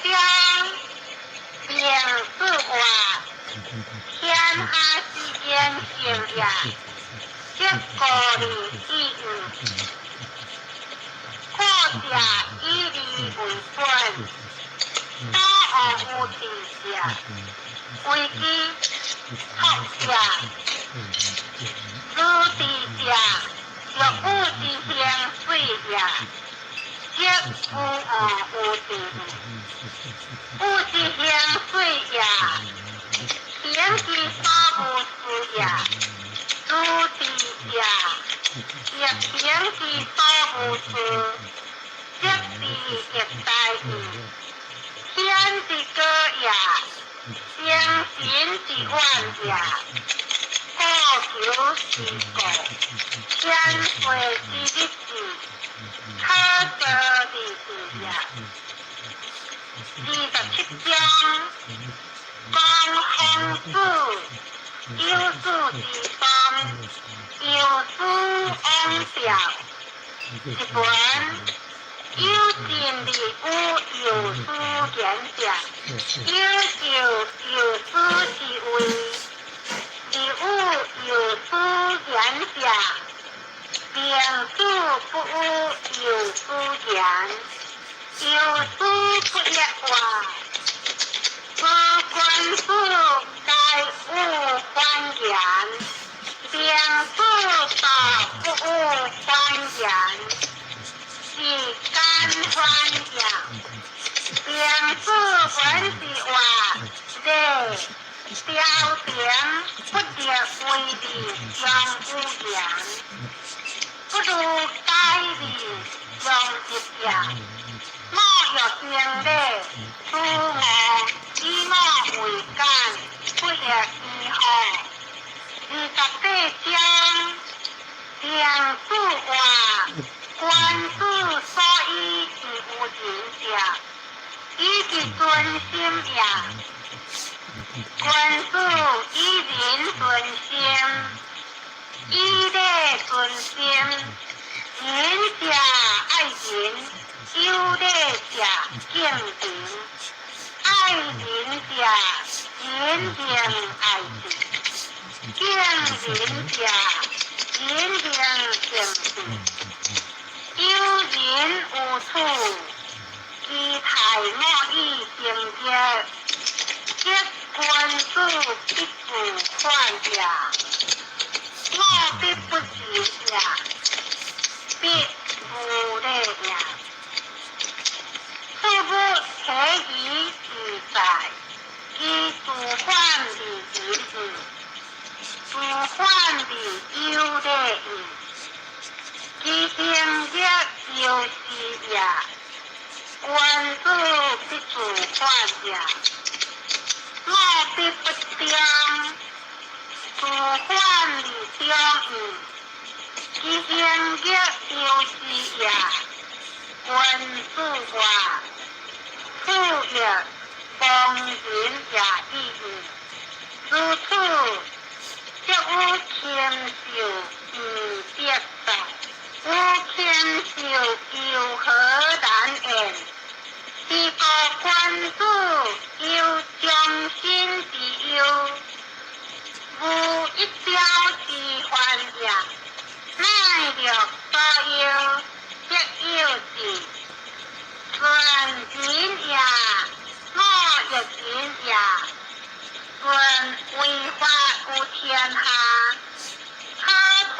章，明主話，天下之間成也，則高利以義。闊者以利為本，保護有志者，為之託者，如智者，若有之行水也，則無惡有智。有之行水也，行之所無事也。如智者，亦行之所無事，則智亦大義。天之高也，精神之遠也，故求是故，天會之日子，可做之事也。27章，講孔子有事之方，有事往表，一文有盡力有有事言者，有就有事之位，而有有事言者，明主不有有事言，有事不一話，諸君子皆有反言，明主道不有反言，是敢反也。明主文是話，禮朝廷不得違利相有言，不如改利相一也。我欲行禮，此我以我為簡，不亦依何？28章，明主話，君子所以之有仁者，以其存心也。君子以仁存心，以禮存心。仁者愛人，有禮者敬人。愛人者，人定愛之；敬人者，人定敬之。有仁有處，其態莫以成業，則君子必自反也。我必不仁也，必無禮也。此不體以自在，其自反而仁矣，自反而有禮矣。其行業猶是也，君子必自反也。我必不忠，自反而忠矣。其行業猶是也，君子話，此亦亡仁也已矣。如此，則有禽獸毋得道，有禽獸猶何難言？是故君子有忠心之憂，無一朝之患也。乃欲所憂，則有之。存仁也，我欲仁也。存為法有天下，可傳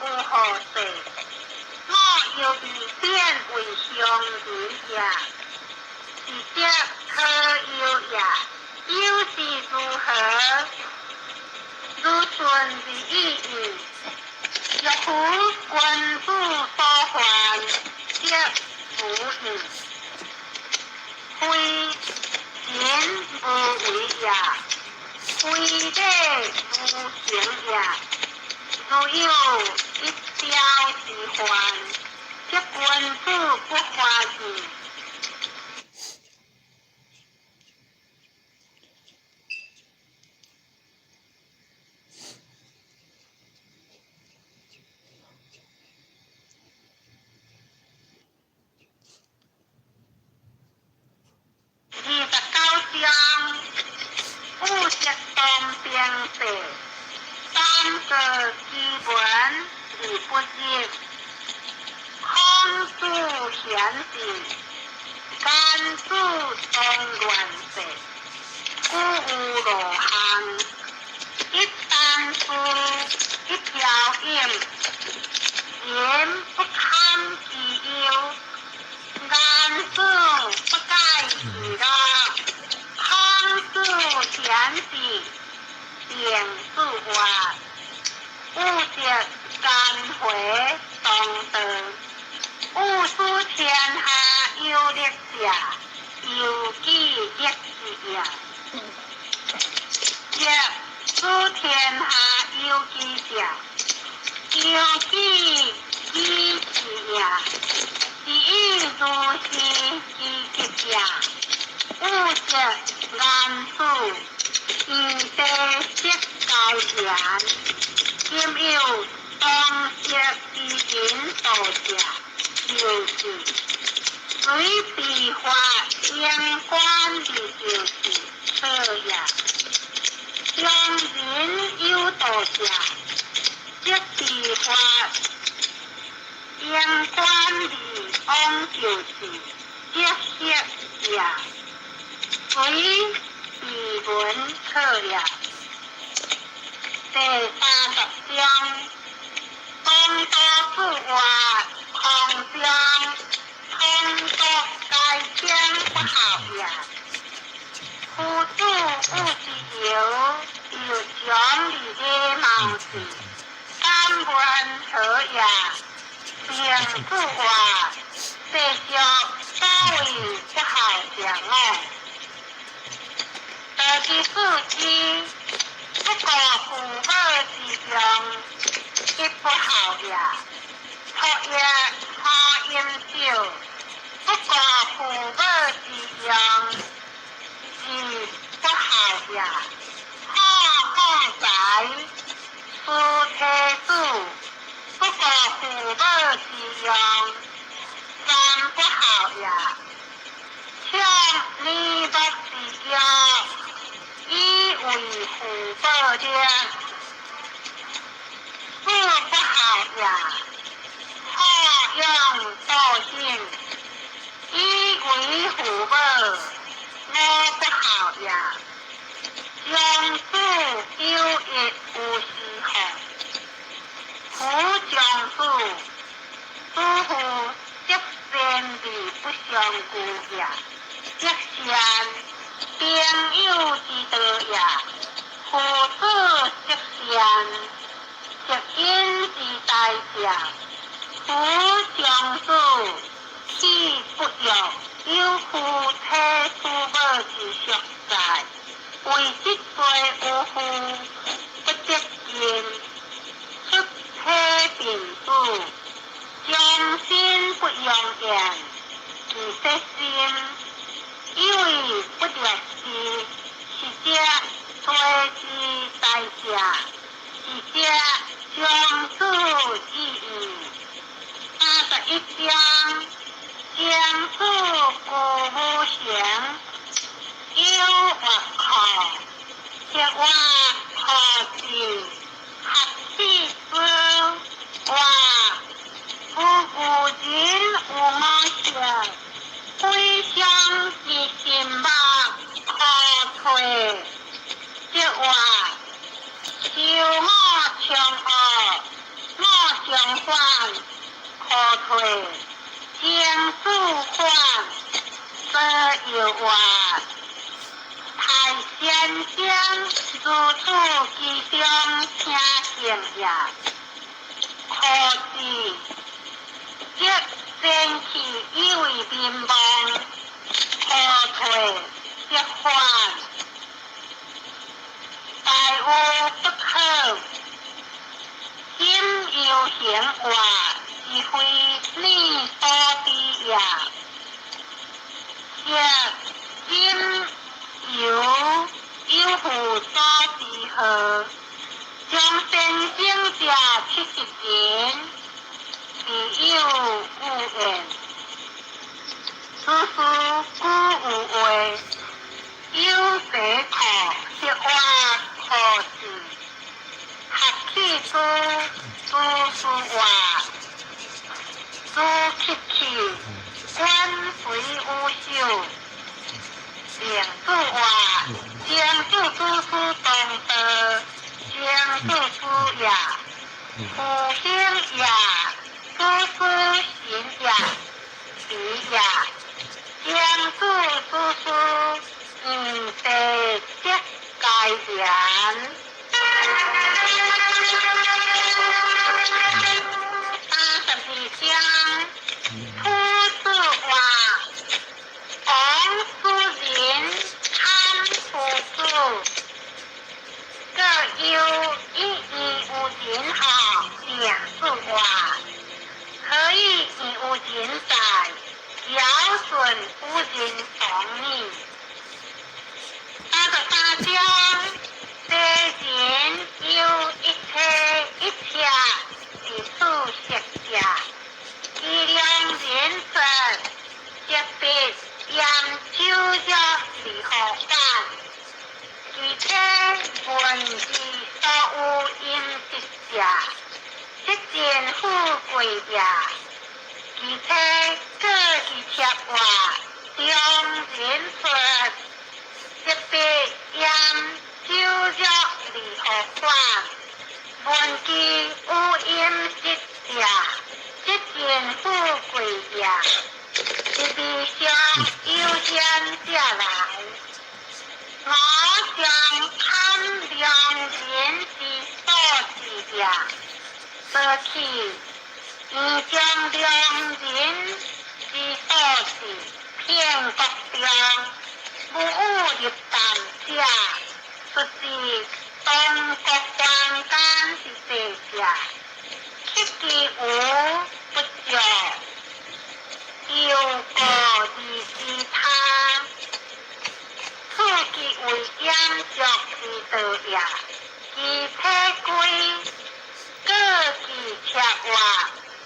有後世。我猶未變為鄉人也，是則可憂也。憂是如何？如順而已矣。若夫君子所患，則無矣。非仁無為也，非禮無行也。如有一朝之患，則君子不患矣。章，有則當兵制，三過其門而不入。孔子賢治，奸子當亂世。古有羅項，一簞事，一瓢飲，人不堪其憂，顏子不改其樂。孔子賢治，孟子話，有則奸回當道，有使天下有力者，由其力之也。則使天下有智者，由其智之也。是以如是之極也。有則顏子，黃帝則該言，今有當食之人道者，由是。隨彼法應觀而就是錯也。常人有道者，則彼法應觀而往就是則失也。隨彼文錯也。第30章，講道子話，空中通國該稱不孝也。夫子有之由，有將而禮貌事，敢問何也？孟子話：世俗所謂不孝者五。第24支，不顧父母之用，亦不孝也。托業好飲酒，不顧父母之用，亦不孝也。好好財，思妻子，不顧父母之用，三不孝也。強女僕之腰，以為父母者，四不孝也。好養道行，以為父母，五不孝也。長子有益有時候，夫長子，子父則善而不相顧也。則善，朋友之道也。父子則善，則恩之大者。夫長子豈不欲有夫妻父母之孰在？為這罪有父不得進，出體貧子，將身不用言，其色心，以為不略知，是則罪之大者，是則長子之義。31章，長子居無城，有樂可，則我可知，合氣之話，夫古人有我說，非相之心目可揣，則話受我長惡，我相反可退，將子反，則又話。太先生如此其中聽行也，可知則先去以為民望，可退則反，大無不可。今猶行話，是非你所知也。則今猶有父所之何？將先生者70人，必有有言。此事古有話，有西庫歇活可是，合氣諸諸事活，諸乞氣觀隨有受，靈主活，精主諸事當道，精主主也，復興也，諸事神也，比也，精主諸事毋地則該言。32章，普子話，王主人參夫子，各有一義有人學靈主話，何以義有人在？遙順有人同你。33章，世人有一切一切之處識者，其良人說，特別嚴守著離何反，其體聞之所有音色者，即盡富貴也。其體過其貼話，良人說，特別嚴守著離何反，聞其有音色者，即盡富貴也。一味上優先者來，我將堪良人之所知者，捨去，吾將良人之所知騙國中，無有入淡者，出自東國關間之地者，乞其無不足，猶過而知他，處其為掩著之道也。其體歸，過其赤活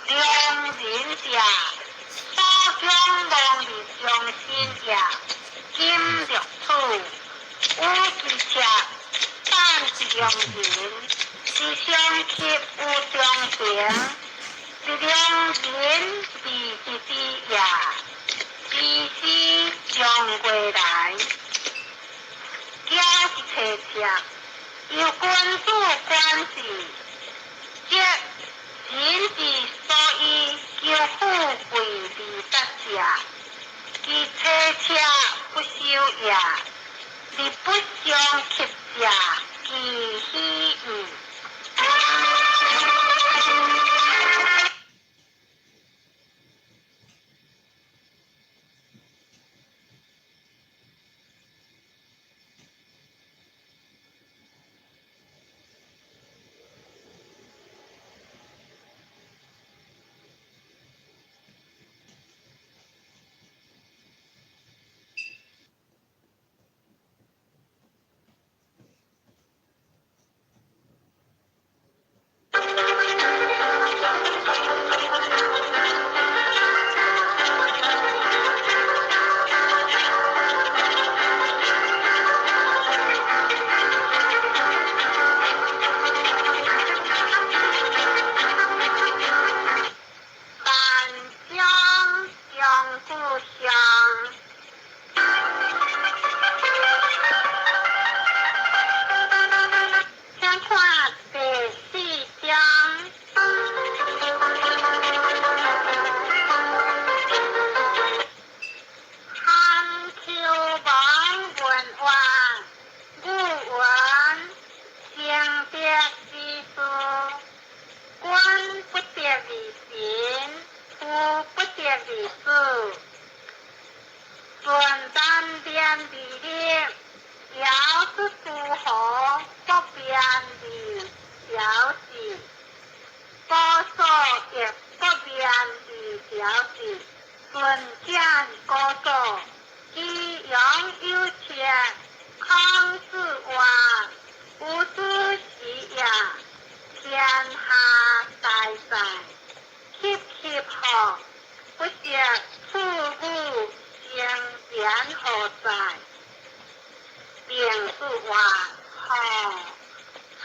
良人者，所將亡而忠心也。金六處，有其赤，但是良人，是相給有忠誠，是良人而是之也。之時將過來，驕是提赤，由君主管事，則人之所以求富貴而得者，其提赤不修也，而不相給者，其喜矣。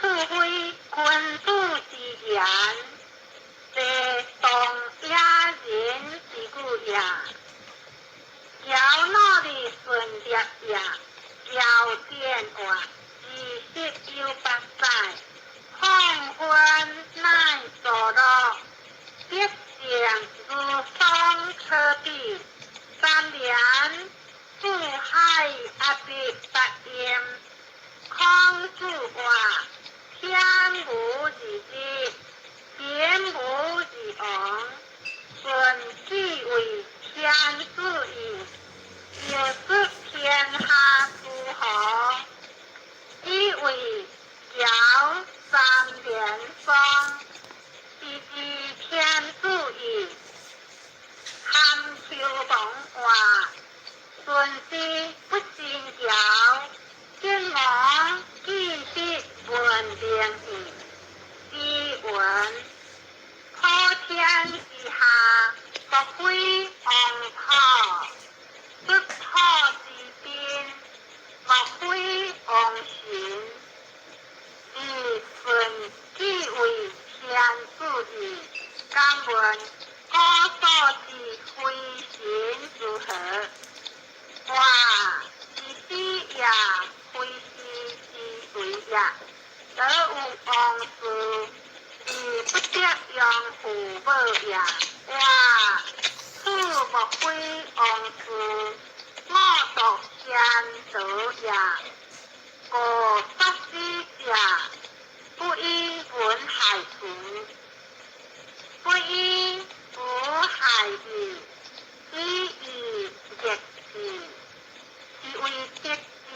此非君子之言，非當野人之語也。喬努力順業也，喬變話，28載，黃昏乃坐落，德性如霜可比，三年四海阿鼻八音。孔子話：天無二日，人無二王，舜既為天子矣，又知天下諸侯，以為堯三連霜，是知天子矣。韓丘王話：舜之不信堯，君王既得聞名矣。詩云：普天之下，莫非王土；出土之邊，莫非王臣。自舜既為天子矣，敢問古所之非神如何？話是死也，非是之為也。得有王事，而不得養父母也。話此莫非王事，我獨先得也。故殺死者，不以文害辭，不以武害義，以義逆志，是謂得志，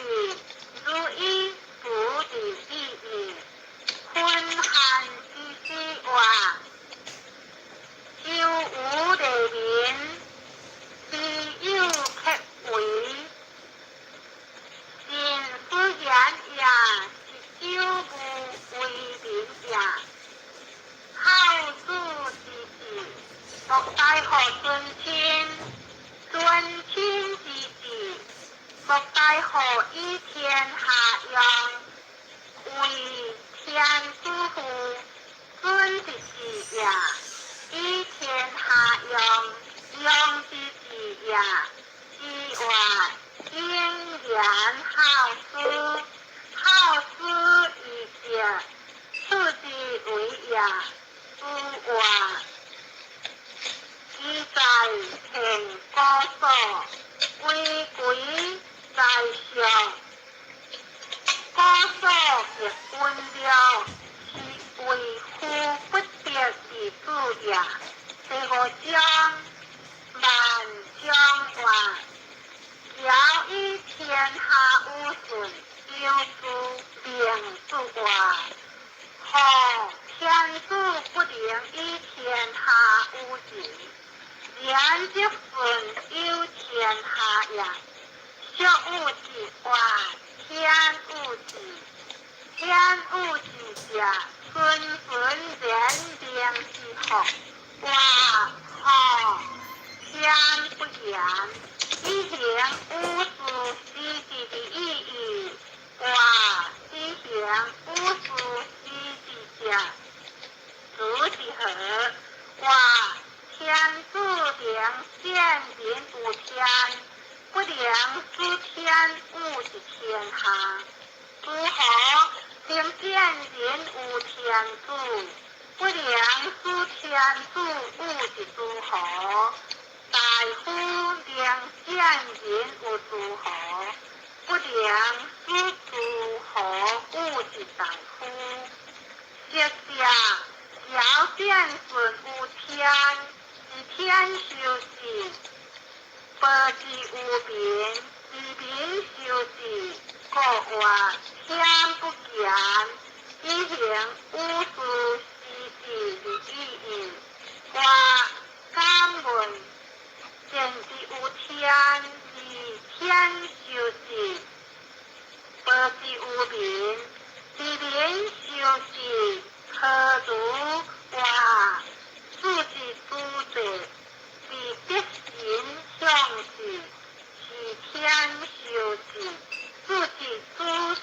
如以不得已矣。昏漢之始話，周無利民，其有克為？神不言也，是周無為民也。孝子之志，莫大乎尊親；尊親之志，莫大乎以天下用。為天子乎？尊之治也，以天下用，用之治也。是話應言孝思，孝思以節，此之為也。夫話其在天高所，為貴在上。高所亦溫了，是為夫不得而主也。第五章萬章話，堯以天下無順，有事明主話。何天子不能以天下無治？然則順有天下也。俗有之話，天有之。天有之者，順順然明之福。話何天不言，以行五事之治的意義。話以行五事之治者，如是何？話天子明見人有天，不能使天有之天下。諸侯能見人有天子，不能使天子有之諸侯。大夫能見人有諸侯，不能使諸侯有之大夫。昔者堯見舜有天，是天修治，報之於民，是民修治。故話天不言，以行五事之治的意義。話敢問前之有天，是天修治，報之於民，是民修治，何如話此之主者，是德神向治，是天修治，此之主事。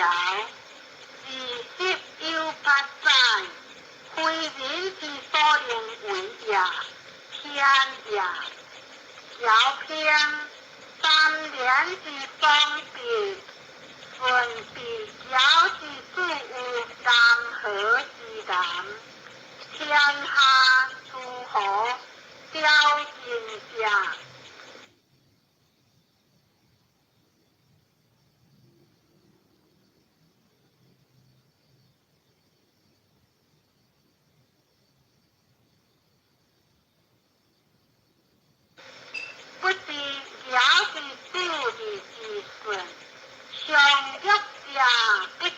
枵，二十有八載，非人之所能為也，天也。枵篇三連之雙筆，順筆枵之子有南河之南，天下諸侯枵盡者。不知枵之子而之順，上欲者不知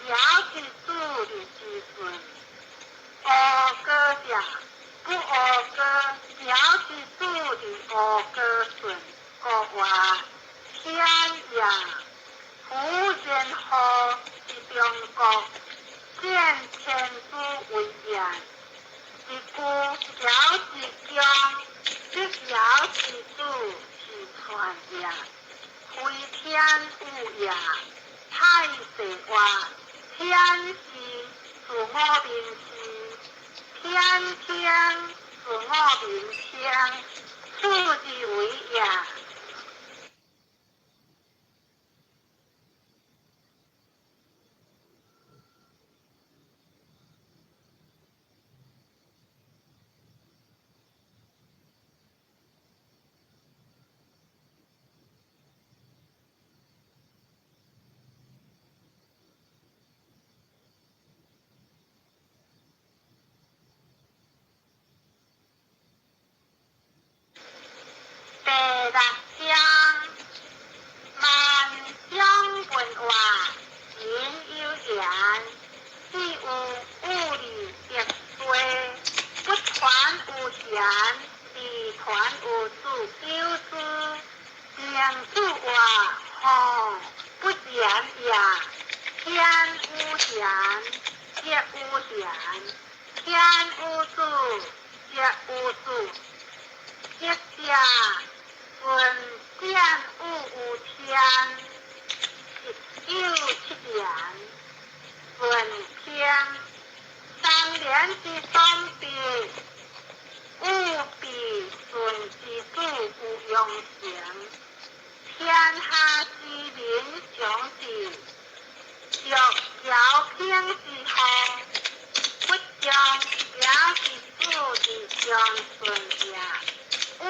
枵之子而之順，阿哥者不阿哥枵之子而阿哥順，國話天也。夫人何之中國，見天子為言，一句枵之將。這枵之子是傳也，非天有也。太歲話，天時自我明時，天聽自我明聽，此之為也。第六章，萬章文話，人有言，只有五理得衰，不傳有賢，未傳有子，有之明主話，吼不言也。天有賢，則有賢；天有子，則有子。則者，順見物有天，一有七言，順天三連之雙筆，五筆順之子有用成，天下之民常治，著枵平之風，不將枵之子之將順也。五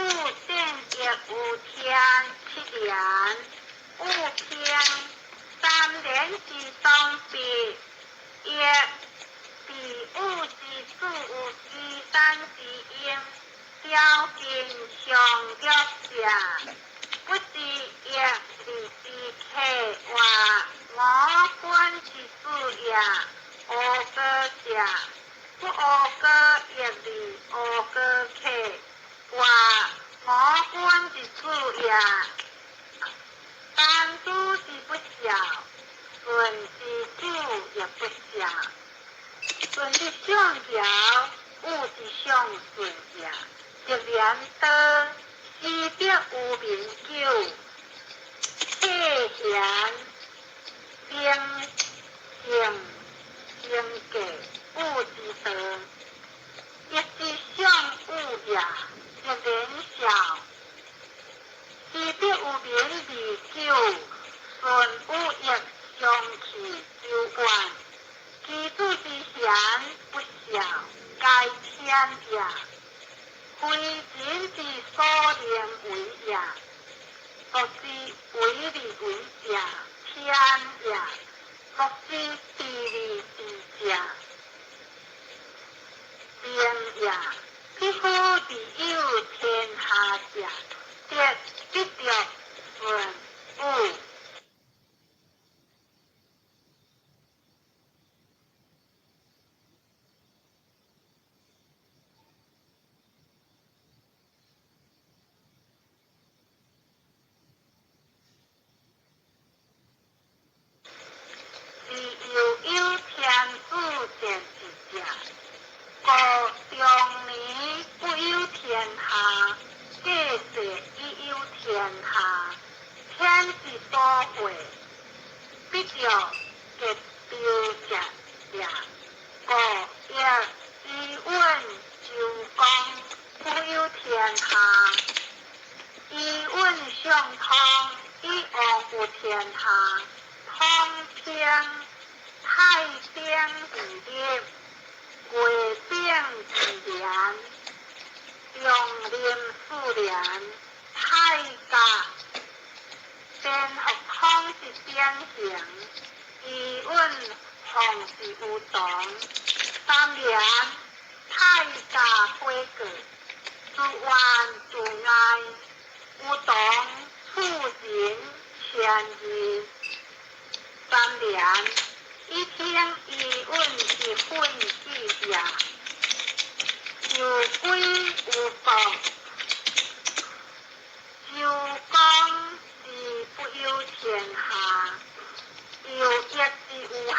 正亦有天七言，五篇三連之雙筆，一比五之子有之三之音，枵根上玉者，不知一二之客話我君之子也，阿哥者，不阿哥亦二阿哥客。話我君之子也，但主之不孝，順之子亦不孝。順之上枵，有之上順也。一連刀，思得有名久，禮賢明性精格有之道，一之上有也。一連孝，思得有名而久，順有益相去久遠。其子之賢不孝，皆天也。非人之所能為也，獨之為而為者，天也。獨之知而知者，天也。匹夫之有天下者，得必著順有。自幼以著結標者也。故譯伊允周公不憂天下，伊允相通以王有天下，通篇太頂之立，月頂之連，陽林四連，太甲蝙蝠通之典型，伊允鳳之有同，三連太甲火過，自怨自艾，有同處人謙義。三連以聽伊允之訓記也，就歸有國，周公之不憂天下，有益之有下，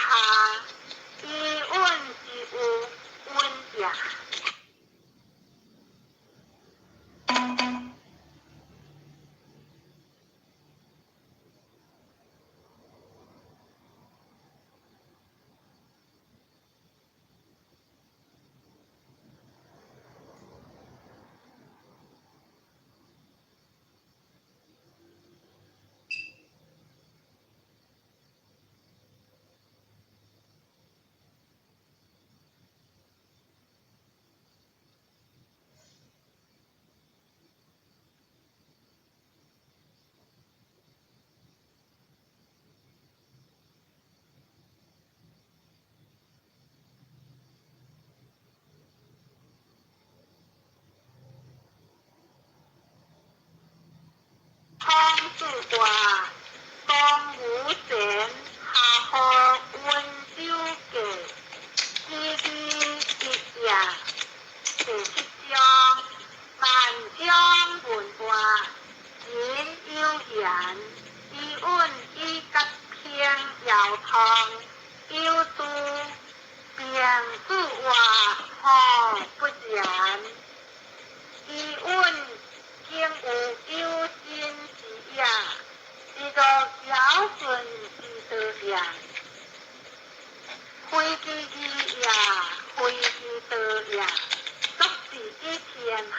伊允之有穩也。孔子話：東吳前下河溫州記，之義一也。第七章萬章問話，人有言，伊允以甲平遙通，有諸平子話何不然？伊允竟有有心之也，一個堯舜之道也。非其義也，非其道也，足是以天下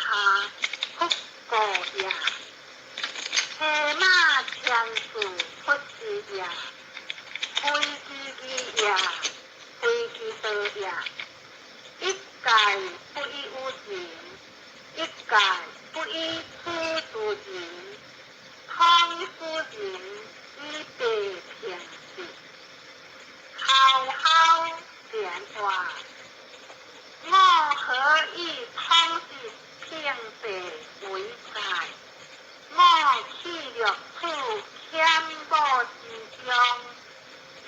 不過也。騎馬千駑不之也，非其義也，非其道也。一概不以有人，一概不以處之人，通夫人以地平治，浩浩變化。我何以統治平地為在？我棄略處謙武之中，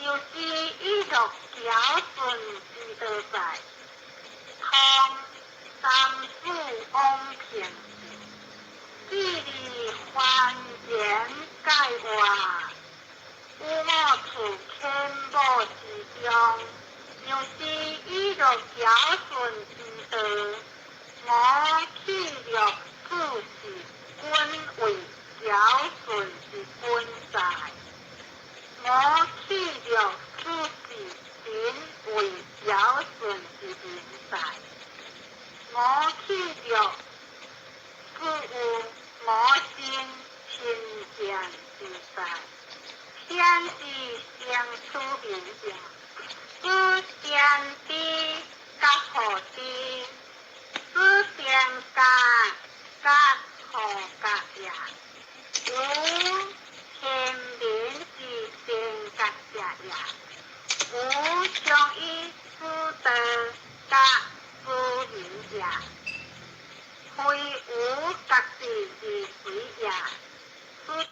又是以樂堯舜之道在。通三子王平治，智利凡言解話，有我處謙武之中，又是以樂堯舜之道。我棄略處是君為堯舜之君在，我棄略處是民為堯舜之民在，我棄略處有我心親見之在，天之相處民也，此天地甲何地？此天甲甲何甲也？有天民之天甲者也，有常以此道甲此民也，非有家己之隨也。此明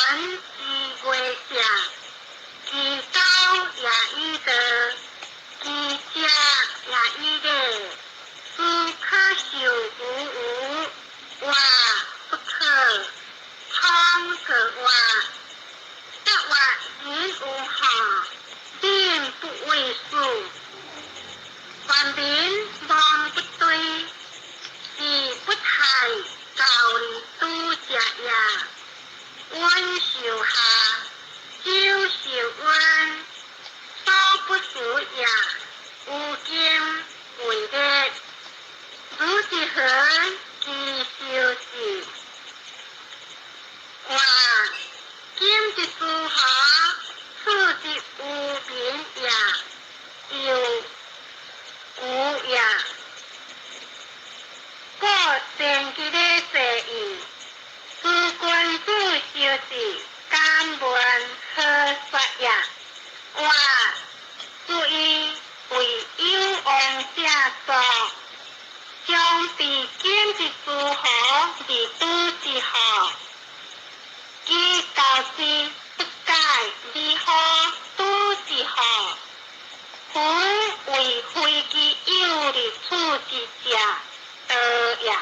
之月舍，其走也以道，其食也以禮，斯可受吾無？話不可，創可話。說話人有孝，民不畏死。凡民望不對，是不太教哩拄者也。溫受夏，周受溫，所不辭也。有經為烈，汝之恆，其受志。話今之諸侯，次之無民也，又無也。故前之咧坐矣，諸君子修治，敢問何說也？話注意為有王者作，將被今之諸侯而拄之號。其教之不改，如何拄之號？夫為非其有利處之者，道也；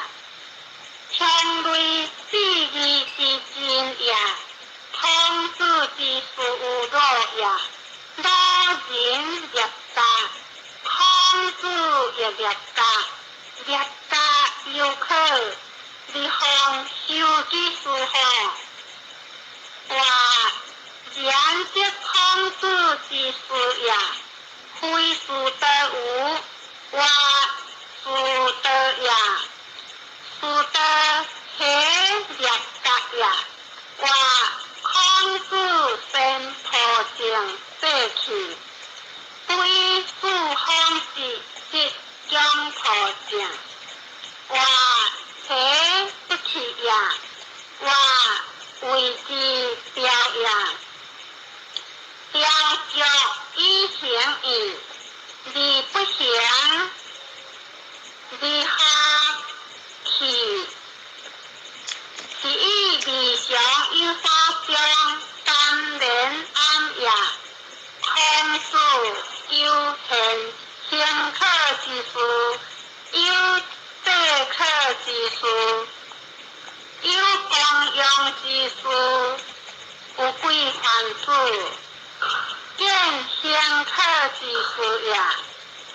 強類志義之真也，孔子之事有魯也。魯仁獵甲，孔子亦獵甲，獵甲猶可，如何修其事乎？話然則孔子之事也，非是得無，話是得也，是得何獵甲也？話孔子先破正廢去，不以四方之則將破正。話何不去也？話謂之雕也，雕琢以形異，而不行，如何去？是以未嘗有所將，當然暗也。孔子有現行可之事，有制可之事，有光榮之事，有幾番子？見行可之事也，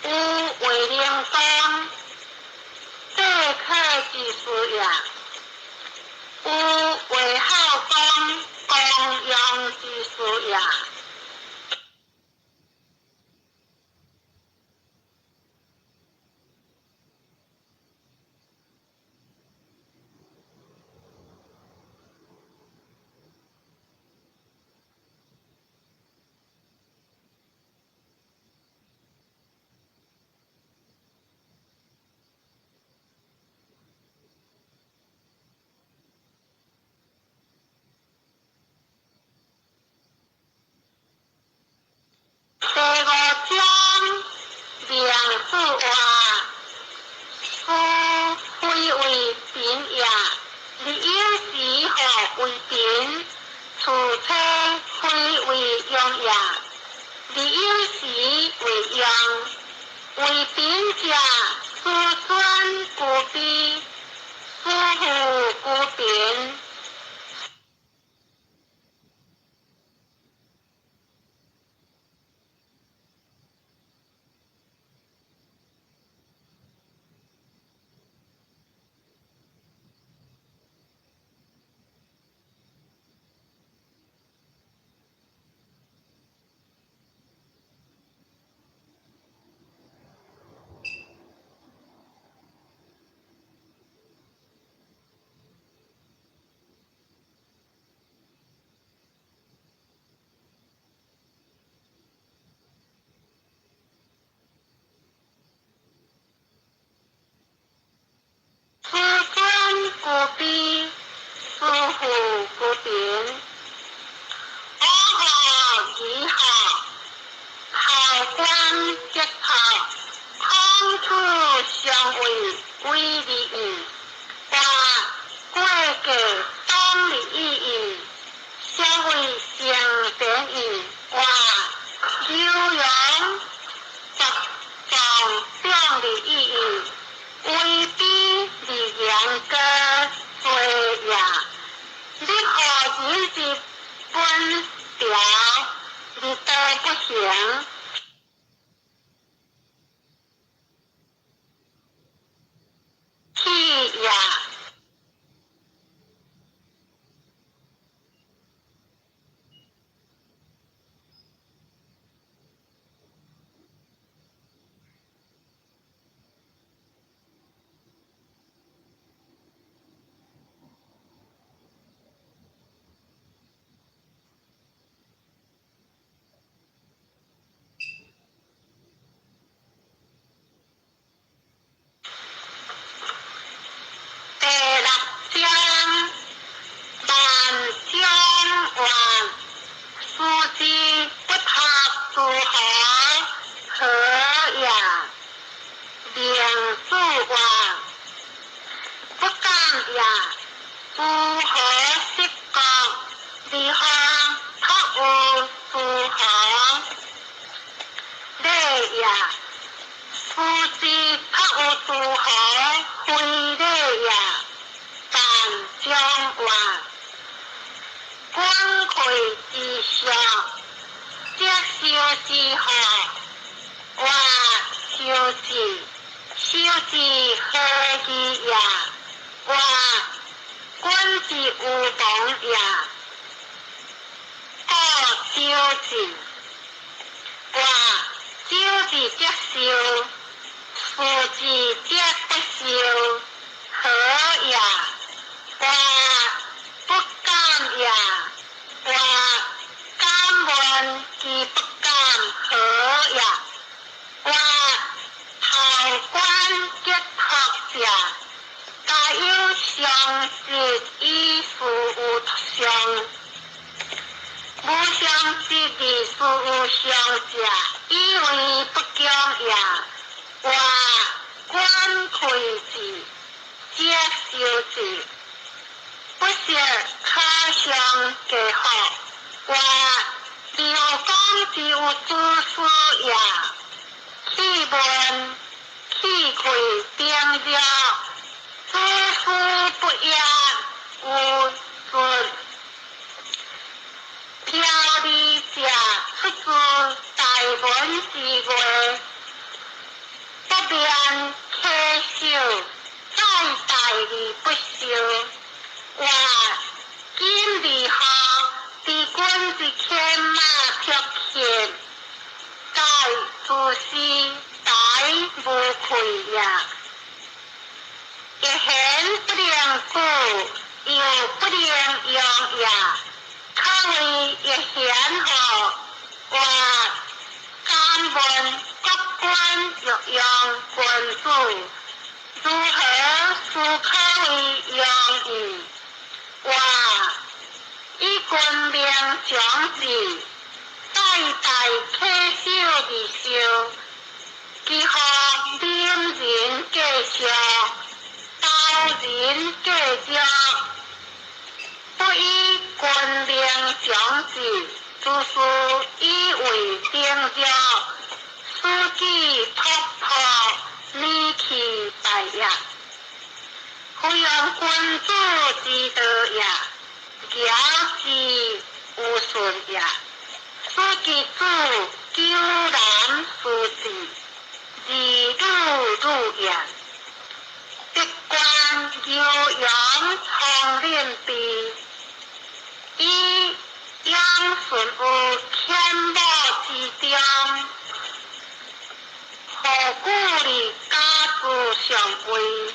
有衛靈公制可之事也，有衛孝公光榮之事也。第五章，孟子話：斯非為貧也，而有時何為貧？此車非為用也，而有時為用。為貧者，斯尊故卑，斯富故貧。義話牛羊十臟長的意義，為比而言過罪也。你何人之本條，而道不行？去也。第六章萬將話，思之不託諸侯，何也？明主話，不敢也。諸侯失國，如何託有諸侯？禮也。思之託有諸侯，非禮也。但將話，君愧之上，則修之何？話修之，修之何義也？話君之無亡也。故修之。話修之則修，思之則不修，何也？話不敢也。話敢問其不敢，何也？話頭關結託者，皆有相識以事有相，無相識而事有相者，以為不強也。話關愧之，則修之，不識可相結合。話劉公之有子嗣也，氣問氣氣丁熱，子嗣不也，有順。飄離者出自大文之外，不免稽首，在大而不修。話今如何？知君之牽馬卓闢，蓋自是大無愧也。一言不能固，又不能用也。可謂一言何？話敢問國君欲用君子，如何始可為用矣？話以君命長子，代代稽首而受，其何領人過上，導人過弱？不以君命長子，自是以為丁弱，使己突破，免其敗也。非用君子之道也，言之無信也。使其子糾難思治，而女汝焉。必觀牛羊倉廩備，以養順於阡陌之中，何故而家之上位？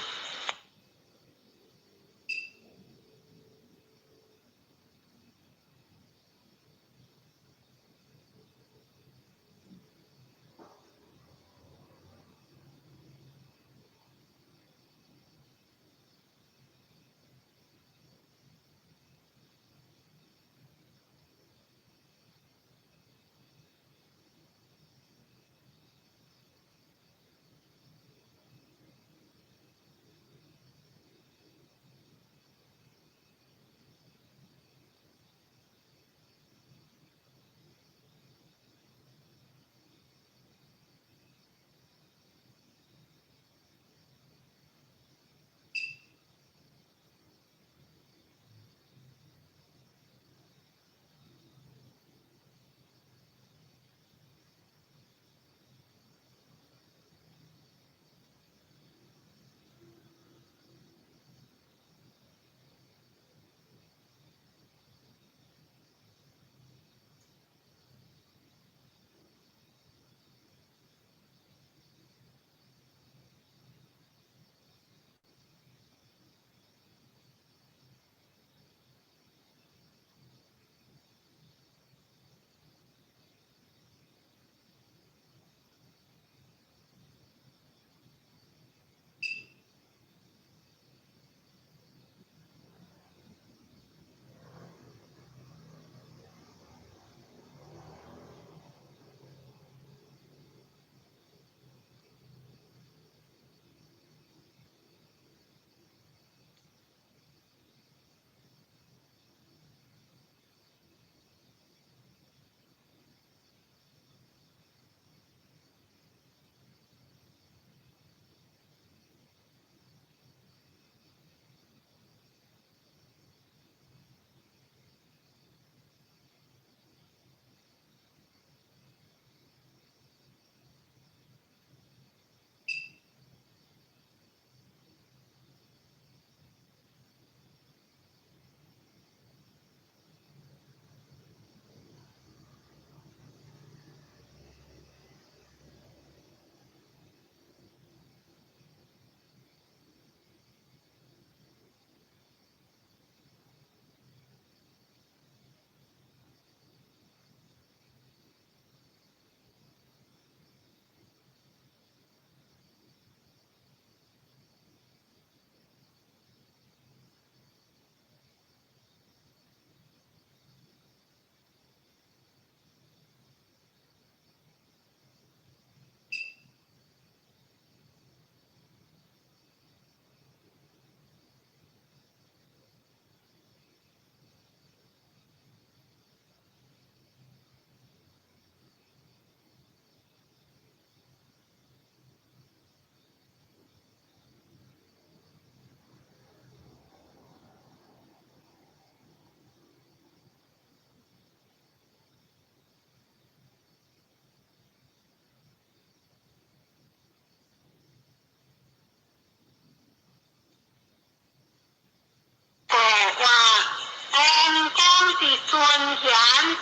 賢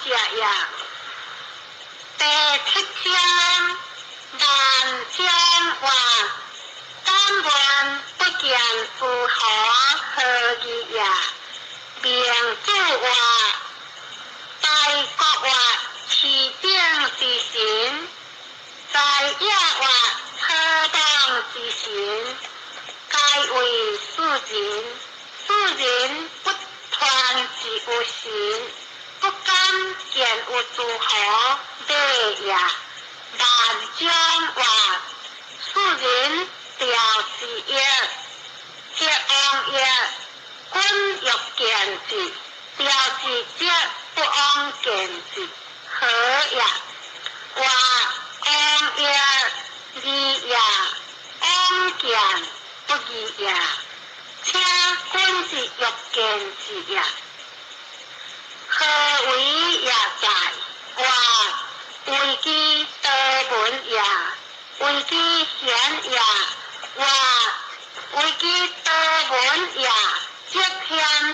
者也。第七章萬將話，敢問不見諸何何義也？明主話，大國話持正之神，在野話何當之神，皆為世人。世人不傳之有神，不敢見有諸何禮也。萬將話，世人調之曰，則王曰，君欲見之，調之則不往見之，何也？話王曰：義也，往見不義也。請君之欲見之也。何為也哉？話為其多聞也，為其賢也。話為其多聞也，則天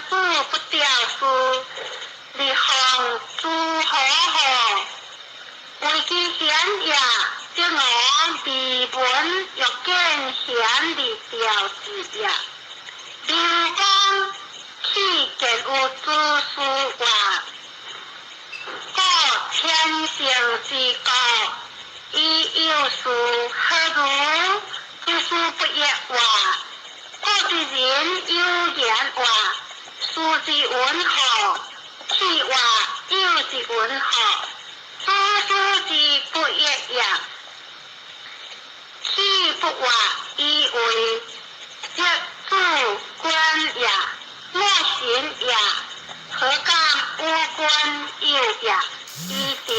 子不調事，立降諸侯何？為其賢也，則我未聞欲見賢而調之也。劉公豈見有諸事話？故千乘之國，以有事何如？諸事不曰話。古之人有言話，事之云何？豈話有之云何？諸事之不曰也。豈不話以為則主君也，莫信也。何敢無君有也？以定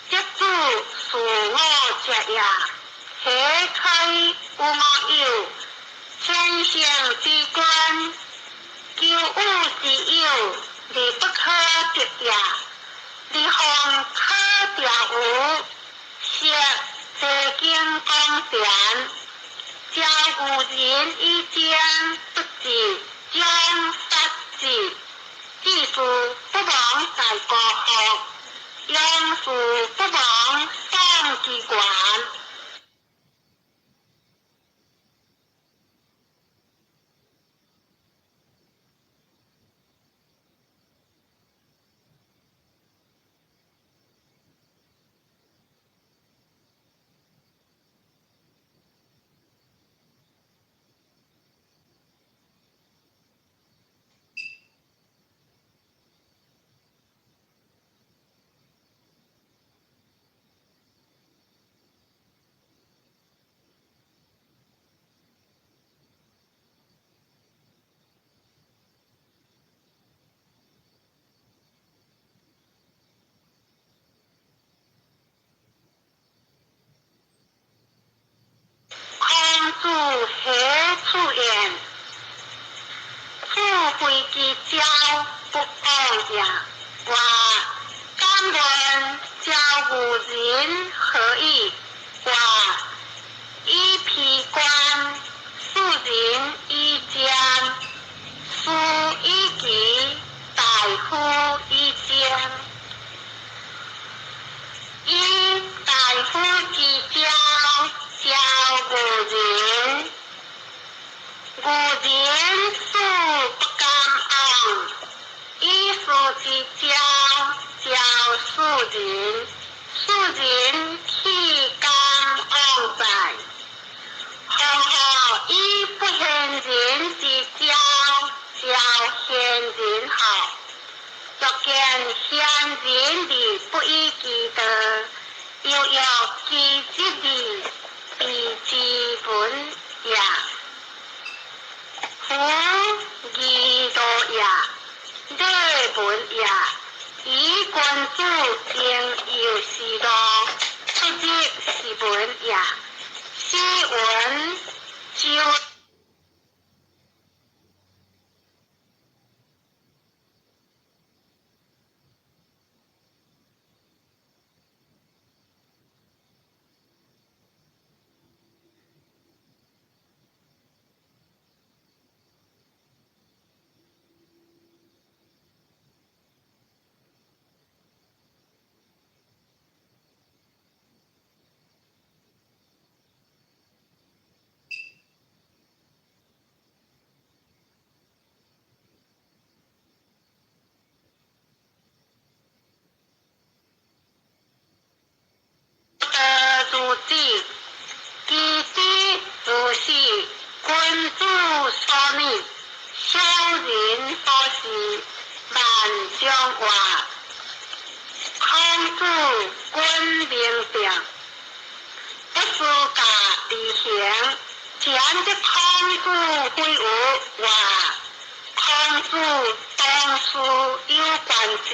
則主事我者也。何開無我有？千乘之君，求有之有，而不可得也。立方可調無，設坐經講典，教古人以精不智，將殺之。志士不忘大國學，勇士不忘喪機關。孔子何處言？父非之教不往也。話敢問教古人何以？話以披冠，庶人以瞻，士以儀，大夫以精。以大夫之教教古人，古人殊不敢往。以士之教教庶人，庶人豈敢往哉？況何以不賢人之教教賢人何？若見賢人而不以其道，猶若其之義，非之本也。夫義道也，禮文也。以君子應有是道，出則是文也。斯文就。話，孔子君明定，不思教而行，是按這孔子非有話，孔子當事有關節，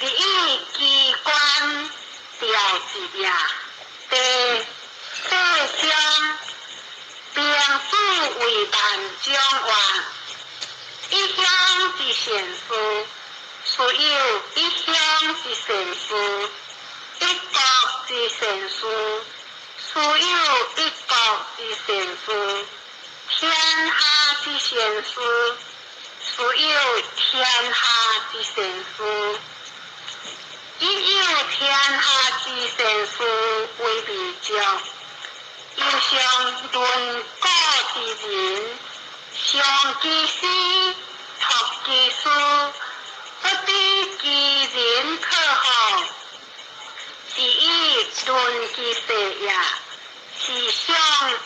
而以機關調節也。第四章，兵子為萬將話，一鄉之善事，斯有一鄉之善事；一國之善事，斯有一國之善事；天下之善事，斯有天下之善事。以有天下之善事為未足，猶尚論古之人，尚其師，託其事，不知其人可乎？是以論其勢也，是尚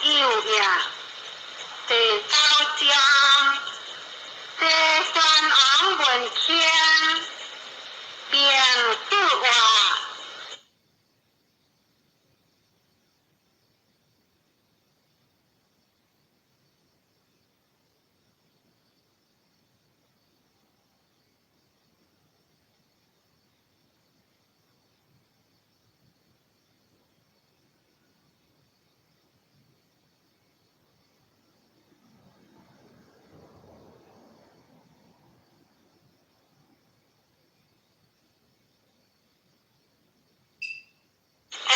有也。第九章，齊宣王問卿，兵子話。王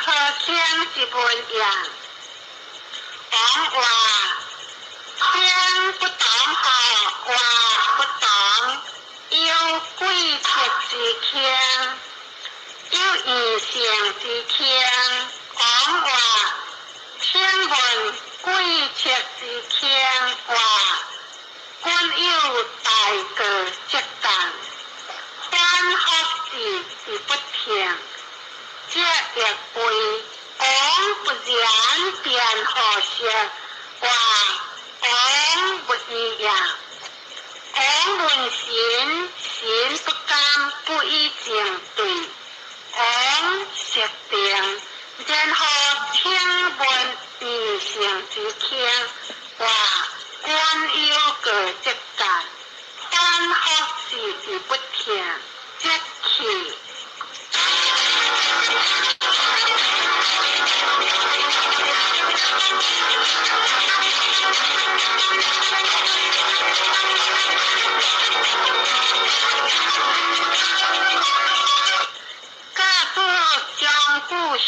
何卿之問也。王話：卿不當何話不當？有貴戚之卿，有異姓之卿。王話：請問貴戚之卿話，君有大過則干，反覆之而不聽。這亦為王不然便何色？話王不義也。王問神，神不敢不以正對。王設定，然後請問異姓之卿，話君有過則干，反覆之而不聽，則去。各自將故鄉。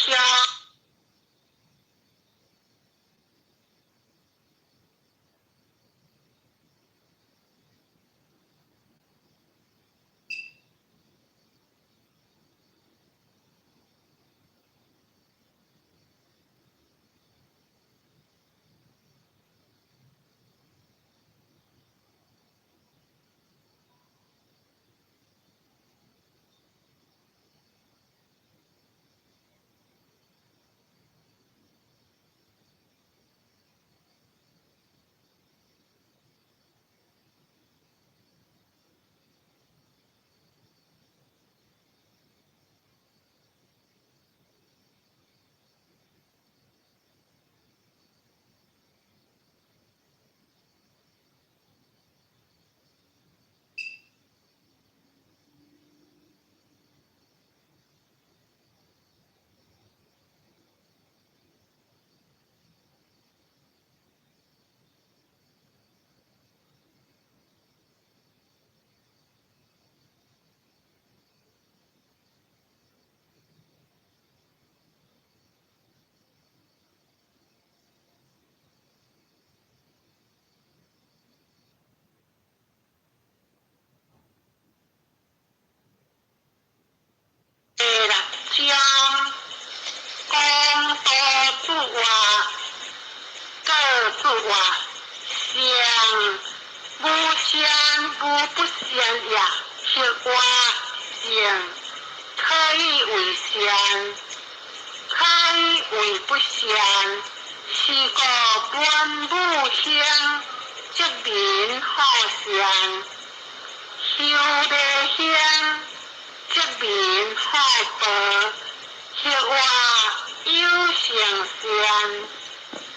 第六章，公道主話，各主話，善無善無不善也，是話善可以為善，可以為不善。是故文武興，則民好善；興修禮行，則民好報；協話有成善，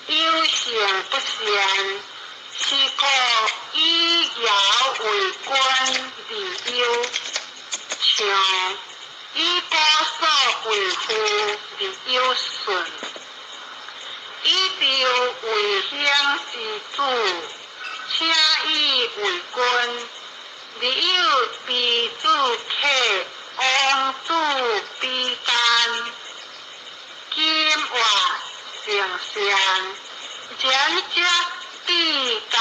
有成不善，是故以堯為君而優，象以瞽叟為父而有順。以紂為鄉之主，請以為君，而有妤子客，王子比干。金話成善，仁者必皆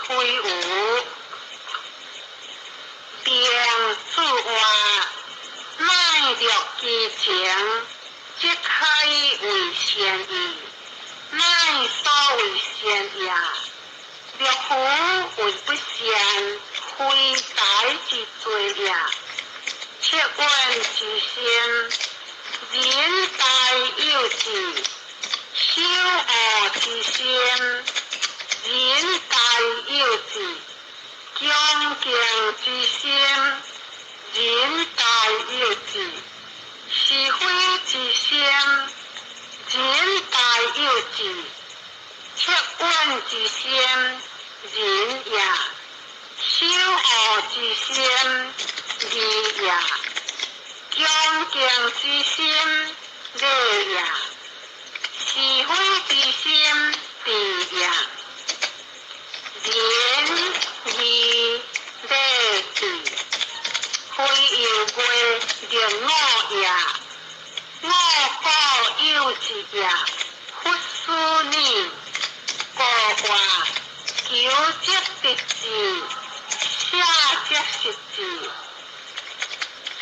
非無。孟子話：乃略其情，則開為善矣。乃所謂善也。若夫為不善，非才之罪也。惻隱之心，仁大有之；羞惡之心，仁大有之；恭敬之心，仁大有之；是非之心，仁大有之；惻隱之心，仁也；羞惡之心，義也；恭敬之心，禮也；是非之心，智也。仁義禮智，非有月六五也，五穀有之也。弗思議，故話求則得之，捨則失之。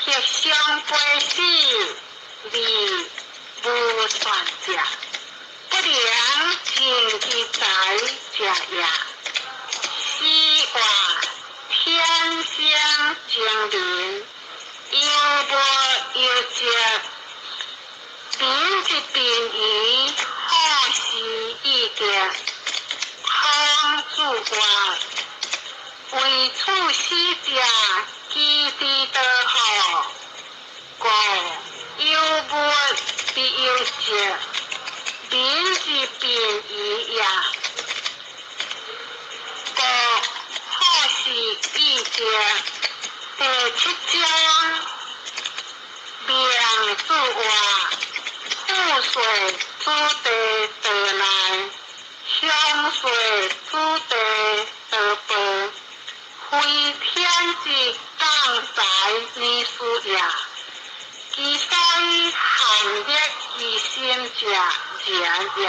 逆相背死，義無善者，不能盡其才者也。詩話天生精明，有無有則，民之貧愚，好施以德。孔子話：為處死者，其之道乎？故有物必有則，民之貧愚也。故好施以德。第七章，孟子話：富庶子弟道內，鄉庶子弟道報，非天之降才年事也。其所以含熱其心者，仁也。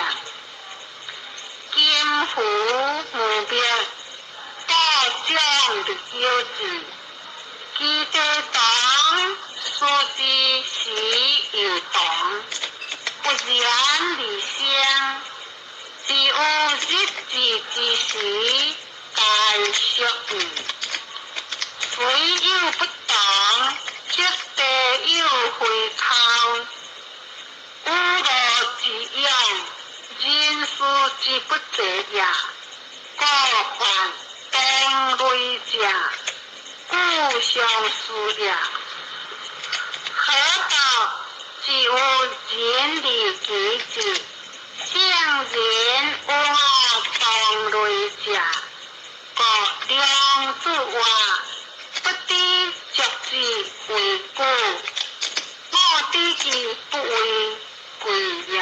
金符無滅，道長而有之。其地同，思之時猶同，不然而生。自有日子之時，皆屬矣。雖有不同，則地有非空。雨露之養，人事之不濟也。故患同類者，故相似也。何道只有仁義其智，聖人有我同類者，故梁子話：不知足之為古，我知之不為貴也。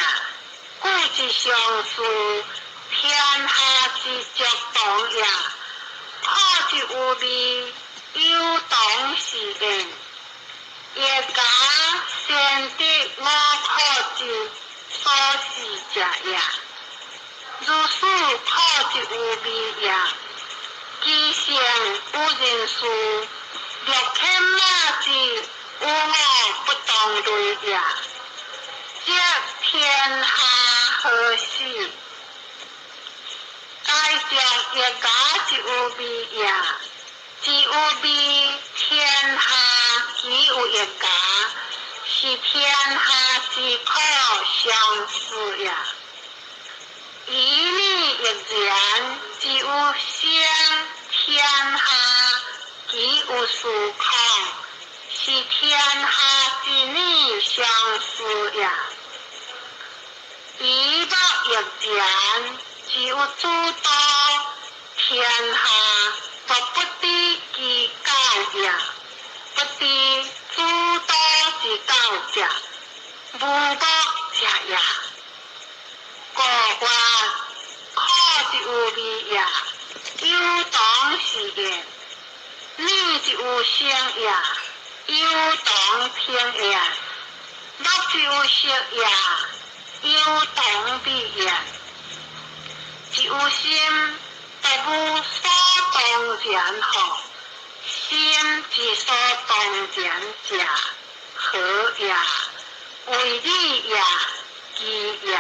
故之相似，天下之足同也。可之無味，有同是焉。欲加先得我可之所是者也。如是可之無味也。其性有人事，若天馬之有我不同類也。則天下何事？該將欲加之無味也。之無味，天下其有欲加，是天下之可相似也。以理亦然，只有生天下其其有事況，是天下之理相似也。以莫欲言，只有諸多，天下莫不知其教也。不知諸多之教者，無莫者也。故曰：苦之有味也，有當是言；理之有聲也，有當聽也；樂之有色也，有當美也。只有心，得無所當然乎？心之所當然者，何也？為理也，義也。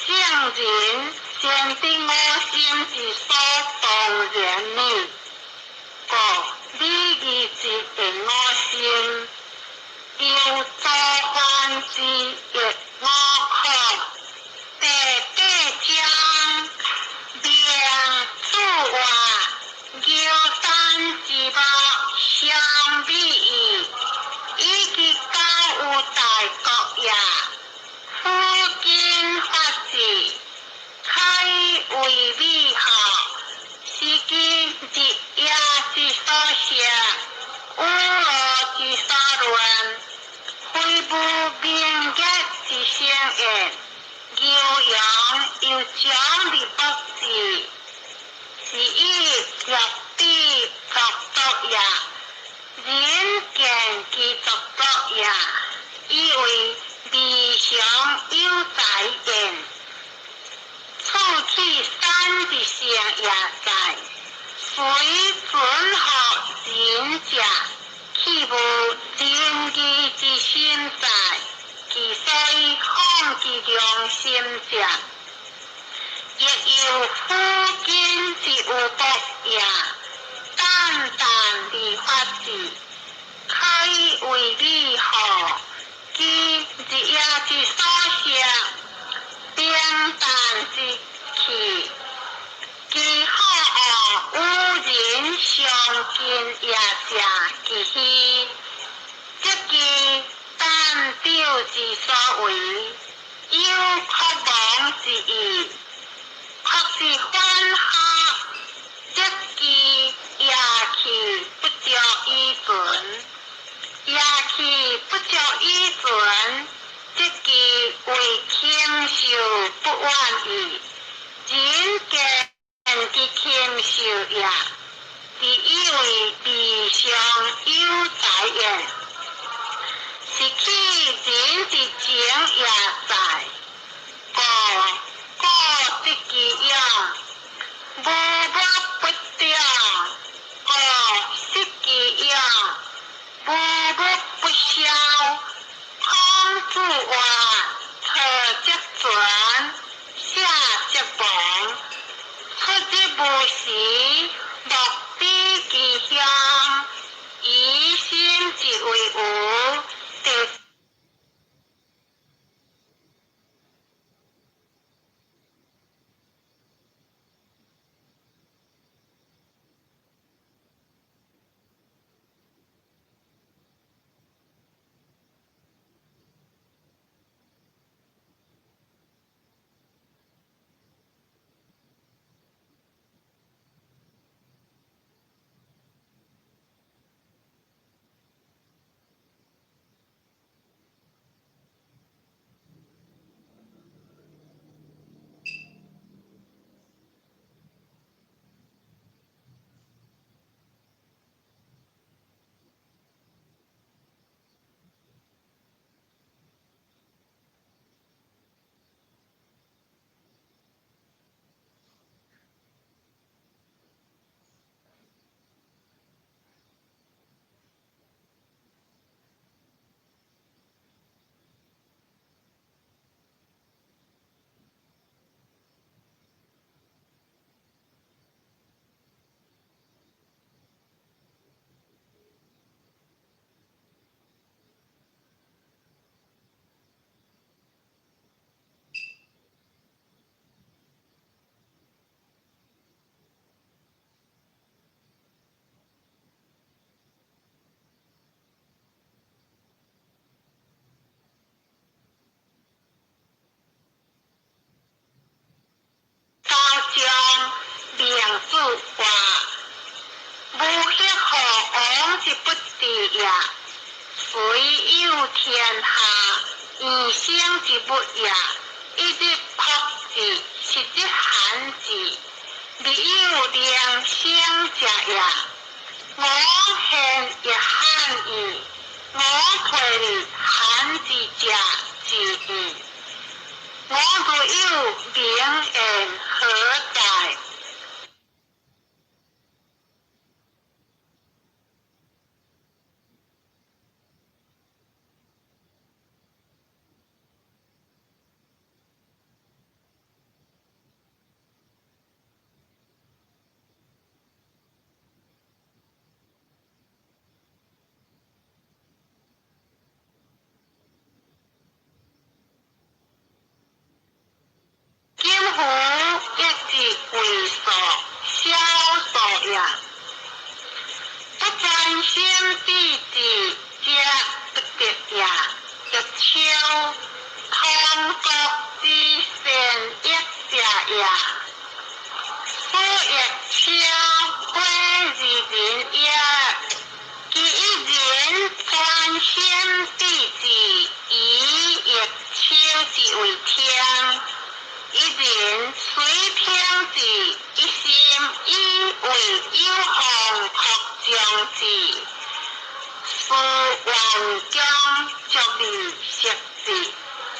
聖人先得我心之所當然呢？故禮義之得我心，猶諸煩之欲我苦。第八章，孟子曰：牛山之木，相比矣。以其高有大國也。夫今法治，開為美學，是其日夜之所涉，雨露之所潤，非無明月之星也。牛羊猶將而不治，是以業比作作也。人見其作作也，以為未嘗有才焉。處去三之性也在，雖準乎仁者，豈無仁義之心在？其所以放其良心者，亦猶斧斤之有卜也。簡單而法治，可以為美乎？其日夜之所涉，平淡之氣，其可惡與人相近也者，其虛。則其膽表之所為，有渴望之意，確是反合，則其野氣不足以存，野氣不足以存，則其為禽獸不遠矣。人見其禽獸也，自以為未嘗有才焉。是去人之情也在，故故得其勇，無莫不長；故失其勇，無莫不消。孔子曰：錯則存，捨則亡。出入無時，莫比其鄉。以心之為無，得。隨有天下應生之物也，一日樸之，十日罕之，未有能生者也。我現亦罕矣，我退罕之者之矣。我如有明言何在？今夫一之為數，小數也。不專心致志者不得也。欲超通國之善役者也。此欲超非二人也，其一人專心致志，以欲超之為聽；一人隨聽之，一心以為有方擴張之。思頑強足而食之，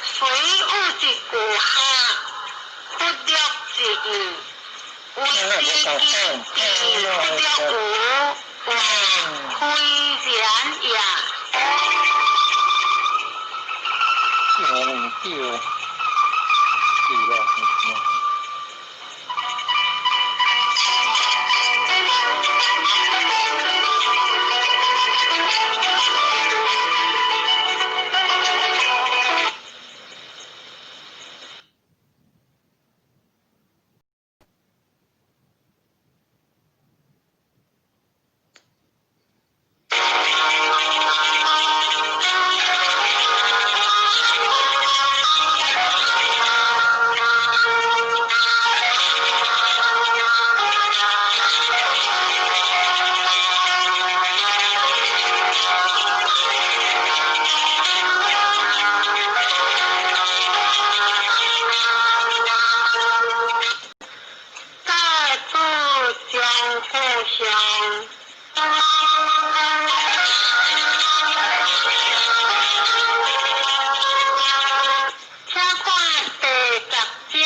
雖有一句下，忽略之意。為之其之忽略無，話非然也。叫是啦。再度將互相。請看第10章。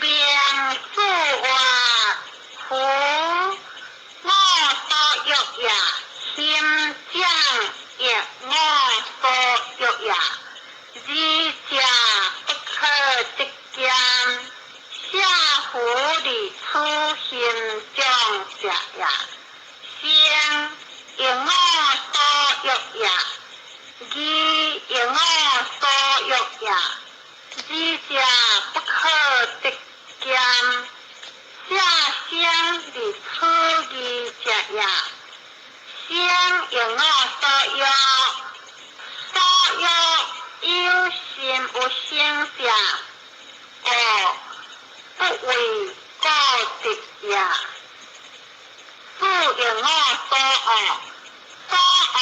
明主曰：夫我所欲也，行將亦我所欲也。二者不可得兼。下夫離此行將者也，生亦我所欲也，義亦我所欲也。二者不可得兼。下生離此義者也，生亦我所欲，所欲有心有生者，故不為故得也。此亦我所惡，所惡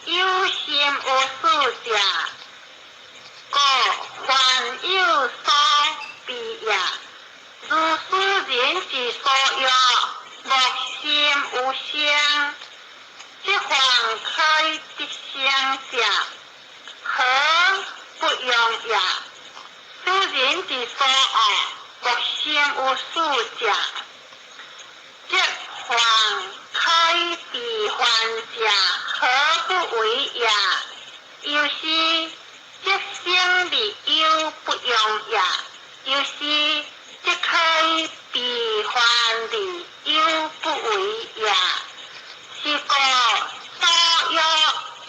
有心有事者，故凡有所避也。如是人之所欲，莫心有生，則凡開得生者，何不用也？此人之所惡，莫心有事者，則凡開彼凡者，何不為也？由是則生而有不用也。由是則開彼凡而有不為也。是故所欲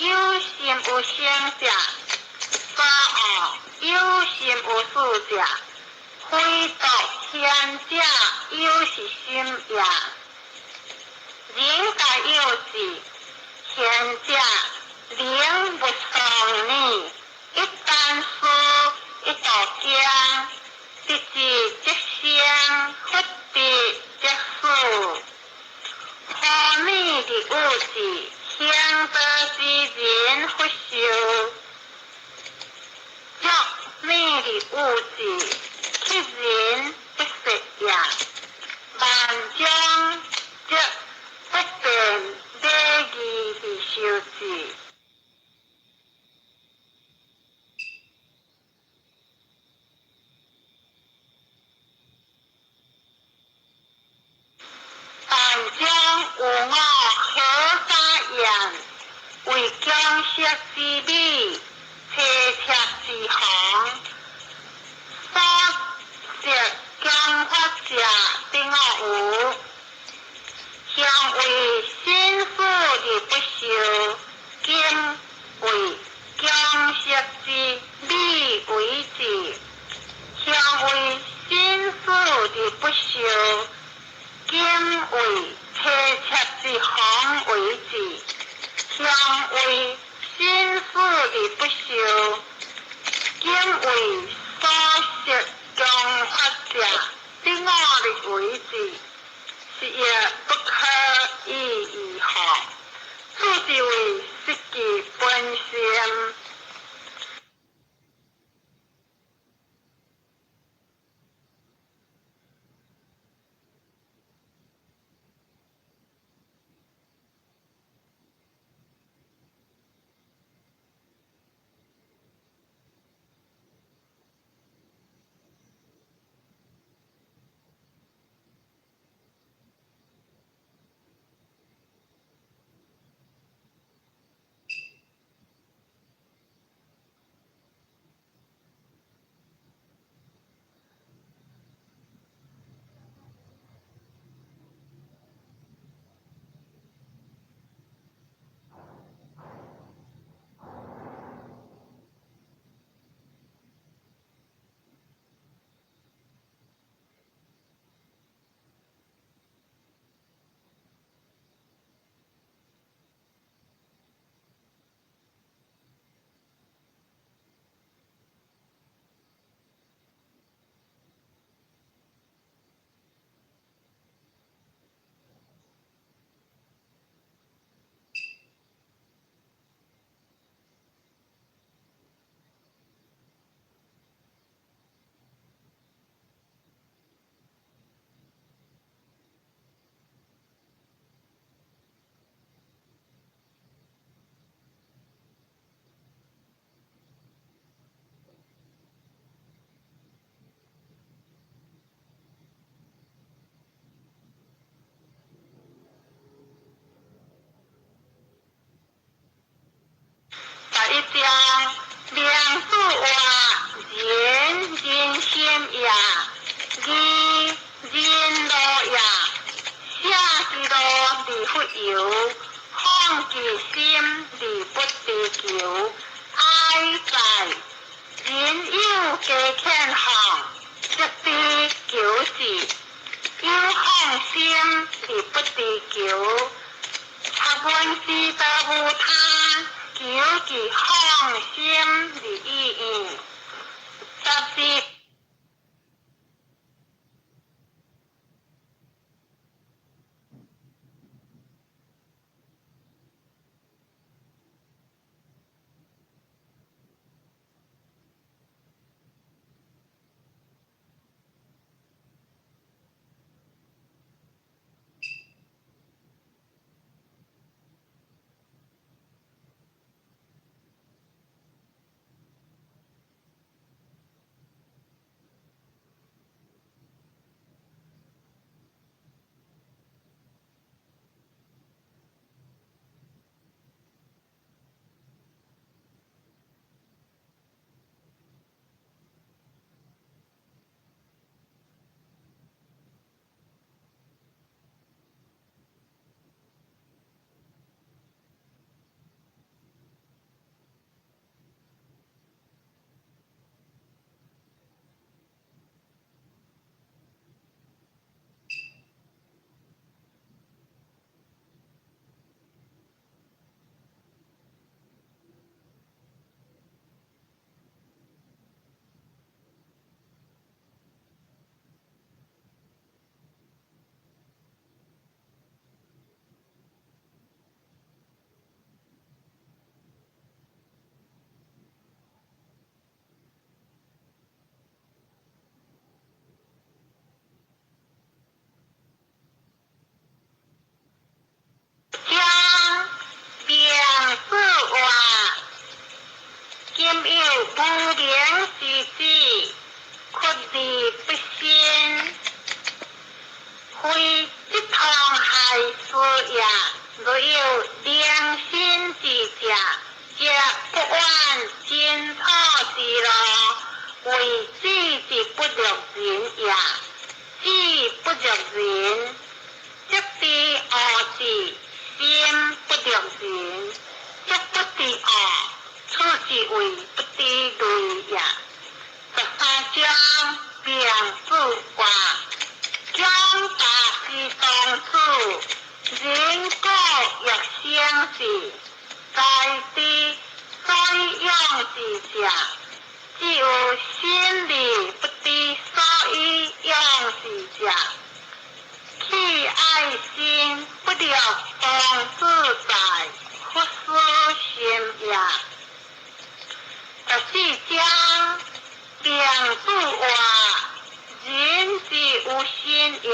有心有生者，所惡有心有事者，非獨賢者有是心也。人皆有志，賢者能勿喪年，一箪食，一道羹，得之則生，不得則死。五智，行道之人弗受；作念的五智，乞人不說也。萬將則不辨禮義而修之。但將有我何三言，為強色之美，凄切之行，所說講法者得我無，向為心事而不受，今為強色之美為之，向為心事而不受。今為凄切之行為之，向為心事而不受；今為所說講法者得我的為之，是亦不可以語學。此是為實其本心。11章，明主話仁人心也，義人路也，捨其路而弗遊，放其心而不追求。哀哉！人有加儉行，則非求之；有放心而不追求。察聞之道無他，求其放心而已矣。12。事也，若有良心之者，則不遠真錯之路，為智之不著人也。智不著人，則知惡智；心不著人，則不知惡。此之謂不知類也。13章孟子話：強大之當主，人故欲成事，在知所以養之者，只有心理不知所以養之者，棄愛心不著當主在，弗思心也。14章孟子話：人之有心也，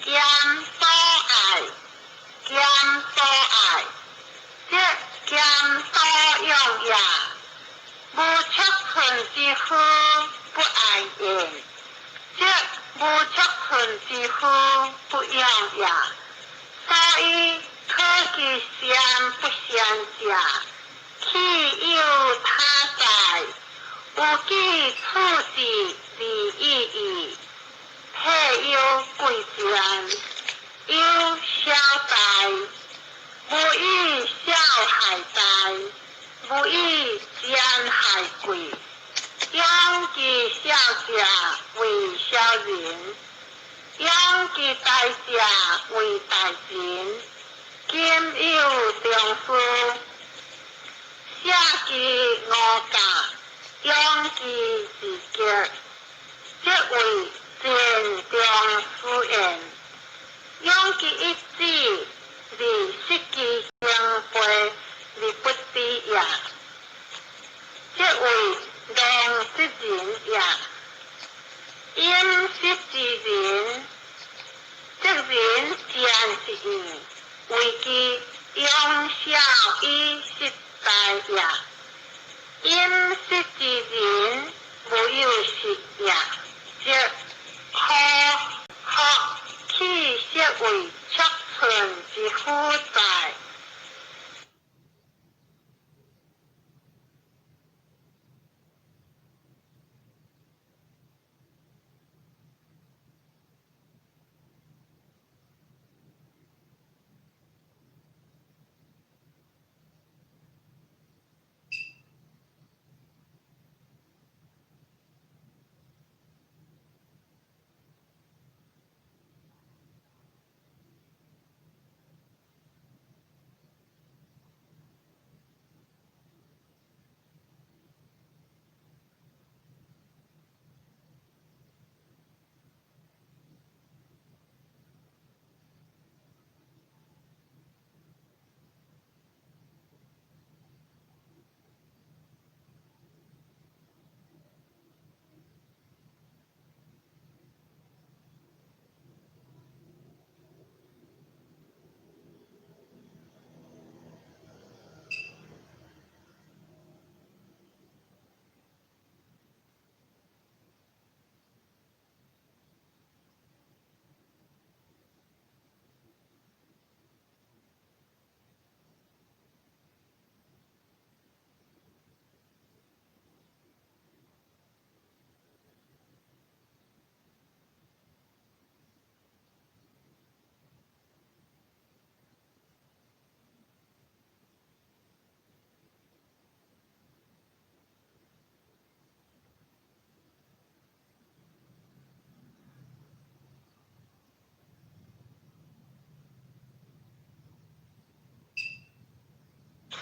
兼所愛，兼所愛，則兼所養也。無尺寸之夫不愛焉，則無尺寸之夫不養也。所以可其善不善者，豈有他哉？有記處事而已矣。譬有貴賤，有小哉？無以小害哉？無以賤害貴。養其小者為小人，養其大者為大人。今有中書，寫其五教，養其自格，則為善中書言。養其一子，而失其行輩而不知也，則為狼之人也。飲食之人，則人賤是義，為其養小以失大也。飲食之人，無有食也，則可學氣色為尺寸之夫哉？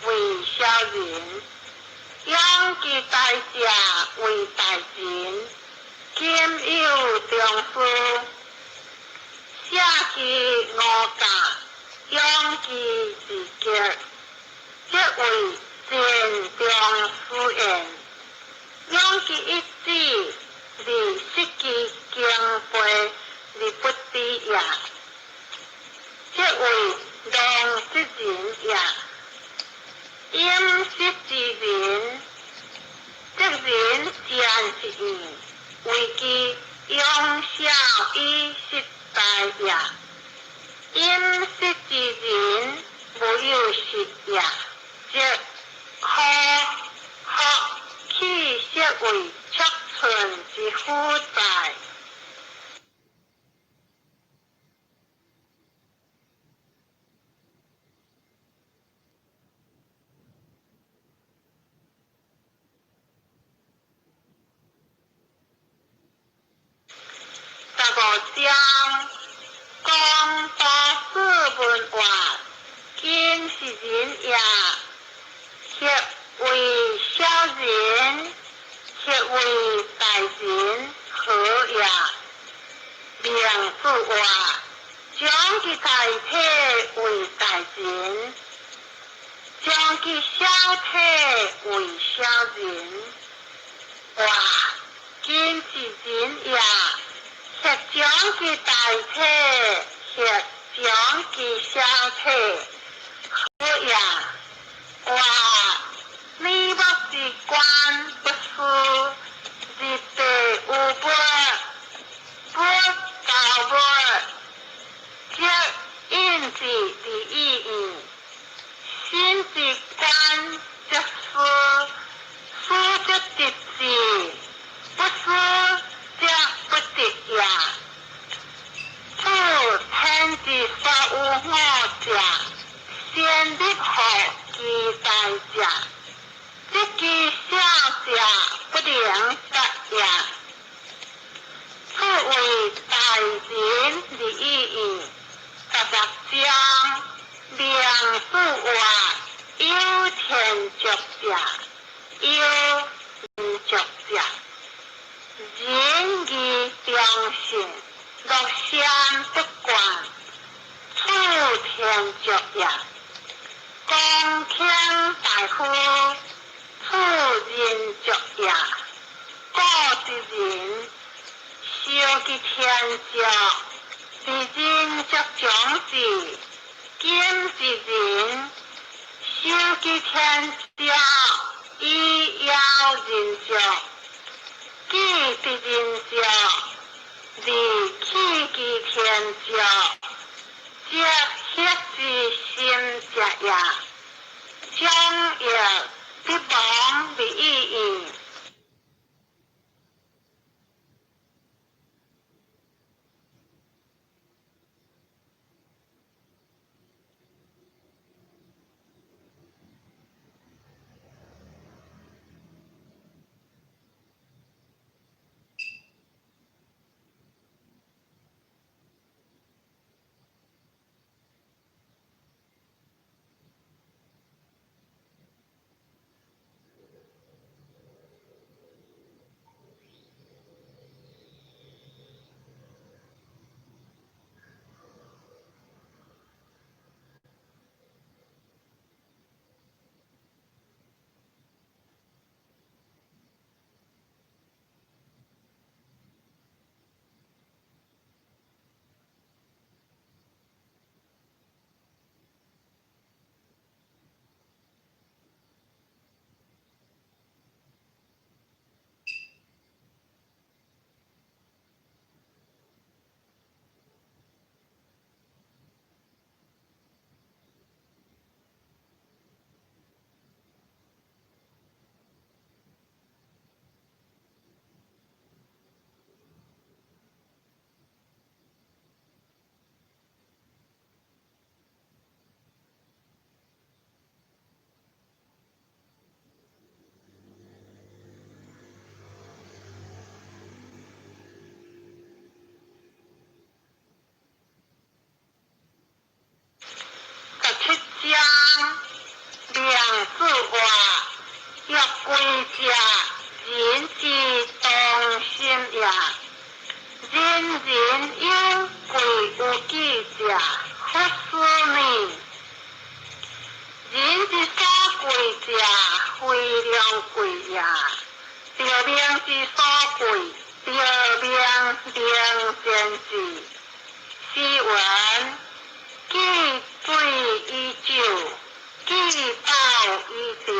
為小人，養其大者為大人。今有中書，寫其五教，養其自格，則為善中書言。養其一子，而失其經輩而不知也，則為狼之人也。飲食之人，則人賤是義，為其養小以失大也。飲飲食之人無有食也，則可學氣息為尺寸之負載。15章講大師問話，今是人也，或為小人，或為大人，何也？孟子話：將其大體為大人，將其小體為小人。話今是人也，或將其大體，或將其小體，何也？話你目之觀不思，日地有物，不造物，則應之而已矣。心之觀則思，思則得之，不思則不得也。處天之所有我者，先立乎其大者，則其小者不能達也。此謂大仁而已矣。16章，孟子話：有天足者，有人足者。仁義忠信，樂善不慣，處天足也。公卿大夫，處人足也。古之人，修其天足，是人則長之；今之人，修其天足，以邀人足。既得人足，而棄其天足，則惑之心者也。將欲必亡而已矣。17章，孟子話：欲貴者，人之當心也。人人有貴有己者，弗思呢？人之所貴者，非良貴也。著命之所貴，著命能善之。詩云：既醉以酒，既飽以定，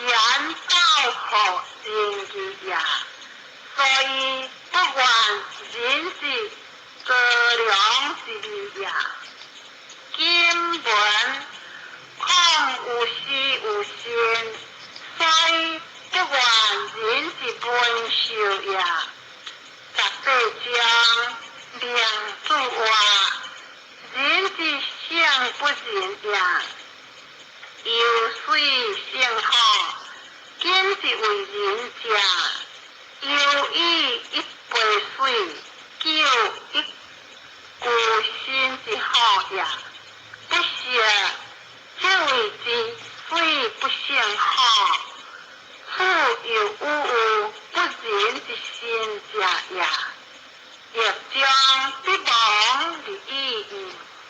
言飽乎仁義也。所以不患人之高良之義也。明主話，人之性不仁也。由水成好，今是為仁者。猶以一杯水，救一孤身之好也。不屑，這謂之水不勝好。此猶有有不仁之心者也。欲將必亡而已矣。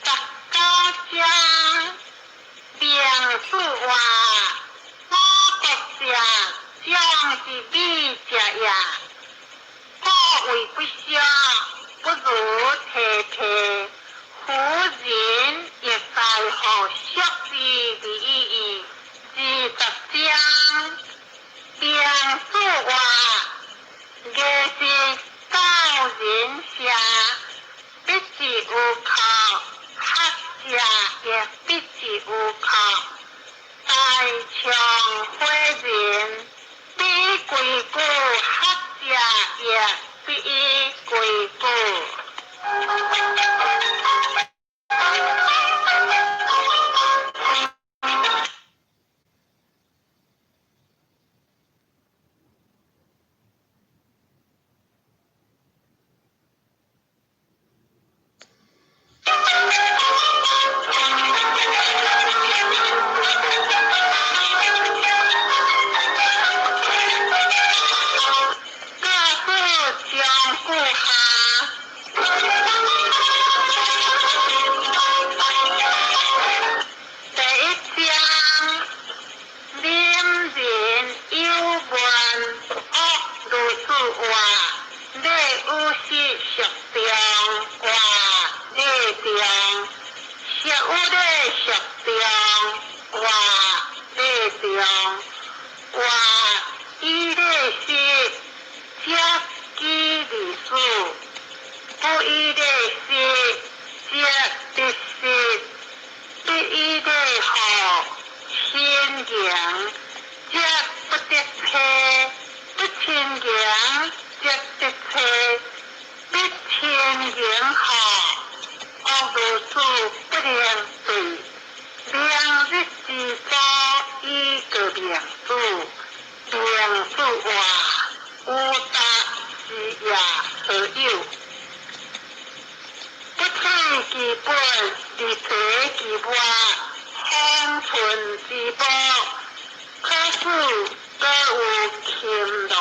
19章，明主話，我國者將之美者也。故為不肖，不如提提。夫人亦在乎惜之而已矣。20章，明主話，藝術教人社，必之有靠；學者亦必之有靠。大長毀人，比規矩；學者亦必以規矩。各自將顧下。第1章，啉人有問，惡如此話，禮有失屬中，話禮中，俗有禮屬中，話禮中，話以禮失，則己而死；不以禮失，則得失。不以禮好，親行，則不得車；不親行，則得車；不親行好，惡如此不能對。明日之早，以告明主。明主話：有達是也何有？不取其本，而捨其末，方寸之薄，可使各有勤勞。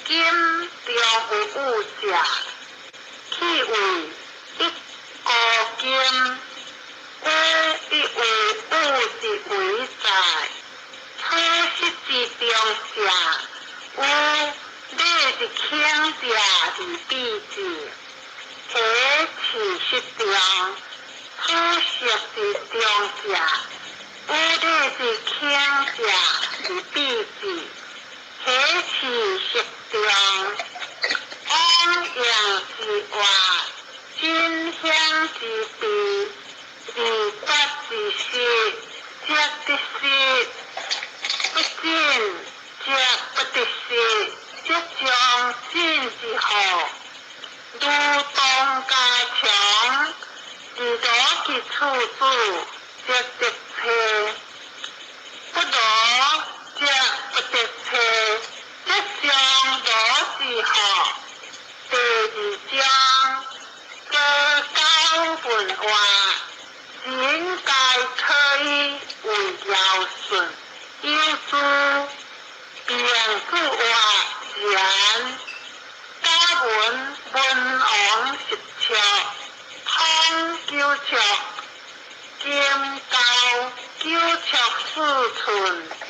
金中有有者，去為一箍金；有亦有有之為在。此失之中者，有禮之輕者而比之。彼持失中，此失之中者，有禮之輕者而比之。彼持失中，往用之話，真香之弊，而覺之失，則得失；不進則不得失，則將進之好。如東加強，而羅其處主，則得車；不羅則不得車，則將羅之好。第2章，這教文話，人皆可以為堯舜，有諸明主話言。甲文文王10尺，通9尺，金高9尺4寸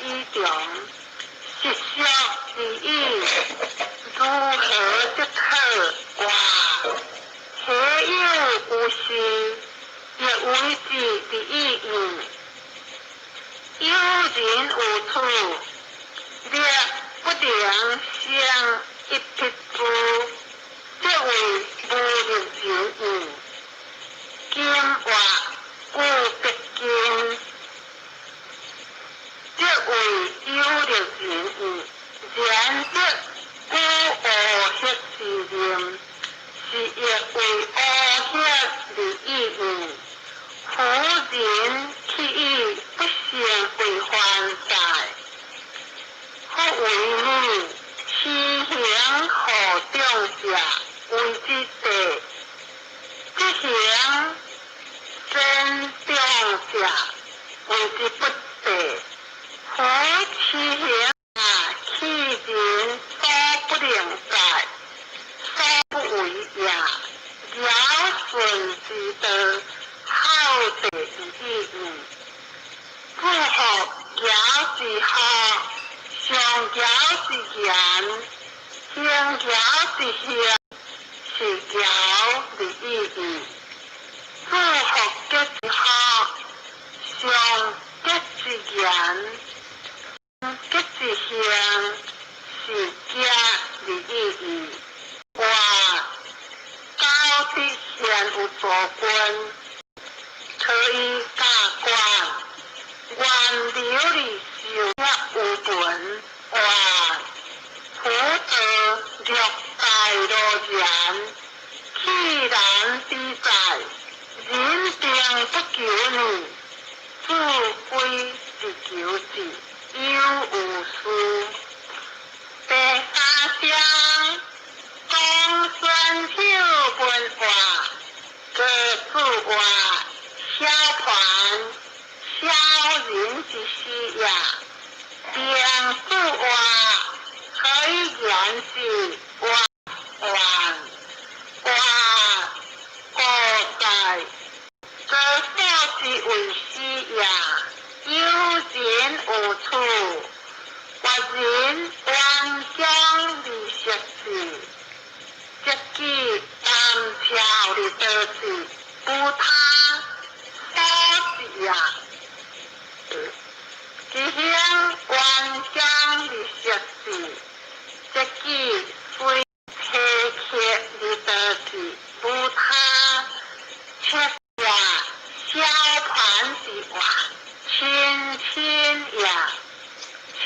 以長，實屬而已。如何則可？話何有有事，亦為之而已矣。有人有處，力不能勝一匹豬，則為無力人矣。金話故必金，則為有力人矣。然則古惡血之任，者，為之不地。夫其行啊，棄人所不能載，所不為也。堯舜之道，孝悌之意義。子服堯之學，上堯之言，行堯之行，是堯之意義。子服桀之學，上桀之言，桀之行，是桀之意義。哇！高德現有助君，可以教官，源流而受業有本，哇！福德略大如然，棄然之在，人定不求呢？子規是求之，有有事。第三章，公孫丑文化，高子話，小盤，小人之始也。平子話，何以言之？話還話故在，高所之為始也。有人有處，或人冤將而食之，則其南朝而得之，無他所之也。其行冤將而食之，則其隨提客而得之，無他切也。小盤之話，親親也，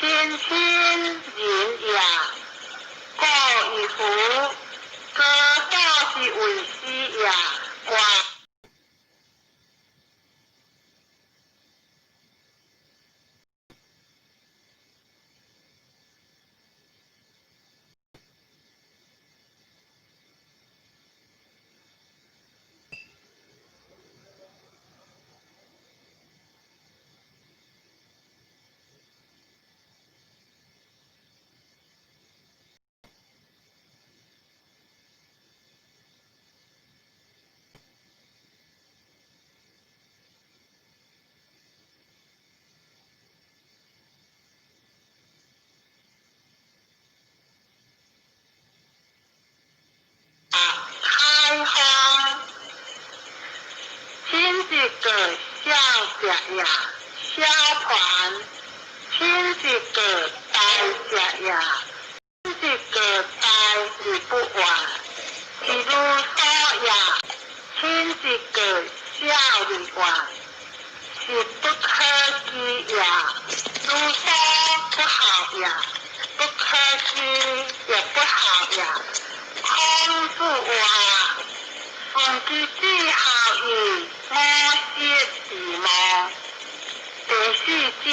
親親仁也。故以夫，高所之為始也。哇！開放，親一個小食也，小盤；親一個大食也，親一個大而不完，是如所也。親一個小而完，是不可知也。如所不好也，不可知也不好也。孔子話：順其志效義，我昔之夢。第四章。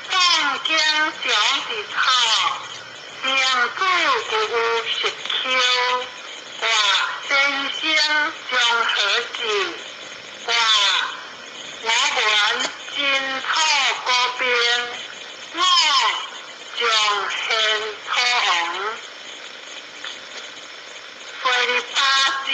宋景祥之草，明子具有十丘，哇！先生将何志？哇！我闻晋楚国兵，我将献楚王。随日八字。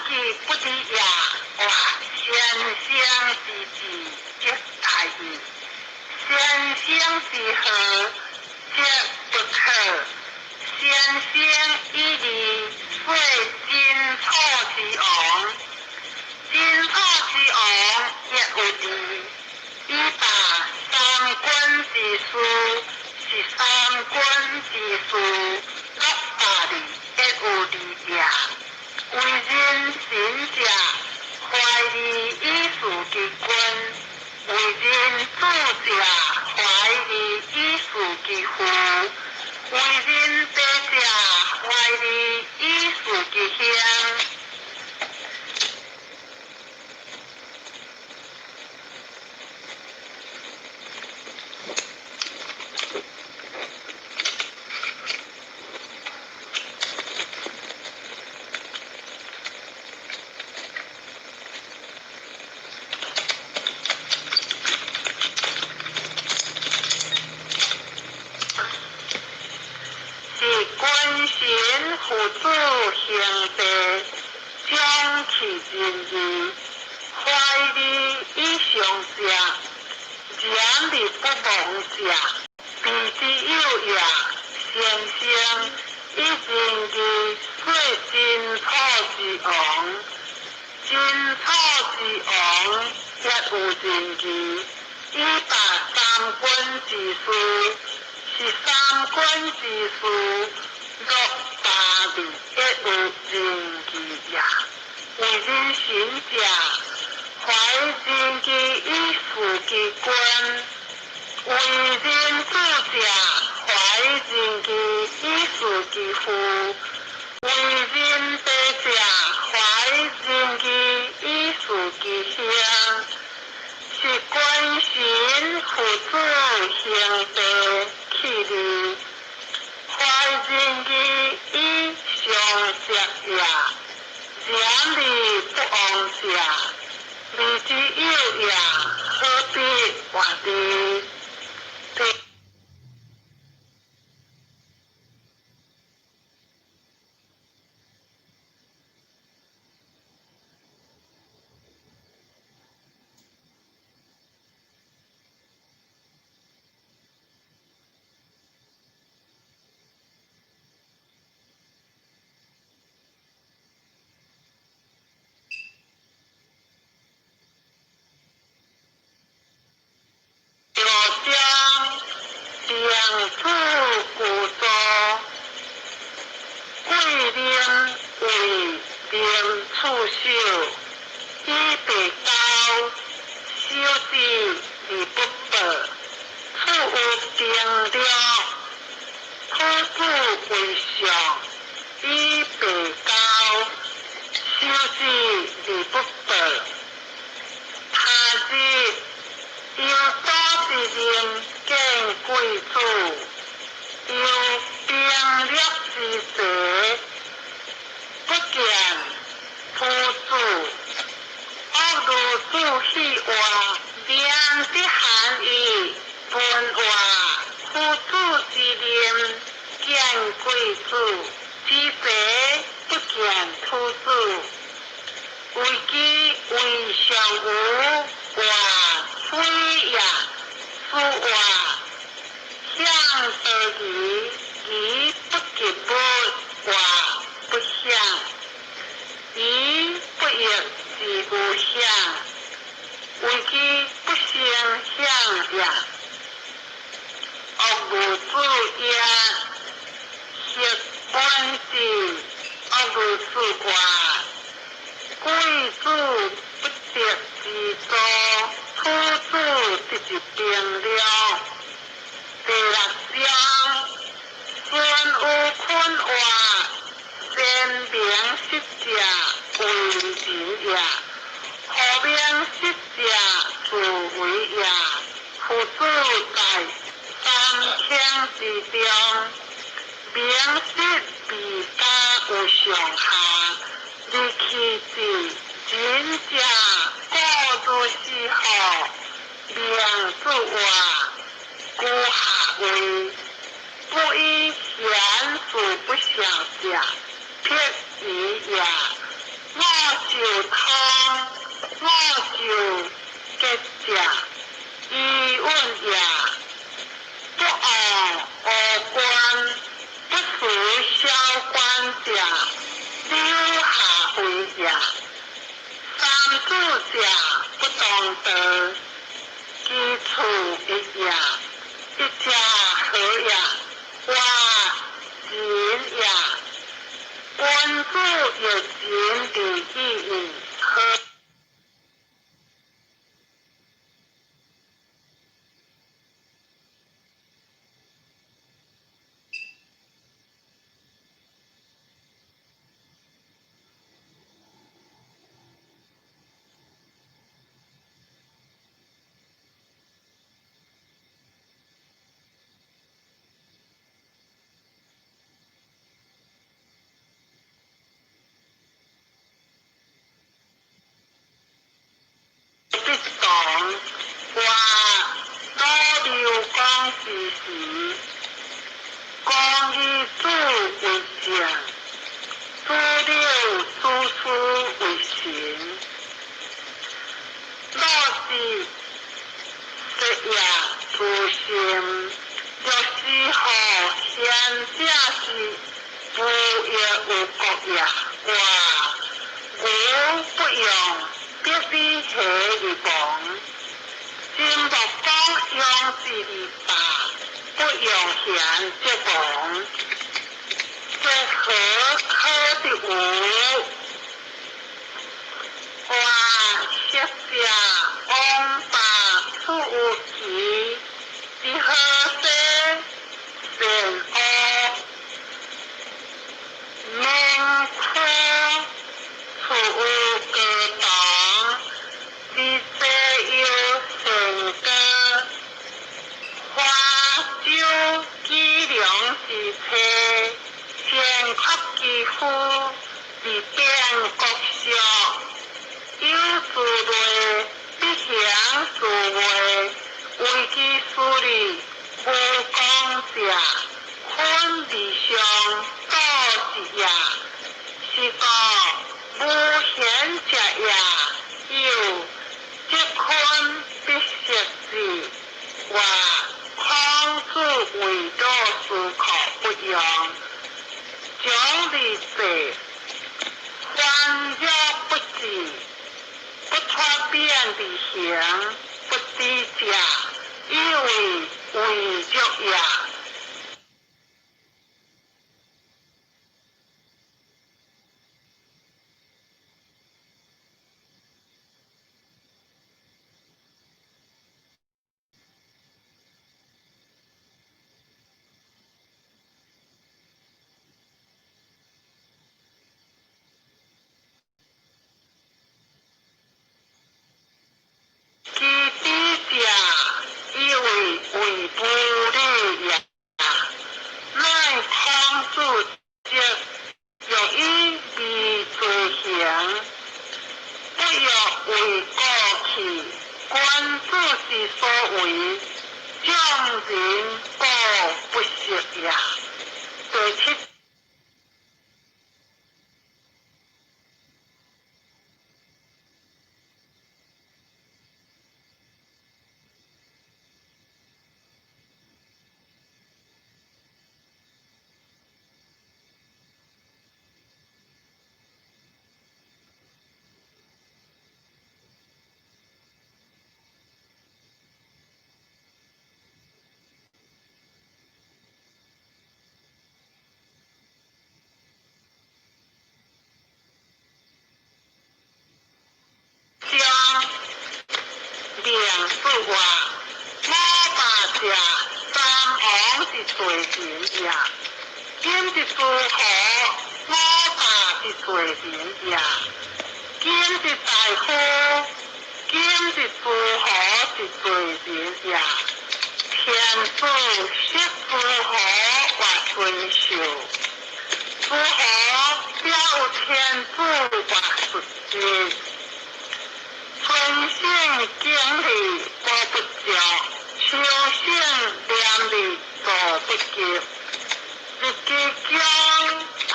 其不知也，或先生之智，則大義；先生之好，則不可。先生以義說秦楚之王，秦楚之王亦有義。以罷三軍之事，是三軍之事，若百里亦有義也。為人臣者，懷義以事其君；為人子者，懷義以事其父；為人爸者，懷義以事其兄。是君臣父子兄弟，長去仁義，懷義以上者，嚴而不亡者，備之有也。先生以仁義說秦楚之王，秦楚之王亦有仁義，以罷三軍之事，是三軍之事，若百里亦有仁義也。為人臣者，懷仁義以事其君；為人子者，懷仁義以事其父；為人爸者，懷仁義以事其兄。是君臣父子兄弟去義，懷仁義以上者也，嚴而不亡者，備之有也，何必活之？第五章，良子具助，桂林为林处首，以白交，守之而不报，处有兵略，土子为上，以白交，守之而不报。他日有祖之任见贵子，有兵略之才，不见夫子。恶如子戏话，言之含义，分话夫子之任见贵子，之才不见土子。为其为上无话水也，此话向得义，义不及物，话不向，义不亦是有向，为其不成向也。恶如子也，昔本之，恶如子话。贵子不得之助，土子得一兵略。第六章，孙有坤话，先明实者为仁也，后明实者自为也。夫子在三卿之中，明实比家有上下。而其子仁者故如是何？明子话，居下位，不以贤事不孝者，撇矣也。我也。三子者不當道，其處一也，一者何也？或仁也。君子欲仁而議矣，何必當？或魯劉公之時，公以子為將，子柳子思為臣。老子說也自心，若是何賢者是無欲有國也。或吾不用，必以何而亡？秦穆公用之而罷，不用賢則亡。這何可得無？或昔者王霸處有其，之何西善惡？明科處有高堂，之西有善歌。華州舉梁之策，先確其夫，而變國相。有事類，必行事為，為其事利，無功者，坤而上，道之也。是故無賢者也。有則坤必失之。或孔子為老師可不用，將而制，煩擾不治，不脫變而行，不知者，以為為欲也。其知者，以為為無禮也。乃孔子則欲以義罪行，不欲為過去。君子之所為，眾人固不識也。第七。章明說話，五霸者三王是罪人也。今是諸侯，五霸是罪人也。今是大夫，今是諸侯是罪人也。天子識諸侯或春秋，諸侯表有天子或述職。春生經歷無不足，秋生念力做不及。日之將土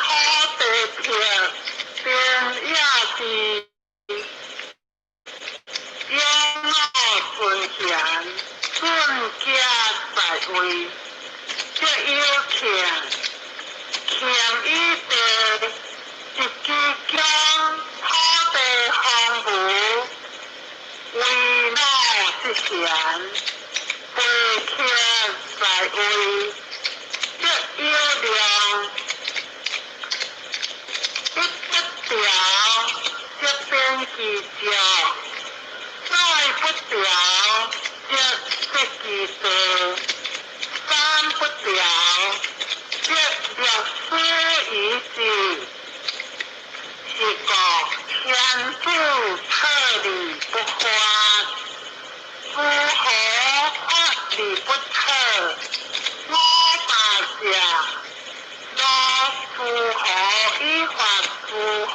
地平，田野地，養老尊賢，尊家在位，則有慶，慶以地，日之將土賢，陪客在位，則有量；一不調，則變其少；再不調，則失其大；三不調，則略失於智。是故天子策而不發，諸侯發而不策。五霸者，若諸侯以發諸侯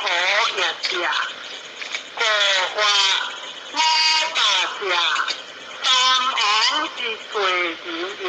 也者。五話五霸者，三王之罪人也。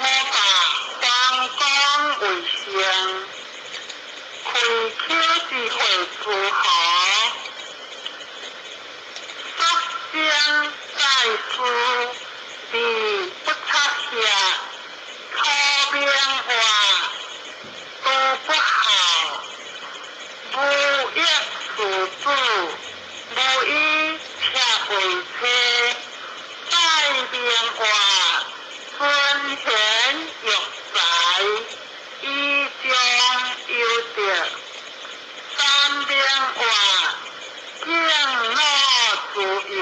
我爸方剛為上，開口之會諸侯，作聲在書，而不察下，初明話，都不孝，無益事主，無以車為車，再明話。尊賢育才，以彰優德。三明話，敬老慈幼，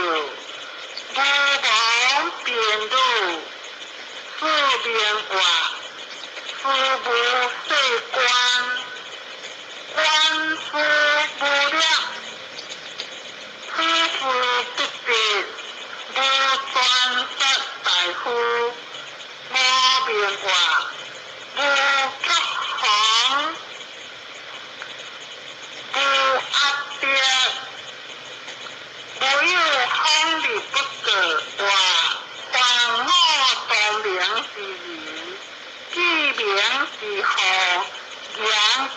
無忘貧女。四明話，事無細官，官事無略，此事不必，無專殺大夫。五明話，無國防，無壓迫，無有風而不過話，凡我當明之人，記名之號，言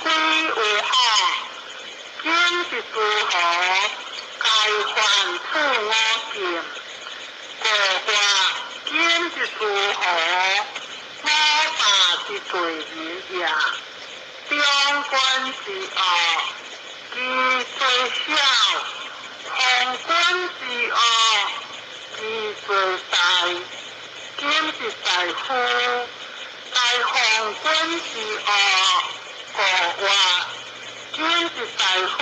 歸有好，今之諸侯，皆犯此五禁。五話，今之諸侯，五霸之罪人也。中君之惡，其罪小；從君之惡，其罪大。夫，在奉君之惡，故曰：今之大夫，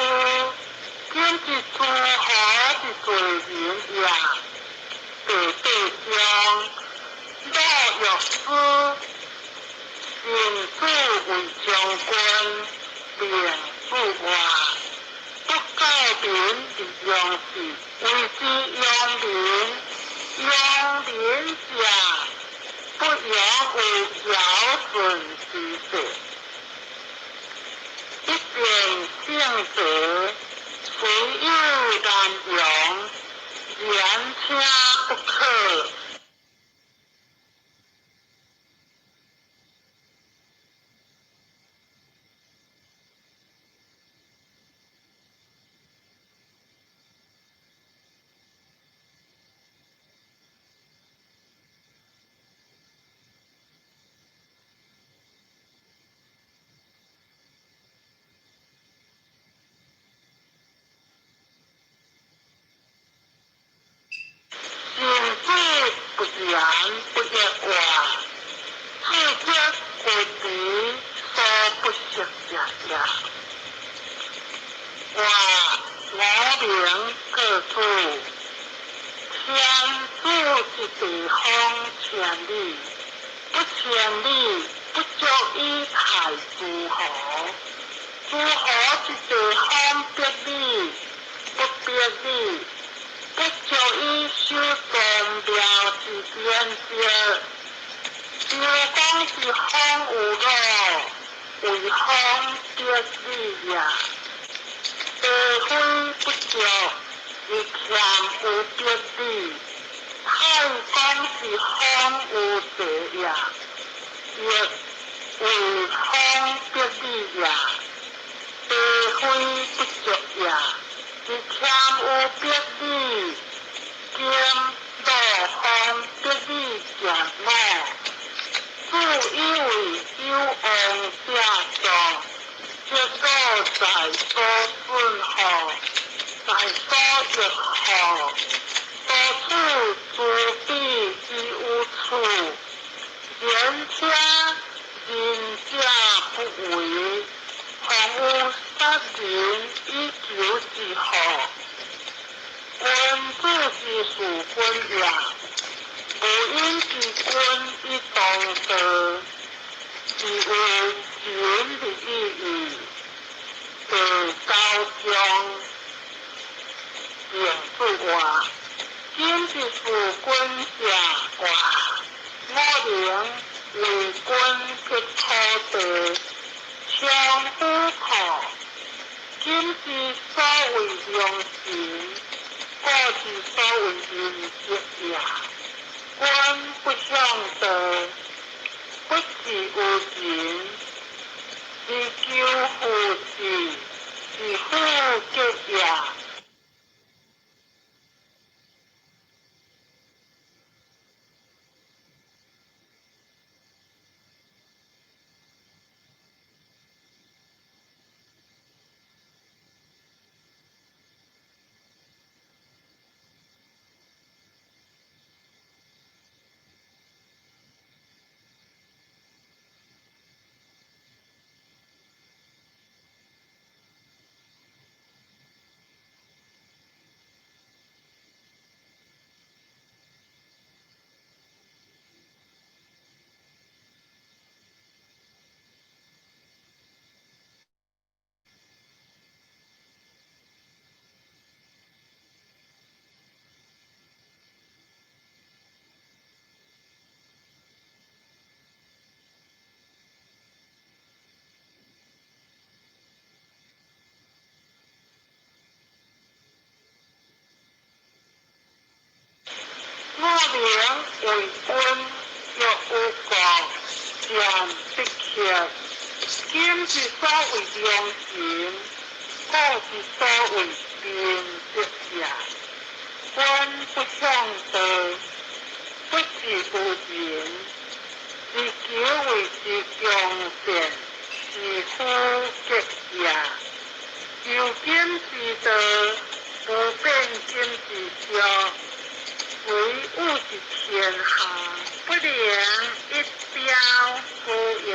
今之諸侯之罪人也。第八章，魯若思，成子為將軍，命子曰：不教民而用事，為之用民，用民者，不用有堯舜之勢。一變聖哲，雖有難容，然聽不可。君子不言不曰話，智者貴彼所不識者也。話五名各主，天子之地方千里，不千里不足以太諸侯。諸侯之地方百里，不百里，不足以修宗廟之典籍。周公之方有魯，為方百里也。地非不足，而儉有百里。太公之方有齊也，亦為方百里也。地非不足也，而儉有百里。今魯方百里者五。自以為有王者助，則魯在所損耗，在所欲耗，多處諸彼之有處，然聽仁者不為，況有殺人以求之何？君子之事君也，無因之君以當道，是有仁的意義。第九章，孟子話：今之事君者卦，我能為君吉土地，強虎豹。今之所謂良臣，古之所謂仁德也。君不向道，不是有仁，是求富智，是富吉也。我能為君，若有國，儉必克。今之所謂良臣，古之所謂仁德也。君不向道，不是有仁，是求為之強善，是富吉也。由今之道，不變今之俗，為物之天下。不能一標好也。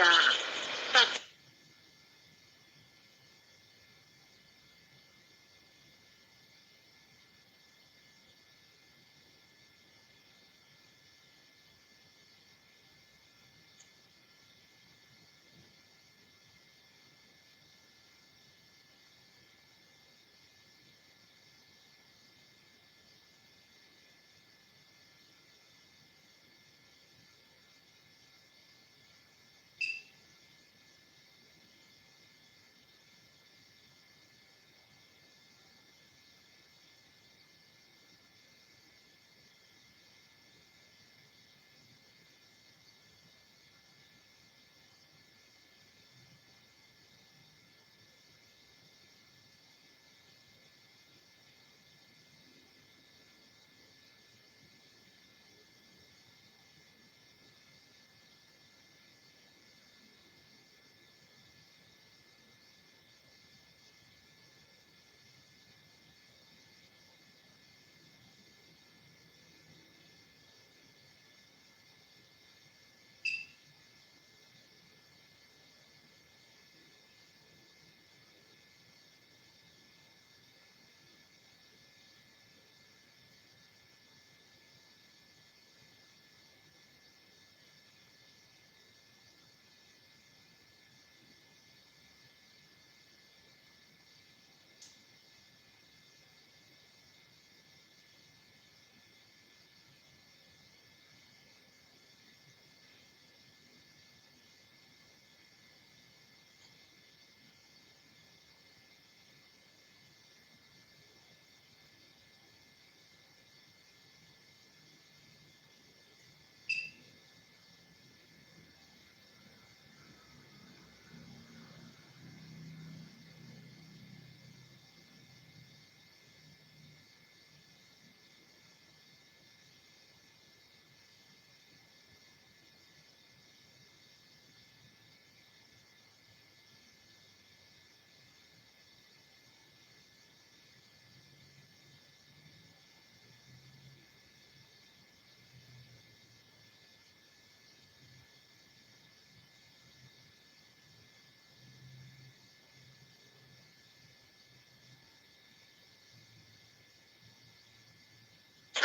九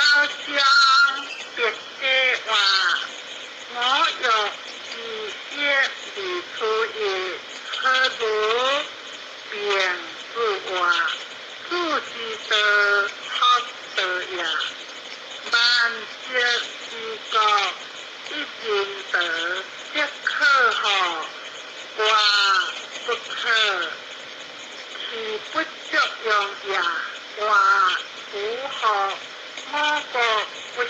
章別這話，我欲21-21，何如便自話，自之道福道也。萬石之國，一人得，則可乎？寡不可，其不足用也。寡如何？我國不興，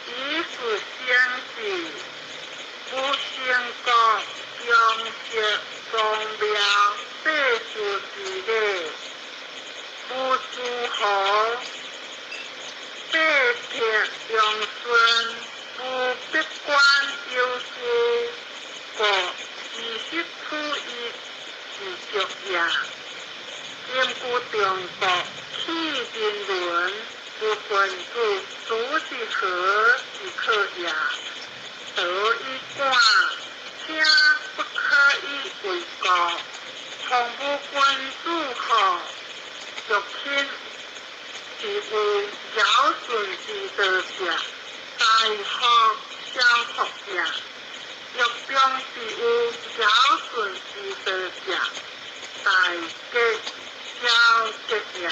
以是相似。無成國，強食宗廟，世事之禮。無諸侯，百撇陽順，無百官有事，故20處一是足也。今古中國起人倫，無君子，主之何之可也？道以廣，且不可以為國。況無君子乎？欲親是有堯舜之道者，大福小福也；欲中是有堯舜之道者，大吉小吉也。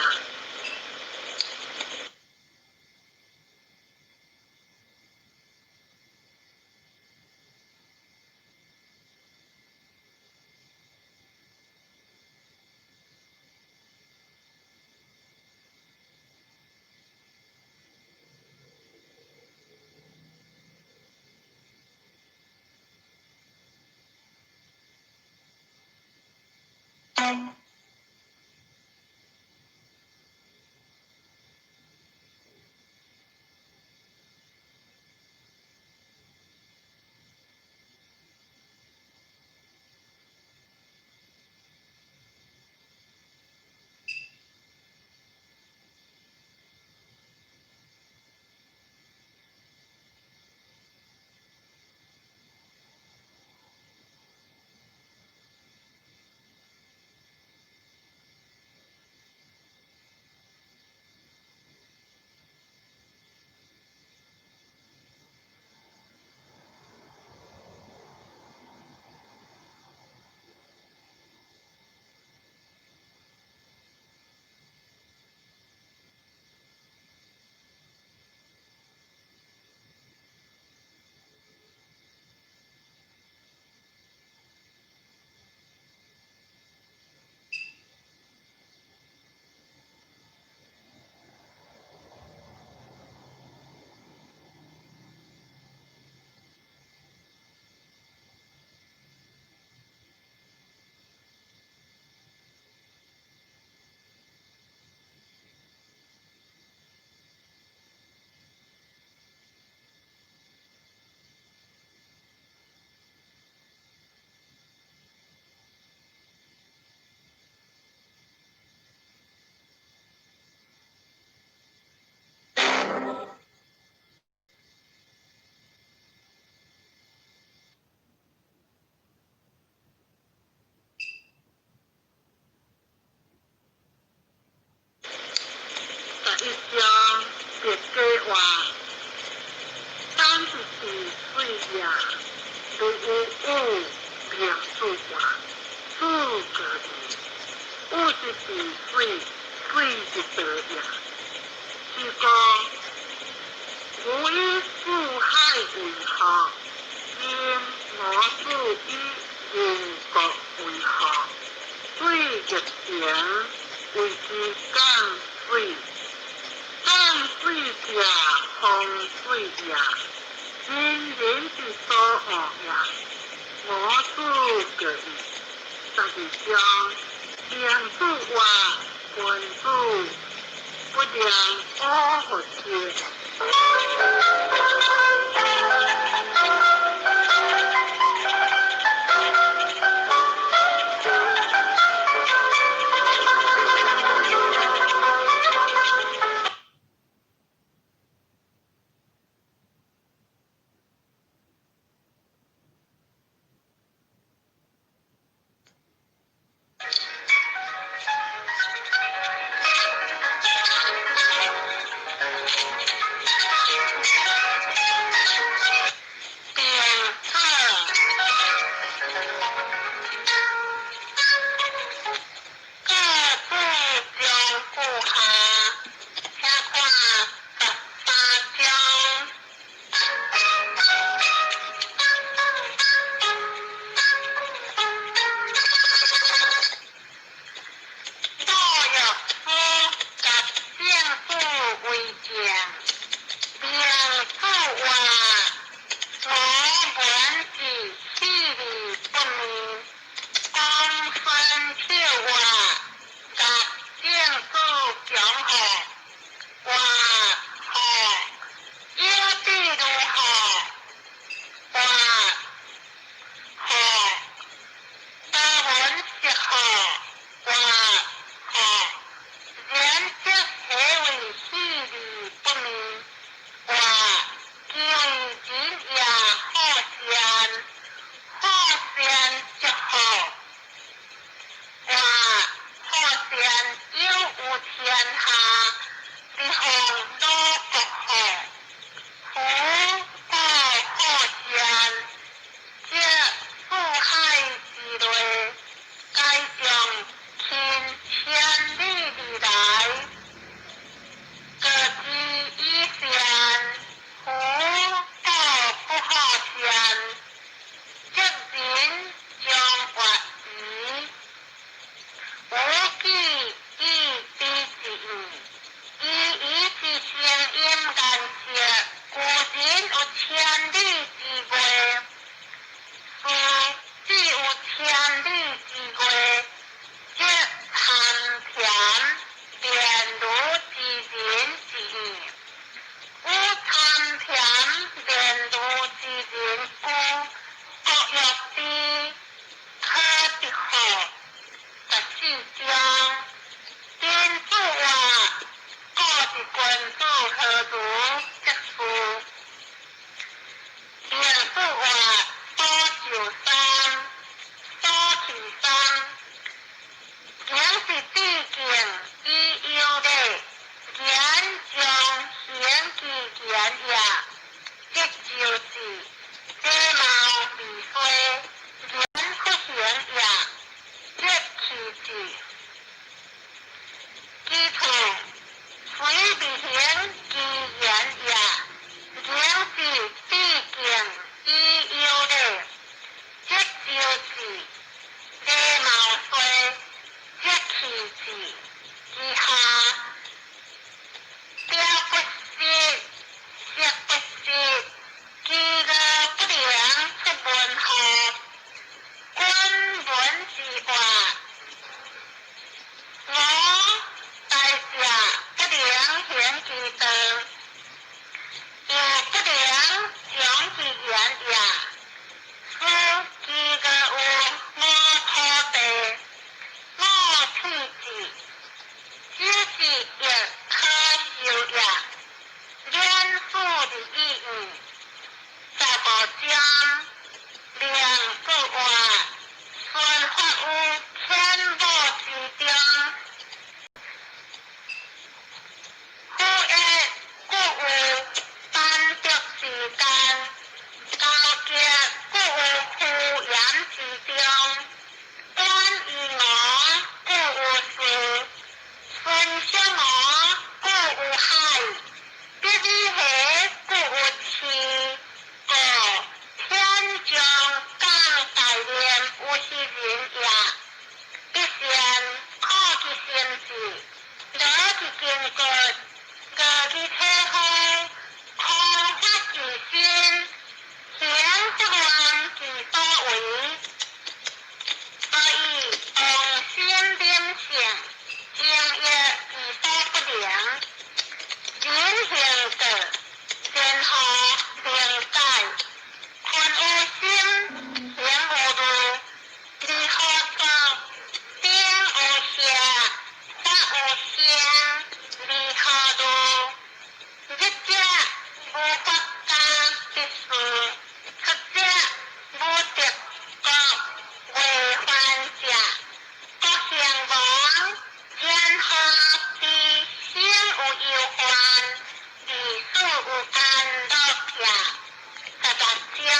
11章别家话，三十二岁也，如有有名字话，四个字，52岁岁一道也。是故，吾以四海为号，今我子以人国为号，水热情为之降水。降水者，风水也；人人之所恶也。我子过矣。12章，名字话，君子不良恶佛者。明說話，宣發於天母之中。夫一故有班竹之間，交結故有敷衍之中，遠於我故有事，順向我故有海，必於下故有池，故天將降大任於斯人也，必先苦其心志，勞其筋骨，餓其體膚，空乏其身，行不亂其所為。所以動心忍性，情欲其所不能。人行道，前何能解？坤有心，行有路，離何作？頂有下，發有聲，離何路？入者無法家之事，出者無得國為患者。國興亡，天下必先有憂患，而始有安樂也。18章。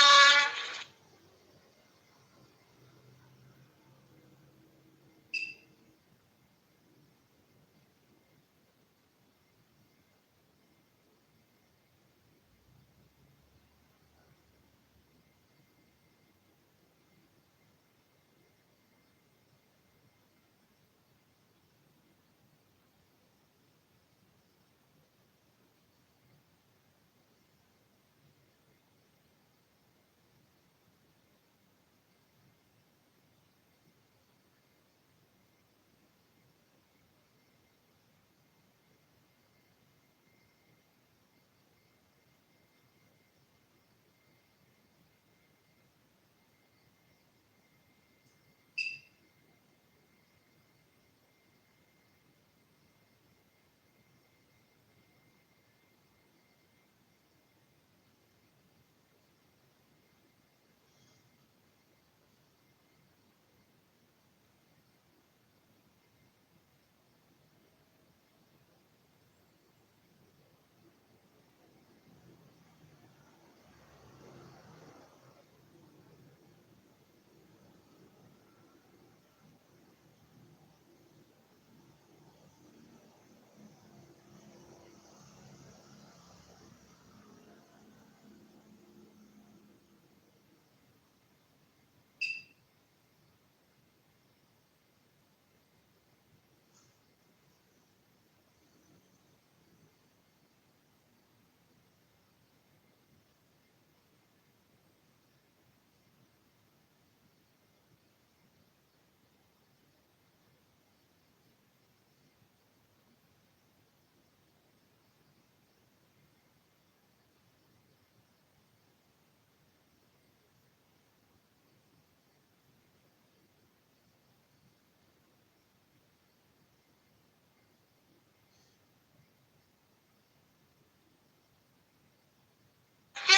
者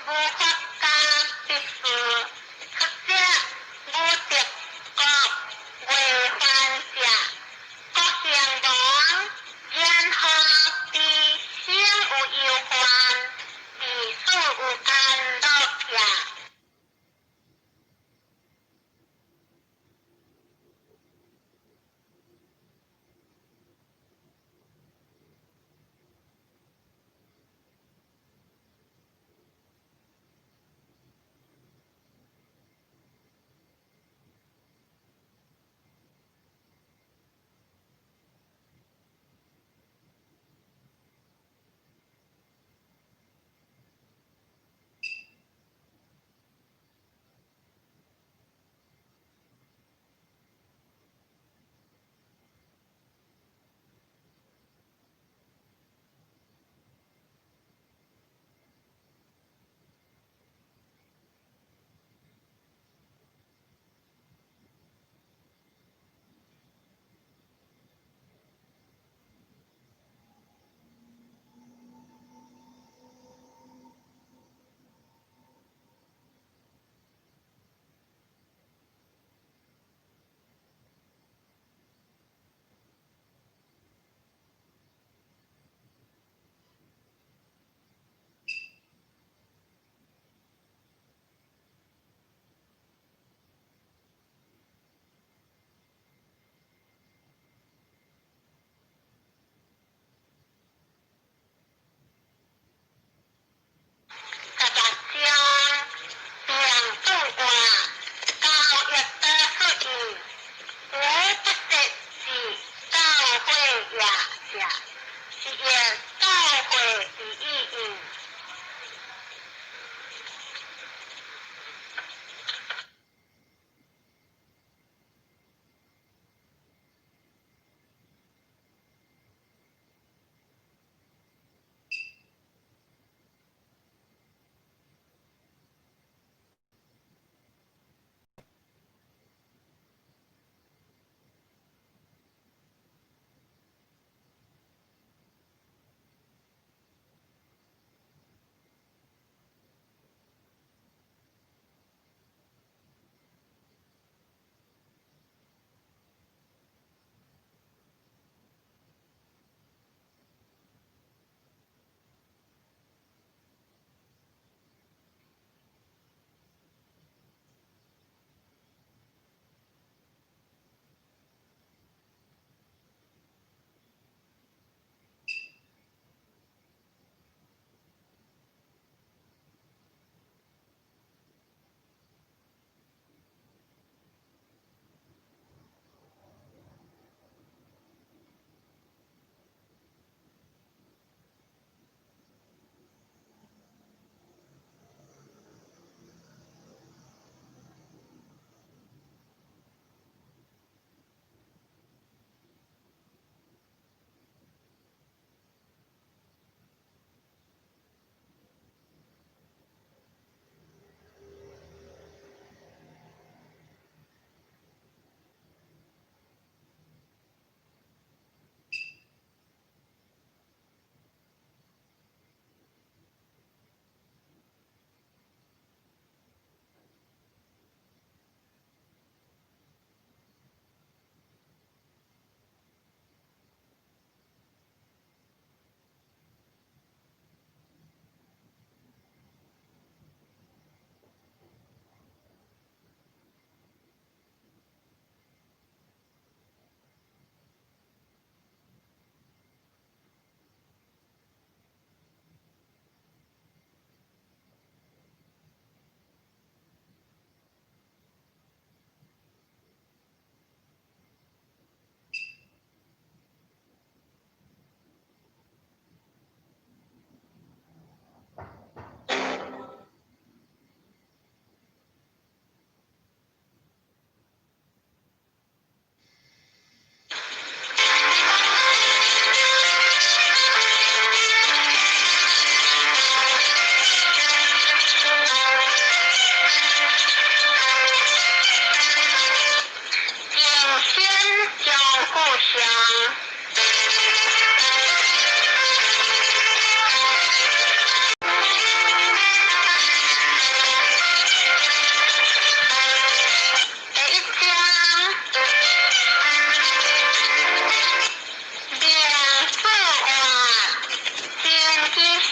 無法家之事，出者無得國為患者。國興亡，然後必先有憂患，而始有安樂也。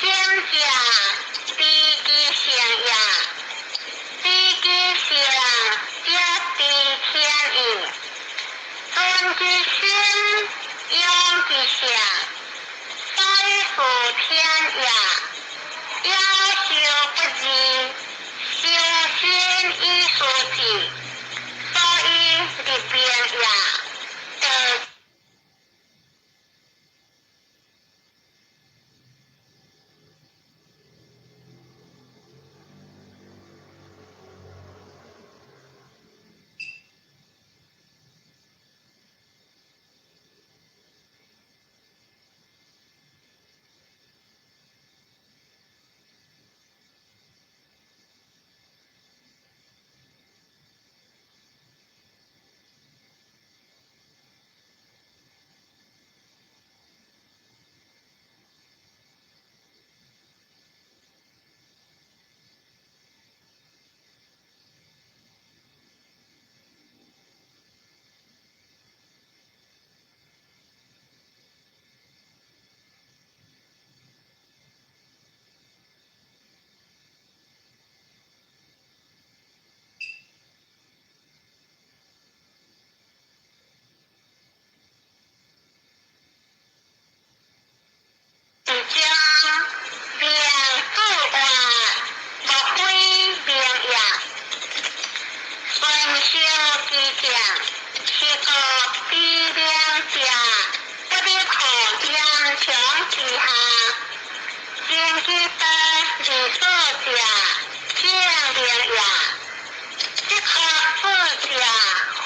心者，知其性也；知其性，則知天意。存其心，養其性，所以是天也。夭壽不二，修身以事志，所以日變也。第一章，明主活，莫非明也。順修其見，是故知明者，不入乎岩牆之下。盡其道而所者，正明也；即可事者，非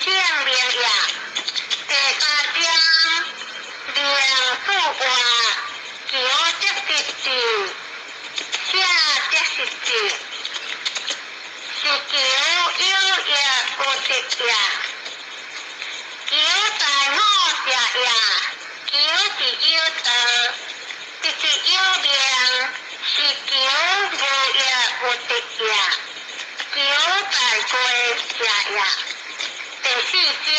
正明也。第三章，明主活，求則得智，捨則失智。是求有益有得也，求在我者也，求是有道，得是有名，是求無益有得也，求在過者也。第四章，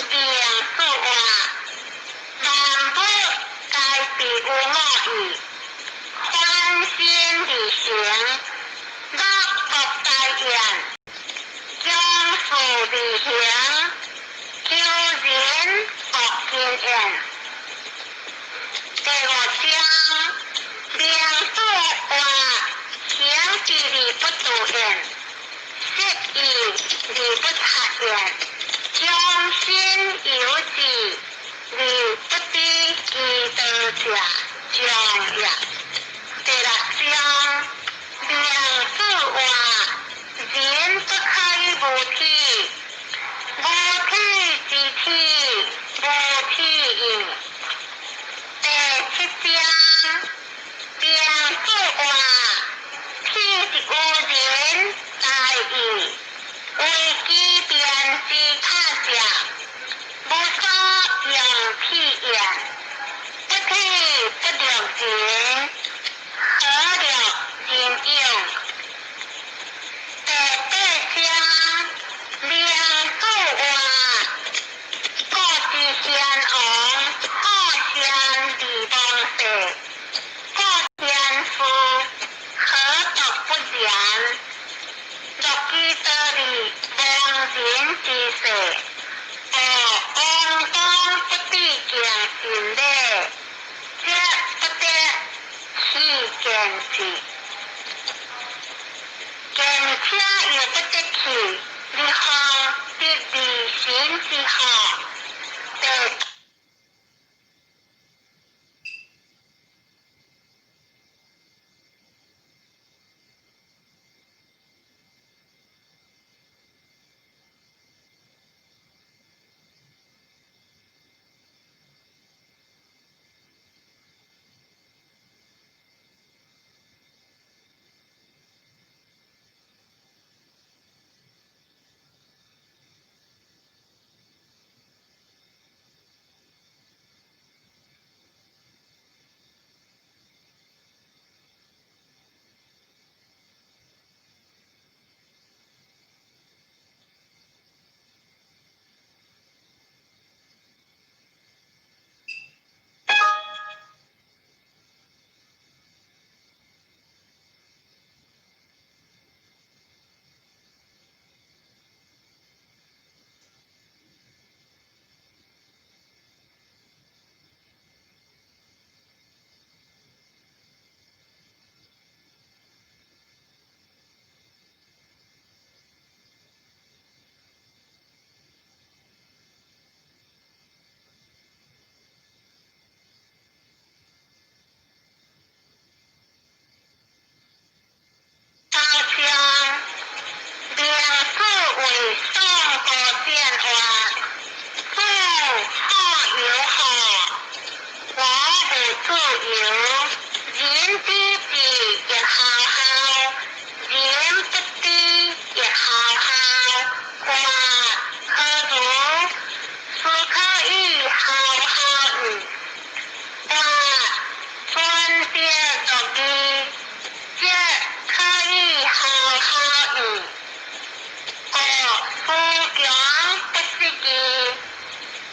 明主活，萬物皆備有五義，反身而成，樂莫大焉，將事而行，求仁莫近焉。第五章，明主活，行之而不度焉，失意而不察焉，將心有志而不知其道者，將也。第六章，明主活，人不可以無體，無體之體，無體義。第七章，明主活，體是有仁大義，為機變之他者，無所用屁焉，不體不慮人，何慮人用？第八章，明主活，古之先王，好善而忘世；古先父，何獨不然？若其道理亡人之世，而王公不知敬神禮，則不得棄見志。見且又不得去，如何得離神之福？第流，人知之亦孝孝，人不知亦孝孝。話何如？斯可以孝孝矣。話尊德若義，則可以孝孝矣。故思強不失義，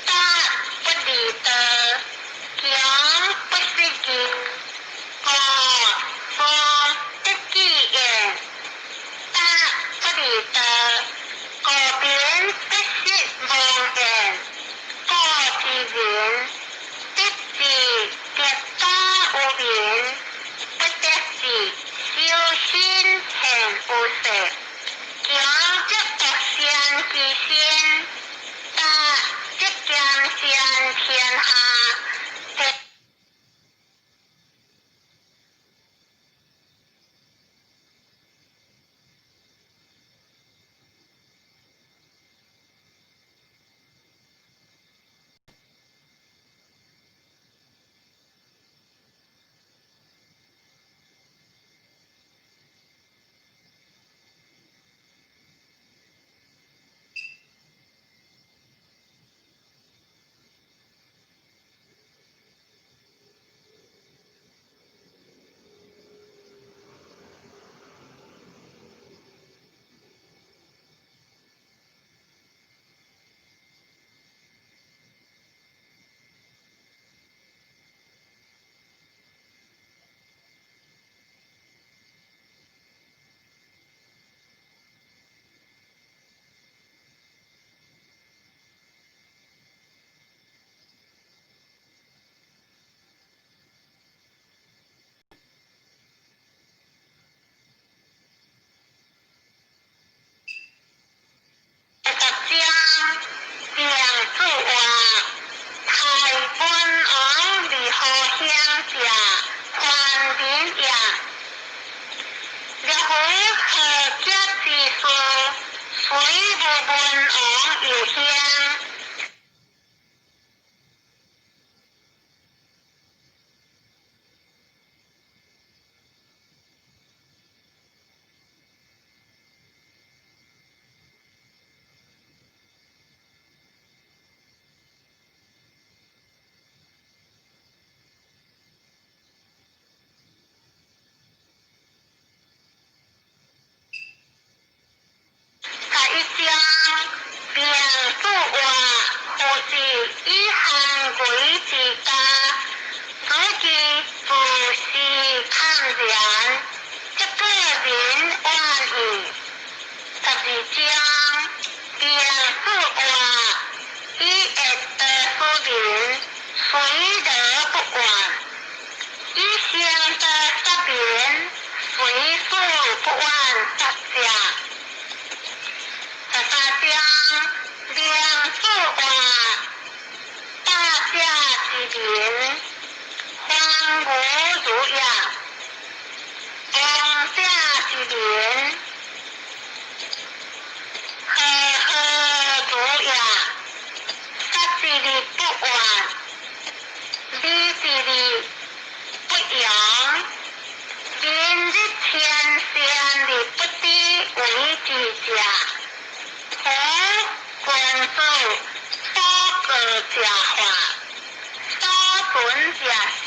達不離道，強不失義，故思不記言，達不離道，故民不失忘言。故知人，得之得大有名，不得之修身現有勢。強則獨善其身，達則兼善天下。第十章，明主話，太文王如何興者，凡民也。若夫何劫之事，雖無文王有興。十一章，明主話，夫子以行為之家，如其自是坦然，則個人遠矣。十二章，明主話，以樂得使民，隨樂不怨；以善德殺民，隨事不怨殺者。十三章，明主話，大者之民，荒蕪如也；王者之民，和合如也。殺之日不怨，美之日不揚。今日天善而不知為之者，夫君子所過者法，所存者神。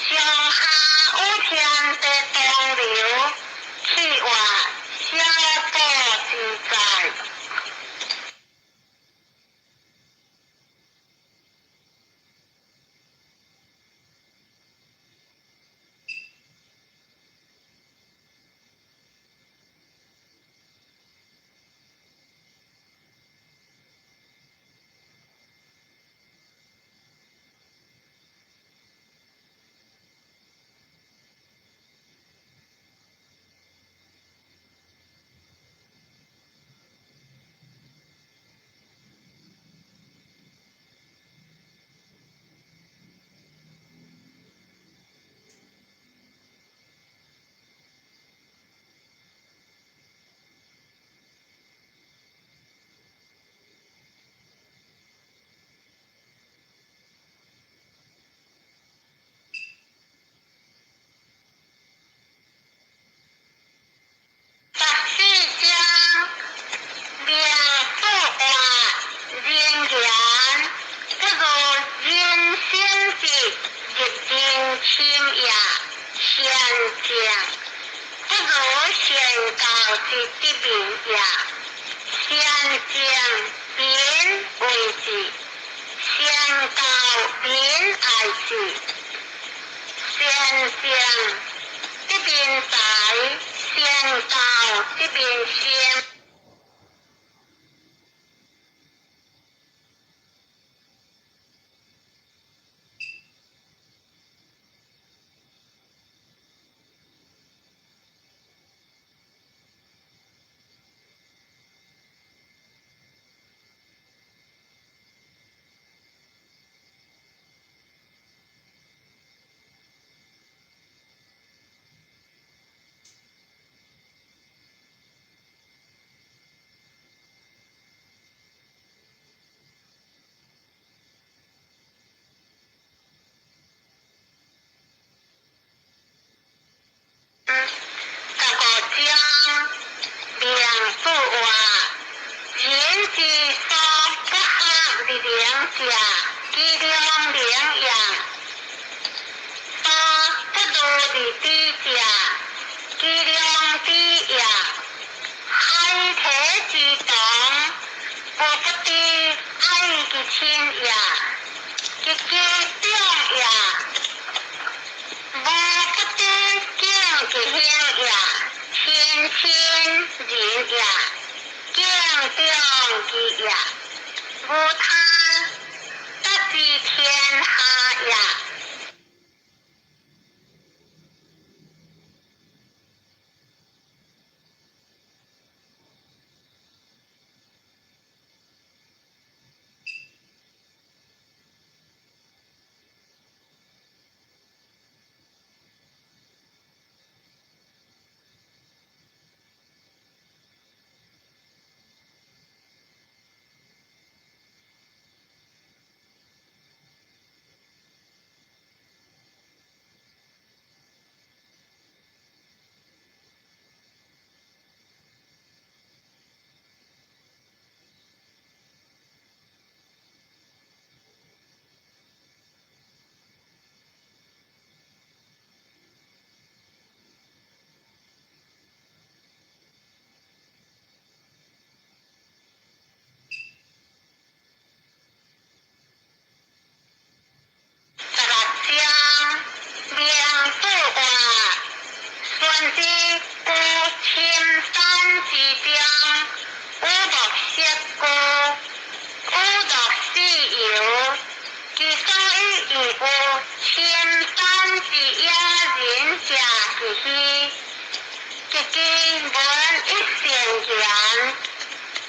上下有天地東流，去活小寶之哉。親也，善政，不如善教之得民也。善政民為治，善教民愛治。善政得民財，善教得民心。15章，孟子話：人之所不學而能者，其良能也；所不如而知者，其良知也。海體之堂，無不知愛其親也；及其長也，無不知敬其兄也。親親仁也，敬長義也，無他，得之天下也。16章，孟子話：孫子居深山之中，予莫適居，予樂四遊。其所以異於深山之野人者其虛，及其聞一善言，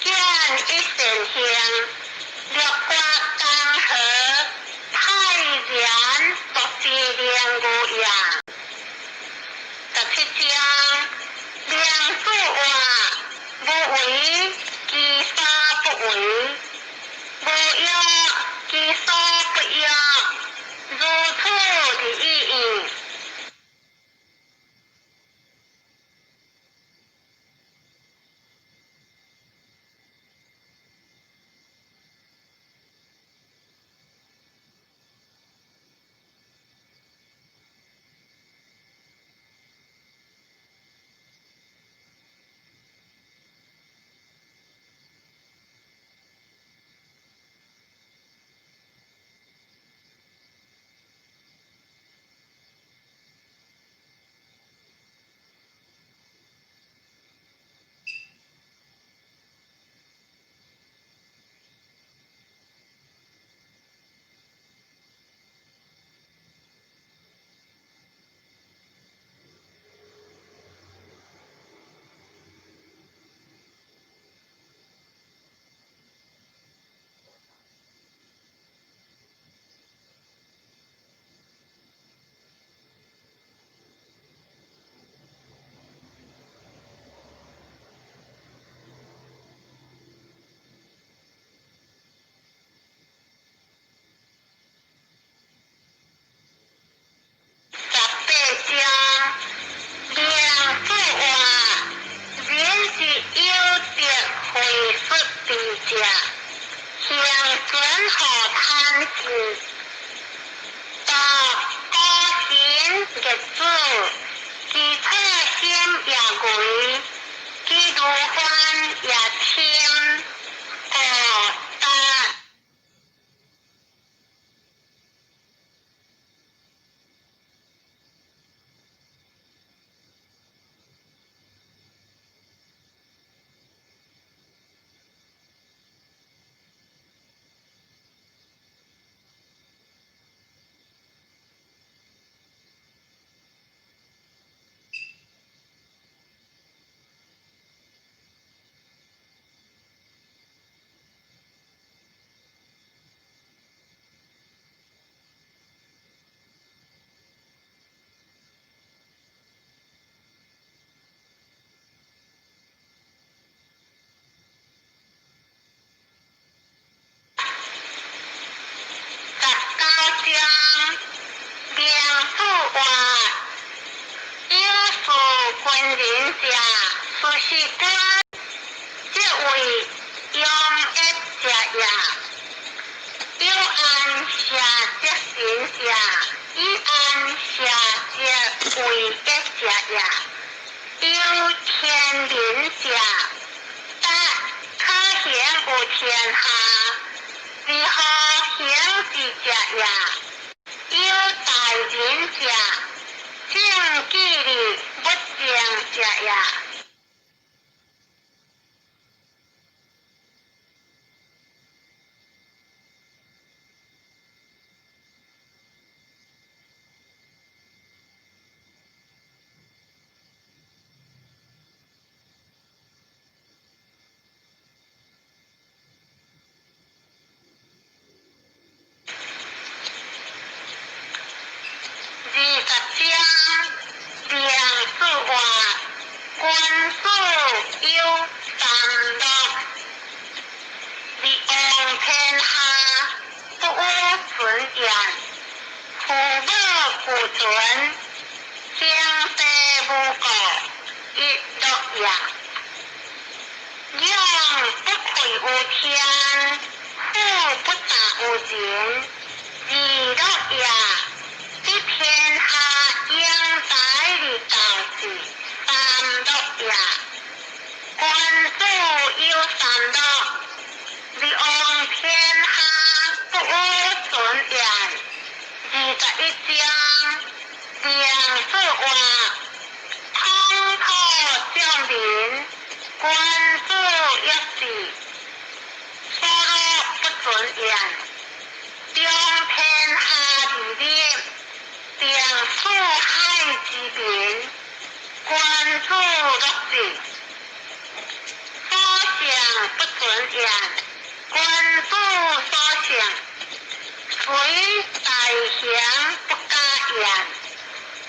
見一善行，六國江河，泰然獨之靈具也。17章，孟子話：無為其所不為，無欲其所不欲，如此而已矣。逆子，其錯心也危，其如犯也深。五答。19章，明主活，有事军人者，事实官，即为庸役者也。有安社则神者，以安社则为役者也。有天人者，达可行有天下，如何行之者也？有大人者，正纪律不正者也。20章，明主活，君子有三樂，利王天下，不與尊言，父母俱全，兄弟無過，一樂也。羊不愧於天，虎不大於人，二樂也。得天下英才而教之，三樂也。君子有三樂，利王天下，不與尊言。21章，明主活，通土將民，君子一志，所樂不尊言，中天下而立，定四海之民，君子樂之。所向不尊言，君子所向，雖大行不加言，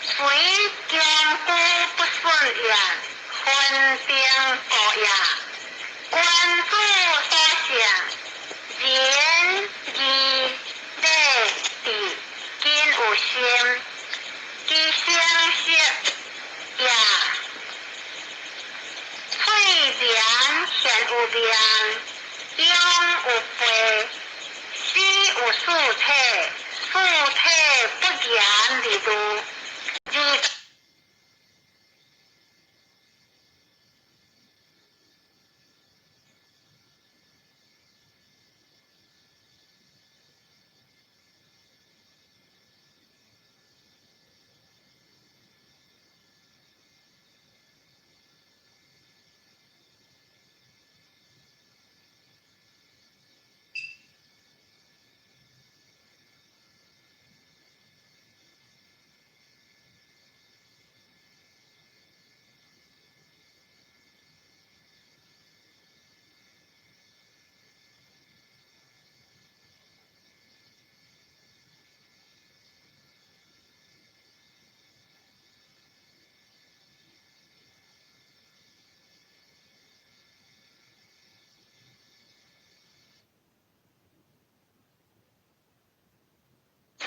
雖強居不順言，分定故也。君子所向，仁義禮智均有心，其聲色也。翠蓮現有命，養有備，死有四體，四體不言而喻。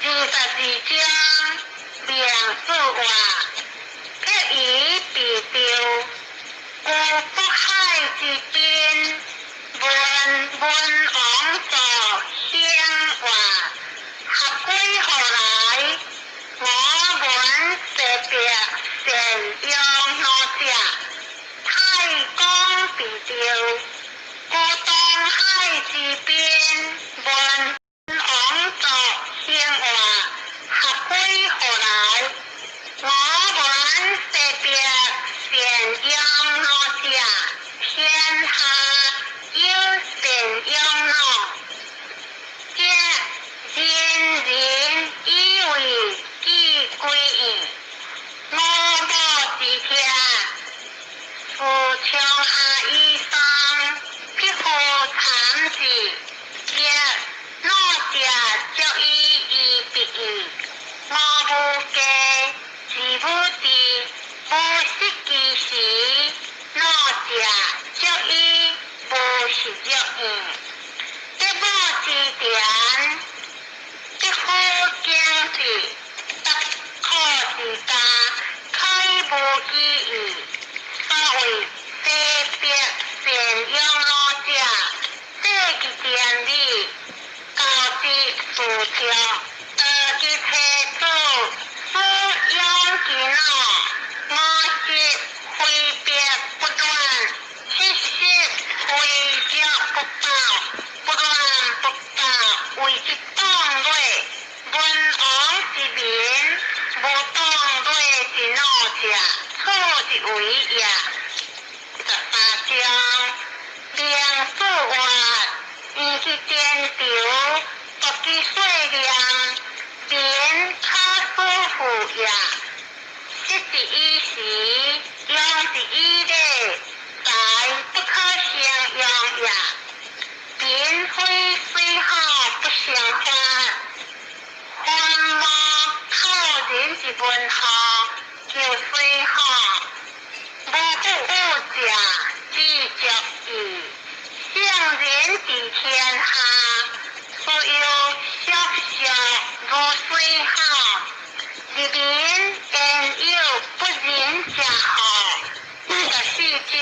22章，明主活，撇以避丟，居北海之濱，聞文王作興話，合歸何來？我聞善養老者，太公地著，故東海之邊，文王作興話，合輝何來？我聞西別善養老者，天下有善養老者，人人以為己歸矣。我無之聽，夫長下以上，匹夫參之，若老者足以醫彼矣。我無家，子無弟，無食其時，老者足以無食藥矣。得母之田，匹夫耕之，得可之家，開無己矣。所謂西別善養老者，世其典禮，教之事條，得其妻子，撫養其老。五十揮別不斷，70揮著不飽，不亂不飽，謂之當累。文王之民，無當累之老者，此之為也。13章，明子曰：毋去戰場，獨其歲量，民可使富也。失之以時，用之以禮，財不可勝用也。民非水火不生發，凡無靠人之文學，求水火，無復有者，知足矣。聖人治天下，所有肅肅如水火，人民焉有不仁者乎？14章。